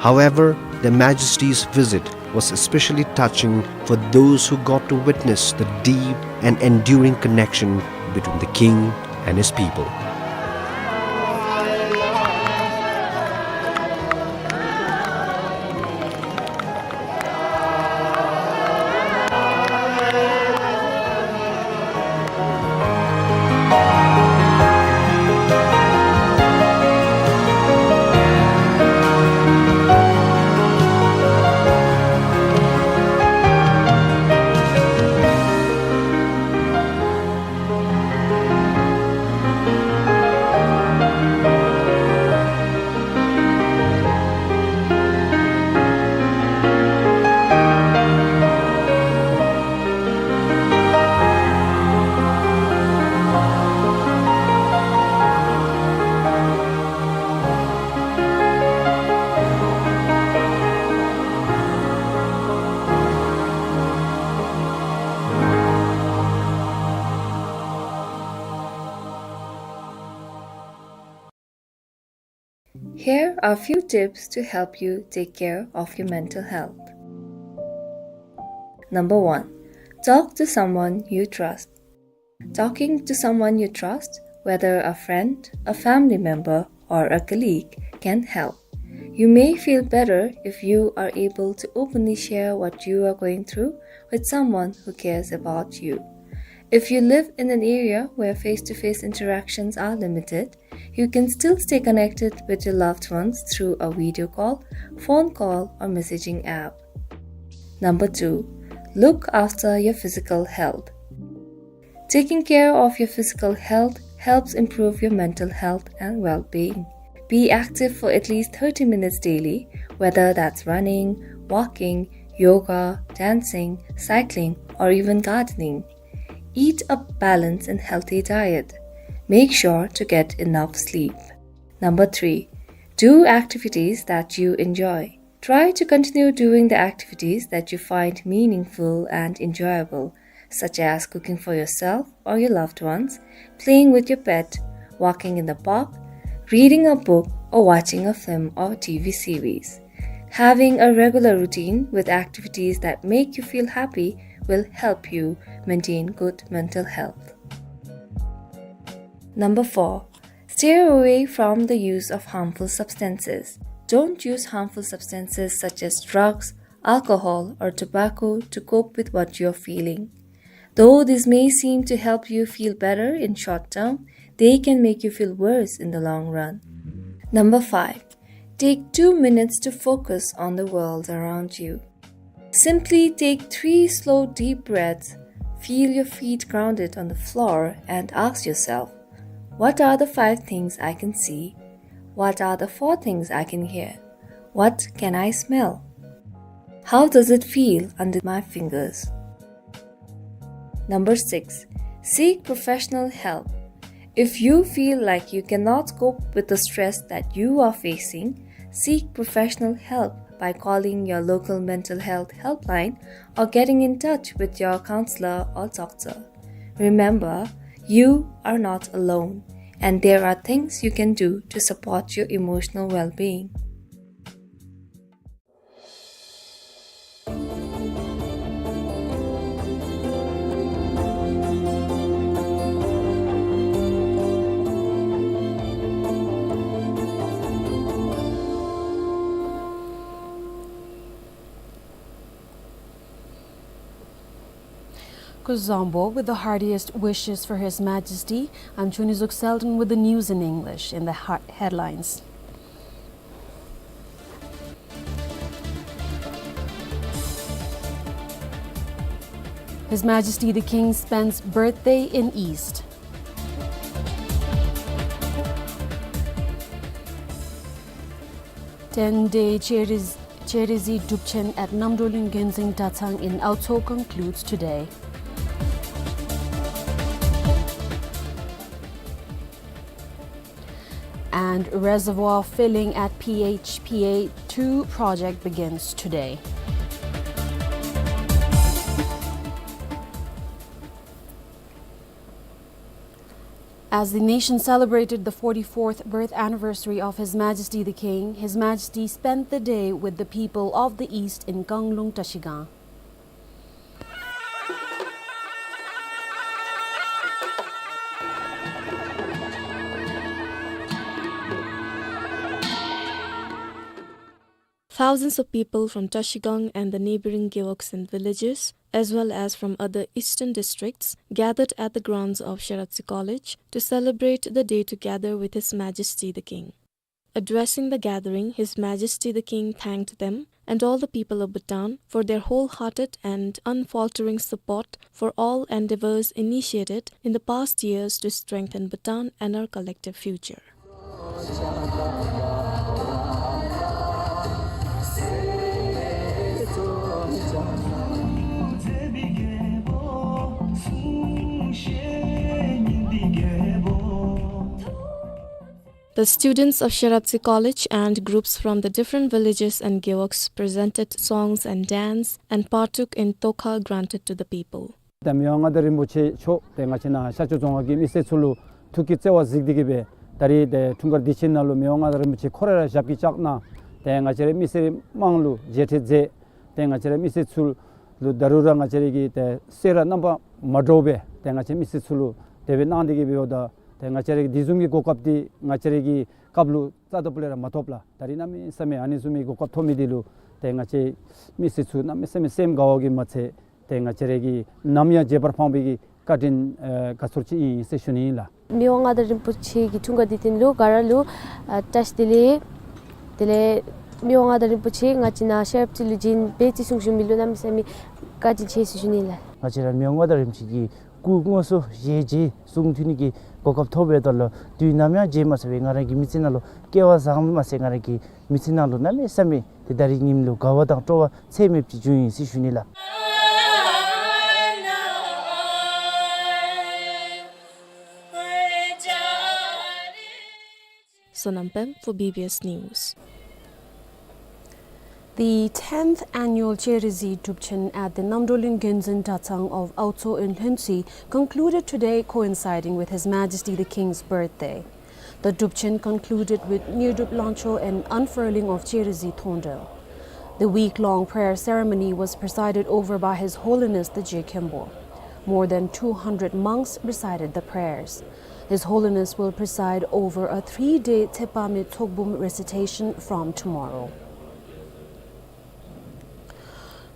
However, Their Majesties' visit was especially touching for those who got to witness the deep and enduring connection between the king and his people. Here are few tips to help you take care of your mental health. Number one, talk to someone you trust. Talking to someone you trust, whether a friend, a family member, or a colleague, can help. You may feel better if you are able to openly share what you are going through with someone who cares about you. If you live in an area where face-to-face interactions are limited, you can still stay connected with your loved ones through a video call, phone call, or messaging app. Number two, look after your physical health. Taking care of your physical health helps improve your mental health and well-being. Be active for at least thirty minutes daily, whether that's running, walking, yoga, dancing, cycling, or even gardening. Eat a balanced and healthy diet. Make sure to get enough sleep. Number three, do activities that you enjoy. Try to continue doing the activities that you find meaningful and enjoyable, such as cooking for yourself or your loved ones, playing with your pet, walking in the park, reading a book, or watching a film or T V series. Having a regular routine with activities that make you feel happy will help you maintain good mental health. Number four, steer away from the use of harmful substances. Don't use harmful substances such as drugs, alcohol, or tobacco to cope with what you're feeling. Though this may seem to help you feel better in short term, they can make you feel worse in the long run. Number five, take two minutes to focus on the world around you. Simply take three slow, deep breaths, feel your feet grounded on the floor, and ask yourself, "What are the five things I can see? What are the four things I can hear? What can I smell? How does it feel under my fingers?" Number six, seek professional help. If you feel like you cannot cope with the stress that you are facing, seek professional help by calling your local mental health helpline or getting in touch with your counselor or doctor. Remember, you are not alone, and there are things you can do to support your emotional well-being. Kuzuzangpo with the heartiest wishes for His Majesty. I'm Chunizuk Selden with the news in English in the ha-, headlines. His Majesty the King spends birthday in East. Ten-day Cheriz-, Cherizi Drupchen at Namdolin Genzing Datsang in Aocho concludes today. And reservoir filling at P H P A two project begins today. As the nation celebrated the forty-fourth birth anniversary of His Majesty the King, His Majesty spent the day with the people of the East in Kanglung, Trashigang. Thousands of people from Trashigang and the neighboring gewogs and villages, as well as from other eastern districts, gathered at the grounds of Sheraptse College to celebrate the day together with His Majesty the King. Addressing the gathering, His Majesty the King thanked them and all the people of Bhutan for their wholehearted and unfaltering support for all endeavors initiated in the past years to strengthen Bhutan and our collective future. The students of Sheraptse College and groups from the different villages and gewogs presented songs and dance and partook in tokha granted to the people. ད་མི་དབང་མངའ་བདག་རིན་པོ་ཆེ་མཆོག་ཏེ་ང་བཅས་ནཱ་ཤར་ཕྱོགས་རྫོང་ཁག་གི་མི་སེར་ཚུ་ལུ་ཐུགས་ཀྱི་བརྩེ་བ་གཟིགས་ཏེ་གི་སྦེ་ད་རིས་ཏེ་འཁྲུངས་སྐར་དུས་ཆེན་ནང་ལུ་མི་དབང་མངའ་བདག་རིན་པོ་ཆེ་ཁོ་ར་ར་ཞབས་ཀྱིས་བཅགས་གནང་ཏེ་ང་བཅས་རའི་མི་སེར་དམངས་ལུ་མཇལ་ཕྲད་མཛད། ཏེ་ང་བཅས་རའི་མི་སེར་ཚུ་ལུ་ད་རུང་ར་ང་བཅས་རའི་གི་ཏེ་སེམས་ར་རྣམ་པ་མ་འདྲཝ་སྦེ་ཏེ་ང་བཅས་མི་སེར་ཚུ་ལུ་དེ་སྦེ་གནང་སྟེ་གི་སྦེ་ཡོདཔ་ད་ཏེ་ང་བཅས་རའི་གི་དེ་བཟུམ་གྱི་གོ་སྐབས་འདི་ང་བཅས་རའི་གི་སྐབས་ལུ་རྩ་དང་པོ་ལས་ར་མ་ཐོབ་ལགས། ད་རིས་གནམ་མེད་ས་མེད་ཨ་ནི་བཟུམ་མའི་གོ་སྐབས་ཐོབ་མི་འདི་ལུ་ཏེ་ང་བཅས་མི་སེར་ཚུ་གནམ་མེད་ས་མེད་སེམས་དགའ་བ་གིས་མ་ཚད་ཏེ་ང་བཅས་རའི་གི་ནམ་ཡང་བརྗེད་པར་འཕངས་པའི་གི་བཀའ་དྲིན་ཨེ་དགའ་ཚོར་ཅིག་ཨིན་ཟེར་ཞུ་ནི་ཨིན་ལགས། མི་དབང་མངའ་བདག་རིན་པོ་ཆེ་གི་འཁྲུངས་སྐར་དུས་ཆེན་ལུ་ག་ར་ལུ་ཨ་བཀྲིས་བདེ་ལེགས། དེ་ལས་མི་དབང་མངའ་བདག་རིན་པོ་ཆེ་ང་བཅས་ནཱ་ཤར་ཕྱོགས་ལུ་བྱོན་སྦེ་ཅིག་གསུང་བཤད་མི་ལུ་གནམ་མེད་ས་མེད་བཀའ་དྲིན་ཆེ་ཟེར་ཞུ་ནི་ལགས། ང་བཅས་ར་མི་དབང་མངའ་བདག་རིན་པོ་ཆེ་གི་སྐུ་དངོས་སུ་ཞལ་མཇལ་གསུང་ཐོས་ནི་གི་གོ་སྐབས་ཐོབ་པའི་དོན་ལུ་དུས་ནམ་ཡང་བརྗེད་མ་ཚུགས་པའི་ང་རང་གི་མི་ཚེ་ནང་ལུ་སྐལ་བ་བཟང་མ་ཚད་ང་རང་གི་མི་ཚེ་ནང་ལུ་གནམ་མེད་ས་མེད་ཏེ་ད་རིས་ཉིནམ་ལུ་དགའ་བ་དང་སྤྲོ་བ་ཚད་མེདཔ་ཅིག་བྱུང་ཡི་ཟེར་ཞུ་ནི་ལགས། Sonam Pem for B B S News. The tenth annual Cherezie Drupchen at the Namdolin Genzin Datsang of Aotso in Lhuentse concluded today, coinciding with His Majesty the King's birthday. The Drupchen concluded with Nyirdrup Longcho and unfurling of Cherezie Thongdel. The week-long prayer ceremony was presided over by His Holiness the Je Khenpo. More than two hundred monks recited the prayers. His Holiness will preside over a three-day Tsepa Me Tsokbum recitation from tomorrow.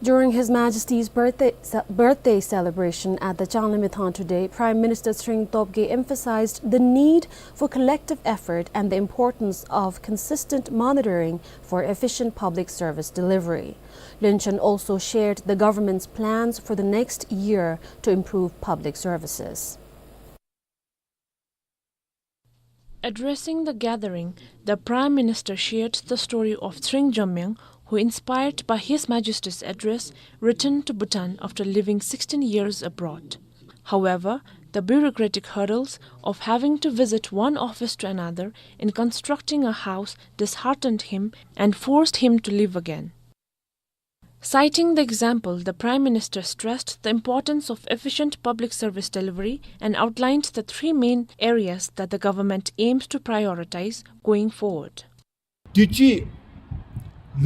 During His Majesty's birthday, ce-, birthday celebration at the Changlamethang today, Prime Minister Tshering Tobgay emphasized the need for collective effort and the importance of consistent monitoring for efficient public service delivery. Lönchen also shared the government's plans for the next year to improve public services. Addressing the gathering, the Prime Minister shared the story of Tshering Jamyang, who, inspired by His Majesty's address, returned to Bhutan after living sixteen years abroad. However, the bureaucratic hurdles of having to visit one office to another in constructing a house disheartened him and forced him to leave again. Citing the example, the Prime Minister stressed the importance of efficient public service delivery and outlined the three main areas that the government aims to prioritize going forward. དུས་ཅི་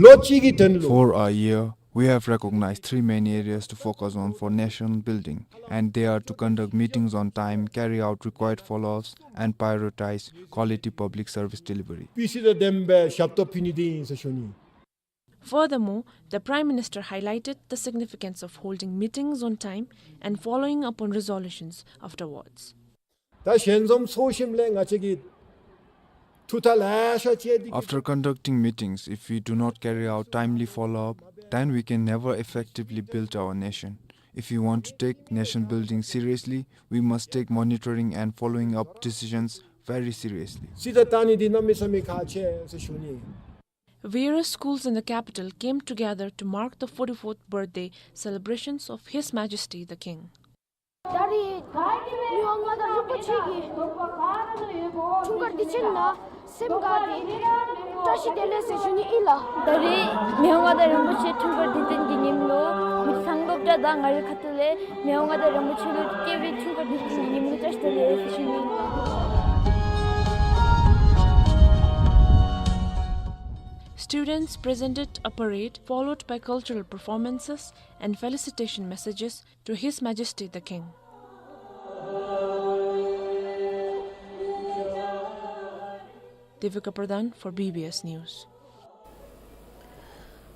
ལོ་གཅིག་གི་དོན་ལུ། For a year, we have recognized three main areas to focus on for nation building, and they are to conduct meetings on time, carry out required follow-ups, and prioritize quality public service delivery. སྤུས་ཚད་དང་ལྡན་པའི་ཞབས་ཏོག་ཕུལ་ནི་འདི་ཨིན་ཟེར་ཞུ་ནི། Furthermore, the Prime Minister highlighted the significance of holding meetings on time and following up on resolutions afterwards. ད་ཞལ་འཛོམས་ཚོགས་ཞིནམ་ལས་ང་བཅས་ཀྱིས་ཐུགས་ཐག་ལེ་ཤ་བཅད་དེ། After conducting meetings, if we do not carry out timely follow-up, then we can never effectively build our nation. If we want to take nation building seriously, we must take monitoring and following up decisions very seriously. རྩིས་ད་བལྟ་ནི་འདི་གནམ་མེད་ས་མེད་ཁག་ཆེ་ཟེར་ཞུ་ནི། Various schools in the capital came together to mark the forty-fourth birthday celebrations of His Majesty the King. ད་རིས་མི་དབང་མངའ་བདག་རིན་པོ་ཆེ་གི་འཁྲུངས་སྐར་དུས་ཆེན་ནང་ སེམས་དགའ་སྟེ་བཀྲ་ཤིས་བདེ་ལེགས་ཟེར་ཞུ་ནི་ཨིན་ལགས། ད་རིས་མི་དབང་མངའ་བདག་རིན་པོ་ཆེ་འཁྲུངས་སྐར་དུས་སྟོན་གྱི་ཉིནམ་ལུ་མི་ཚང་སློབ་གྲྭ་དང་ང་རའི་ཁ་ཐུག་ལས་མི་དབང་མངའ་བདག་རིན་པོ་ཆེ་ལུ་སྐྱེས་པའི་འཁྲུངས་སྐར་དུས་སྟོན་གྱི་ཉིནམ་ལུ་བཀྲ་ཤིས་བདེ་ལེགས་ཟེར་ཞུ་ནི་ཨིན་ལགས། Students presented a parade followed by cultural performances and felicitation messages to His Majesty the King. Devika Pradhan for B B S News.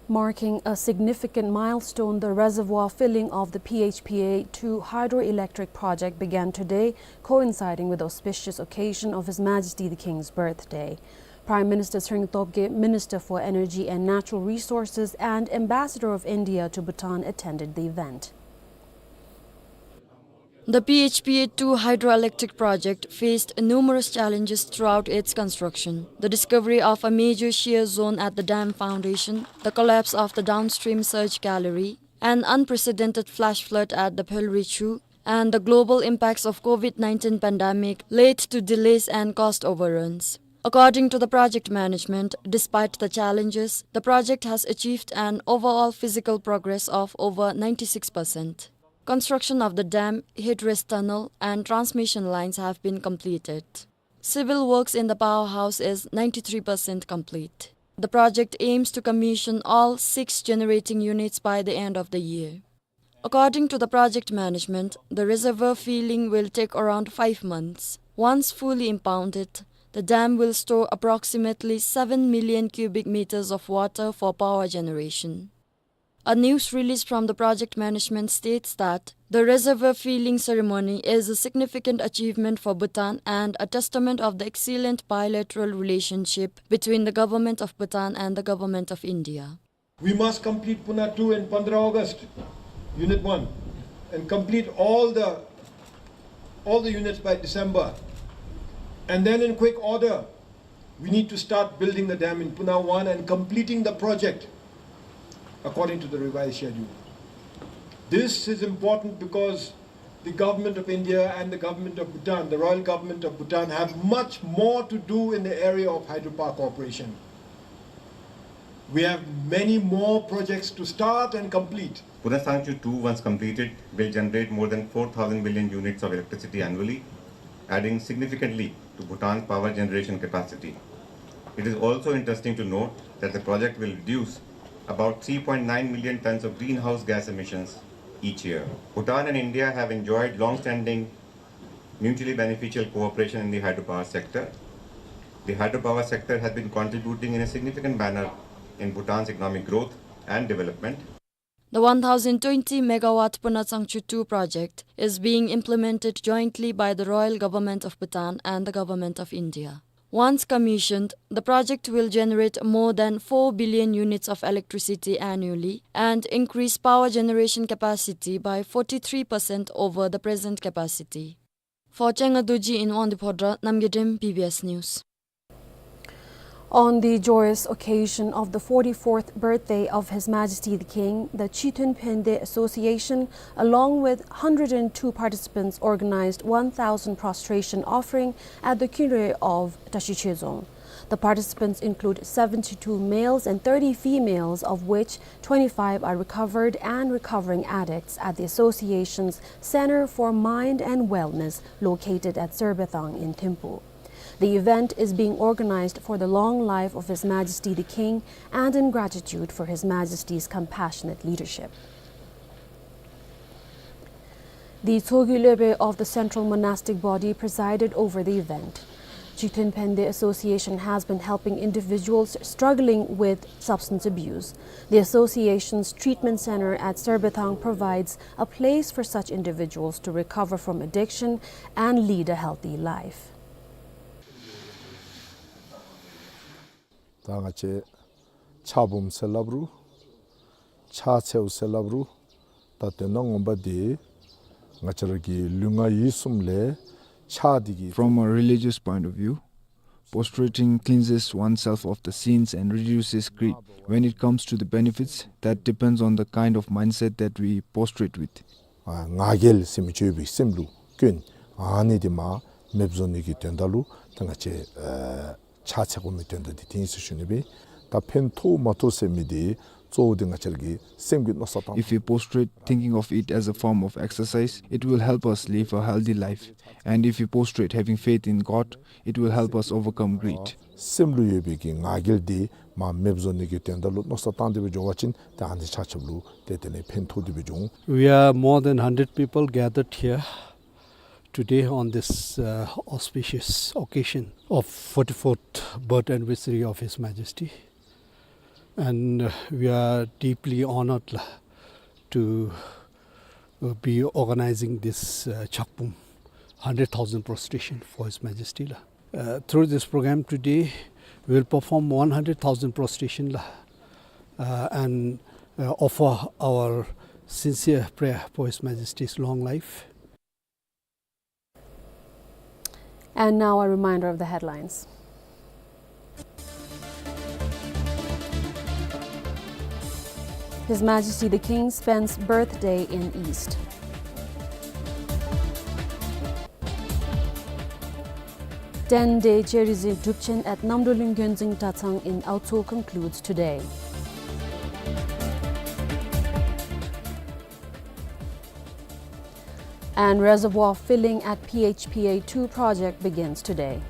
Marking a significant milestone, the reservoir filling of the P H P A two hydroelectric project began today, coinciding with the auspicious occasion of His Majesty the King's birthday. Prime Minister Tshering Tobgay, Minister for Energy and Natural Resources, and Ambassador of India to Bhutan attended the event. The P H P A two hydroelectric project faced numerous challenges throughout its construction. The discovery of a major shear zone at the dam foundation, the collapse of the downstream surge gallery, an unprecedented flash flood at the Pheolrichu, and the global impacts of COVID nineteen pandemic led to delays and cost overruns. According to the project management, despite the challenges, the project has achieved an overall physical progress of over ninety-six percent. Construction of the dam, headrace tunnel, and transmission lines have been completed. Civil works in the powerhouse is ninety-three percent complete. The project aims to commission all six generating units by the end of the year. According to the project management, the reservoir filling will take around five months. Once fully impounded, the dam will store approximately seven million cubic meters of water for power generation. A news release from the project management states that the reservoir filling ceremony is a significant achievement for Bhutan and a testament of the excellent bilateral relationship between the Government of Bhutan and the Government of India. We must complete Puna two in fifteen August, Unit one, and complete all the, all the units by December. And then in quick order, we need to start building the dam in Puna one and completing the project according to the revised schedule. This is important because the Government of India and the Government of Bhutan, the Royal Government of Bhutan, have much more to do in the area of hydropower cooperation. We have many more projects to start and complete. Puna Sangchu two, once completed, will generate more than four thousand million units of electricity annually, adding significantly to Bhutan's power generation capacity. It is also interesting to note that the project will reduce about three point nine million tons of greenhouse gas emissions each year. Bhutan and India have enjoyed long-standing mutually beneficial cooperation in the hydropower sector. The hydropower sector has been contributing in a significant manner in Bhutan's economic growth and development. The one thousand twenty megawatt Puna Sangchu two project is being implemented jointly by the Royal Government of Bhutan and the Government of India. Once commissioned, the project will generate more than four billion units of electricity annually and increase power generation capacity by forty-three percent over the present capacity. For Chenga Dorji in Wangdue Phodrang, Namgay Dem, B B S News. On the joyous occasion of the forty-fourth birthday of His Majesty the King, the Chithun Phende Association, along with hundred and two participants, organized one thousand prostration offering at the Khyunroe of Tashi Chezong. The participants include seventy-two males and thirty females, of which twenty-five are recovered and recovering addicts at the association's Center for Mind and Wellness, located at Serbethang in Thimphu. The event is being organized for the long life of His Majesty the King and in gratitude for His Majesty's compassionate leadership. The Tshogyi Lobey of the Central Monastic Body presided over the event. Chithun Phende Association has been helping individuals struggling with substance abuse. The association's treatment center at Serbethang provides a place for such individuals to recover from addiction and lead a healthy life. ད་ང་བཅས་ཕྱག་འབུམ་ཟེར་སླབ་རུང་ཕྱག་འཚལཝ་ཟེར་སླབ་རུང་ད་དོན་ངོ་མ་འདི་ང་བཅས་ར་གི་ལུས་ངག་ཡིད་གསུམ་ལས་ཕྱག་འདི་གི From a religious point of view, prostrating cleanses oneself of the sins and reduces greed. When it comes to the benefits, that depends on the kind of mindset that we prostrate with. ཨ་ང་རྒྱལ་ཟེར་མི་ཅིག་ཡོད་པའི་སེམས་ལུ་སྐྱོན་ཨ་ནི་འདི་མར་མེདཔ་བཟོ་ནི་གི་དོན་དག་ལུ་ད་ང་བཅས་ཨ་ ཕྱག་འཚལ་དགོ་མི་དོན་དག་འདི་དེ་ཨིན་ཟེར་ཞུ་ནི་སྦེ། ད་ཕན་ཐོགས་མ་ཐོགས་ཟེར་མི་འདི་གཙོ་བོ་འདི་ང་བཅས་ར་གི་སེམས་ཀྱི་མནོ་བསམ་བཏང་། If we post it thinking of it as a form of exercise, it will help us live a healthy life. And if we post it having faith in God, it will help us overcome greed. སེམས་ལུ་ཡོད་པའི་གི་ང་རྒྱལ་འདི་མར་མེདཔ་བཟོ་ནི་གི་དོན་དག་ལུ་མནོ་བསམ་བཏང་སྟེ་སྦེ་འགྱོ་བ་ཅིན་ཏེ་ཨ་ནི་ཕྱག་འཚལཝ་ལུ་ཏེ་དེ་ལས་ཕན་ཐོགས་ཏེ་སྦེ་འགྱོ་འོང་། We are more than hundred people gathered here today on this, uh, auspicious occasion of forty-fourth birth anniversary of His Majesty. And, uh, we are deeply honored, la, to, uh, be organizing this, uh, Chakpum, hundred thousand prostration for His Majesty, la. Uh, through this program today, we will perform one hundred thousand prostration, la, uh, and, uh, offer our sincere prayer for His Majesty's long life. And now a reminder of the headlines. His Majesty the King spends birthday in East. Ten-day Che Ri Zing Drup Chen at Namdolin Gyonzing Tatsang in Aocho concludes today. And reservoir filling at P H P A two project begins today.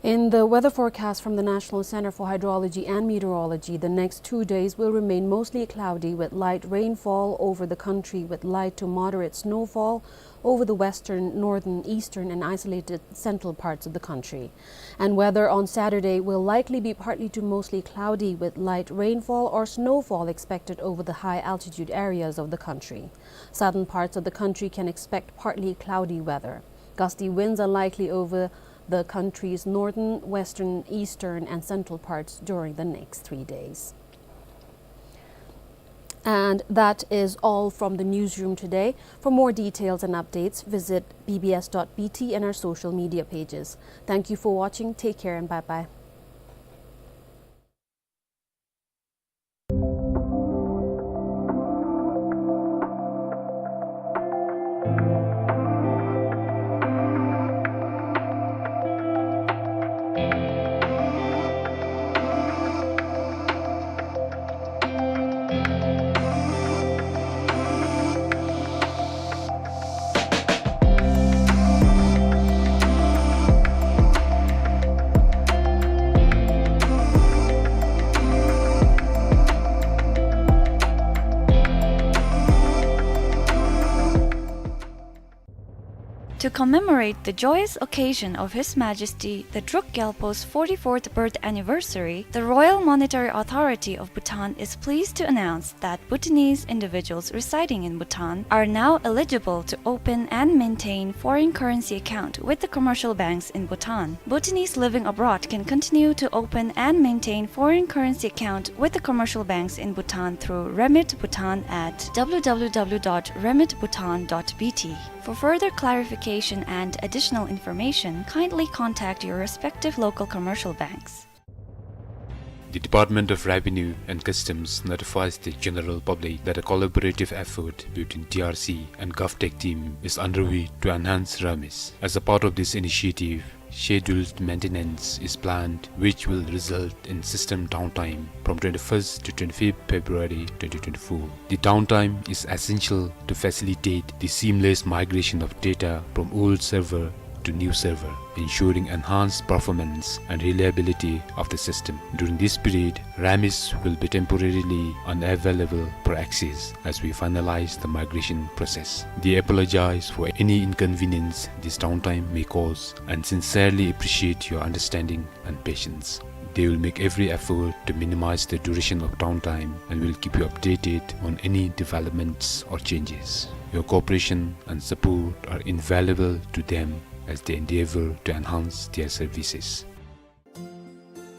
In the weather forecast from the National Center for Hydrology and Meteorology, the next two days will remain mostly cloudy with light rainfall over the country, with light to moderate snowfall over the western, northern, eastern, and isolated central parts of the country. And weather on Saturday will likely be partly to mostly cloudy with light rainfall or snowfall expected over the high altitude areas of the country. Southern parts of the country can expect partly cloudy weather. Gusty winds are likely over the country's northern, western, eastern, and central parts during the next three days. And that is all from the newsroom today. For more details and updates, visit B B S dot B T and our social media pages. Thank you for watching. Take care and bye-bye. To commemorate the joyous occasion of His Majesty the Druk Gyalpo's forty-fourth birth anniversary, the Royal Monetary Authority of Bhutan is pleased to announce that Bhutanese individuals residing in Bhutan are now eligible to open and maintain foreign currency account with the commercial banks in Bhutan. Bhutanese living abroad can continue to open and maintain foreign currency account with the commercial banks in Bhutan through Remit Bhutan at W W W dot remit bhutan dot B T. For further clarification and additional information, kindly contact your respective local commercial banks. The Department of Revenue and Customs notifies the general public that a collaborative effort between D R C and GovTech team is underway to enhance RAMIS. As a part of this initiative, scheduled maintenance is planned, which will result in system downtime from twenty-first to twenty-fifth February twenty twenty-four. The downtime is essential to facilitate the seamless migration of data from old server to new server, ensuring enhanced performance and reliability of the system. During this period, RAMIS will be temporarily unavailable for access as we finalize the migration process. They apologize for any inconvenience this downtime may cause and sincerely appreciate your understanding and patience. They will make every effort to minimize the duration of downtime and will keep you updated on any developments or changes. Your cooperation and support are invaluable to them as they endeavor to enhance their services.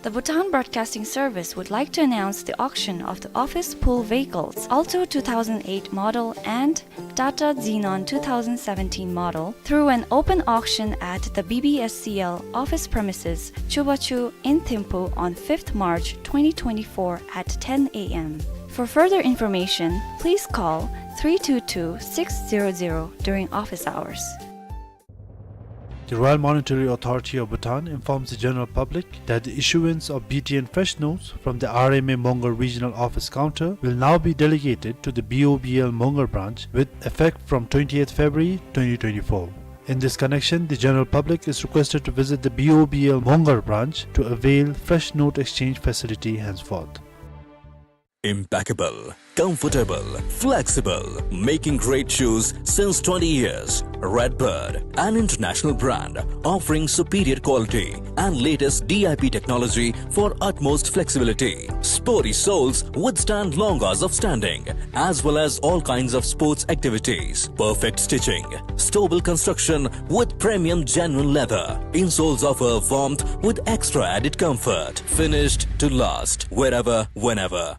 The Bhutan Broadcasting Service would like to announce the auction of the office pool vehicles, Alto two thousand eight model and Tata Xenon two thousand seventeen model, through an open auction at the B B S C L office premises, Chubachu in Thimphu on fifth March twenty twenty-four at ten A M. For further information, please call three two two, six zero zero during office hours. The Royal Monetary Authority of Bhutan informs the general public that the issuance of B T N fresh notes from the R M A Mongar Regional Office Counter will now be delegated to the B O B L Mongar branch with effect from twentieth February twenty twenty-four. In this connection, the general public is requested to visit the B O B L Mongar branch to avail fresh note exchange facility henceforth. Impeccable, comfortable, flexible, making great shoes since twenty years. Redbird, an international brand offering superior quality and latest D I P technology for utmost flexibility. Sporty soles withstand long hours of standing, as well as all kinds of sports activities. Perfect stitching, stable construction with premium genuine leather. Insoles offer warmth with extra added comfort. Finished to last, wherever, whenever.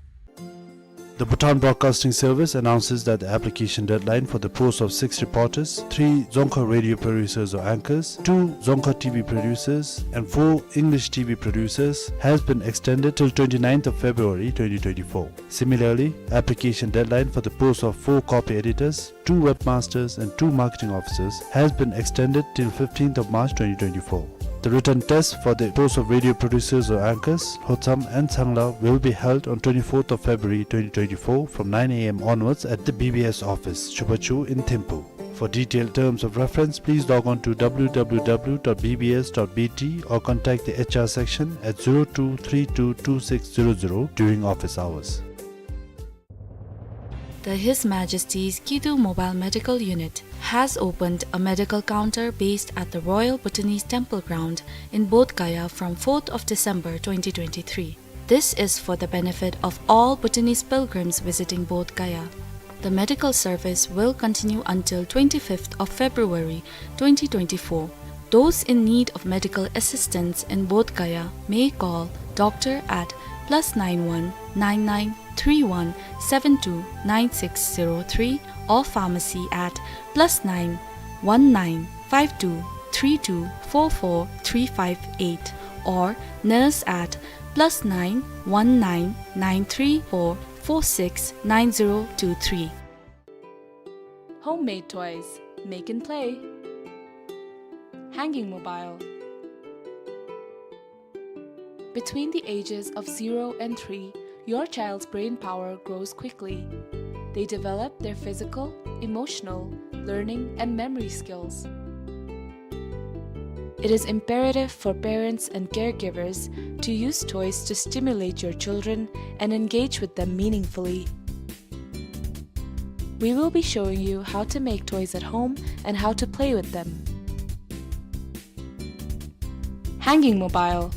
The Bhutan Broadcasting Service announces that the application deadline for the post of six reporters, three Dzongkha radio producers or anchors, two Dzongkha T V producers, and four English T V producers has been extended till twenty-ninth of February twenty twenty-four. Similarly, application deadline for the post of four copy editors, two webmasters and two marketing officers has been extended till fifteenth of March twenty twenty-four. The written test for the post of radio producers or anchors, Lhotsam and Changla, will be held on twenty-fourth of February twenty twenty-four from nine A M onwards at the B B S office, Chubachu in Thimphu. For detailed terms of reference, please log on to W W W dot B B S dot B T or contact the H R section at zero two three two two six zero zero during office hours. The His Majesty's Kidu Mobile Medical Unit has opened a medical counter based at the Royal Bhutanese Temple Ground in Bodh Gaya from fourth of December twenty twenty-three. This is for the benefit of all Bhutanese pilgrims visiting Bodh Gaya. The medical service will continue until twenty-fifth of February twenty twenty-four. Those in need of medical assistance in Bodh Gaya may call doctor at plus nine one nine nine three one seven two nine six zero three or pharmacy at plus nine one nine five two three two four four three five eight or nurse at plus nine one nine nine three four four six nine zero two three. Homemade toys. Make and play. Hanging mobile. Between the ages of zero and three, your child's brain power grows quickly. They develop their physical, emotional, learning, and memory skills. It is imperative for parents and caregivers to use toys to stimulate your children and engage with them meaningfully. We will be showing you how to make toys at home and how to play with them. Hanging mobile.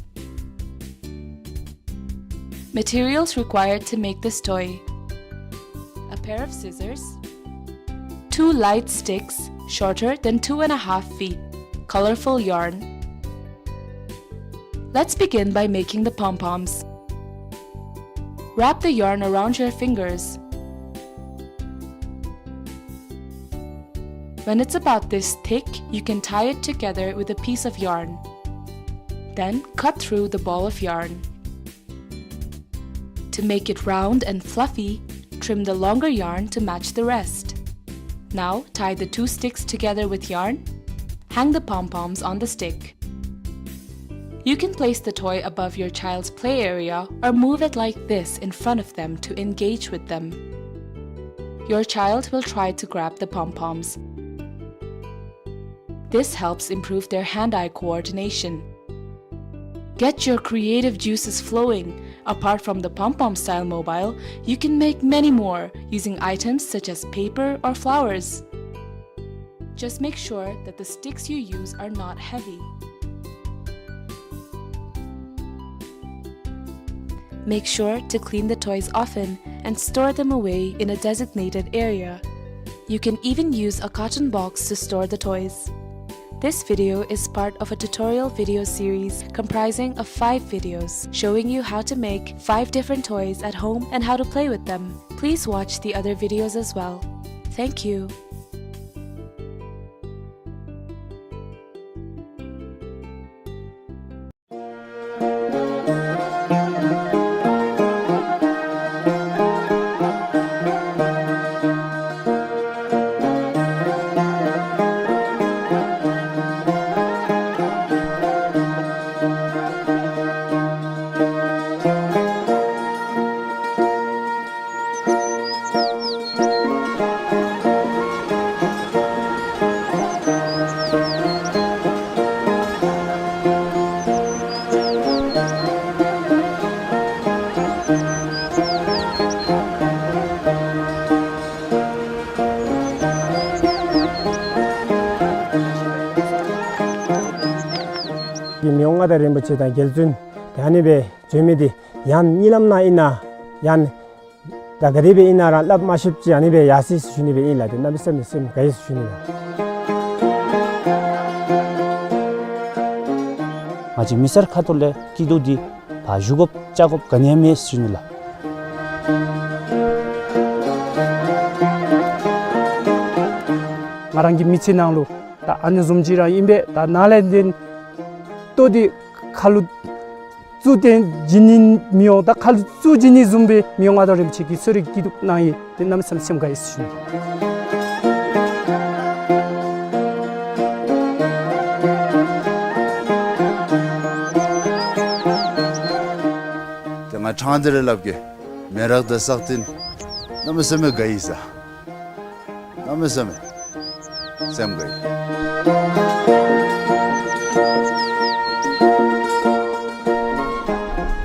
Materials required to make this toy: a pair of scissors, two light sticks shorter than two and a half feet, colorful yarn. Let's begin by making the pom-poms. Wrap the yarn around your fingers. When it's about this thick, you can tie it together with a piece of yarn. Then cut through the ball of yarn. To make it round and fluffy, trim the longer yarn to match the rest. Now tie the two sticks together with yarn. Hang the pom-poms on the stick. You can place the toy above your child's play area or move it like this in front of them to engage with them. Your child will try to grab the pom-poms. This helps improve their hand-eye coordination. Get your creative juices flowing. Apart from the pom-pom style mobile, you can make many more using items such as paper or flowers. Just make sure that the sticks you use are not heavy. Make sure to clean the toys often and store them away in a designated area. You can even use a carton box to store the toys. This video is part of a tutorial video series comprising of five videos showing you how to make five different toys at home and how to play with them. Please watch the other videos as well. Thank you. ཡང་མངའ་བདག་རིན་པོ་ཆེ་དང་རྒྱལ་བཙུན་དེ་ཨ་ནི་སྦེ་བྱོན་མི་འདི་ཡང་གཉིད་ལམ་ནང་ཨིན་ན་ཡང་ད་ག་དེ་སྦེ་ཨིན་ན་ར་སླབ་མ་ཤེསཔ་ཅིག་ཨ་ནི་སྦེ་ཡར་སོ་ཡི་ཟེར་ཞུ་ནི་སྦེ་ཨིན་ལགས། དེ་གནམ་མེད་ས་མེད་སེམས་དགའ་ཡི་ཟེར་ཞུ་ནི་ལགས། ང་བཅས་མི་སེར་ཁ་ཐུག་ལས་སྐྱིད་སྡུག་འདི་ཕར་བཞུགས་དགོཔ་བཅར་དགོཔ་ག་ནི་ཡང་མེད་ཟེར་ཞུ་ནི་ལགས། ང་རང་གི་མི་ཚེ་ནང་ལུ་ད་ཨ་ནི་བཟུམ་ཅིག་ར་ཨིན་པས། ད་ནཱ་ལས་འདི་ལྟོ་འདི་ཁ་ལུ་བཙུགས་ཏེ་བྱིན་ནི་མི་འོང་། ད་ཁ་ལུ་བཙུགས་བྱིན་ནི་བཟུམ་སྦེ་མི་འོང་། མངའ་བདག་རིན་པོ་ཆེ་གིས་གསོལ་རས་སྐྱིད་སྡུག་གནང་ཡི། དེ་གནམ་མེད་ས་མེད་སེམས་དགའ་ཡི་ཟེར་ཞུ་ནི། ཏེ་ང་ཕྲང་སྟེ་ར་སླབ་གེ། མེ་རག་དང་སག་སྟེང་གནམ་མེད་ས་མེད་དགའ་ཡི་ཟེར། གནམ་མེད་ས་མེད་སེམས་དགའ་ཡི།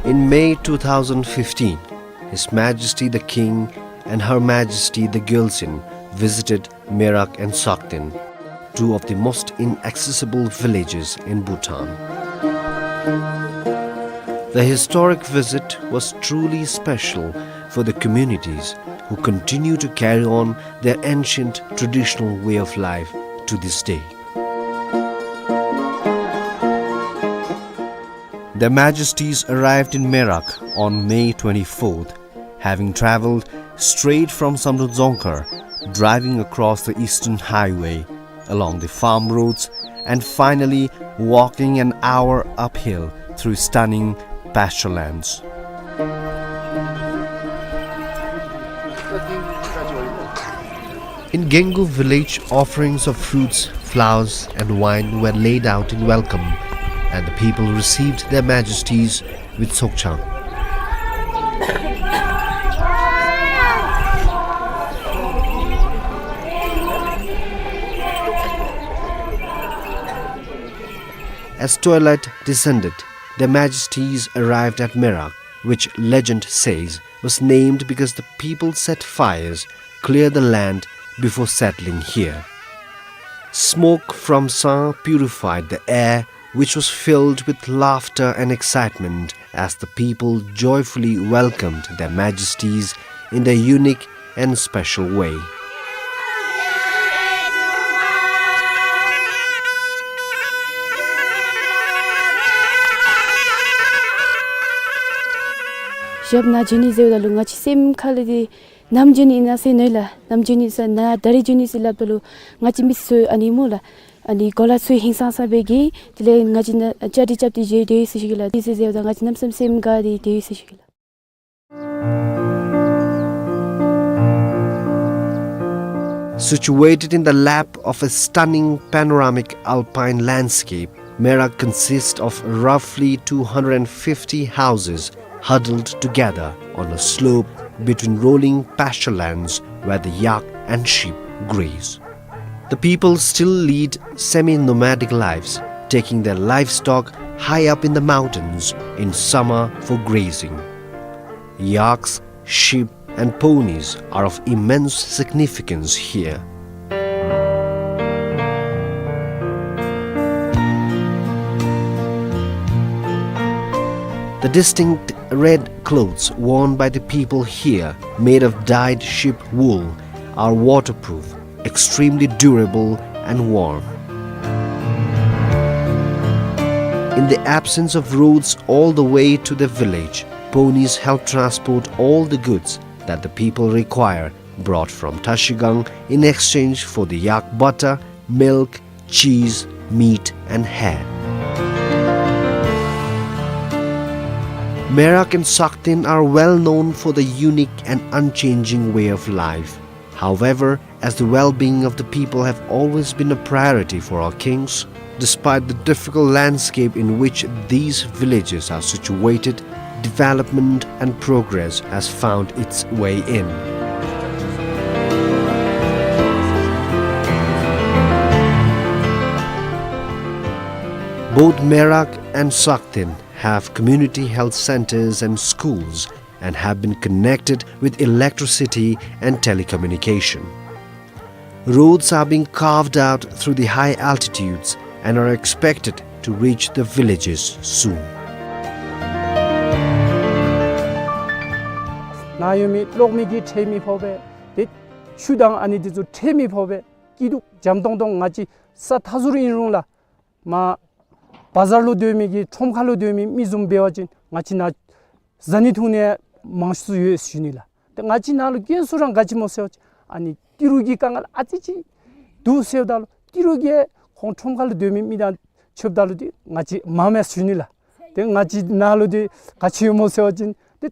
In May two thousand fifteen, His Majesty the King and Her Majesty the Gyaltsuen visited Merak and Sakten, two of the most inaccessible villages in Bhutan. The historic visit was truly special for the communities who continue to carry on their ancient traditional way of life to this day. Their Majesties arrived in Merak on May twenty-fourth, having travelled straight from Samdrup Dzongkhar, driving across the Eastern Highway, along the farm roads, and finally walking an hour uphill through stunning pasture lands. In Gengu village, offerings of fruits, flowers, and wine were laid out in welcome, and the people received their majesties with sokchang. As twilight descended, their majesties arrived at Merak, which legend says was named because the people set fires, cleared the land before settling here. Smoke from Sa purified the air, which was filled with laughter and excitement as the people joyfully welcomed their majesties in their unique and special way. ཞབས་ནང་བྱོན་ནི་ཟེརཝ་ད་ལུ་ང་བཅས་སེམས་ཁ་ལས་འདི་ནམ་བྱོན་ནི་ཨིན་ན་ཟེར་མནོ་ཡི་ལགས། ནམ་བྱོན་ནི་ཟེར་ན་ད་རིས་བྱོན་ནི་ཟེར་སླབ་ད་ལུ་ང་བཅས་མི་ཚུ་ཨ་ནི་སྨོ་ལགས། ཨ་ནི་གོ་ལ་ཚུ་ཧིང་སངས་ས་སྦེ་གི་དེ་ལས་ང་བཅས་ནཱ་བཅའ་སྒྲིག་རྐྱབ་སྟེ་བཞུགས་སྡོད་ཡི་ཟེར་ཞུ་གེ་ལགས། དེ་ཟེར་ཟེརཝ་ད་ང་བཅས་གནམ་མེད་ས་མེད་སེམས་དགའ་སྟེ་སྡོད་ཡི་ཟེར་ཞུ་གེ་ལགས། Situated in the lap of a stunning panoramic alpine landscape, Merak consists of roughly two hundred fifty houses huddled together on a slope between rolling pasture lands where the yak and sheep graze. The people still lead semi-nomadic lives, taking their livestock high up in the mountains in summer for grazing. Yaks, sheep, and ponies are of immense significance here. The distinct red clothes worn by the people here, made of dyed sheep wool, are waterproof, extremely durable and warm. In the absence of roads all the way to the village, ponies help transport all the goods that the people require, brought from Trashigang in exchange for the yak butter, milk, cheese, meat, and hair. Merak and Sakten are well known for the unique and unchanging way of life. However, as the well-being of the people have always been a priority for our kings, despite the difficult landscape in which these villages are situated, development and progress has found its way in. Both Merak and Sakten have community health centers and schools and have been connected with electricity and telecommunication. Roads are being carved out through the high altitudes and are expected to reach the villages soon. ནཱ་ཡོད་མི་གློག་མེ་གིས་ཁྲལ་མི་ཕོག་པས། ཏེ་ཆུ་དང་ཨ་ནི་འདི་ཚུ་ཁྲལ་མི་ཕོག་པས། སྐྱིད་སྡུག་འཇམ་ཏོང་ཏོ། ང་བཅས་ས་མཐའ་ཟུར་ཨིན་རུང་ལགས། མར་བ་ཛར་ལུ་སྡོད་མི་གི་ཁྲོམ་ཁ་ལུ་སྡོད་མི་མི་བཟུམ་འབད་བ་ཅིན་ང་བཅས་ནཱ་བཟའ་ནི་འཐུང་ནི་མང་སུ་ཡོད་ཟེར་ཞུ་ནི་ལགས། ཏེ་ང་བཅས་ནཱ་ལུ་དཀོན་སུ་ར་ག་ཅི་སྨོ་ཟེར་བ་ཅིན་ཨ་ནི་ཏི་རུ་གི་དཀའ་ངལ་ཨ་ཙི་ཅིག་འདུག་ཟེརཝ་ད་ལུ་ཏི་རུ་གིས་ཁོང་ཁྲོམ་ཁ་ལུ་སྡོད་མི་མི་དང་ཕྱདཔ་ད་ལུ་ཏེ་ང་བཅས་མངམ་མས་ཟེར་ཞུ་ནི་ལགས། ཏེ་ང་བཅས་ནཱ་ལུ་ཏེ་ག་ཅི་ཡོད་སྨོ་ཟེར་བ་ཅིན་ཏེ་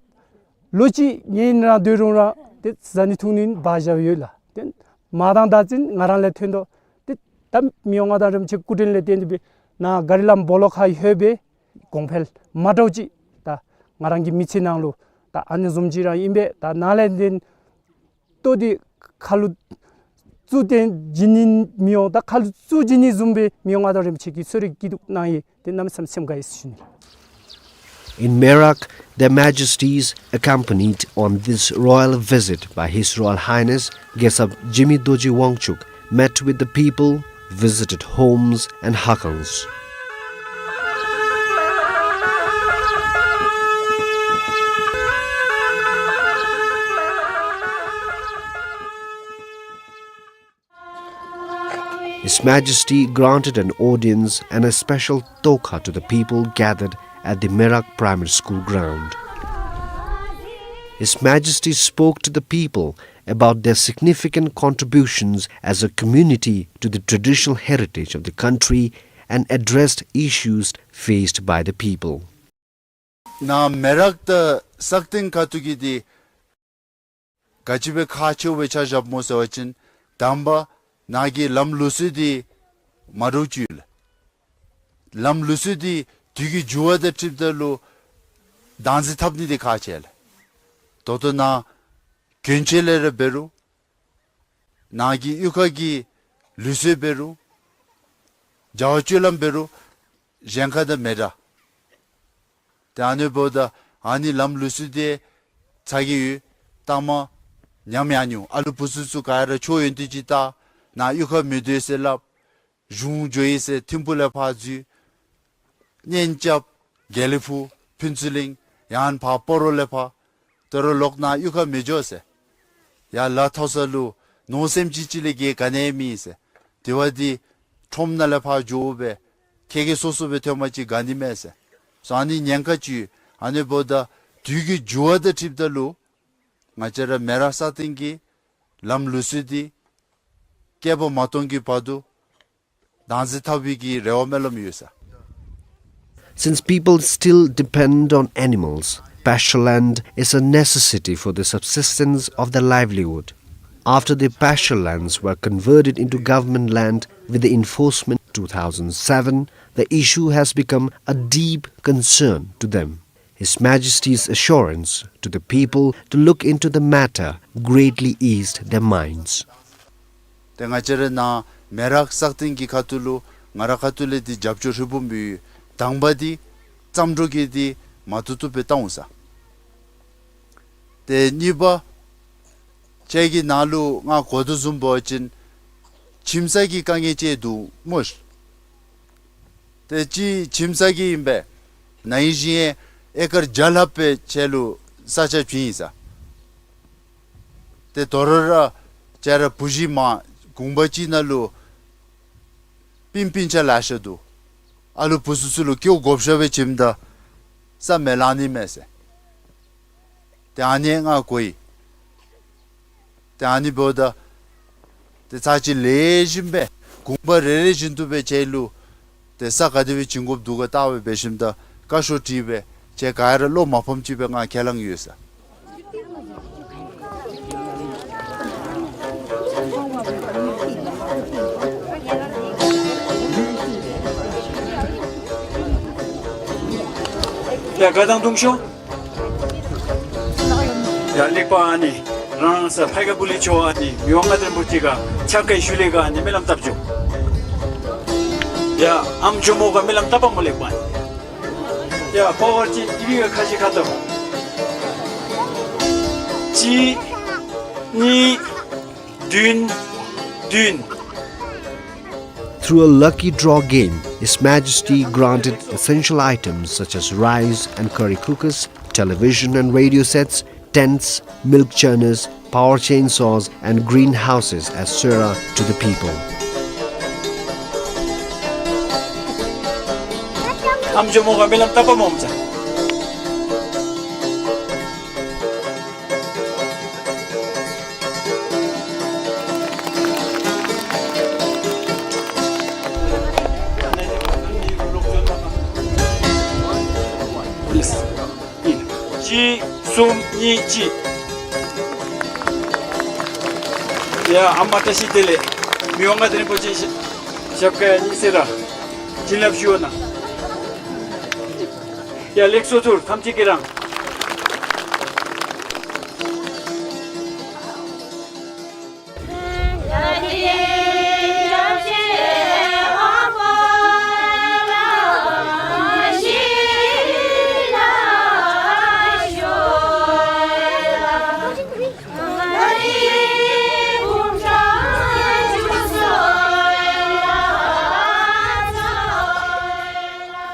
ལོ་གཅིག་ངེའི་ནང་སྡོད་རུང་ར་ཏེ་བཟའ་ནི་འཐུང་ནི་བག་ཞ་ཡོད་ལགས། ཏེ་མར་དང་ད་ཅིན་ང་ར་ལས་ཐོན་དོ། ཏེ་ད་མི་དབང་མངའ་བདག་རིན་པོ་ཆེ་སྐུ་དྲིན་ལས་བརྟེན་ཏེ་སྦེ་ནཱ་ག་རི་ལམ་སྦོ་ལོགས་ཁར་ལྷོད་སྦེ་གོང་འཕེལ་མ་འདྲཝ་ཅིག་ད་ང་རང་གི་མི་ཚེ་ནང་ལུ་ད་ཨ་ནི་བཟུམ་ཅིག་ར་ཨིན་པས། ད་ནཱ་ལས་ཏེ་ལྟོ་འདི་ཁ་ལུ་བཙུགས་ཏེ་བྱིན་ནི་མི་འོང་། ད་ཁ་ལུ་བཙུགས་བྱིན་ནི་བཟུམ་སྦེ་མི་དབང་མངའ་བདག་རིན་པོ་ཆེ་གིས་གསོལ་རས་སྐྱིད་སྡུག་གནང་ཡི། ཏེ་གནམ་མེད་ས་མེད་སེམས་དགའ་ཡི་ཟེར་ཞུ་ནི། In Merak, Their Majesties, accompanied on this royal visit by His Royal Highness Gesap Jigme Dorji Wangchuck, met with the people, visited homes and hakans. His Majesty granted an audience and a special toka to the people gathered at the Merak Primary School ground. His Majesty spoke to the people about their significant contributions as a community to the traditional heritage of the country and addressed issues faced by the people. ནཱ་མེ་རག་དང་སག་སྟེང་ཁ་ཐུག་གི་འདི་ག་ཅི་སྦེ་ཁག་ཆེཝ་སྦེ་ཆ་བཞགཔ་སྨོ་ཟེར་བ་ཅིན་དང་པ་ནཱ་གི་ལམ་ལུགས་སྲོལ་འདི་མ་འདྲཝ་ཅིག་ཡོད་ལགས། ལམ་ལུགས་སྲོལ་འདི་དུས་ཀྱི་འགྱུར་བ་དང་འཁྲིལཝ་ད་ལུ་བདག་འཛིན་འཐབ་ནི་འདི་ཁག་ཆེ་ལགས། ད་ལྟོ་ནཱ་གྱོན་ཆས་ལས་ར་འབད་རུང་ནཱ་གི་གཡུས་ཁ་གི་ལུགས་སྲོལ་འབད་རུང་བྱ་བ་སྤྱོད་ལམ་འབད་རུང་གཞན་ཁ་དང་མི་འདྲ། ཏེ་ཨ་ནི་འབདཝ་ད་ཨ་ནི་ལམ་ལུགས་སྲོལ་འདི་ཚ་གི་ཡོད། ལྟག་མ་ཉམས་ཡར་འགྱོ། ཨ་ལུ་བུ་ཚུ་ཚུ་ག་ར་ཆོས་ཡོན་ཏན་ཅིག་བལྟ། ནཱ་གཡུས་ཁར་མི་སྡོད་ཟེར་སླབ། གཞུང་འགྱོ་ཡི་ཟེར་ཐིམ་ཕུག་ལས་ཕར་འཛུལ། གཉེན་རྐྱབ། དགེ་ལེགས་ཕུག། ཕུན་ཚོགས་གླིང་། ཡང་ཕར་སྤ་རོ་ལས་ཕར། ད་རུང་ལོག་ནཱ་གཡུས་ཁར་མི་འགྱོ་ཟེར། ཡར་ལ་ཐོག་ས་ལུ་ནོར་སེམས་ཅན་ཅིག་ལས་བརྒལ་ག་ནི་ཡང་མེད་ཟེར། དེ་བ་འདི་ཁྲོམ་ནང་ལས་ཕར་འགྱོ་སྦེ་ཁྱེད་ཀྱིས་སོ་སོ་སྦེ་ཐོན་པ་ཅིན་དགའ་ནི་མས་ཟེར། སོ་ཨ་ནི་ཉེན་ཁ་ཅིག་ཡོད། ཨ་ནི་འབདཝ་ད་དུས་ཀྱི་འགྱུར་བ་དང་འཁྲིལཝ་ད་ལུ་ང་བཅས་ར་མེ་རག་སག་སྟེང་གི་ལམ་ལུགས་སྲོལ་འདི་བསྐལ་པ་མ་སྟོང་གི་བར་དུ་བདག་འཛིན་འཐབ་པའི་གི་རེ་བ་སྨོན་ལམ་ཡོད་ཟེར། Since people still depend on animals, pasture land is a necessity for the subsistence of their livelihood. After the pasture lands were converted into government land with the enforcement two thousand seven, the issue has become a deep concern to them. His Majesty's assurance to the people to look into the matter greatly eased their minds. ཏེ་ང་བཅས་ར་ནཱ་མེ་རག་སག་སྟེང་གི་ཁ་ཐུག་ལུ་ང་ར་ཁ་ཐུག་ལས་འདི་རྒྱབ་སྐྱོར་ཧྲིལ་བུམ་ཡོད། དང་པ་འདི་རྩམ་སྒྲོ་གི་འདི་མ་ཐུབ་ཐུབ་སྦེ་བཏང་འོང་ཟེར། ཏེ་གཉིས་པ་ཁྱེད་ཀྱིས་ནཱ་ལུ་ང་གོ་དོ་བཟུམ་འབད་བ་ཅིན་ཁྱིམ་ཚང་གི་དཀའ་ངལ་ཅིག་འདུག་སྨོ་ཤིག། ཏེ་ཅིག་ཁྱིམ་ཚང་གི་ཨིན་པས། ན་ཧིང་གཞེས་ཨེ་ཀར་བརྒྱ་ལྷགཔ་སྦེ་ཁྱེད་ལུ་ས་ཆ་བྱིན་ཡི་ཟེར། ཏེ་དོ་རུང་ར་ཁྱེད་ར་བུ་གཞི་མ་གུང་པ་ཅིག་ནང་ལུ་སྤུན་སྤུན་ཆ་ལེ་ཤ་འདུག། ཨ་ལུ་བུ་ཚུ་ཚུ་ལུ་སྐྱེཝ་བགོ་བཤའ་སྦེ་བྱིནམ་ད་ས་མི་ལང་ནི་མས་ཟེར། ཏེ་ཨ་ནི་ང་གོ་ཡི། ཏེ་ཨ་ནི་འབདཝ་ད་ཏེ་ཚར་གཅིག་ལེགས་ཤོམ་སྦེ་གུང་པ་རེ་རེ་བཞིན་དུ་སྦེ་ཁྱེད་ལུ་ཏེ་ས་ག་དེ་སྦེ་བྱིན་དགོཔ་འདུག་ག་བལྟ་སྦེ་འབད་ཞིནམ་ད་བཀའ་ཤོག་བྲིས་སྦེ་ཁྱེད་ག་ར་བློ་མ་ཕམ་ཅིག་སྦེ་ང་ཁས་བླངས་ཡོད་ཟེར། ཡ་ག་དང་དུང་ཤོ། ཡ་ལེགས་པ་ཨ་ནི་རང་ས་ཕའི་ཀ་བུ་ལི་ཆོ་ཨ་ནི་མི་དབང་མངའ་བདག་རིན་པོ་ཆེ་ག་ཕྱག་ཁའི་ཤུལ་ལས་ག་ཨ་ནི་སྨོན་ལམ་བཏབ་ཅོ། ཡ་ཨམ་ཅོག་མོ་ག་སྨོན་ལམ་བཏབ་པ་མོ་ལེགས་པ་ཨ་ནི། ཡ་པ་ཝར་ཅིག་ཨི་བི་ག་ཁ་ཤི་ཁ་ཏོ། གཅིག་གཉིས་བདུན་བདུན། Through a lucky draw game, His Majesty granted essential items such as rice and curry cookers, television and radio sets, tents, milk churners, power chainsaws, and greenhouses as suehra to the people. གཅིག་གསུམ་གཉིས་གཅིག། ཡ་ཨ་མ་བཀྲ་ཤིས་བདེ་ལེགས། མི་དབང་མངའ་བདག་རིན་པོ་ཆེ་ཞབས་སྐྱིལ་གཉིས་གསོལ་ར་བྱིན་རླབས་ཞུ་བ་གནང་། ཡ་ལེགས་སོ། ཚུར་ཐམས་ཅད་ཀྱིས་རང་།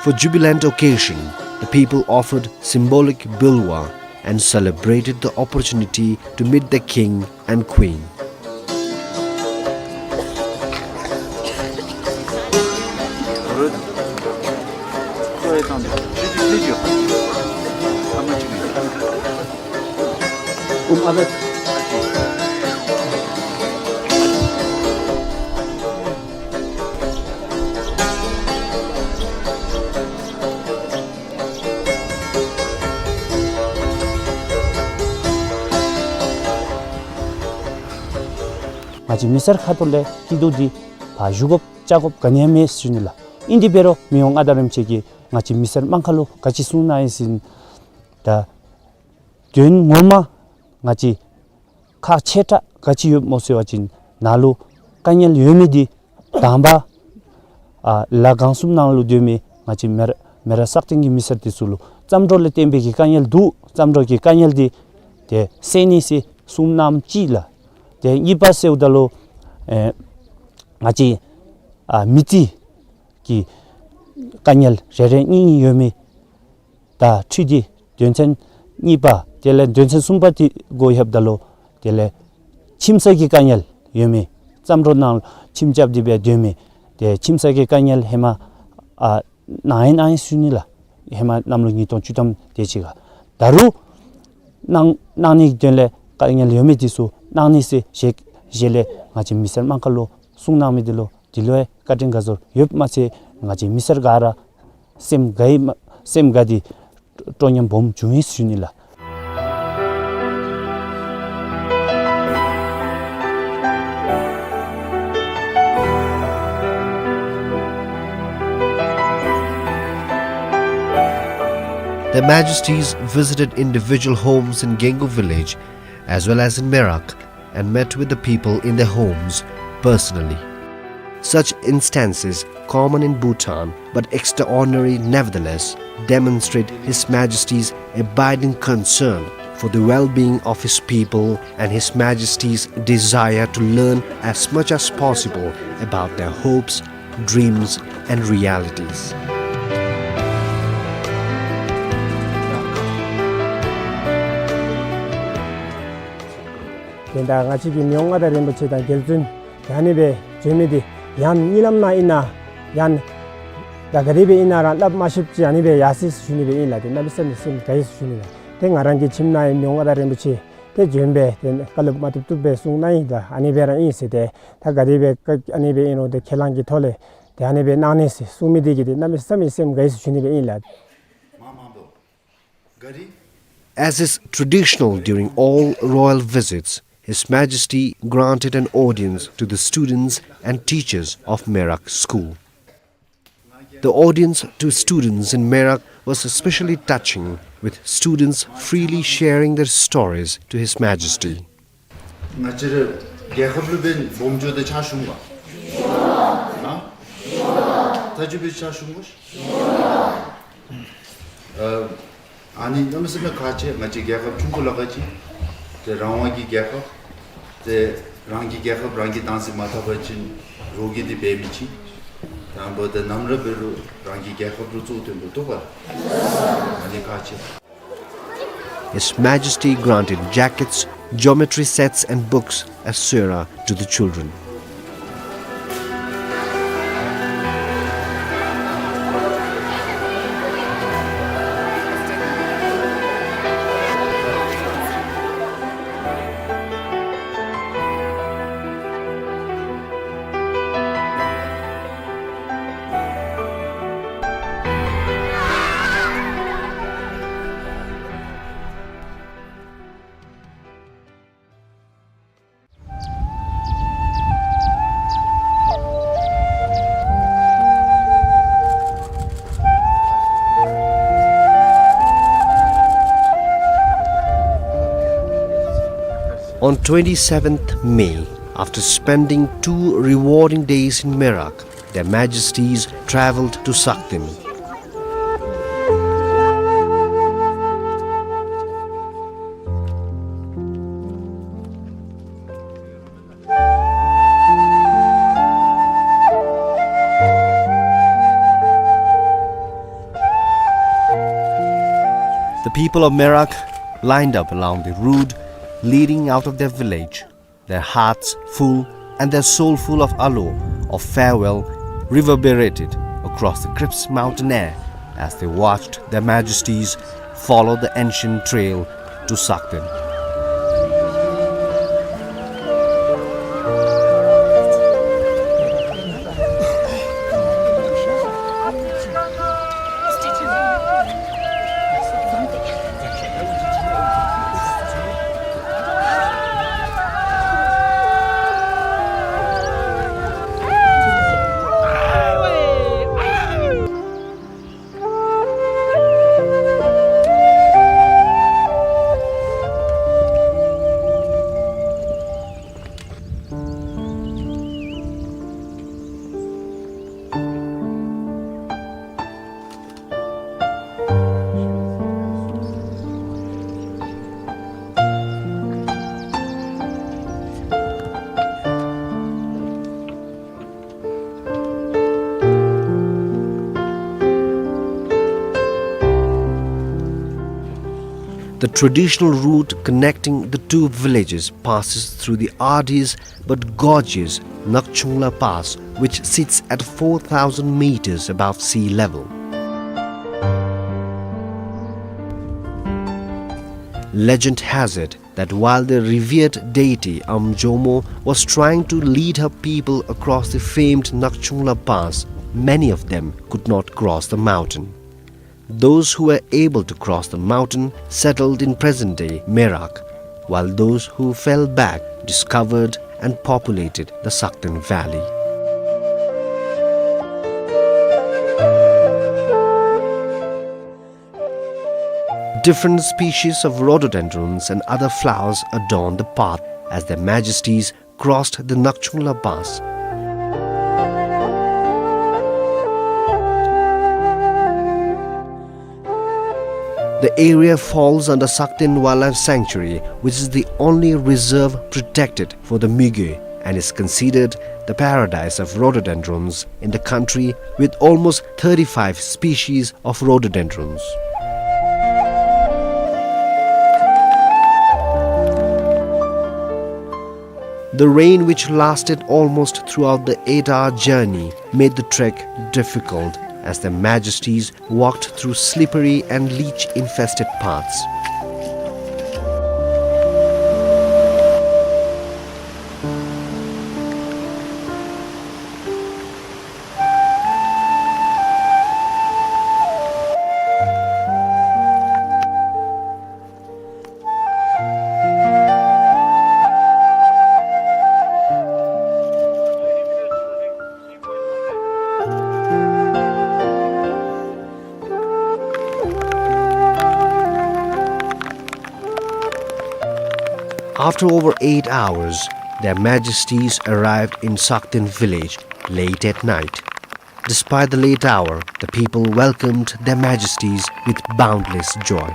For jubilant occasion, the people offered symbolic bilwa and celebrated the opportunity to meet the king and queen. ང་བཅས་མི་སེར་ཁ་ཐུག་ལས་སྐྱིད་སྡུག་འདི་ཕར་ཞུ་དགོཔ་བཅར་དགོཔ་ག་ནི་ཡང་མེད་ཟེར་ཞུ་ནི་ལགས། ཨིན་དེ་འབད་རུང་མི་དབང་མངའ་བདག་རིན་པོ་ཆེ་གིས་ང་བཅས་མི་སེར་དམངས་ཁར་ལུ་ག་ཅི་གསུངས་གནང་ཡི་ཟེར་ན། ད་དོན་ངོ་མ་ང་བཅས་ཁག་ཆེ་དྲགས་ག་ཅི་ཡོདཔ་སྨོ་ཟེར་བ་ཅིན་ནཱ་ལུ་དཀའ་ངལ་ཡོད་མི་འདི་དང་པ་ཨ་ལ་གང་གསུམ་ནང་ལུ་སྡོད་མི་ང་བཅས་མེ་ར་མེ་རག་སག་སྟེང་གི་མི་སེར་འདི་ཚུ་ལུ་རྩ་འགྲོ་ལས་བརྟེན་པའི་གི་དཀའ་ངལ་འདུག། རྩ་འགྲོ་གི་དཀའ་ངལ་འདི་ཏེ་སེལ་ནི་ཟེར་གསུངས་གནངམ་ཅིག་ལགས། ཏེ་གཉིས་པ་ཟེརཝ་ད་ལུ་ཨེ་ང་བཅས་ཨ་མི་རྩིས་ཀྱི་དཀའ་ངལ་རེ་རེ་གཉིས་གཉིས་ཡོད་མི་དང་འཁྲིལ་ཏེ་དོན་ཚན་གཉིས་པ་དེ་ལས་དོན་ཚན་གསུམ་པ་དེ་འགོ་ལྷོདཔ་ད་ལུ་དེ་ལས་ཁྱིམ་ས་གི་དཀའ་ངལ་ཡོད་མི་རྩ་འགྲོ་ནང་ཁྱིམ་རྐྱབ་སྟེ་སྦེ་སྡོད་མི་དེ་ཁྱིམ་ས་གི་དཀའ་ངལ་ཧེ་མ་ཨ་གནང་ཡི་གནང་ཡི་ཟེར་ཞུ་ནི་ལགས། ཧེ་མ་གནམ་ལོ་ཉིས་སྟོང་བཅུ་ཐམ་དེ་ཅིག་ཁར། ད་རུང་གནང་གནང་ནི་གི་དོན་ལས་དཀའ་ངལ་ཡོད་མི་འདི་ཚུ་གནང་ནི་ཟེར་ཞལ་ཞལ་ལས་ང་བཅས་མི་སེར་དམངས་ཁར་ལུ་གསུངས་གནང་མི་འདི་ལུ་འདི་ལུ་ཡང་བཀའ་དྲིན་དགའ་ཚོར་ཡོདཔ་མ་ཚད་ང་བཅས་མི་སེར་ག་ར་སེམས་དགའ་ཡི་མ་སེམས་དགའ་སྟེ་སྤྲོ་ཉམས་སྦོམ་བྱུང་ཡི་ཟེར་ཞུ་ནི་ལགས། Their Majesties visited individual homes in Gengu village as well as in Merak and met with the people in their homes personally. Such instances, common in Bhutan but extraordinary nevertheless, demonstrate His Majesty's abiding concern for the well-being of his people and His Majesty's desire to learn as much as possible about their hopes, dreams, and realities. དེ་ད་ང་བཅས་ཀྱི་མི་དབང་མངའ་བདག་རིན་པོ་ཆེ་དང་རྒྱལ་བཙུན་ཨ་ནི་སྦེ་བྱོན་མི་འདི་ཡང་གཉིད་ལམ་ནང་ཨིན་ན་ཡང་ད་ག་དེ་སྦེ་ཨིན་ན་ར་སླབ་མ་ཤེསཔ་ཅིག་ཨ་ནི་སྦེ་ཡར་སོ་ཡི་ཟེར་ཞུ་ནི་སྦེ་ཨིན་ལགས། ཏེ་གནམ་མེད་ས་མེད་སེམས་དགའ་ཡི་ཟེར་ཞུ་ནི་ལགས། ཏེ་ང་རང་གི་ཁྱིམ་ནང་ཡང་མི་དབང་མངའ་བདག་རིན་པོ་ཆེ་ཏེ་བྱོན་སྦེ་ཏེ་བཀའ་སློབ་མ་བཏུབ་བཏུབ་སྦེ་གསུངས་གནང་ཡི། ད་ཨ་ནི་སྦེ་ར་ཨིན་ཟེར་ཏེ་ད་ག་དེ་སྦེ་ཨ་ནི་སྦེ་ཨིན་རུང་ཏེ་ཁས་བླངས་ཀྱི་ཐོག་ལས་ཏེ་ཨ་ནི་སྦེ་གནང་ནི་ཟེར་གསུངས་མི་འདི་གིས་ཏེ་གནམ་མེད་ས་མེད་སེམས་དགའ་ཡི་ཟེར་ཞུ་ནི་སྦེ་ཨིན་ལགས། As is traditional during all royal visits, His Majesty granted an audience to the students and teachers of Merak School. The audience to students in Merak was especially touching, with students freely sharing their stories to His Majesty. ང་བཅས་ར་རྒྱལ་ཁབ་ལུ་འབད་སྦོམ་འགྱོ་སྟེ་ཕྱག་ཞུ་འོང་ག། ཨ་ད་ཅི་འབད་ཕྱག་ཞུ་འོང་ག། ཨ་ཨ་ནི་གནམ་མེད་ས་མེད་ཁག་ཆེ། ང་བཅས་རྒྱལ་ཁབ་ཆུང་ཀུ་ལ་ག་ཅི་ཏེ་རང་དབང་གི་རྒྱལ་ཁབ་ཏེ་རང་གི་རྒྱལ་ཁབ་རང་གིས་བདག་འཛིན་མ་འཐབ་པ་ཅིན་རོགས་ཀྱིས་འདི་འབད་མི་ཅིག། ཨམ་བོ་དེ་ནམ་ར་འབད་རུང་རང་གི་རྒྱལ་ཁབ་ལུ་གཙོ་བོ་བཏོན་དགོཔ་འདུག་པ། ཨ་ནི་ཁག་ཆེ། His Majesty granted jackets, geometry sets and books, et cetera to the children. On twenty-seventh May, after spending two rewarding days in Merak, Their Majesties travelled to Sakden. The people of Merak lined up along the road leading out of their village, their hearts full and their soul full of alo, of farewell, reverberated across the crisp mountain air as they watched Their Majesties follow the ancient trail to Sakden. The traditional route connecting the two villages passes through the arduous but gorgeous Nakchungla Pass, which sits at four thousand meters above sea level. Legend has it that while the revered deity Amjomo was trying to lead her people across the famed Nakchungla Pass, many of them could not cross the mountain. Those who were able to cross the mountain settled in present-day Merak, while those who fell back discovered and populated the Sakden Valley. Different species of rhododendrons and other flowers adorn the path as Their Majesties crossed the Nakchungla Pass. The area falls under Sakden Wildlife Sanctuary, which is the only reserve protected for the migiu and is considered the paradise of rhododendrons in the country, with almost thirty-five species of rhododendrons. The rain, which lasted almost throughout the eight-hour journey, made the trek difficult as Their Majesties walked through slippery and leech-infested paths. After over eight hours, Their Majesties arrived in Sakden village late at night. Despite the late hour, the people welcomed Their Majesties with boundless joy.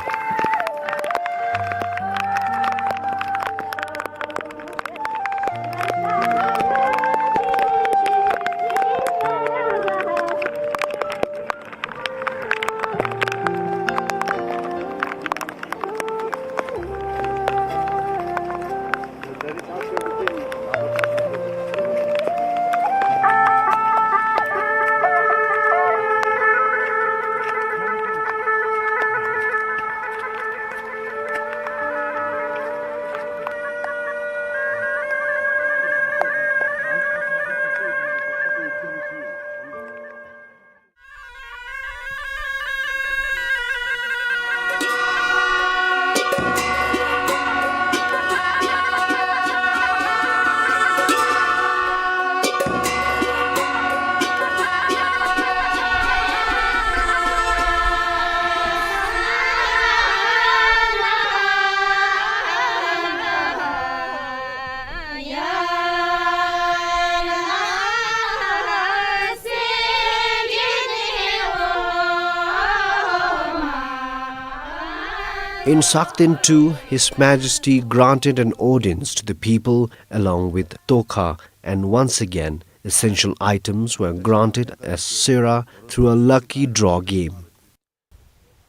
In Sakten too, His Majesty granted an audience to the people along with Tokha, and once again, essential items were granted as sera through a lucky draw game.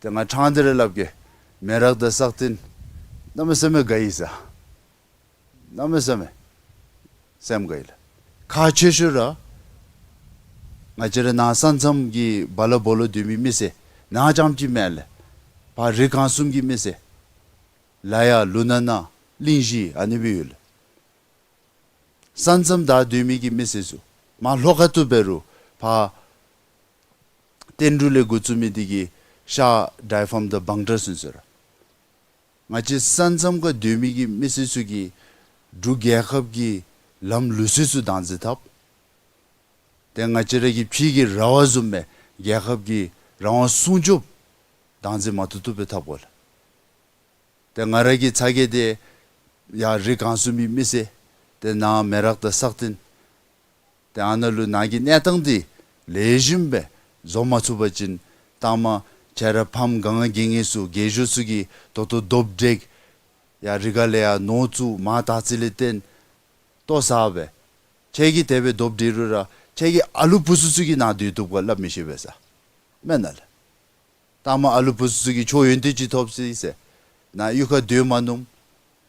ཏེ་ང་ཕྲང་སྟེ་ར་སླབ་གེ། མེ་རག་དང་སག་སྟེང་གནམ་མེད་ས་མེད་དགའ་ཡི་ཟེར། གནམ་མེད་ས་མེད་སེམས་དགའ་ཡི་ལགས། ཁག་ཆེ་ཤོས་ར་ང་བཅས་ར་ནཱ་ས་མཚམས་ཀྱི་སྦ་ལ་སྦོ་ལོགས་སྡོད་མི་མི་སེར་ནཱ་རྐྱངམ་ཅིག་མེན་ལགས། ཕར་རི་སྒང་གསུམ་གྱི་མི་སེར་ལ་ཡ་ལུ་ན་ན་གླིང་བཞི་ཨ་ནི་སྦེ་ཡོད་ལགས། ས་མཚམས་བདའ་སྡོད་མི་གི་མི་སེར་ཚུ་མར་ལྷོ་ཁ་ཐུག་འབད་རུང་ཕར་བསྟན་འབྲུག་ལས་འགོ་བཙུགས་མི་འདི་གིས་ཤར་ཌའི་ཕཱམ་དང་བང་ཊ་ཚུན་ཚོད་ར་ང་བཅས་ས་མཚམས་ཁར་སྡོད་མི་གི་མི་སེར་ཚུ་གིས་འབྲུག་རྒྱལ་ཁབ་ཀྱི་ལམ་ལུགས་སྲོལ་ཚུ་བདག་འཛིན་འཐབ། ཏེ་ང་བཅས་ར་གི་ཕྱི་གི་ར་བ་བཟུམ་སྦེ་རྒྱལ་ཁབ་ཀྱི་རང་དབང་སྲུང་སྐྱོབ་བདག་འཛིན་མ་བཏུབ་བཏུབ་སྦེ་འཐབ་དགོ་ལགས། ཏེ་ང་ར་གི་ཚ་གྱང་འདི་ཡར་རི་སྒང་གསུམ་གྱི་མི་སེར་ཏེ་ནཱ་མེ་རག་དང་སག་སྟེང་ཏེ་ཨ་ནཱ་ལུ་ནཱ་གི་གནས་སྟངས་འདི་ལེགས་ཤོམ་སྦེ་བཟོ་མ་ཚུགས་པ་ཅིན་ལྟག་མ་ཁྱེད་ར་ཕམ་ག་ང་གི་ངེས་སུ་རྒས་ཤོས་ཚུ་གིས་ད་ལྟོ་རྡོབ་འདྲེག་ཡར་རི་ཁ་ལས་ཡར་ནོར་བཙུགས་མར་དར་རྩེ་ལས་བཏོན་ལྟོ་ཟ་སྦེ་ཁྱེད་ཀྱིས་དེ་སྦེ་རྡོབ་འདྲེག་རུང་ར་ཁྱེད་ཀྱི་ཨ་ལུ་བུ་ཚུ་ཚུ་གིས་ནཱ་སྡོད་བཏུབ་ག་སླབ་མི་ཤེས་པས་ཟེར། མེན་ན་ལགས། ལྟག་མ་ཨ་ལུ་བུ་ཚུ་ཚུ་གིས་ཁྱོད་ཡོན་ཏན་ཅིག་ཐོབ་ཅི་ཟེར་ནཱ་གཡུས་ཁར་སྡོད་མ་ནུམ།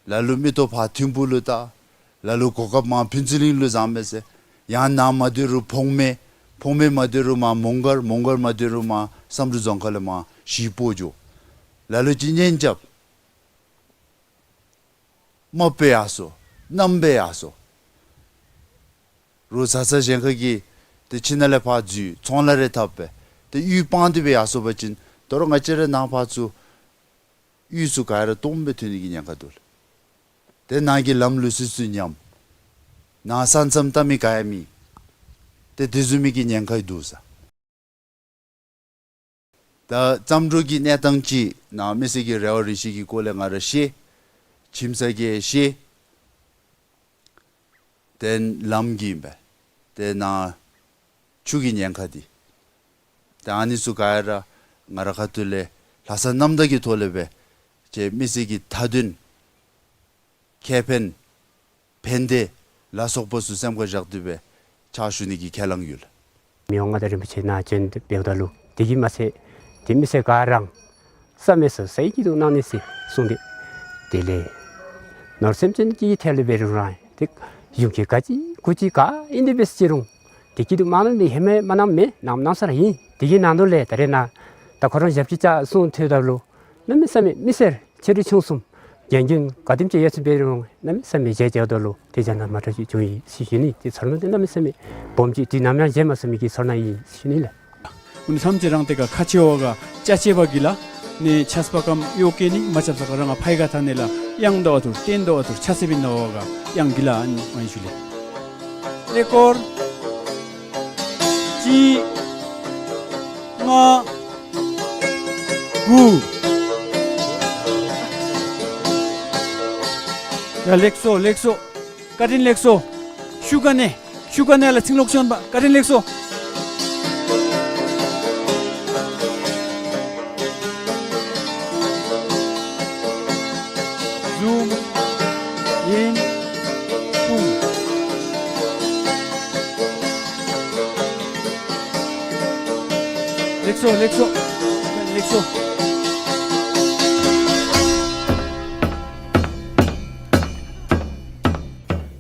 ལ་ལུ་མིག་ཏོ་ཕར་ཐིམ་ཕུག་ལུ་བལྟ། ལ་ལུ་གོ་སྐབས་མར་ཕུན་ཚོགས་གླིང་ལུ་བཟང་མས་ཟེར། ཡང་ནཱ་མ་སྡོད་རུང་བོང་མེ། བོང་མེ་མ་སྡོད་རུང་མར་མོང་སྒར། མོང་སྒར་མ་སྡོད་རུང་མར་བསམ་གྲུབ་རྫོང་ཁག་ལས་མར་གཞིས་སྤོ་འགྱོ། ལ་ལུ་ཅིག་གཉེན་རྐྱབ། རྨགཔ་སྦེ་ཡར་སོང་། གནམ་སྦེ་ཡར་སོང་། རོགས་བཟའ་ཚང་གཞན་ཁ་གིས་ཏེ་ཁྱིམ་ནང་ལས་ཕར་འཛུལ་ཚོང་ལཱ་རེ་འཐབ་སྦེ་ཏེ་གཡུས་སྤང་སྟེ་སྦེ་ཡར་སོང་པ་ཅིན་ད་རུང་ང་བཅས་ར་ནཱ་ཕར་ཚུར་གཡུས་ཚུ་ག་ར་སྟོངམ་སྦེ་ཐོན་ནི་གི་ཉེན་ཁ་འདུག་ལགས། ཏེ་ནཱ་གི་ལམ་ལུགས་སྲོལ་ཚུ་ཉམས། ནཱ་ས་མཚམས་བལྟ་མི་ག་ཡང་མེད། ཏེ་དེ་བཟུམ་མའི་གི་ཉེན་ཁ་འདུག་ཟེར། ད་བརྩམས་སྒྲུང་གི་གནས་སྟངས་ཅིག་ནཱ་མི་སེར་གྱི་རེ་བ་རེ་ཆེ་གི་སྐོར་ལས་ང་ར་ཤེས། ཁྱིམ་ཚང་གིས་ཤེས། ཏེ་ལམ་གྱི་ཨིན་པས། ཏེ་ནཱ་ཆུ་གི་ཉེན་ཁ་འདི། ཏེ་ཨ་ནི་ཚུ་ག་ར་ང་ར་ཁ་ཐུག་ལས་ལྷག་བསམ་རྣམ་དག་གི་ཐོག་ལས་སྦེ་ཁྱེད་མི་སེར་གྱི་མཐའ་དོན་ཁེ་ཕན་ཕན་བདེ་ལ་སོགས་པ་ཚུ་སེམས་ཁར་བཞག་སྟེ་སྦེ་ཕྱག་ཞུ་ནི་གི་ཁས་བླངས་ཡོད་ལགས། མི་དབང་མངའ་བདག་རིན་པོ་ཆེ་ནཱ་བྱོན་ཏེ་འབདཝ་ད་ལུ་དེ་གིས་མ་ཚད་དེ་མི་སེར་ག་ར་བསམ་མེད་ས་ས་ཡི་སྐྱིད་སྡུག་གནང་ནི་ཟེར་གསུངས་ཏེ། དེ་ལས་ནོར་སེམས་ཅན་གྱི་ཐད་ལས་འབད་རུང་ར་ཏེ་གཞུང་གི་ག་ཅི་གུ་ཅི་ག་ཨིན་དེ་འབད་ཟེར་རུང་ཏེ་སྐྱིད་སྡུག་མ་གནང་མི་ཧེ་མ་མ་གནངམ་མེད། གནངམ་གནང་ས་ར་ཨིན། དེ་གི་ནང་དོག་ལས་ད་རེས་ནཱ་ད་ཁོ་ར་ཞབས་ཕྱི་བཅར་གསུངས་ཐོནམ་ད་ལུ་གནམ་མེད་ས་མེད་མི་སེར་ཆེ་འབྲིང་ཆུང་གསུམ་རྒན་རྒོན་ག་དེམ་ཅིག་ཡོད་ཚུལ་འབད་རུང་གནམ་མེད་ས་མེད་མཇལ་མཇལཝ་ད་ལུ་ཏེ་བྱ་ན་མ་འདྲཝ་ཅིག་བྱུང་ཡི་ཟེར་ཞུ་ནི། ཏེ་ཚོར་སྣང་འདི་གནམ་མེད་ས་མེད་སྦོམ་ཅིག་དུས་ནམ་ཡང་མཇལ་མ་ཚུགས་མི་གི་ཚོར་སྣང་ཨིན་ཟེར་ཞུ་ནི་ལགས། ཨུ་ནི་ཐམས་ཅད་རང་ཏེ་ག་ཁ་ཆེ་བ་ག་ཅ་ཆེ་བ་གི་ལ་ནི་ཆས་པ་ཀམ་གཡོག་གེ་ནི་མ་ཆབ་ས་ག་རང་ང་ཕའི་ག་ཐ་ནི་ལ་གཡང་དོ་བ་ཐུར་སྟེང་དོ་བ་ཐུར་ཆ་སེ་བིན་ནོ་བ་ག་གཡང་གི་ལ་ཨན་ཨན་ཞུ་ལེ། ཨེ་སྐོར་གཅིག་ལྔ་དགུ། ཡ་ལེགས་སོ་ལེགས་སོ། བཀའ་དྲིན་ལེགས་སོ། ཤུགས་ག་ནི་ཤུགས་ག་ནི་ལ་ཚིང་ལོག་ཤོན་པ་བཀའ་དྲིན་ལེགས་སོ། ཟུམ་ཨིན་ཀུམ། ལེགས་སོ་ལེགས་སོ་ལེགས་སོ།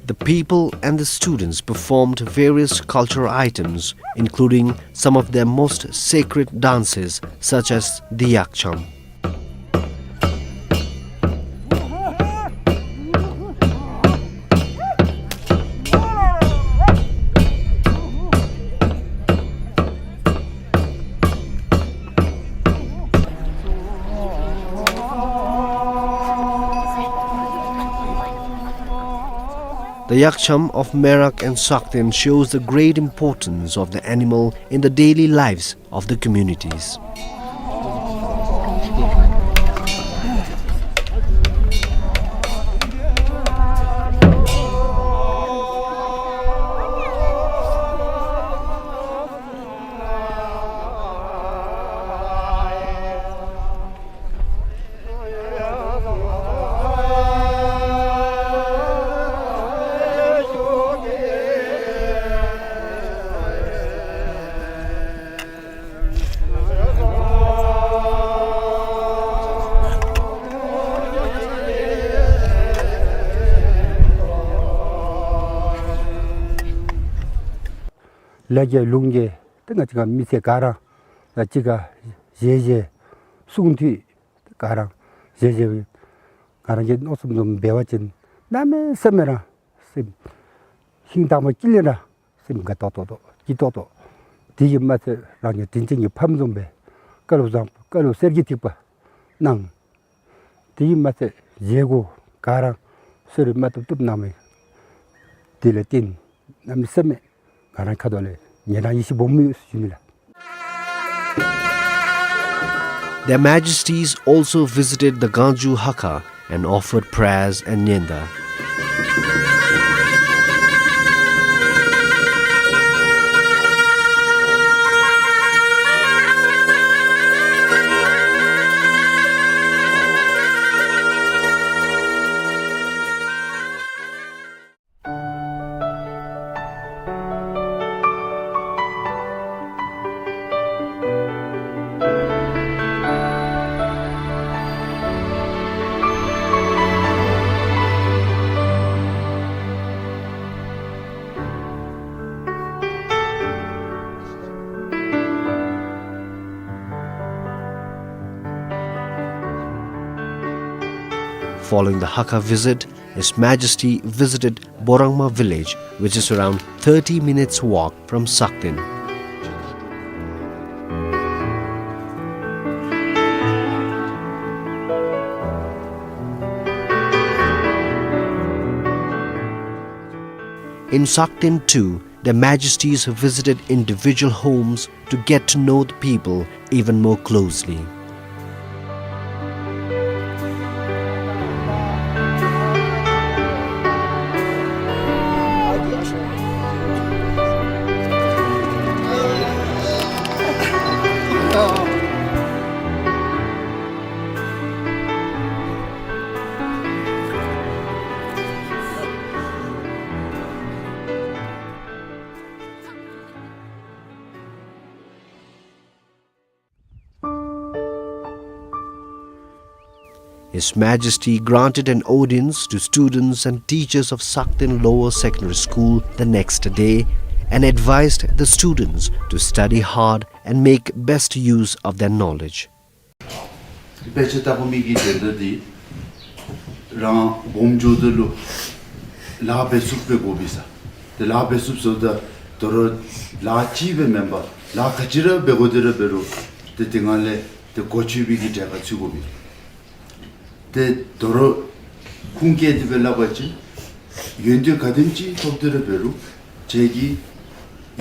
The people and the students performed various cultural items, including some of their most sacred dances, such as the Yakcham. The Yakcham of Merak and Sakten shows the great importance of the animal in the daily lives of the communities. ལ་རྒྱལ་ལུང་རྒྱལ་ཏེ་ང་བཅས་ཀྱི་མི་སེར་ག་ར་ད་གཅིག་ཁར་བཞེས་བཞེས་གསུང་ཐོས་ག་ར་བཞེས་བཞེས་ང་རང་གི་མནོ་བསམ་བཟུམ་འབད་བ་ཅིན་གནམ་མེད་ས་མེད་ར་སེམས་ཤིང་དྭངས་པ་སྐྱིད་ལེན་ར་སེམས་དགའ་ཏོག་ཏོ་ཏོ་སྐྱིད་ཏོག་ཏོ། དེ་གིས་མ་ཚད་རང་གི་དྲིན་ཅན་གྱི་ཕམ་བཟུམ་སྦེ་བཀའ་སློབ་བཟང་བཀའ་སློབ་གསེར་གྱི་ཐིགས་པ་གནང་། དེ་གིས་མ་ཚད་བཞེས་སྒོ་ག་ར་གསོལ་རས་མ་བཏབ་བཏབ་གནང་མི་དེ་ལས་བརྟེན་གནམ་མེད་ས་མེད་ང་རང་ཁ་ཐུག་ལས་ངལ་དང་ཡིད་ཆེས་སྦོམ་ཡོད་ཟེར་ཞུ་ནི་ལགས། Their Majesties also visited the Gangju Hakha and offered prayers and nyenda. Following the Hakha visit, His Majesty visited Borangma village, which is around thirty minutes walk from Sakten. In Sakten too, Their Majesties visited individual homes to get to know the people even more closely. His Majesty granted an audience to students and teachers of Sakten Lower Secondary School the next day and advised the students to study hard and make best use of their knowledge. དཔེ་ཆ་ལྟ་བུ་མི་གི་དོན་དག་འདི་རང་སྦོམ་འགྱོཝ་ད་ལུ་ལཱ་འབད་ཚུགསཔ་སྦེ་དགོ་པས་ཟེར། ཏེ་ལཱ་འབད་ཚུགསཔ་ཟེརཝ་ད་དོ་རུང་ལཱ་གཅིག་སྦེ་མེན་པར་ལཱ་ག་ཅི་ར་འབད་དགོ་དེ་ར་འབད་རུང་ཏེ་དེ་སྒང་ལས་ཏེ་གོ་ཆོད་པའི་གི་གྲལ་ཁར་ཚུད་དགོ་པས། ཏེ་དོ་རུང་ཁུངས་བཀལ་ཏེ་སྦེ་སླབ་པ་ཅིན་ཡོན་ཏན་ག་དེམ་ཅིག་ཐོབ་སྟེ་ར་འབད་རུང་ཁྱེད་ཀྱི་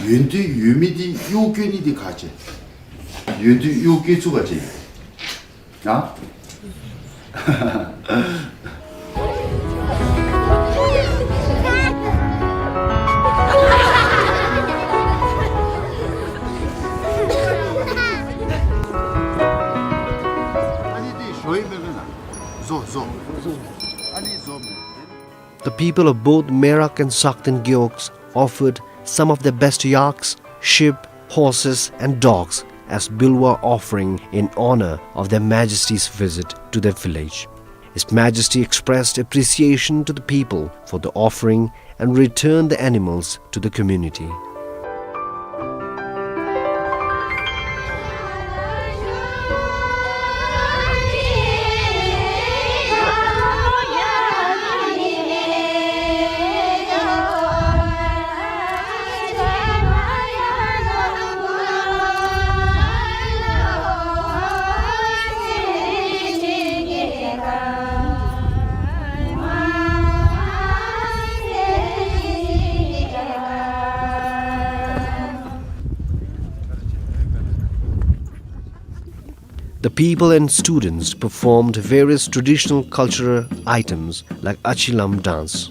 ཡོན་ཏན་ཡོད་མི་འདི་གཡོག་བཀོལ་ནི་འདི་ཁག་ཆེ། ཡོན་ཏན་གཡོག་བཀོལ་ཚུགས་པ་ཅིན་ཨ་ཨ་ནི་འདི་ཞོ་ཡི་མེན་མེན་ན། བཟོ་བཟོ། ཨ་ནི་བཟོ་མེན། The people of both Merak and Sakten Gewogs offered some of their best yaks, sheep, horses, and dogs as Bilwa offering in honor of Their Majesty's visit to their village. His Majesty expressed appreciation to the people for the offering and returned the animals to the community. The people and students performed various traditional cultural items like Achilam dance.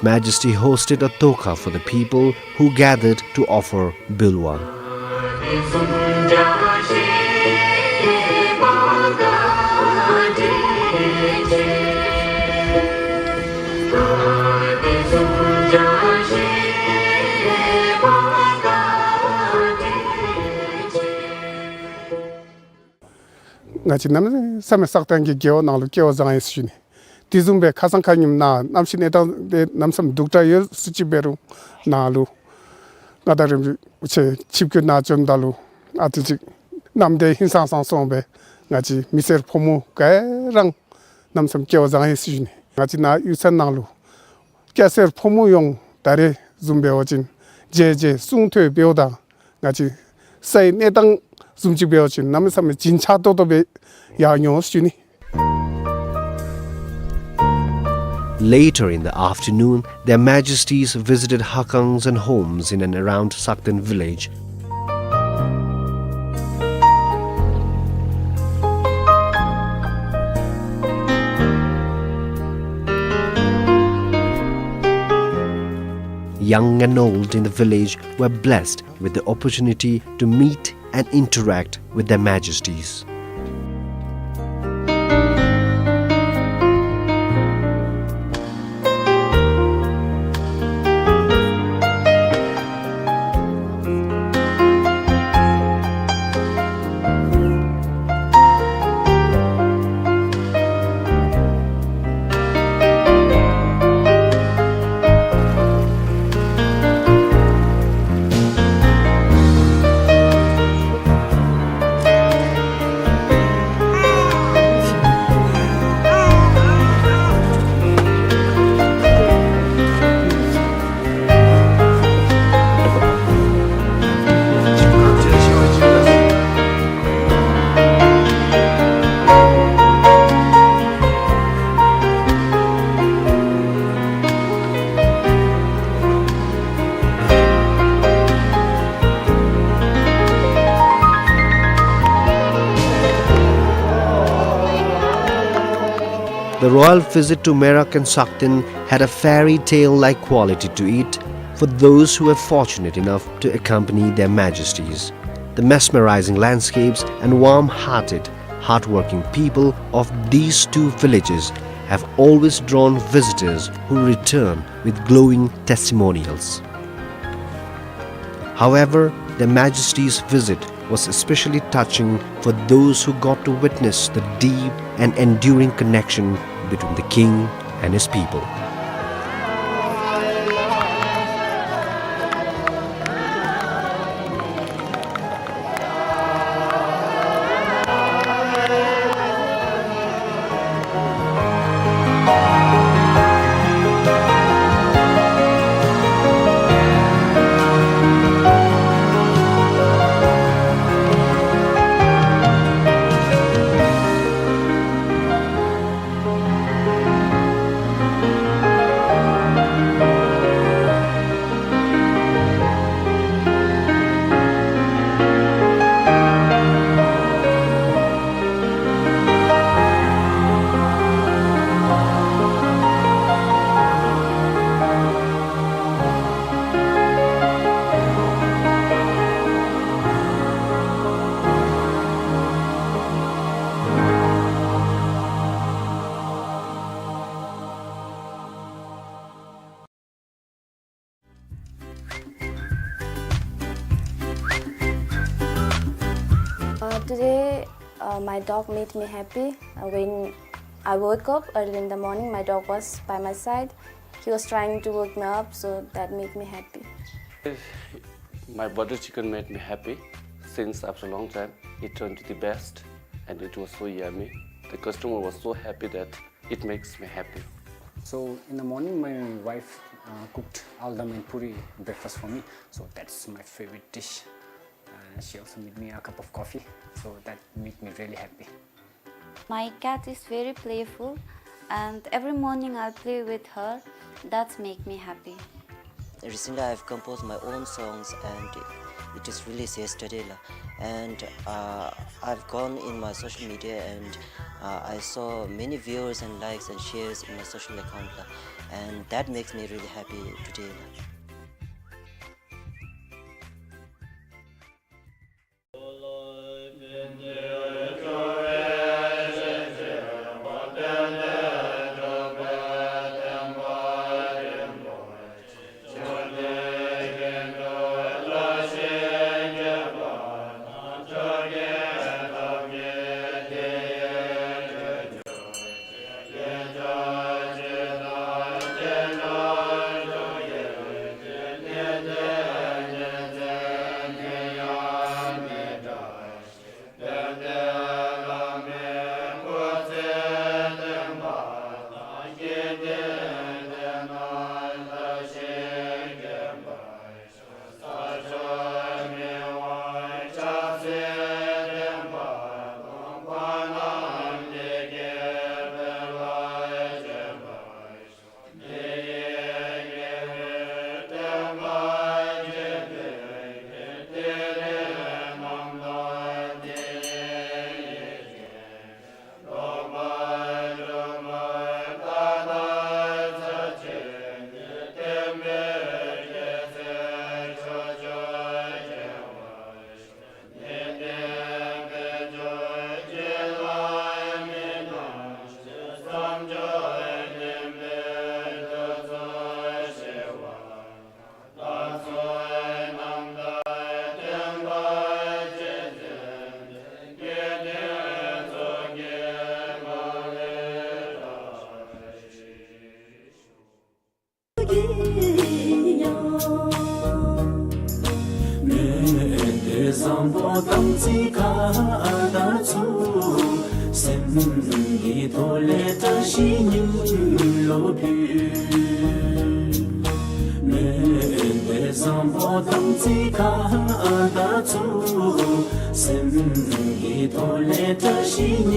Majesty hosted a toka for the people who gathered to offer bilwa. ང་བཅས་གནམ་མེད་ས་མེད་སག་སྟེང་གི་རྒེད་འོག་ནང་ལུ་སྐལ་བ་བཟང་ཡི་ཟེར་ཞུ་ནི། དེ་བཟུམ་སྦེ་ཁ་སང་ཁ་ཉིནམ་ནཱ་གནམ་གཤིས་གནས་སྟངས་དེ་གནམ་མེད་ས་མེད་སྡུག་དྲགས་ཡོད་ཟེར་ཅིག་འབད་རུང་ནཱ་ལུ་ང་དང་རིམ་གྲོ་ཆེ་ཆིབས་བསྒྱུར་ནཱ་བྱོནམ་ད་ལུ་ཨ་ཙི་ཅིག་གནམ་དེ་ཧིང་སངས་སངས་སོང་སྦེ་ང་བཅས་མི་སེར་ཕོ་མོ་ག་ར་གནམ་མེད་ས་མེད་སྐལ་བ་བཟང་ཡི་ཟེར་ཞུ་ནི། ང་བཅས་ནཱ་གཡུས་ཚན་ནང་ལུ་སྐྱ་སེར་ཕོ་མོ་ཡོངས་ད་རེས་བཟུམ་འབད་བ་ཅིན་མཇལ་མཇལ་གསུང་ཐོས་འབདཝ་ད་ང་བཅས་སའི་གནས་སྟངས་བཟུམ་ཅིག་འབད་བ་ཅིན་གནམ་མེད་ས་མེད་བྱིན་ཆགས་ཏོག་ཏོ་སྦེ་ཡར་འོང་ཟེར་ཞུ་ནི། Later in the afternoon, Their Majesties visited Hakangs and homes in and around Sakten village. Young and old in the village were blessed with the opportunity to meet and interact with Their Majesties. The royal visit to Merak and Sakten had a fairy tale-like quality to it for those who were fortunate enough to accompany Their Majesties. The mesmerizing landscapes and warm-hearted, hardworking people of these two villages have always drawn visitors who return with glowing testimonials. However, Their Majesty's visit was especially touching for those who got to witness the deep and enduring connection between the king and his people. Uh, today, uh, my dog made me happy. Uh, when I woke up early in the morning, my dog was by my side. He was trying to wake me up, so that made me happy. My butter chicken made me happy since after a long time. It turned to the best, and it was so yummy. The customer was so happy that it makes me happy. So in the morning, my wife, uh, cooked aldam and puri breakfast for me. So that's my favorite dish. Uh, she also made me a cup of coffee. So that made me really happy. My cat is very playful, and every morning I play with her. That make me happy. Recently, I've composed my own songs, and It is really says today la. And, uh, I've gone in my social media and, uh, I saw many viewers and likes and shares in my social account la. And that makes me really happy today la. མོས་འདོད་བཟང་པོ་དམ་ཚིག་ཁ་དར་ཚུགས། སེམས་ཀྱི་ཐོག་ལས་བཀྲ་ཤིས་སྙིང་ལུ་ཕུལ། མོས་འདོད་བཟང་པོ་དམ་ཚིག་ཁ་དར་ཚུགས། སེམས་ཀྱི་ཐོག་ལས་བཀྲ་ཤིས་སྙིང་